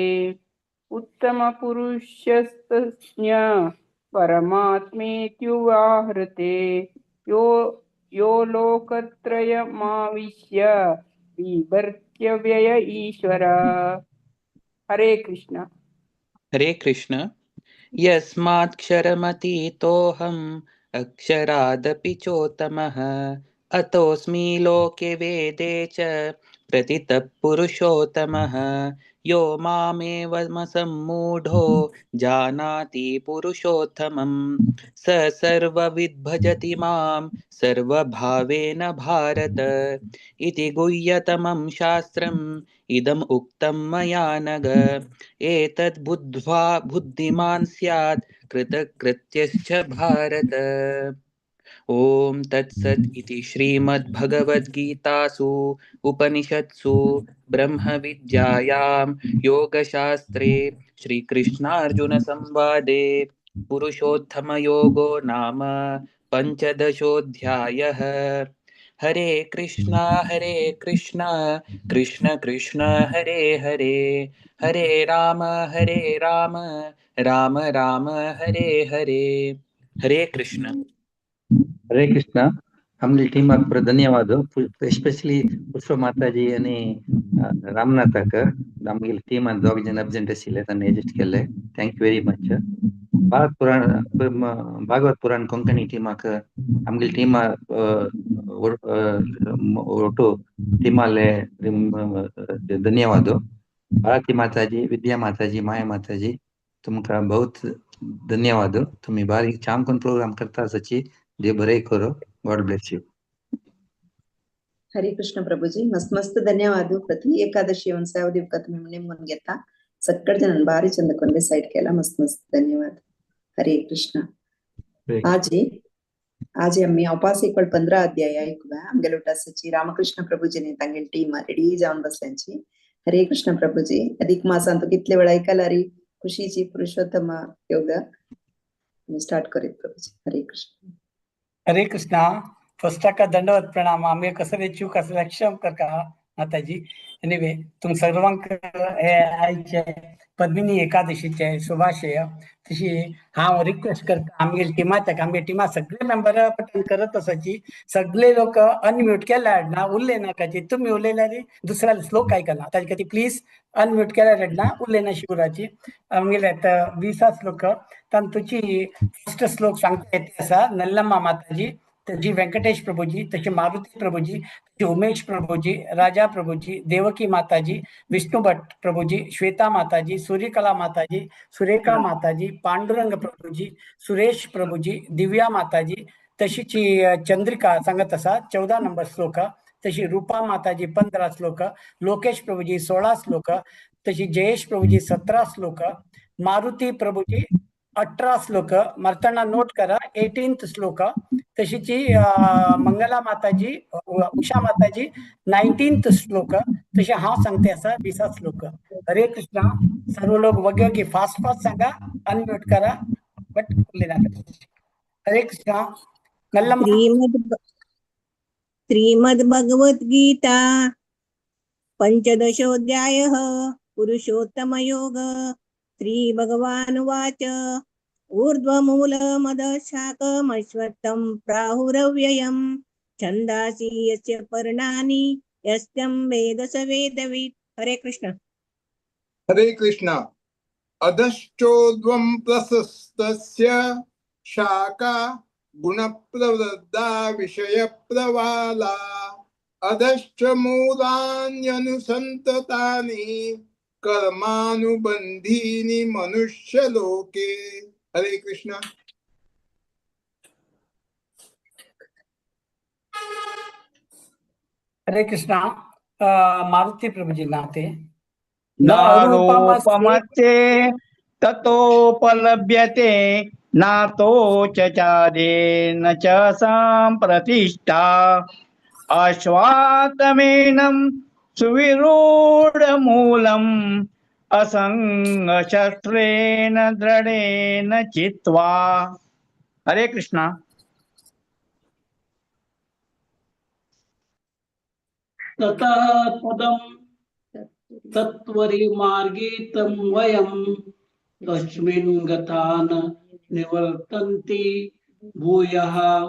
उत्तमपुरुषस्तस्య परमात्मेत्युवाहृते यो यो लोकत्रयमाविश्य बिभर्त्यव्यय ईश्वर। हरे कृष्ण। हरे कृष्ण। यस्मात्क्षरमतीतोऽहम् अक्षरादपि चोत्तमः अतोऽस्मि लोके वेदे च प्रतितः पुरुषोत्तमः। यो मामेवमसम्मूढो जानाति पुरुषोत्तमं स सर्वविद् भजति मां सर्वभावेन भारत। इति गुह्यतमं शास्त्रम् इदम् उक्तं मया नघ। एतद् बुद्ध्वा बुद्धिमान् स्यात् कृतकृत्यश्च भारत। ॐ तत्सत् इति श्रीमद्भगवद्गीतासु उपनिषत्सु ब्रह्मविद्यायां योगशास्त्रे श्रीकृष्णार्जुनसंवादे पुरुषोत्तमयोगो नाम पञ्चदशोऽध्यायः। हरे कृष्णा कृष्ण कृष्ण हरे हरे, हरे राम राम राम हरे हरे। हरे कृष्ण। हरे कृष्ण। आमगे टीमाक पुरो धन्यवाद, एस्पेशली पुष्प माताजी आनी रामनाथाक. आमगेले टीमान दोग जण अब्सेंट आशिल्ले तांणी एडजस्ट केले. Thank you very much. Bharat Puran Bhagavat Puran Konkani टीमाक आमगेले टीमा ಒಟ್ಟು टीमाले धन्यवाद. भारती माताजी, विद्या माताजी, माया माताजी तुमका बहुत धन्यवाद. तुम्ही बारीक छान प्रोग्राम करता आसाची. देव बरे करो. God bless you. Hare Krishna Prabhuji, मस्त मस्त धन्यवाद. प्रति एकादशी येवन सेवा दिवका तुम्ही नेमून घेता. सक्कड जणांनी भारी चंद कोण साईड केला. मस्त मस्त धन्यवाद. हरे कृष्ण. आजी आजी आम्ही उपास एकवळ 15 अध्याय ऐकूया. आमगेले उठासाची रामकृष्ण प्रभुजीने तांगेली टीम रेडी जावन बसल्यांची. हरे कृष्ण प्रभुजी. अधिक मासान तो कितले वेळ ऐकला रे खुशीची पुरुषोत्तम योग स्टार्ट करीत प्रभुजी. हरे कृष्ण. हरे कृष्णा. फर्स्ट का दंडवत प्रणाम. आमगे कसले चूक आसल्यार क्षम करका माताजी. एनिवे तुम सर्वांक हे आयचे पद्मिनी एकादशीचे शुभाशय. तशी हांव रिक्वेस्ट करता आमगेले टिमाच्याक, आमगे टिमा सगळे मेंबर पटन करत आसाची. सगळे लोक अनम्यूट केल्यार ना उलयनाकाची. तुमी उलयल्यार दुसऱ्या श्लोक आयकना, ताजे खातीर प्लीज अनम्यूट केल्यार ना उलयना शिवराची. आमगेले आतां 20 श्लोक तांतूची फर्स्ट श्लोक सांगता येते आसा नल्लम्मा माताजी, तजी वेंकटेश प्रभुजी, तशी मारुती प्रभुजी, तशी उमेश प्रभुजी, राजा प्रभुजी, देवकी माताजी, विष्णु भट्ट प्रभुजी, श्वेता माताजी, सूर्यकला माताजी, सुरेखा माताजी, पांडुरंग प्रभुजी, सुरेश प्रभुजी, दिव्या माताजी, तशीची चंद्रिका सांगत आसा 14 नंबर श्लोक, तशी रूपा माताजी 15 श्लोक, लोकेश प्रभुजी 16 श्लोक, तशी जयेश प्रभुजी 17 श्लोक, मारुती प्रभुजी 18 श्लोक मारताना नोट करा 18th श्लोक. तशीची मंगला माताजी उषा माताजी 19th श्लोक. तशी हांव सांगते आसा 20 श्लोक. हरे कृष्णा. सर्व लोक वगे वगे फास्ट फास्ट सांगा, अनम्यूट करा बट उलयनाका. हरे कृष्णा. नल्लम्मा. श्रीमद्भगवद्गीता पंचदशोऽध्यायः पुरुषोत्तमयोग. श्रीभगवानुवाच ऊर्ध्वमूलमदशाकमश्वत्थं प्राहुरव्ययं छन्दांसि यस्य पर्णानि यस्तं वेद स वेदवित्. हरे कृष्ण. हरे कृष्ण. अधश्चोर्ध्वं प्रशस्तस्य शाखा गुणप्रवृद्धा विषयप्रवाला अधश्च मूलान्यनुसन्ततानि कर्मानुबंधीनि मनुष्यलोके. हरे कृष्ण. हरे कृष्णा. मारुति प्रभुजी नाते. न रूपमस्ते ततोपलभ्यते नातो च चारेण च संप्रतिष्ठा अश्वातमेनं सुविरूढमूलम् असंगशस्त्रेण दृढेन चित्वा. हरे कृष्णा. ततः पदं तत्वरि मार्गे तं वयं तस्मिन् गता न निवर्तन्ति भूयः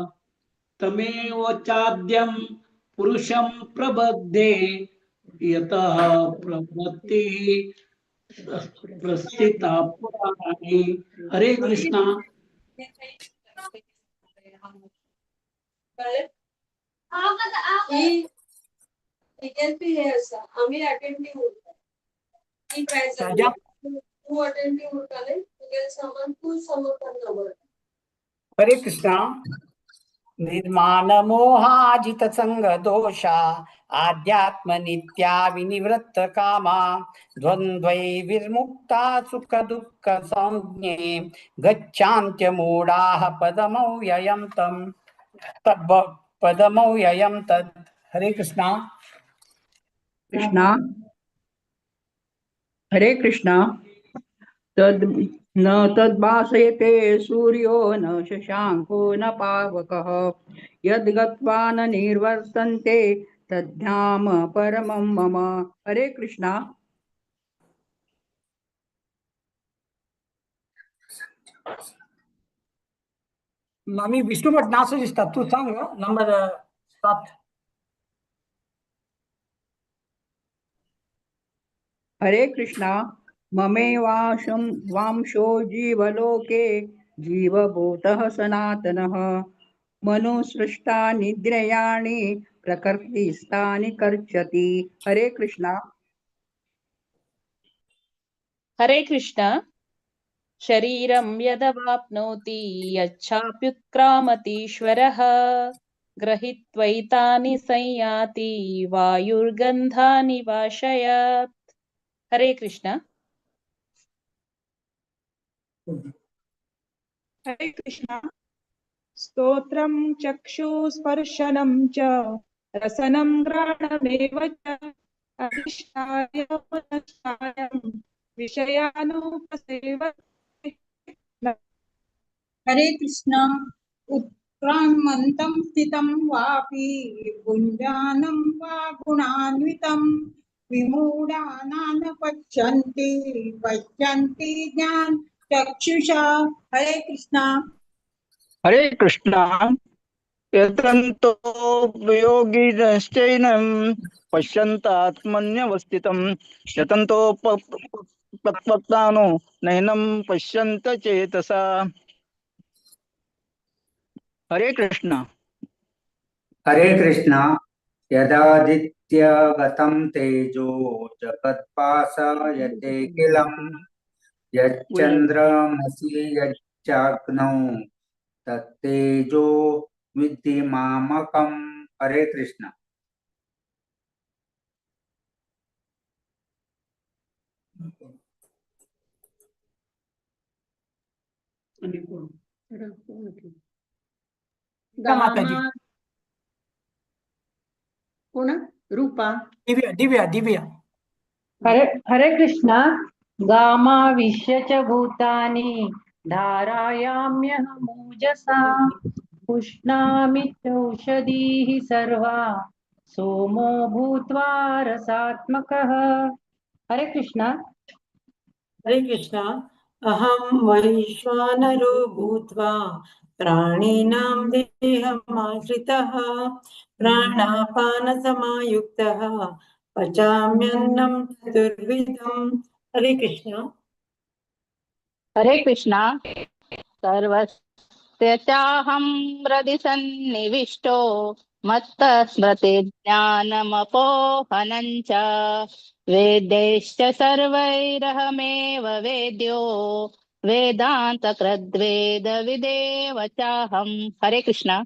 तमेव चाद्यं पुरुषं प्रबद्धे यतः प्रवृत्तिः प्रस्थिता पुराणी. हरे कृष्णा. हरे कृष्णा. निर्माण मोहाजित संग दोषा आध्यात्म नित्या विनिवृत्त कामा द्वंद्वै विर्मुक्ता सुख दुःख संज्ञे गच्छान्त्य मूढाः पदमव्ययं तं पदमव्ययं तत्. हरे कृष्णा. कृष्णा. हरे कृष्णा. तद् न तद्भासयते सूर्यो न शशाङ्को न पावकः यद्गत्वा न निर्वर्तन्ते तद्धाम परमं मम. हरे कृष्णा. मामी विष्णुभट नासो दिसता, तू सांग नंबर 7. हरे कृष्णा. ममेवांशो वांशो जीवलोके जीवभूतः सनातनः मनुसृष्टानि प्रकृतिस्थानि कर्षति. हरे कृष्णा. हरे कृष्णा. शरीरं यदवाप्नोति यच्छाप्युत्क्रामतीश्वरः गृहीत्वैतानि संयाति वायुर्गन्धानि वाशयात्. हरे कृष्णा. हरे कृष्णा. स्तोत्रं चक्षुस्पर्शनं च रसनं घ्राणमेव च अधिष्ठाय मनस्कायं विषयानुपसेवते. हरे कृष्णा. उत्क्रामन्तं स्थितं वापि भुञ्जानं वा गुणान्वितं विमूढानान पश्यन्ति पश्यन्ति ज्ञान चक्षुषा. हरे कृष्णा. हरे कृष्णा. यतन्तो योगिनश्चैनं पश्यन्तात्मन्यवस्थितं यतन्तो पक्वक्तानो नैनं पश्यन्त चेतसा. हरे कृष्णा. हरे कृष्णा. यदादित्यगतं तेजो जगत्पासयते किलं यच्चन्द्रमसि यच्चाग्नौ तत्तेजो विद्धि मामकम्. हरे कृष्ण. आनी कोण? माताजी. कोण? रूपा. दिव्या दिव्या दिव्या. हरे हरे कृष्णा. गामाविश्य च भूतानि धारायाम्यहमूजसा पुष्णामि चौषधीः सर्वा सोमो भूत्वा रसात्मकः. हरे कृष्णा. हरे कृष्णा. अहं वैश्वानरो भूत्वा प्राणिनां देहमाश्रितः प्राणापानसमायुक्तः पचाम्यन्नं चतुर्विधम्. हरे कृष्णा. हरे कृष्णा. सर्वस्य चाहं हृदि सन्निविष्टो मत्तः स्मृति ज्ञानमपोहनं च वेदैश्च सर्वैरहमेव वेद्यो वेदान्तकृद्वेदविदेव चाहं. हरे कृष्णा.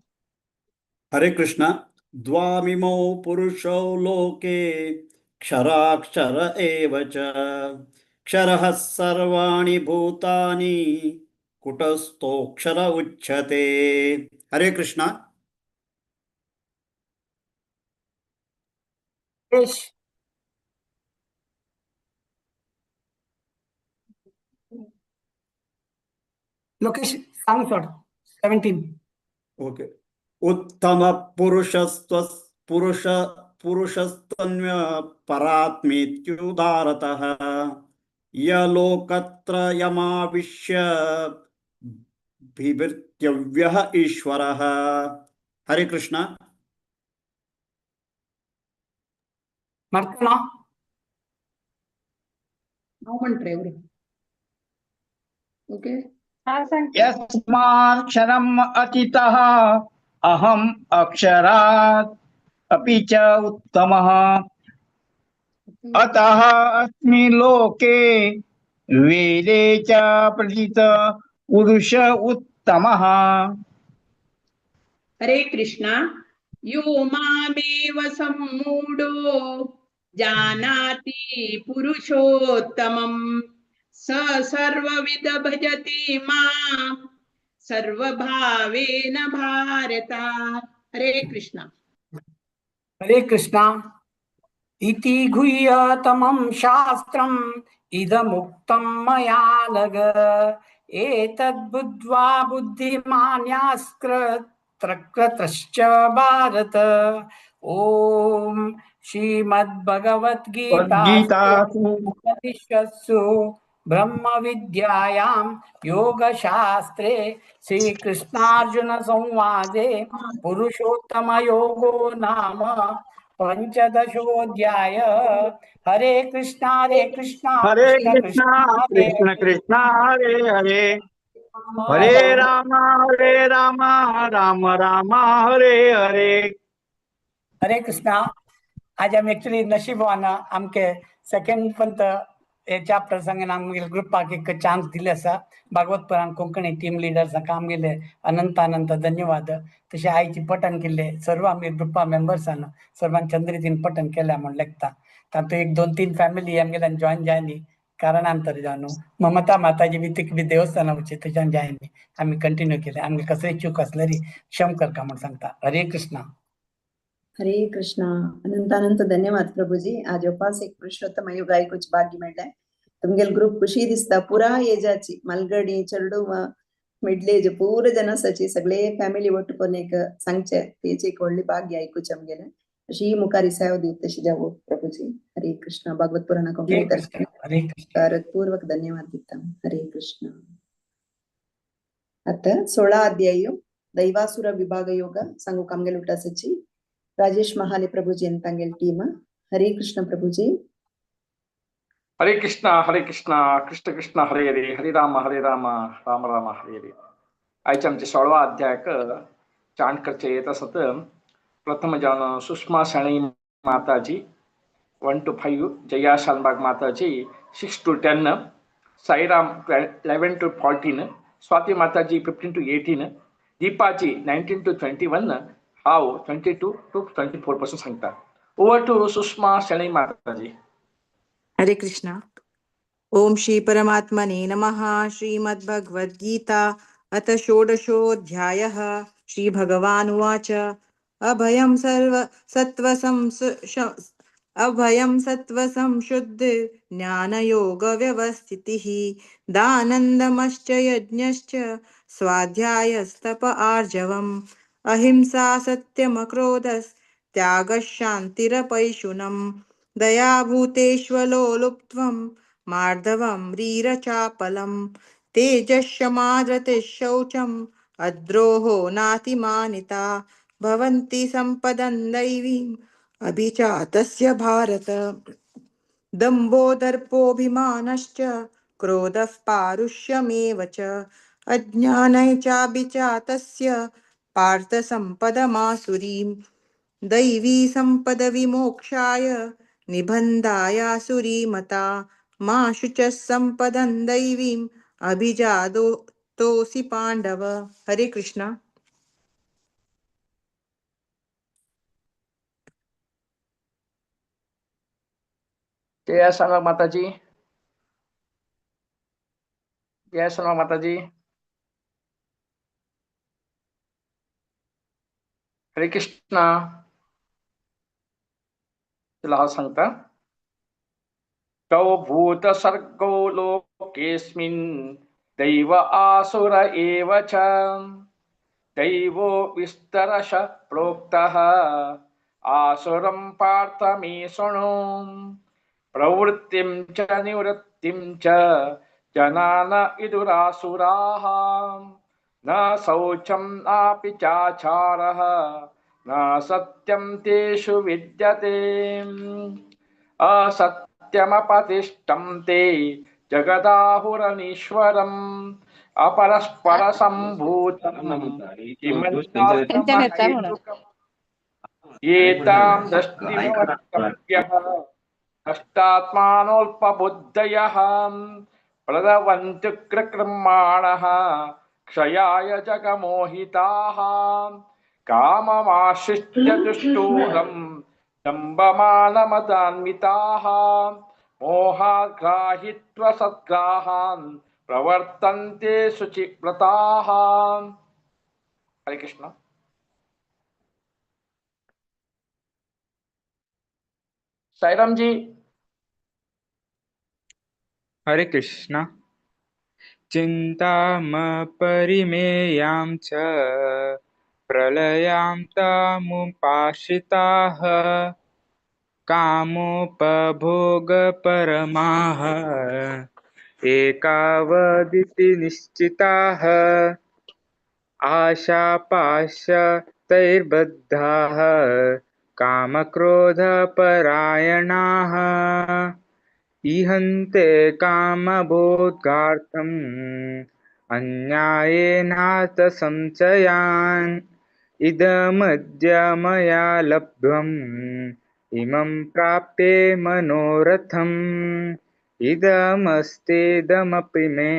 हरे कृष्णा. द्वामिमौ पुरुषौ लोके क्षराक्षर एव च क्षरः सर्वाणि भूतानि कुटस्थोऽक्षर उच्यते. हरे कृष्णा. लोकेश सांग सोड 17. ओके. उत्तम पुरुषस्त्व पुरुष पुरुषस्तन्य परात्मेत्युदारतः यलोकत्रयमाविश्य बिभर्त्यव्यय ईश्वरः. हरे कृष्णा. मर्तना हांव म्हणटलें एवढें. ओके. यस्माक्षरम् अतीतः अहम् अक्षरात् अपि च उत्तमः अतः अस्मि लोके वेदे च प्रथितः पुरुष उत्तमः. हरे कृष्णा. यो मामेव सम्मूढो जानाति पुरुषोत्तमं स सर्वविद भजति मां सर्वभावेन भारत. हरे कृष्णा. हरे कृष्णा. इति गुह्यतमं शास्त्रम् इदमुक्तं मया नघ एतद्बुद्ध्वा बुद्धिमान् यास्कृत्रक्रतश्च भारत. ॐ श्रीमद्भगवद्गीतासु उपनिषत्सु ब्रह्मविद्यायां योगशास्त्रे श्रीकृष्णार्जुन संवादे पुरुषोत्तमयोगो नाम पंचदशोऽध्याय. हरे कृष्णा हरे कृष्णा हरे कृष्णा कृष्ण कृष्ण हरे हरे हरे राम राम राम हरे हरे. हरे कृष्णा. आज आमी एक्चुअली नशीबवान आमके सेकंड पंत हे चॅप्टर सांगून आमगे ग्रुपाक एक चान्स दिले आसा. भागवत पुराण कोंकणी टीम लिडर्सांक आमगेले अनंत अनंत धन्यवाद. तशें आयची पठण केल्ले सर्व आमगे ग्रुपा मेंबर्सान सर्वान चंद्रितीन पठण केल्या म्हूण लेखता. तातूंत एक दोन तीन फॅमिली आमगेल्यान जॉयन जायनी कारणांतर जावन ममता माताजी बी तिका बी देवस्थाना वचचे थंयच्यान जायनी आमी कंटिन्यू केले. आमगे कसलेय चूक आसल्यार क्षम करका म्हूण सांगता. हरे कृष्णा. हरे कृष्णा. अनंत अनंत धन्यवाद प्रभुजी. आज उपास एक पुरुषोत्तम योग आयकुचे भाग्य मेळ्ळें. तुमगेल ग्रुप खुशी दिसता पुरा एजाची मालगडी चेडूं मिडल एज पूरा जन आसाची सगळे फॅमिली ಒಟ್ಟು कोन्न एक सांगचे तेचे एक व्हडली भाग्य आयकुचे आमगेले. अशी मुखार सेवा दिवत तशी जावो प्रभुजी. हरे कृष्णा. भागवत पुराण कोंकणी दर्शन पूर्वक धन्यवाद दिता. हरे कृष्ण. आता 16 अध्याय दैवासुर विभाग योग सांगूक आमगेल उठासाची राजेश महाले प्रभुजी आणि तांगेल टीम. हरे कृष्ण प्रभुजी. हरे कृष्णा कृष्ण कृष्ण हरे हरे हरे राम राम राम हरे हरे. आयचे आमचे 16 अध्यायक चांट करचे येत असत. प्रथम जावन सुषमा शणै माताजी 1 to 5, Jaya Shanbhag Mataji 6 to 10, Sairam 11 to 14, Swati Mataji 15 to 18, Deepaji 19 to 21, हांव 22 to 24 पासून सांगता. Over to Sushma Shenai Mataji. Hare Krishna. Om Shri परमात्मने नमः। श्रीमद्भगवद्गीता अथ षोडशोऽध्यायः। श्री भगवानुवाच। अभयं सर्व अभयं सत्त्वसंशुद्धि ज्ञानयोगव्यवस्थितिः दानन्दमश्च यज्ञश्च स्वाध्यायस्तप आर्जवम् अहिंसा सत्यमक्रोधस्त्यागः शान्तिरपैशुनम् दयाभूतेष्वलोलुप्त्वं मार्दवं रीरचापलं तेजःक्षमाधृतिः शौचम् अद्रोहो नातिमानिता भवन्ति सम्पदं दैवीम् अभिजातस्य भारत। दम्भो दर्पोऽभिमानश्च क्रोधः पारुष्यमेव च अज्ञानै चाभिजातस्य पार्थ सम्पदमासुरीं दैवी सम्पदविमोक्षाय निबन्धायासुरीमता मा शुचः सम्पदं दैवीम् अभिजातोऽसि पाण्डव। हरे कृष्णा। जय सनक माताजी, जय सनक माताजी। हरे कृष्णा। तुला हांव सांगता, तौ भूत सर्गो लोकेस्मिन् दैव आसुर एव च दैवो विस्तरश प्रोक्तः आसुरं पार्थ मे शृणु। प्रवृत्तिं च निवृत्तिं च जनान विदुरासुराः न शौचं नापि चाचारः न सत्यं तेषु विद्यते। असत्यमपतिष्ठं ते जगदाहुरनीश्वरम् अपरस्परसम्भूतं एतां दृष्टिमवष्टभ्यः नष्टात्मानोऽल्पबुद्धयः प्रदवन्त्युग्रकर्माणः क्षयाय जगमोहिताः काममाश्रित्य दुष्टूरं दम्भमानमदान्विताः मोहाद्ग्राहित्व सद्ग्राहान् प्रवर्तन्ते शुचिव्रताः। हरे कृष्ण। साईराम जी। हरे कृष्ण। चिन्तामपरिमेयां च प्रलयां तामुपाश्रिताः कामोपभोगपरमाः एकावदिति निश्चिताः आशापाशतैर्बद्धाः कामक्रोधपरायणाः इहन्ते कामभोगार्थम् अन्यायेनार्थसञ्चयान् इदमद्य मया लब्धम् इमं प्राप्ये मनोरथम् इदमस्तीदमपि मे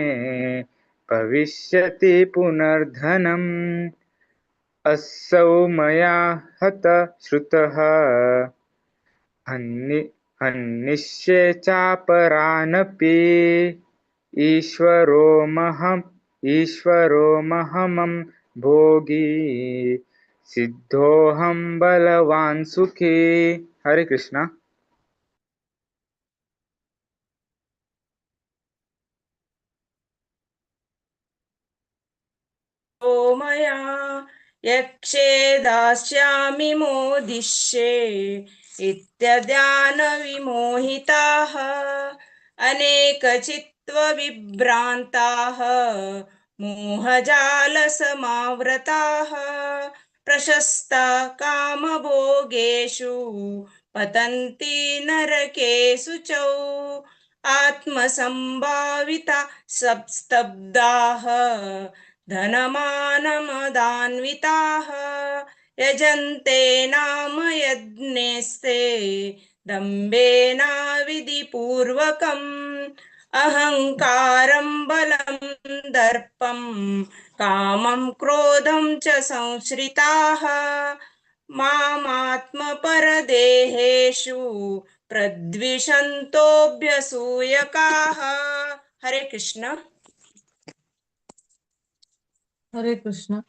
भविष्यति पुनर्धनम् असौ मया हत श्रुतः हन्निष्ये चापरानपि ईश्वरोमहमं भोगी सिद्धोऽहं बलवान् सुखी। हरे कृष्णा। मया यक्षे दास्यामि मोदिष्ये इत्यज्ञानविमोहिताः अनेकचित्त्वविभ्रान्ताः मोहजालसमावृताः प्रशस्ता कामभोगेषु पतन्ति नरकेषु च आत्मसंभाविता स्तब्धाः धनमानमदान्विताः यजन्ते नाम यज्ञेस्ते दम्भेनाविधिपूर्वकम् अहङ्कारं बलं दर्पं कामं क्रोधं च संश्रिताः मामात्मपरदेहेषु प्रद्विषन्तोऽभ्यसूयकाः। हरे कृष्ण। हरे कृष्ण।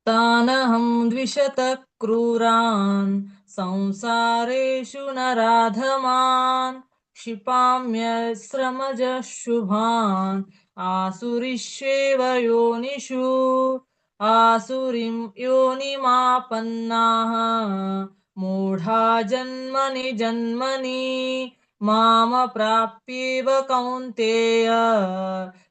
तानहं द्विषतः क्रूरान् संसारेषु नराधमान् क्षिपाम्यश्रमजः शुभान् आसुरीष्वेव योनिषु आसुरीं योनिमापन्नाः मूढा जन्मनि जन्मनि माम प्राप्येव कौन्तेय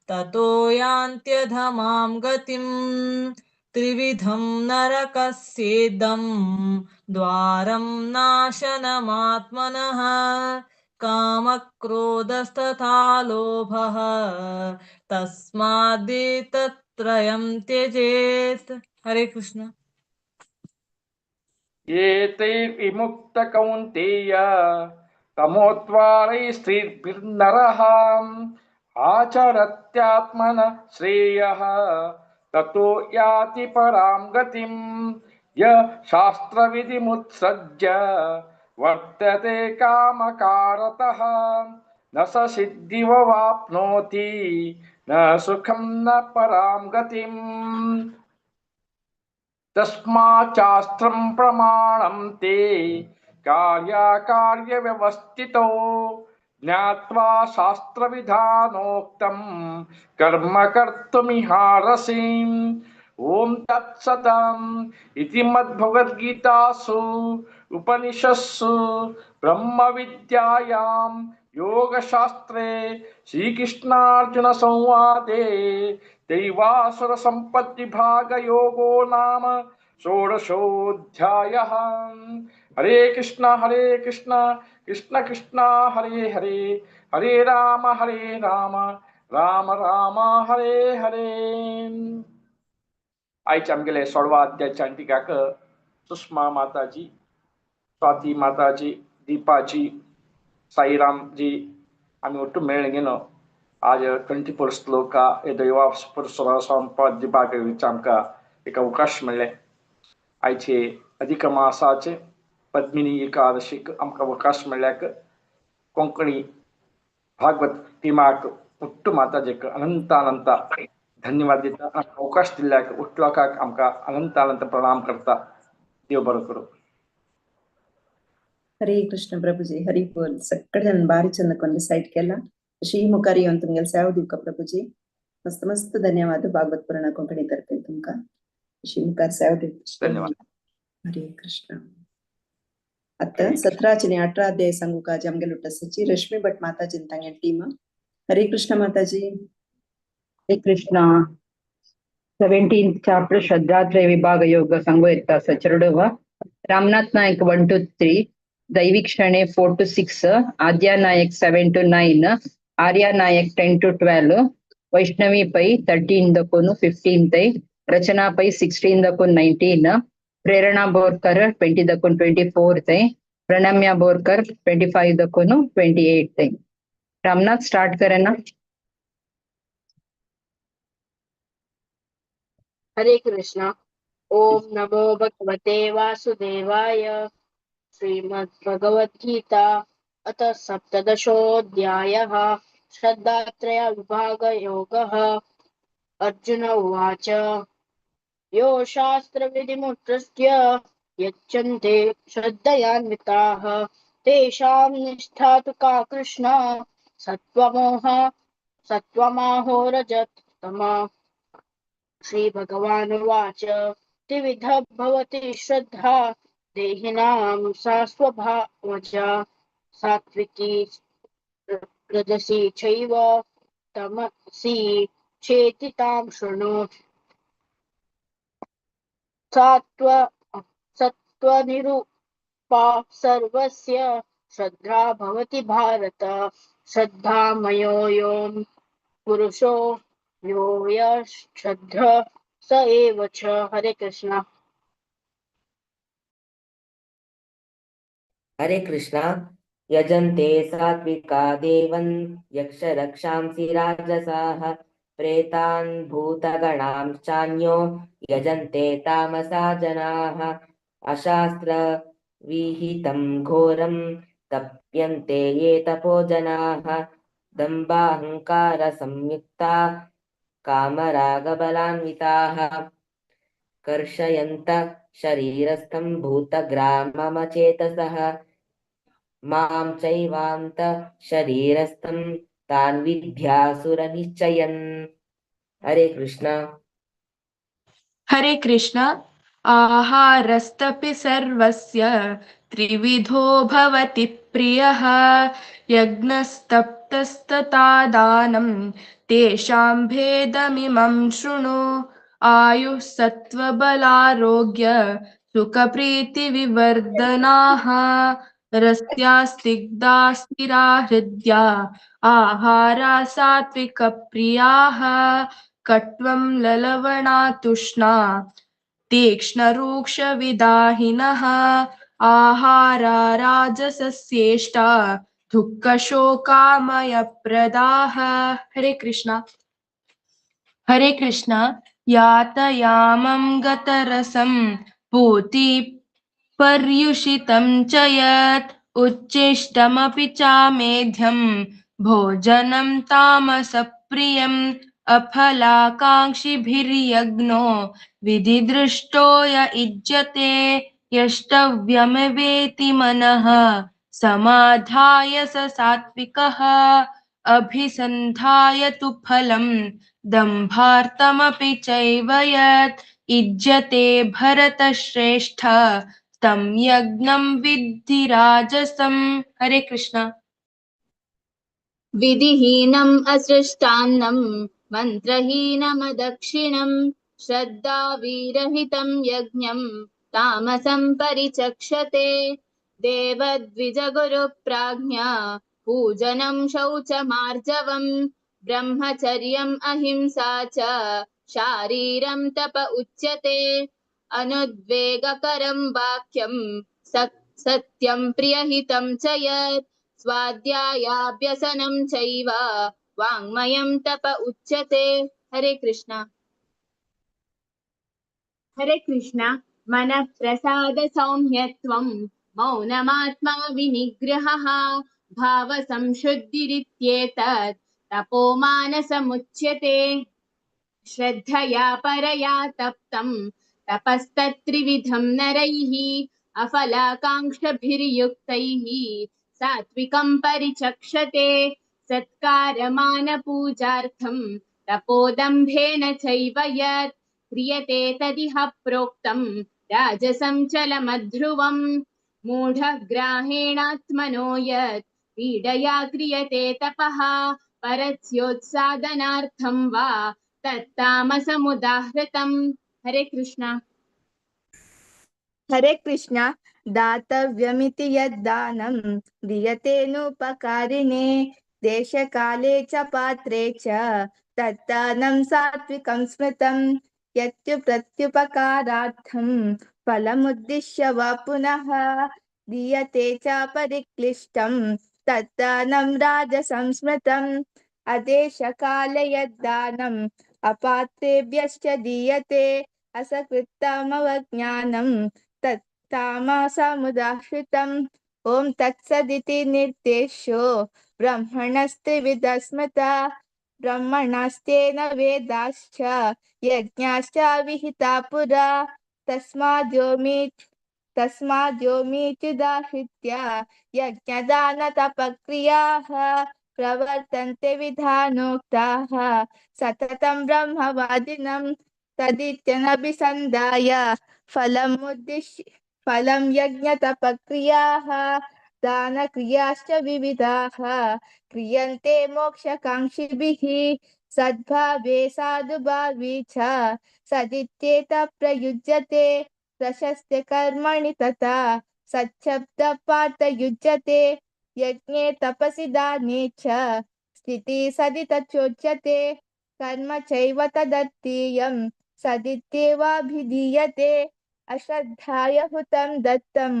ततो यान्त्यधमां गतिम्। त्रिविधं नरकस्येदं द्वारं नाशनमात्मनः कामक्रोधस्तथा लोभः तस्मादेतत्त्रयं त्यजेत्। हरे कृष्ण। एतैर्विमुक्त कौन्तेय तमोद्वारैस्त्रिभिर्नरः आचरत्यात्मन श्रेयः ततो याति परां गतिं। य शास्त्रविधिमुत्सृज्य वर्तते कामकारतः न स सिद्धिमवाप्नोति न सुखं न परां गतिम्। तस्माच्चास्त्रं प्रमाणं ते कार्याकार्यव्यवस्थितौ ज्ञात्वा शास्त्रविधानोक्तं कर्म कर्तुमिहारसि। ॐ तत्सतम् इति मद्भगवद्गीतासु उपनिषत्सु ब्रह्मविद्यायां योगशास्त्रे श्रीकृष्णार्जुनसंवादे दैवासुरसम्पद्विभागयोगो नाम षोडशोऽध्यायः। हरे कृष्ण कृष्ण कृष्ण हरे हरे, हरे राम राम राम हरे हरे। आयज आमगेले सोळवा अध्यायाच्या अंतिकाक सुषमा माताजी, स्वाती माताजी, दीपाजी, साईरामजी आमी ಒಟ್ಟು मेळ्ळें आज 24 श्लोका हे दैवासुरसंपद विभागाचे आमकां एक अवकाश मेळ्ळें। आयचे अधिक मासाचे पद्मिनी एकादशीक आमकां अवकाश मेळ्ळ्याक कोंकणी भागवत टिमाक ಒಟ್ಟು माताजीक अनंत अनंत धन्यवाद दिता। अवकाश दिल्ल्याक ಒಟ್ಟು लोकांक आमकां अनंत अनंत प्रणाम करता। देव बरो करूं। हरे कृष्ण प्रभुजी, हरी बोल। सगळे जण बारी चंद कोण साईट केला श्री मुखारी येवन तुमगेले सेवा दिवका प्रभुजी। मस्त मस्त धन्यवाद भागवत पुराण कोंकणी तर्फे तुमका श्री मुखार सेवा दिवका। धन्यवाद। हरे कृष्ण। आता 17 आणि 18 अध्याय सांगू का आमगेले उट्टासाची रश्मी भट माताजी तांगे टीम। हरे कृष्ण माताजी। हरे कृष्ण। 17th chapter श्रद्धात्रय विभाग योग सांगू येता चरडुव Ramnath Naik 1 to 3, Daivik Shane 4 to 6, Adya Naik 7 to 9, Arya Naik 10 to 12, Vaishnavi Pai 13 ದಕ್ಕೂನು 15 Tai, Rachana pi 16 ದಕ್ಕೂನು 19, Prerana Borkar 20 ದಕ್ಕೂನು 24 Tai, Pranamya Borkar 25 ದಕ್ಕೂನು 28 Tai. Ramnath start ಕರೆನಾ। हरे कृष्ण। ओम नमो भगवते वासुदेवाय। श्रीमद्भगवद्गीता अथ सप्तदशोऽध्यायः श्रद्धात्रय विभागयोगः। अर्जुन उवाच, यो शास्त्रविधिमुत्सृज्य यच्छन्ते श्रद्धयान्विताः तेषां निष्ठा तु का कृष्ण सत्त्वमोह सत्त्वमाहो रजतमा। श्री भगवानुवाच, त्रिविधा भवति श्रद्धा देहिनां सा स्वभावजा सात्विकी रजसी चैव तमसी चेति तां शृणु। सत्त्वनिरूपा सर्वस्य श्रद्धा भवति भारत। श्रद्धामयो यो पुरुषो यो यश्रद्ध स एव च। हरे कृष्ण। हरे कृष्ण। यजन्ते सात्विका देवन् यक्षरक्षांसि राजसाः प्रेतान् भूतगणांश्चान्यो यजन्ते तामसा जनाः। अशास्त्रविहितं घोरं तप्यन्ते ये तपो जनाः दम्भाहङ्कारसंयुक्ता कामरागबलान्विताः कर्षयन्त शरीरस्थं भूतग्राममचेतसः मां चैवान्त शरीरस्थं तान् विद्यासुरनिश्चयन्। हरे कृष्ण। हरे कृष्ण। आहारस्तपि सर्वस्य त्रिविधो भवति प्रियः। यज्ञस्तप्तस्तथा दानं तेषां भेदमिमं शृणु। आयुः सत्त्वबलारोग्य सुखप्रीतिविवर्धनाः रस्या स्निग्धा स्थिरा हृद्या आहारा सात्विकप्रियाः कट्वं ललवणा तुष्णा तीक्ष्णरूक्षविदाहिनः आहारा राजसस्येष्टा दुःखशोकामयप्रदाः। हरे कृष्णा। हरे कृष्णा। यातयामं गतरसं पूति पर्युषितं च यत् उच्छिष्टमपि चामेध्यं भोजनं तामसप्रियम् अफलाकाङ्क्षिभिर्यज्ञो विधिदृष्टो य इज्यते यष्टव्यमेवेति मनः समाधाय स सात्विकः अभिसन्धाय तु फलं दम्भार्थमपि चैव यत् इज्यते भरतश्रेष्ठ तं यज्ञं विद्धि राजसं। हरे कृष्ण। विधिहीनम् असृष्टान्नं मन्त्रहीनमदक्षिणं श्रद्धाविरहितं यज्ञं तामसं परिचक्षते। देवद्विजगुरुप्राज्ञा पूजनं शौचमार्जवं ब्रह्मचर्यम् अहिंसा च शारीरं तप उच्यते। अनुद्वेगकरं वाक्यं सत्यं प्रियहितं च यत् स्वाध्यायाभ्यसनं चैव वाङ्मयं तप उच्यते। हरे कृष्णा। हरे कृष्णा। मनः प्रसाद सौम्यत्वं मौनमात्मा विनिग्रहः भाव संशुद्धिरित्येतत् तपो मानसमुच्यते। श्रद्धया परया तप्तं तपस्तत्त्रिविधं नरैः अफलाकाङ्क्षभिर्युक्तैः सात्विकं परिचक्षते। सत्कारमानपूजार्थं तपोदम्भेन चैव यत् क्रियते तदिह प्रोक्तं राजसं चलमध्रुवम्। मूढग्राहेणात्मनो यत् पीडया क्रियते तपः परस्योत्सादनार्थं वा तत्तामसमुदाहृतम्। हरे कृष्णा। हरे कृष्णा। दातव्यमिति यद्दानं दीयतेनुपकारिणे देशकाले च पात्रे च तद्दानं सात्विकं स्मृतं। यत्तु प्रत्युपकारार्थं फलमुद्दिश्य वा पुनः दीयते च परिक्लिष्टं तद्दानं राजसं स्मृतम्। अदेशकाले यद्दानम् अपात्रेभ्यश्च दीयते असकृत्तमवज्ञानं तत्तामसमुदाहृतम्। ॐ तत्सदिति निर्देशो ब्रह्मणस्त्रिविधः स्मृता। ब्रह्मणास्तेन वेदाश्च यज्ञाश्च विहिता पुरा। तस्माद्योमीत्युदाहृत्य यज्ञदानतपक्रियाः प्रवर्तन्ते विधानोक्ताः सततं ब्रह्मवादिनं। तदित्यनभिसन्धाय फलमुद्दिश्य फलं यज्ञतपक्रियाः दानक्रियाश्च विविधाः क्रियन्ते मोक्षकाङ्क्षिभिः। सद्भावे साधुभावे च सदित्येत प्रयुज्यते। प्रशस्ते कर्मणि तथा सच्छब्दपार्थयुज्यते। यज्ञे तपसि दाने च स्थितिः सदि तच्चोच्यते। कर्म चैव तदत्तीयं सदित्येवाभिधीयते। अश्रद्धाय हुतं दत्तं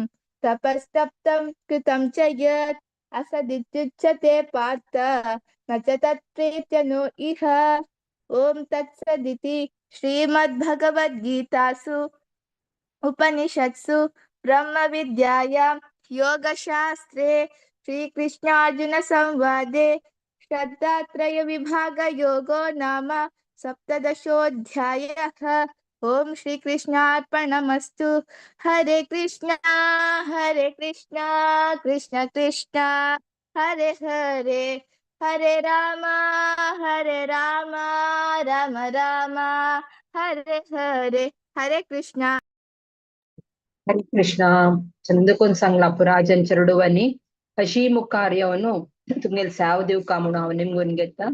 तपस्तप्तं कृतं च यत् असदित्युच्यते पार्थ न च तत्प्रेत्य नो इह। ॐ तत्सदिति श्रीमद्भगवद्गीतासु उपनिषत्सु ब्रह्मविद्यायां योगशास्त्रे श्रीकृष्णार्जुनसंवादे श्रद्धात्रयविभागयोगो नाम सप्तदशोऽध्यायः। ॐ श्रीकृष्णार्पणमस्तु। हरे कृष्णा हरे कृष्णा कृष्ण कृष्ण हरे हरे, हरे राम हरे राम राम राम हरे हरे। हरे कृष्णा। हरे कृष्ण। चंदकोन सांगला पुराजन चरडुवानी हशी मुखार येवन तुमगेल साव दिवका म्हणून हांव निमगून घेता।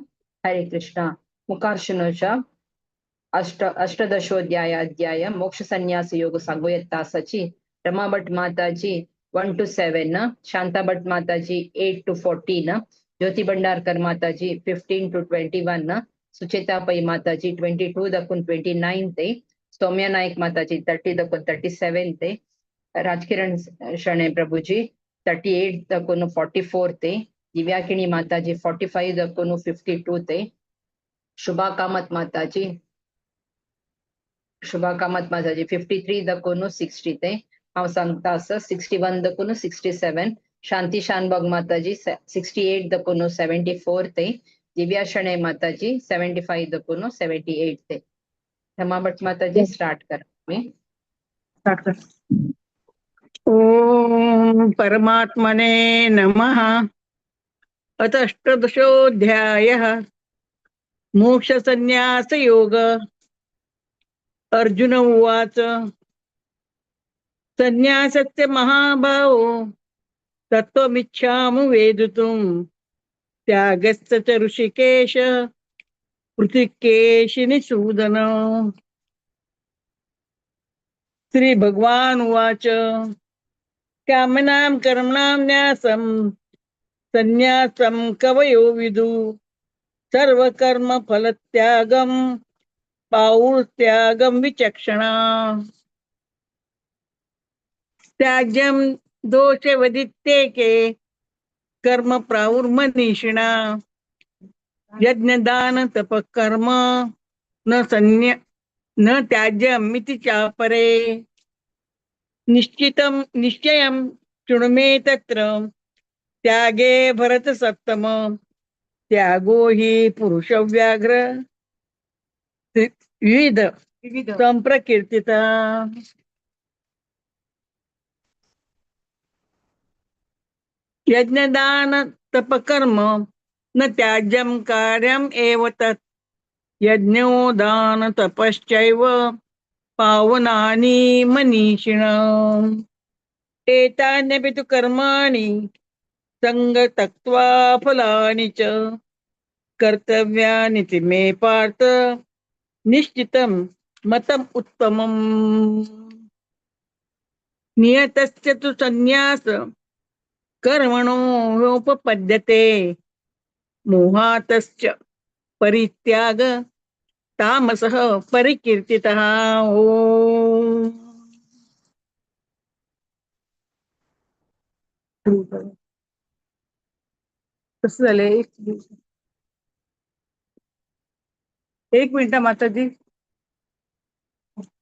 हरे कृष्ण। मुखार शुनोच्या अष्टदशोध्याय अध्याय मोक्ष संन्यास योग सांगू येता आसाची। रमा भट माताजी 1 to 7, Shanta Bhat Mataji 8 to 14, Jyoti Bhandarkar Mataji 15 to 21, Sucheta Pai Mataji 22 दकून 29 ते, सौम्या नाईक माताजी 30 दकून 37 ते, राजकिरण शणे प्रभुजी 38 दकून 44 ते, दिव्याकिणी माताजी 45 दकून 52 ते, शुभा कामत माताजी 53 दकून 60 ते, हांव सांगता आसा 61 दकून 67, शांती शानबाग माताजी 68 दकून 74 ते, दिव्या शणे माताजी 75 दकून 78 ते। रमा भट माताजी स्टार्ट करा। स्टार्ट कर। ओम परमात्मने नमः। अथ अष्टदशोऽध्यायः मोक्षसंन्यासयोग। अर्जुन उवाच, संन्यासस्य महाभावो तत्त्वमिच्छामि वेदितुं, त्यागस्य च ऋषिकेश पृथिकेशिनिषूदन। श्री भगवान उवाच, कामनां कर्मणां न्यासं संन्यासं कवयो विदु, सर्वकर्म फलत्यागं पाऊर्त्यागं विचक्षणा। त्याज्यं दोषवदित्येके कर्म प्राहुर्मनीषिणा, यज्ञदान तपकर्म न संन्या न त्याज्यमिति चापरे। निश्चितं निश्चयं शृणु मे तत्र त्यागे भरत सत्तम, त्यागो हि पुरुषव्याघ्र विविध संप्रकीर्तिता। यज्ञदान तपकर्म न त्याज्यं कार्यम् एव तत्, यज्ञोदान तपश्चैव पावनानि मनीषिणाम्। एतान्यपि तु कर्माणि संगतत्वा फलानि च कर्तव्यानि ति मे पार्थ निश्चितं मतम् उत्तमम्। नियतस्य तु संन्यास कर्मणो ह्योपपद्यते, मोहातश्च परित्याग तामसः परिकीर्तितः। ओम। कसं झालंय? एक मिनिट माताजी,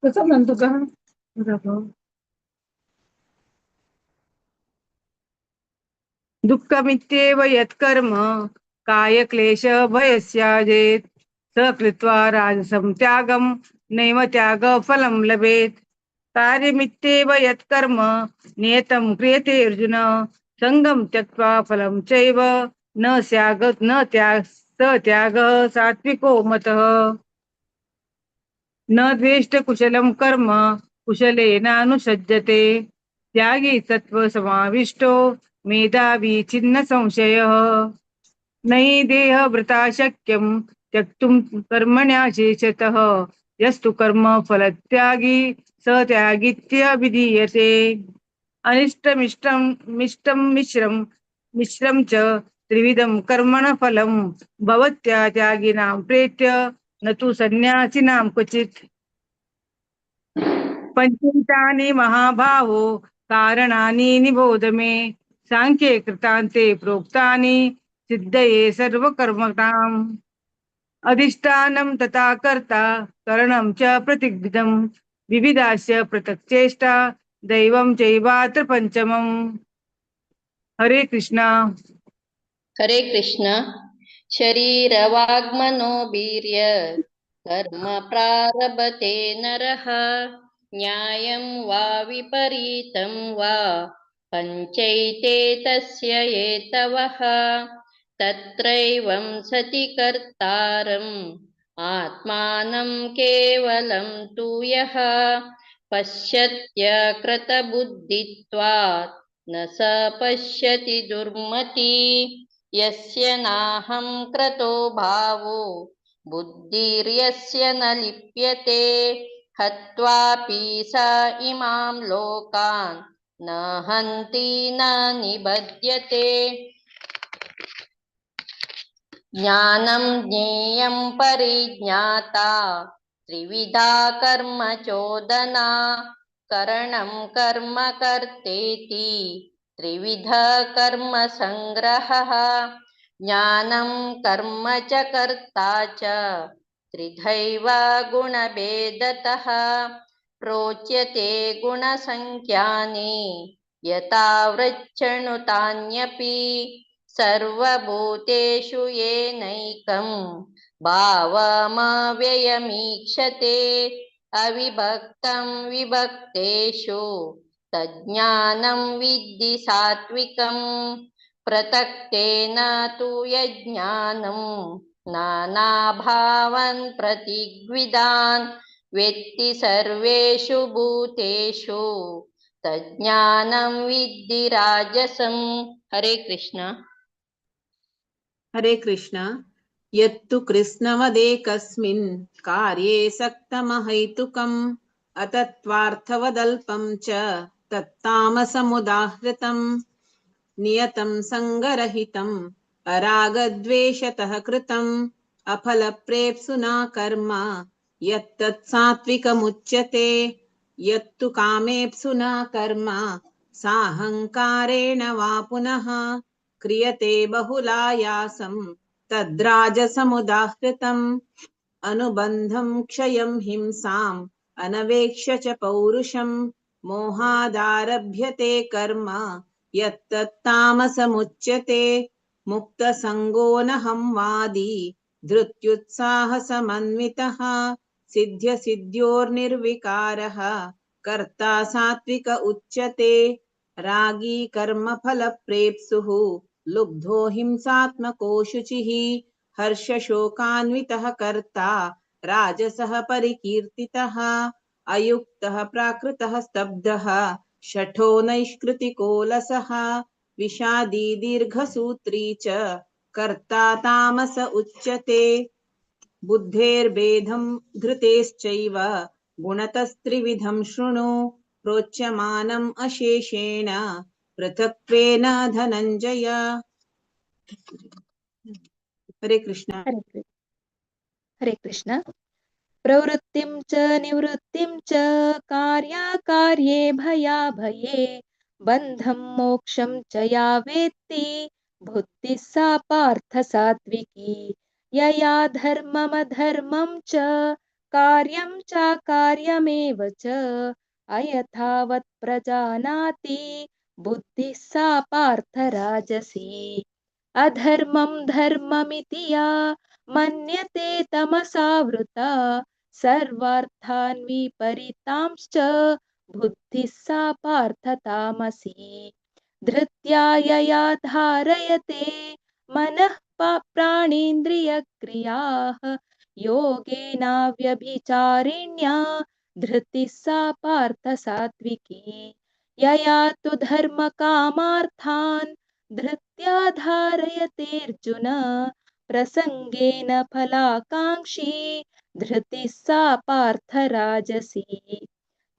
कसं म्हणतो का? दुःखमित्येव यत्कर्म काय क्लेश भयस्याजेत, स कृत्वा राजसं त्यागं नैव त्याग फलं लभेत। कार्यमित्येव यत्कर्म नियतं क्रियते अर्जुन, संगं त्यक्त्वा फलं चैव न त्याग न त्याग स त्यागः सात्विको मतः। न द्वेष्ट कुशलं कर्म कुशलेनानुसज्जते, त्यागी सत्व समाविष्टो मेधावी छिन्न संशयः। नहि देहभृता शक्यं त्यक्तुं कर्मण्याशेषतः, यस्तु कर्म फलत्यागी स त्यागीत्यभिधीयते। अनिष्टमिष्टं मिष्टं मिश्रं मिश्रं च त्रिविधं कर्मणः फलं भवत्या त्यागिनां प्रेत्य न तु संन्यासिनां क्वचित्। पंचैतानि महाबाहो कारणानि निबोध मे, सांख्ये कृतान्ते प्रोक्तानि सिद्धये सर्वकर्मणाम्। अधिष्ठानं तथा कर्ता करणं च प्रतिविधं, विविधास्य पृथक् चेष्टा दैवं चैवात्र पंचमम्। हरे कृष्णा. हरे कृष्ण. शरीरवाग्मनोवीर्य कर्म प्रारभते नरः न्यायं वा विपरीतं वा पञ्चैते तस्य हेतवः. तत्रैवं सति कर्तारम् आत्मानं केवलं तु यः पश्यत्यकृतबुद्धित्वात् न स पश्यति दुर्मति. यस्य नाहं क्रतो भावो बुद्धिर्यस्य न लिप्यते हत्वापि स इमां लोकान् न हन्ति न निबध्यते. ज्ञानं ज्ञेयं परिज्ञाता त्रिविधा कर्म चोदना करणं कर्म कर्तेति त्रिविध कर्म संग्रहः. ज्ञानं कर्म च कर्ता च त्रिधैव गुणभेदतः प्रोच्यते गुणसंख्यानि यथा वृच्छणुतान्यपि सर्वभूतेषु येनैकं भावमव्ययमीक्षते अविभक्तं विभक्तेषु तज्ज्ञानं विद्धि सात्विकं. पृथक्तेन तु यज्ञानं नानाभावान् प्रतिग्विदान् वेत्ति सर्वेषु भूतेषु तज्ज्ञानं विद्धि राजसं. हरे कृष्ण. हरे कृष्ण. यत्तु कृत्स्नवदेकस्मिन् कार्ये सक्तमहैतुकम् अतत्त्वार्थवदल्पं च तत्तामसमुदाहृतम्. नियतं सङ्गरहितम् अरागद्वेषतः कृतम् अफलप्रेप्सुना कर्म यत्तत् सात्विकमुच्यते. यत्तु कामेप्सुना कर्म साहङ्कारेण वा पुनः क्रियते बहुलायासं तद्राजसमुदाहृतम्. अनुबन्धं क्षयं हिंसाम् अनवेक्ष्य च पौरुषं मोहादारभ्यते कर्म यत्तत्तामसमुच्यते. मुक्तसङ्गो नहं वादी धृत्युत्साहसमन्वितः सिद्ध्यसिद्ध्योर्निर्विकारः कर्ता सात्विक उच्यते. रागी कर्मफलप्रेप्सुः लुब्धो हिंसात्मको शुचिः हर्षशोकान्वितः कर्ता राजसः परिकीर्तितः. अयुक्तः प्राकृतः स्तब्धः शठो नैष्कृतिको लसः विषादी दीर्घसूत्री च कर्ता तामस उच्यते. बुद्धेर्भेदं धृतेश्चैव गुणतस्त्रिविधं शृणु प्रोच्यमानम् अशेषेण पृथक्त्वेन धनञ्जय. हरे कृष्ण. हरे कृष्ण. प्रवृत्तिं च निवृत्तिं च कार्याकार्ये भयाभये बन्धं मोक्षं च या वेत्ति बुद्धिः सा पार्थ सात्विकी. यया धर्ममधर्मं च कार्यं चाकार्यमेव च अयथावत् प्रजानाति बुद्धिः सा पार्थ राजसी. अधर्मं धर्ममिति या मन्यते तमसावृता सर्वार्थान् विपरीतांश्च बुद्धिः सा पार्थ तामसी. धृत्या यया धारयते मनः प्राणेन्द्रियक्रियाः योगेनाव्यभिचारिण्या धृतिः सा पार्थ सात्विकी. यया तु धर्मकामार्थान् धृत्या धारयतेऽर्जुन प्रसङ्गेन फलाकाङ्क्षी धृतिः सा पार्थ राजसी.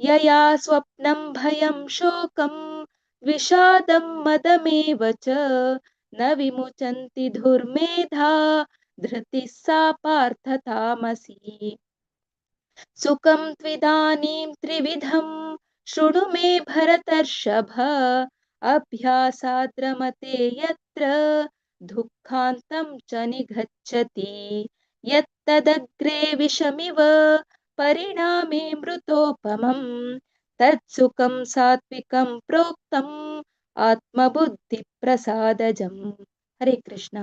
यया स्वप्नं भयं शोकं विषादं मदमेव च न विमुचन्ति धुर्मेधा धृतिः सा पार्थ तामसी. सुखं त्विदानीं त्रिविधं शृणु मे भरतर्षभ अभ्यासाद्रमते यत्र दुःखान्तं च निगच्छति. यत्तदग्रे विषमिव परिणामे मृतोपमं तत्सुखं सात्विकं प्रोक्तं आत्मबुद्धिप्रसादजम्. हरे Krishna.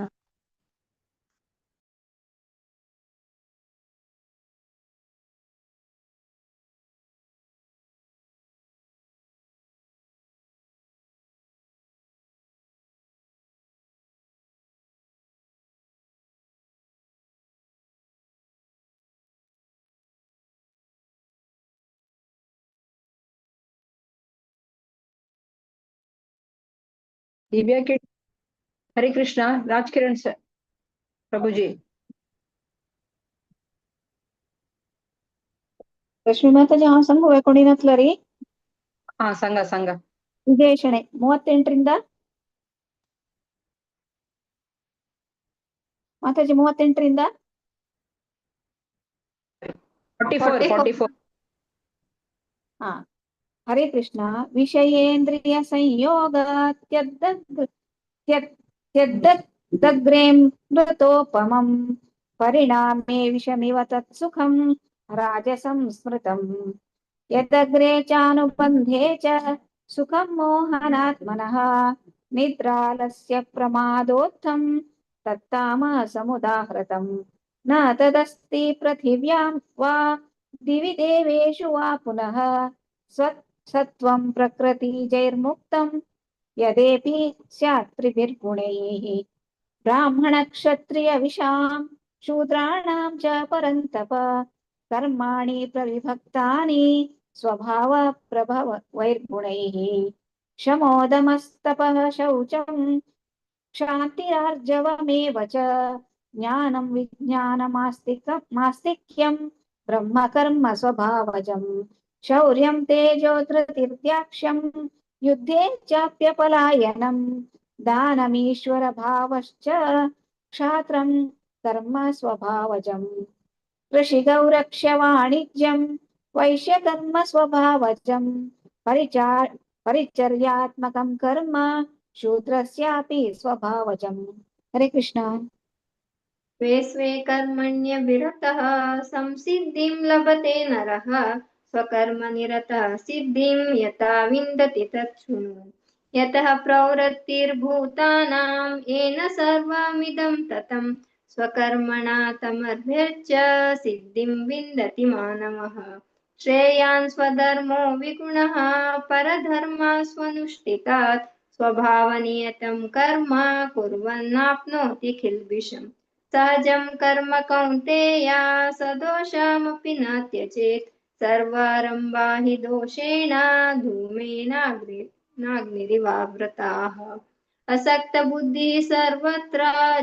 Divya Kit. Hare Krishna. Raj Kiran sir. Prabhuji. Lakshmi Mataji, हांव सांगू कोणी नासलो रे. हा, सांगा सांगा. विजय शणै 38ರಿಂದ. ಮಾತಾಜಿ 38ರಿಂದ 44 44. ಹಾ, ಹರೇ ಕೃಷ್ಣ. ವಿಷಯೇಂದ್ರಿಯ ಸಂಯೋಗ ತ್ಯದ್ದಗ್ರೇ ಮೃತೋಪಮಂ ಪರಿಣಾಮೇ ವಿಷಮಿವ ತತ್ಸುಖಂ ರಾಜಸಂ ಸ್ಮೃತಂ. ಯದಗ್ರೇ ಚಾನುಬಂಧೇ ಚ ಸುಖಂ ಮೋಹನಾತ್ಮನಃ ನಿದ್ರಾಲಸ್ಯ ಪ್ರಮಾದೋತ್ಥಂ ತತ್ತಾಮಸಮುದಾಹೃತಂ. ನ ತದಸ್ತಿ ಪೃಥಿವ್ಯಾಂ ವಾ ದಿವಿ ದೇವೇಷು ವಾ ಪುನಃ ಸತ್ವಂ ಪ್ರಕೃತಿಜೈರ್ಮುಕ್ತಂ ಯದೇಪಿ ಸ್ಯಾತ್ ತ್ರಿಭಿರ್ಗುಣೈಃ. ಬ್ರಾಹ್ಮಣ ಕ್ಷತ್ರಿಯ ವಿಷಾಂ ಶೂದ್ರಾಣಾಂ ಚ ಪರಂತಪ ಕರ್ಮಾಣಿ ಪ್ರವಿಭಕ್ತಾನಿ ಸ್ವಭಾವ ಪ್ರಭವ ವೈರ್ಗುಣೈಃ. ಶಮೋದಮಸ್ತಪಃ ಶೌಚಂ ಶಾಂತಿರಾರ್ಜವಮೇವ ಚ ಜ್ಞಾನಂ ವಿಜ್ಞಾನಮಾಸ್ತಿಕ್ಯಂ ಬ್ರಹ್ಮಕರ್ಮ ಸ್ವಭಾವಜಂ. ಶೌರ್ಯಂ ತೇಜೋ ಧೃತಿರ್ದ್ಯಾಕ್ಷ್ಯಂ ಯುದ್ಧೇ ಚಾಪ್ಯಪಲಾಯನಂ ದಾನಮೀಶ್ವರ ಭಾವಶ್ಚ ಕ್ಷಾತ್ರಂ ಕರ್ಮ ಸ್ವಭಾವಜಂ. ಕೃಷಿಗೌರಕ್ಷ್ಯ ವಾಣಿಜ್ಯಂ ವೈಶ್ಯಕರ್ಮ ಸ್ವಭಾವಜಂ ಪರಿಚರ್ಯಾತ್ಮಕಂ ಕರ್ಮ ಶೂದ್ರಸ್ಯಾಪಿ ಸ್ವಭಾವಜಂ. ಹರೇ ಕೃಷ್ಣ. ಸ್ವೆ ಸ್ವೆ ಕರ್ಮಣ್ಯಭಿರತಃ ಸಂಸಿದ್ಧಿಂ ಲಭತೆ ನರಃ ಸ್ವಕರ್ಮ ನಿರತಃ ಸಿದ್ಧಿಂ ಯಥಾ ವಿಂದತಿ ತತ್ ಶೃಣು. ಯತಃ ಪ್ರವೃತ್ತಿರ್ಭೂತಾನಾಂ ಯೇನ ಸರ್ವಮಿದಂ ತತಂ ಸ್ವಕರ್ಮಣಾ ತಮರ್ಭ್ಯರ್ಚ್ಯ ಸಿದ್ಧಿಂ ವಿಂದತಿ ಮಾನವಃ. ಶ್ರೇಯಾನ್ ಸ್ವಧರ್ಮೋ ವಿಗುಣಃ ಪರಧರ್ಮ ಸ್ವನುಷ್ಠಿತಾತ್ ಸ್ವಭಾವನಿಯತಂ ಕರ್ಮ ಕುರ್ವನ್ನಾಪ್ನೋತಿ ಖಿಲ್ಬಿಷಂ. ಸಹಜಂ ಕರ್ಮ ಕೌಂತೇಯ ಸದೋಷಮಪಿ ನ ತ್ಯಜೇತ್ ಸರ್ವಾರಂಭಾ ಹಿ ದೋಷೇಣ ಧೂಮೇನಾಗ್ನಿರಿವಾವೃತಾಃ. ಅಸಕ್ತ ಬುದ್ಧಿಃ ಸರ್ವತ್ರ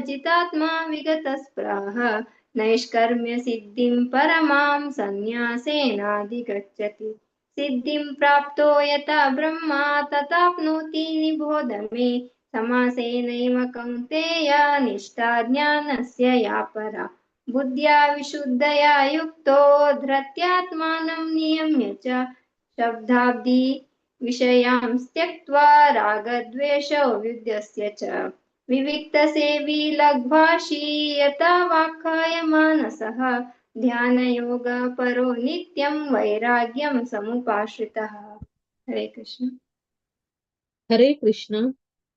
ಜಿತಾತ್ಮಾ ವಿಗತಸ್ಪೃಹಃ ನೈಷ್ಕರ್ಮ್ಯ ಸಿದ್ಧಿಂ ಪರಮಾಂ ಸನ್ಯಾಸೇನಾಧಿಗಚ್ಚತಿ. ಸಿದ್ಧಿಂ ಪ್ರಾಪ್ತೋ ಯಥಾ ಬ್ರಹ್ಮ ತಥಾಪ್ನೋತಿ ನಿಬೋಧ ಮೇ. ಸಮಾಸೇನೈವ ಕೌಂತೇಯ ನಿಷ್ಠಾ ಜ್ಞಾನಸ್ಯ ಯಾ ಪರಾ. ಬುದ್ಧ್ಯಾ ವಿಶುದ್ಧಯಾ ಯುಕ್ತೋ ಧೃತ್ಯಾತ್ಮಾನಂ ನಿಯಮ್ಯ ಚ ಶಬ್ದಾಬ್ಧಿ ವಿಷಯಾಂ ತ್ಯಕ್ತ್ವಾ ರಾಗದ್ವೇಷೌ ವಿದ್ಯಸ್ಯ ಚ. ವಿವಿಕ್ತ ಸೇವಿ ಲಘ್ವಾಶಿ ಯಥಾ ವಾಕ್ಕಾಯ ಮಾನಸಃ ಧ್ಯಾನಯೋಗ ಪರೋ ನಿತ್ಯಂ ವೈರಾಗ್ಯಂ ಸಮುಪಾಶ್ರಿತಃ. ಹರೇ ಕೃಷ್ಣ. ಹರೇ ಕೃಷ್ಣ.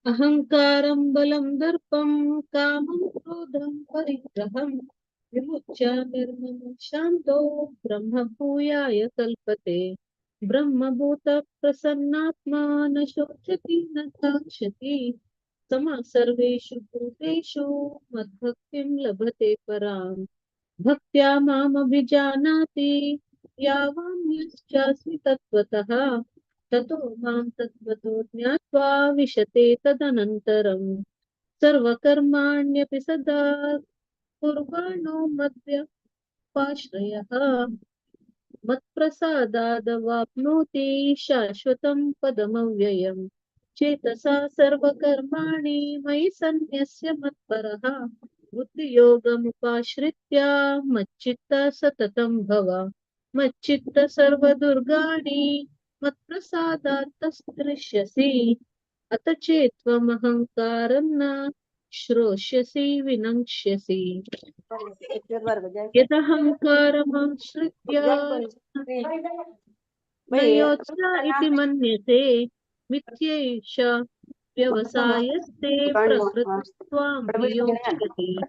ಅಹಂಕಾರಂ ಬಲಂ ದರ್ಪಂ ಕಾಮಂ ಕ್ರೋಧಂ ಪರಿಗ್ರಹಂ ವಿಮುಚ್ಯ ನಿರ್ಮಮಂ ಶಾಂತೋ ಬ್ರಹ್ಮ ಭೂಯಾಯ ಕಲ್ಪತೆ. ಬ್ರಹ್ಮಭೂತ ಪ್ರಸನ್ನಾತ್ಮ ನ ಶೋಚತಿ ನ ಕಾಂಕ್ಷತಿ ಸಮಾ ಸರ್ವೇಷು ಭೂತೇಷು ಮದ್ಭಕ್ತಿಂ ಲಭತೆ ಪರಾಂ. ಭಕ್ತ್ಯಾ ಮಾಮಭಿಜಾನಾತಿ ಯಾವಾನ್ಯಶ್ಚಾಸ್ಮಿ ತತ್ವತಃ ತತೋ ಮಾಂ ತತ್ವತೋ ಜ್ಞಾತ್ವಾ ವಿಶತೆ ತದನಂತರಂ. ಸರ್ವಕರ್ಮಾಣ್ಯಪಿ ಸದಾ ಕುರ್ವಾಣೋ ಮದ್ವ್ಯಪಾಶ್ರಯಃ ಮತ್ಪ್ರಸಾದಾದವಾಪ್ನೋತಿ ಶಾಶ್ವತಂ ಪದಮವ್ಯಯಂ. ಚೇತಸಾ ಸರ್ವಕರ್ಮಾಣಿ ಮಯಿ ಸನ್ಯಸ್ಯ ಮತ್ಪರಃ ಬುದ್ಧಿಯೋಗಮುಪಾಶ್ರಿತ್ಯ ಮಚ್ಚಿತ್ತ ಸತತಂ ಭವ. ಮಚ್ಚಿತ್ತ ಸರ್ವದುರ್ಗಾಣಿ ಮತ್ಪ್ರಸಾದಾತ್ ತಸ್ತ್ರಿಷ್ಯಸಿ. ಅತ ಚೇತ್ವಮಹಂಕಾರಂ ನ ಶ್ರೋಷ್ಯಸಿ ವಿನಂಕ್ಷ್ಯಸಿ. ಯದಹಂಕಾರಮಾಶ್ರಿತ್ಯ ನಯೋತ್ಸ ಇತಿ ಮನ್ಯತೆ ಮಿಥ್ಯೈಷ व्यवसायस्ते प्रकृतिस्त्वां वियोजयति।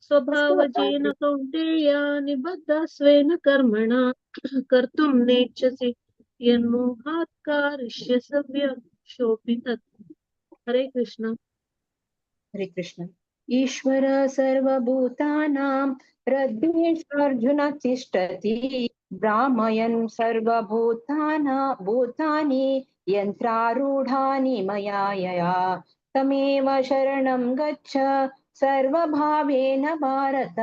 स्वभावजेन कौन्तेय निबद्धः स्वेन कर्मणा कर्तुं नेच्छसि यन्मोहात् कारिष्यसि तत्। हरे कृष्ण। हरे कृष्ण। ईश्वर सर्वभूतानां हृद्येष्वर्जुन तिष्ठति भ्रामयन् सर्वभूताना भूतानि यन्त्रारूढानि मया यया तमेव शरणं गच्छ सर्वभावेन भारत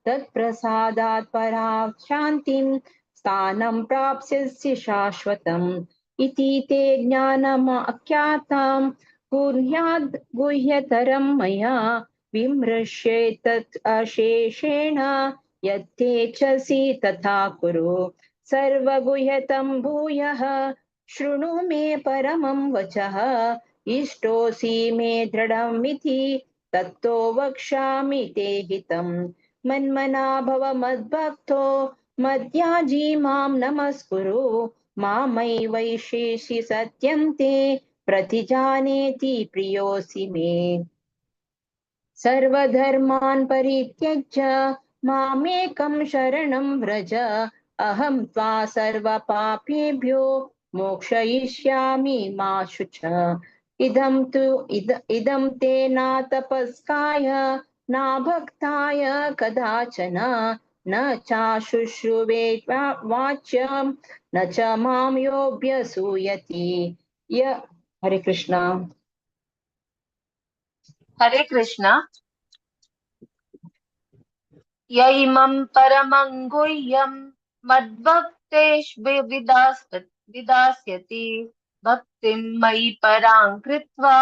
तत्प्रसादात् परां शान्तिं स्थानं प्राप्स्यसि शाश्वतम् इति ते ज्ञानमाख्यातां गुह्याद् गुह्यतरं मया विमृश्येतत् अशेषेण यथेच्छसि तथा कुरु। सर्वगुह्यतं भूयः शृणु मे परमं वचः इष्टोऽसि मे दृढमिति तत्तो वक्ष्यामि ते हितम्। मन्मना भव मद्भक्तो मद्याजी मां नमस्कुरु मामैवैषेषि सत्यं ते प्रतिजानेति प्रियोऽसि मे। सर्वधर्मान् परित्यज्य मामेकं शरणं व्रज अहं त्वा सर्वपापेभ्यो मोक्षयिष्यामि मा शुच। इदं तु इदं ते न तपस्काय न भक्ताय कदाचन न चाशुश्रुवे वाच्यं न च मां योऽभ्यसूयति। य हरे कृष्णा। हरे कृष्णा। य इमं परमं गुह्यं मद्भक्तेष्विदास्यति भक्तिं मयि परां कृत्वा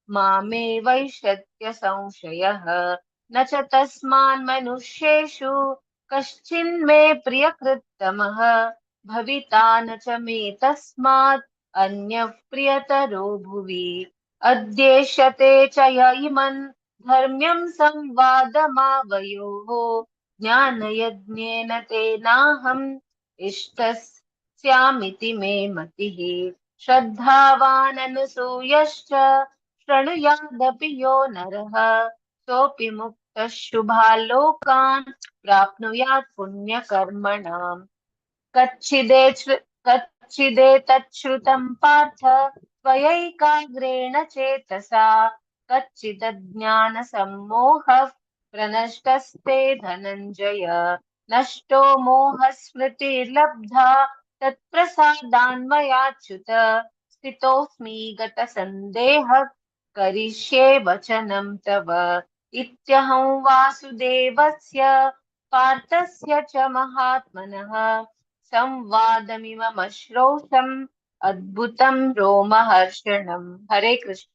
मामे वैष्यत्य संशयः। न च तस्मान् मनुष्येषु कश्चिन्मे प्रियकृत्तमः भविता न च मे तस्मात् अन्यः प्रियतरो भुवि। अद्येष्यते च य इमं धर्म्यं संवादमावयोः ज्ञानयज्ञेन तेनाहम् इष्टस्यामिति मे मतिः। श्रद्धावाननुसूयश्च शृणुयादपि यो नरः सोऽपि मुक्तः शुभालोकान् प्राप्नुयात् पुण्यकर्मणाम्। कच्चिदेतच्छ्रुतं पार्थ त्वयैकाग्रेण चेतसा कच्चिदज्ञानसम्मोहः प्रनष्टस्ते धनञ्जय। नष्टो मोहस्मृतिर्लब्धा तत्प्रसादान्मयाच्युत स्थितोऽस्मि गतसन्देहः करिष्ये वचनं तव। इत्यहं वासुदेवस्य पार्थस्य च महात्मनः संवादमिममश्रौषम् अद्भुतं रोमहर्षणम्। हरे कृष्ण।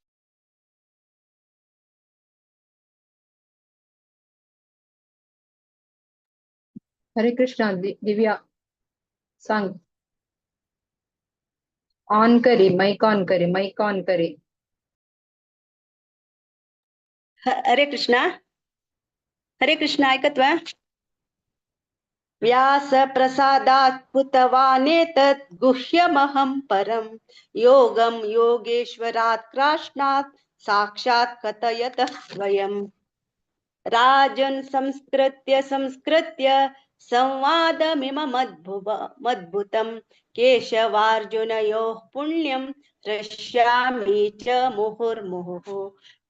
हरे कृष्णा। दिव्या सांग ऑन करे, माइक ऑन करे, माइक ऑन करे। हरे कृष्णा। हरे कृष्णा ऐकत्वा। व्यास प्रसादात् पुतवानेतत् गुह्यमहं परं योगं योगेश्वरात् कृष्णात् साक्षात् कथयतः स्वयं। राजन् संस्कृत्य संस्कृत्य संवादमिममद्भुतं केशवार्जुनयोः पुण्यं हृष्यामि च मुहुर्मुहुः।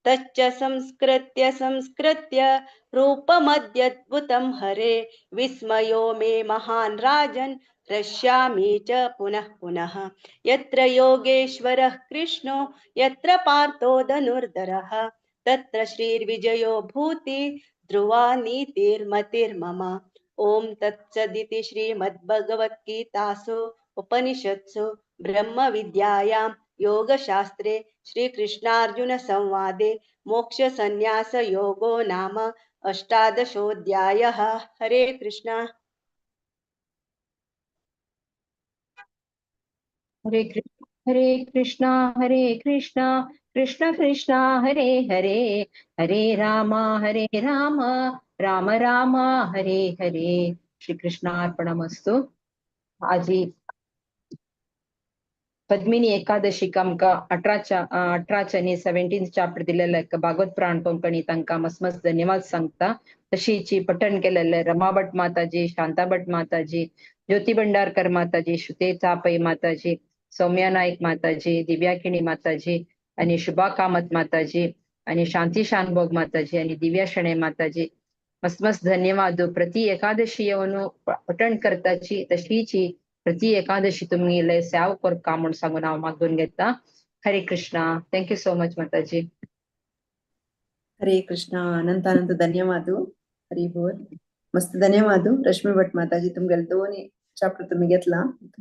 तच्च संस्कृत्य संस्कृत्य रूपमद्यद्भुतं हरे विस्मयो मे महान् राजन् हृष्यामि च पुनः पुनः। यत्र योगेश्वरः कृष्णो यत्र पार्थो धनुर्धरः तत्र श्रीर्विजयो भूति ध्रुवा नीतिर्मतिर्मम। ओम तत्सदिति श्रीमद्भगवद्गीतासु उपनिषत्सु ब्रह्मविद्यायां योगशास्त्रे श्रीकृष्णार्जुन संवादे मोक्षसंन्यास योगो नाम अष्टादशोऽध्यायः। हरे कृष्णा। हरे कृष्णा हरे कृष्णा हरे कृष्णा कृष्ण कृष्णा हरे हरे हरे रामा हरे राम राम राम हरे हरे। श्री कृष्णार्पणमस्तु। आज पद्मिनी एकादशीक आमकां 18च्या आनी 17 चॅप्टर दिलेले भागवत पुराण कोंकणी तांकां मस्त मस्त धन्यवाद सांगता. तशीच पठण केलेले रमा भट माताजी, शांता भट माताजी, ज्योती भंडारकर माताजी, श्रुते पै माताजी, सौम्या नाईक माताजी, दिव्या किणी माताजी आणि शुभा कामत माताजी आणि शांती शानभोग माताजी आणि दिव्या शणे माताजी, मस्त मस्त धन्यवाद. प्रति एकादशी येवन पठण करताची तशीची प्रति एकादशी तुम्ही लय सेव करका म्हूण सांगून हांव मागून घेता. Hare Krishna. Thank you so much Mataji. Hare Krishna. अनंत अनंत धन्यवाद. हरी बोल. मस्त धन्यवाद रश्मी भट माताजी. तुमगेले दोन्ही चॅप्टर तुम्ही घेतला.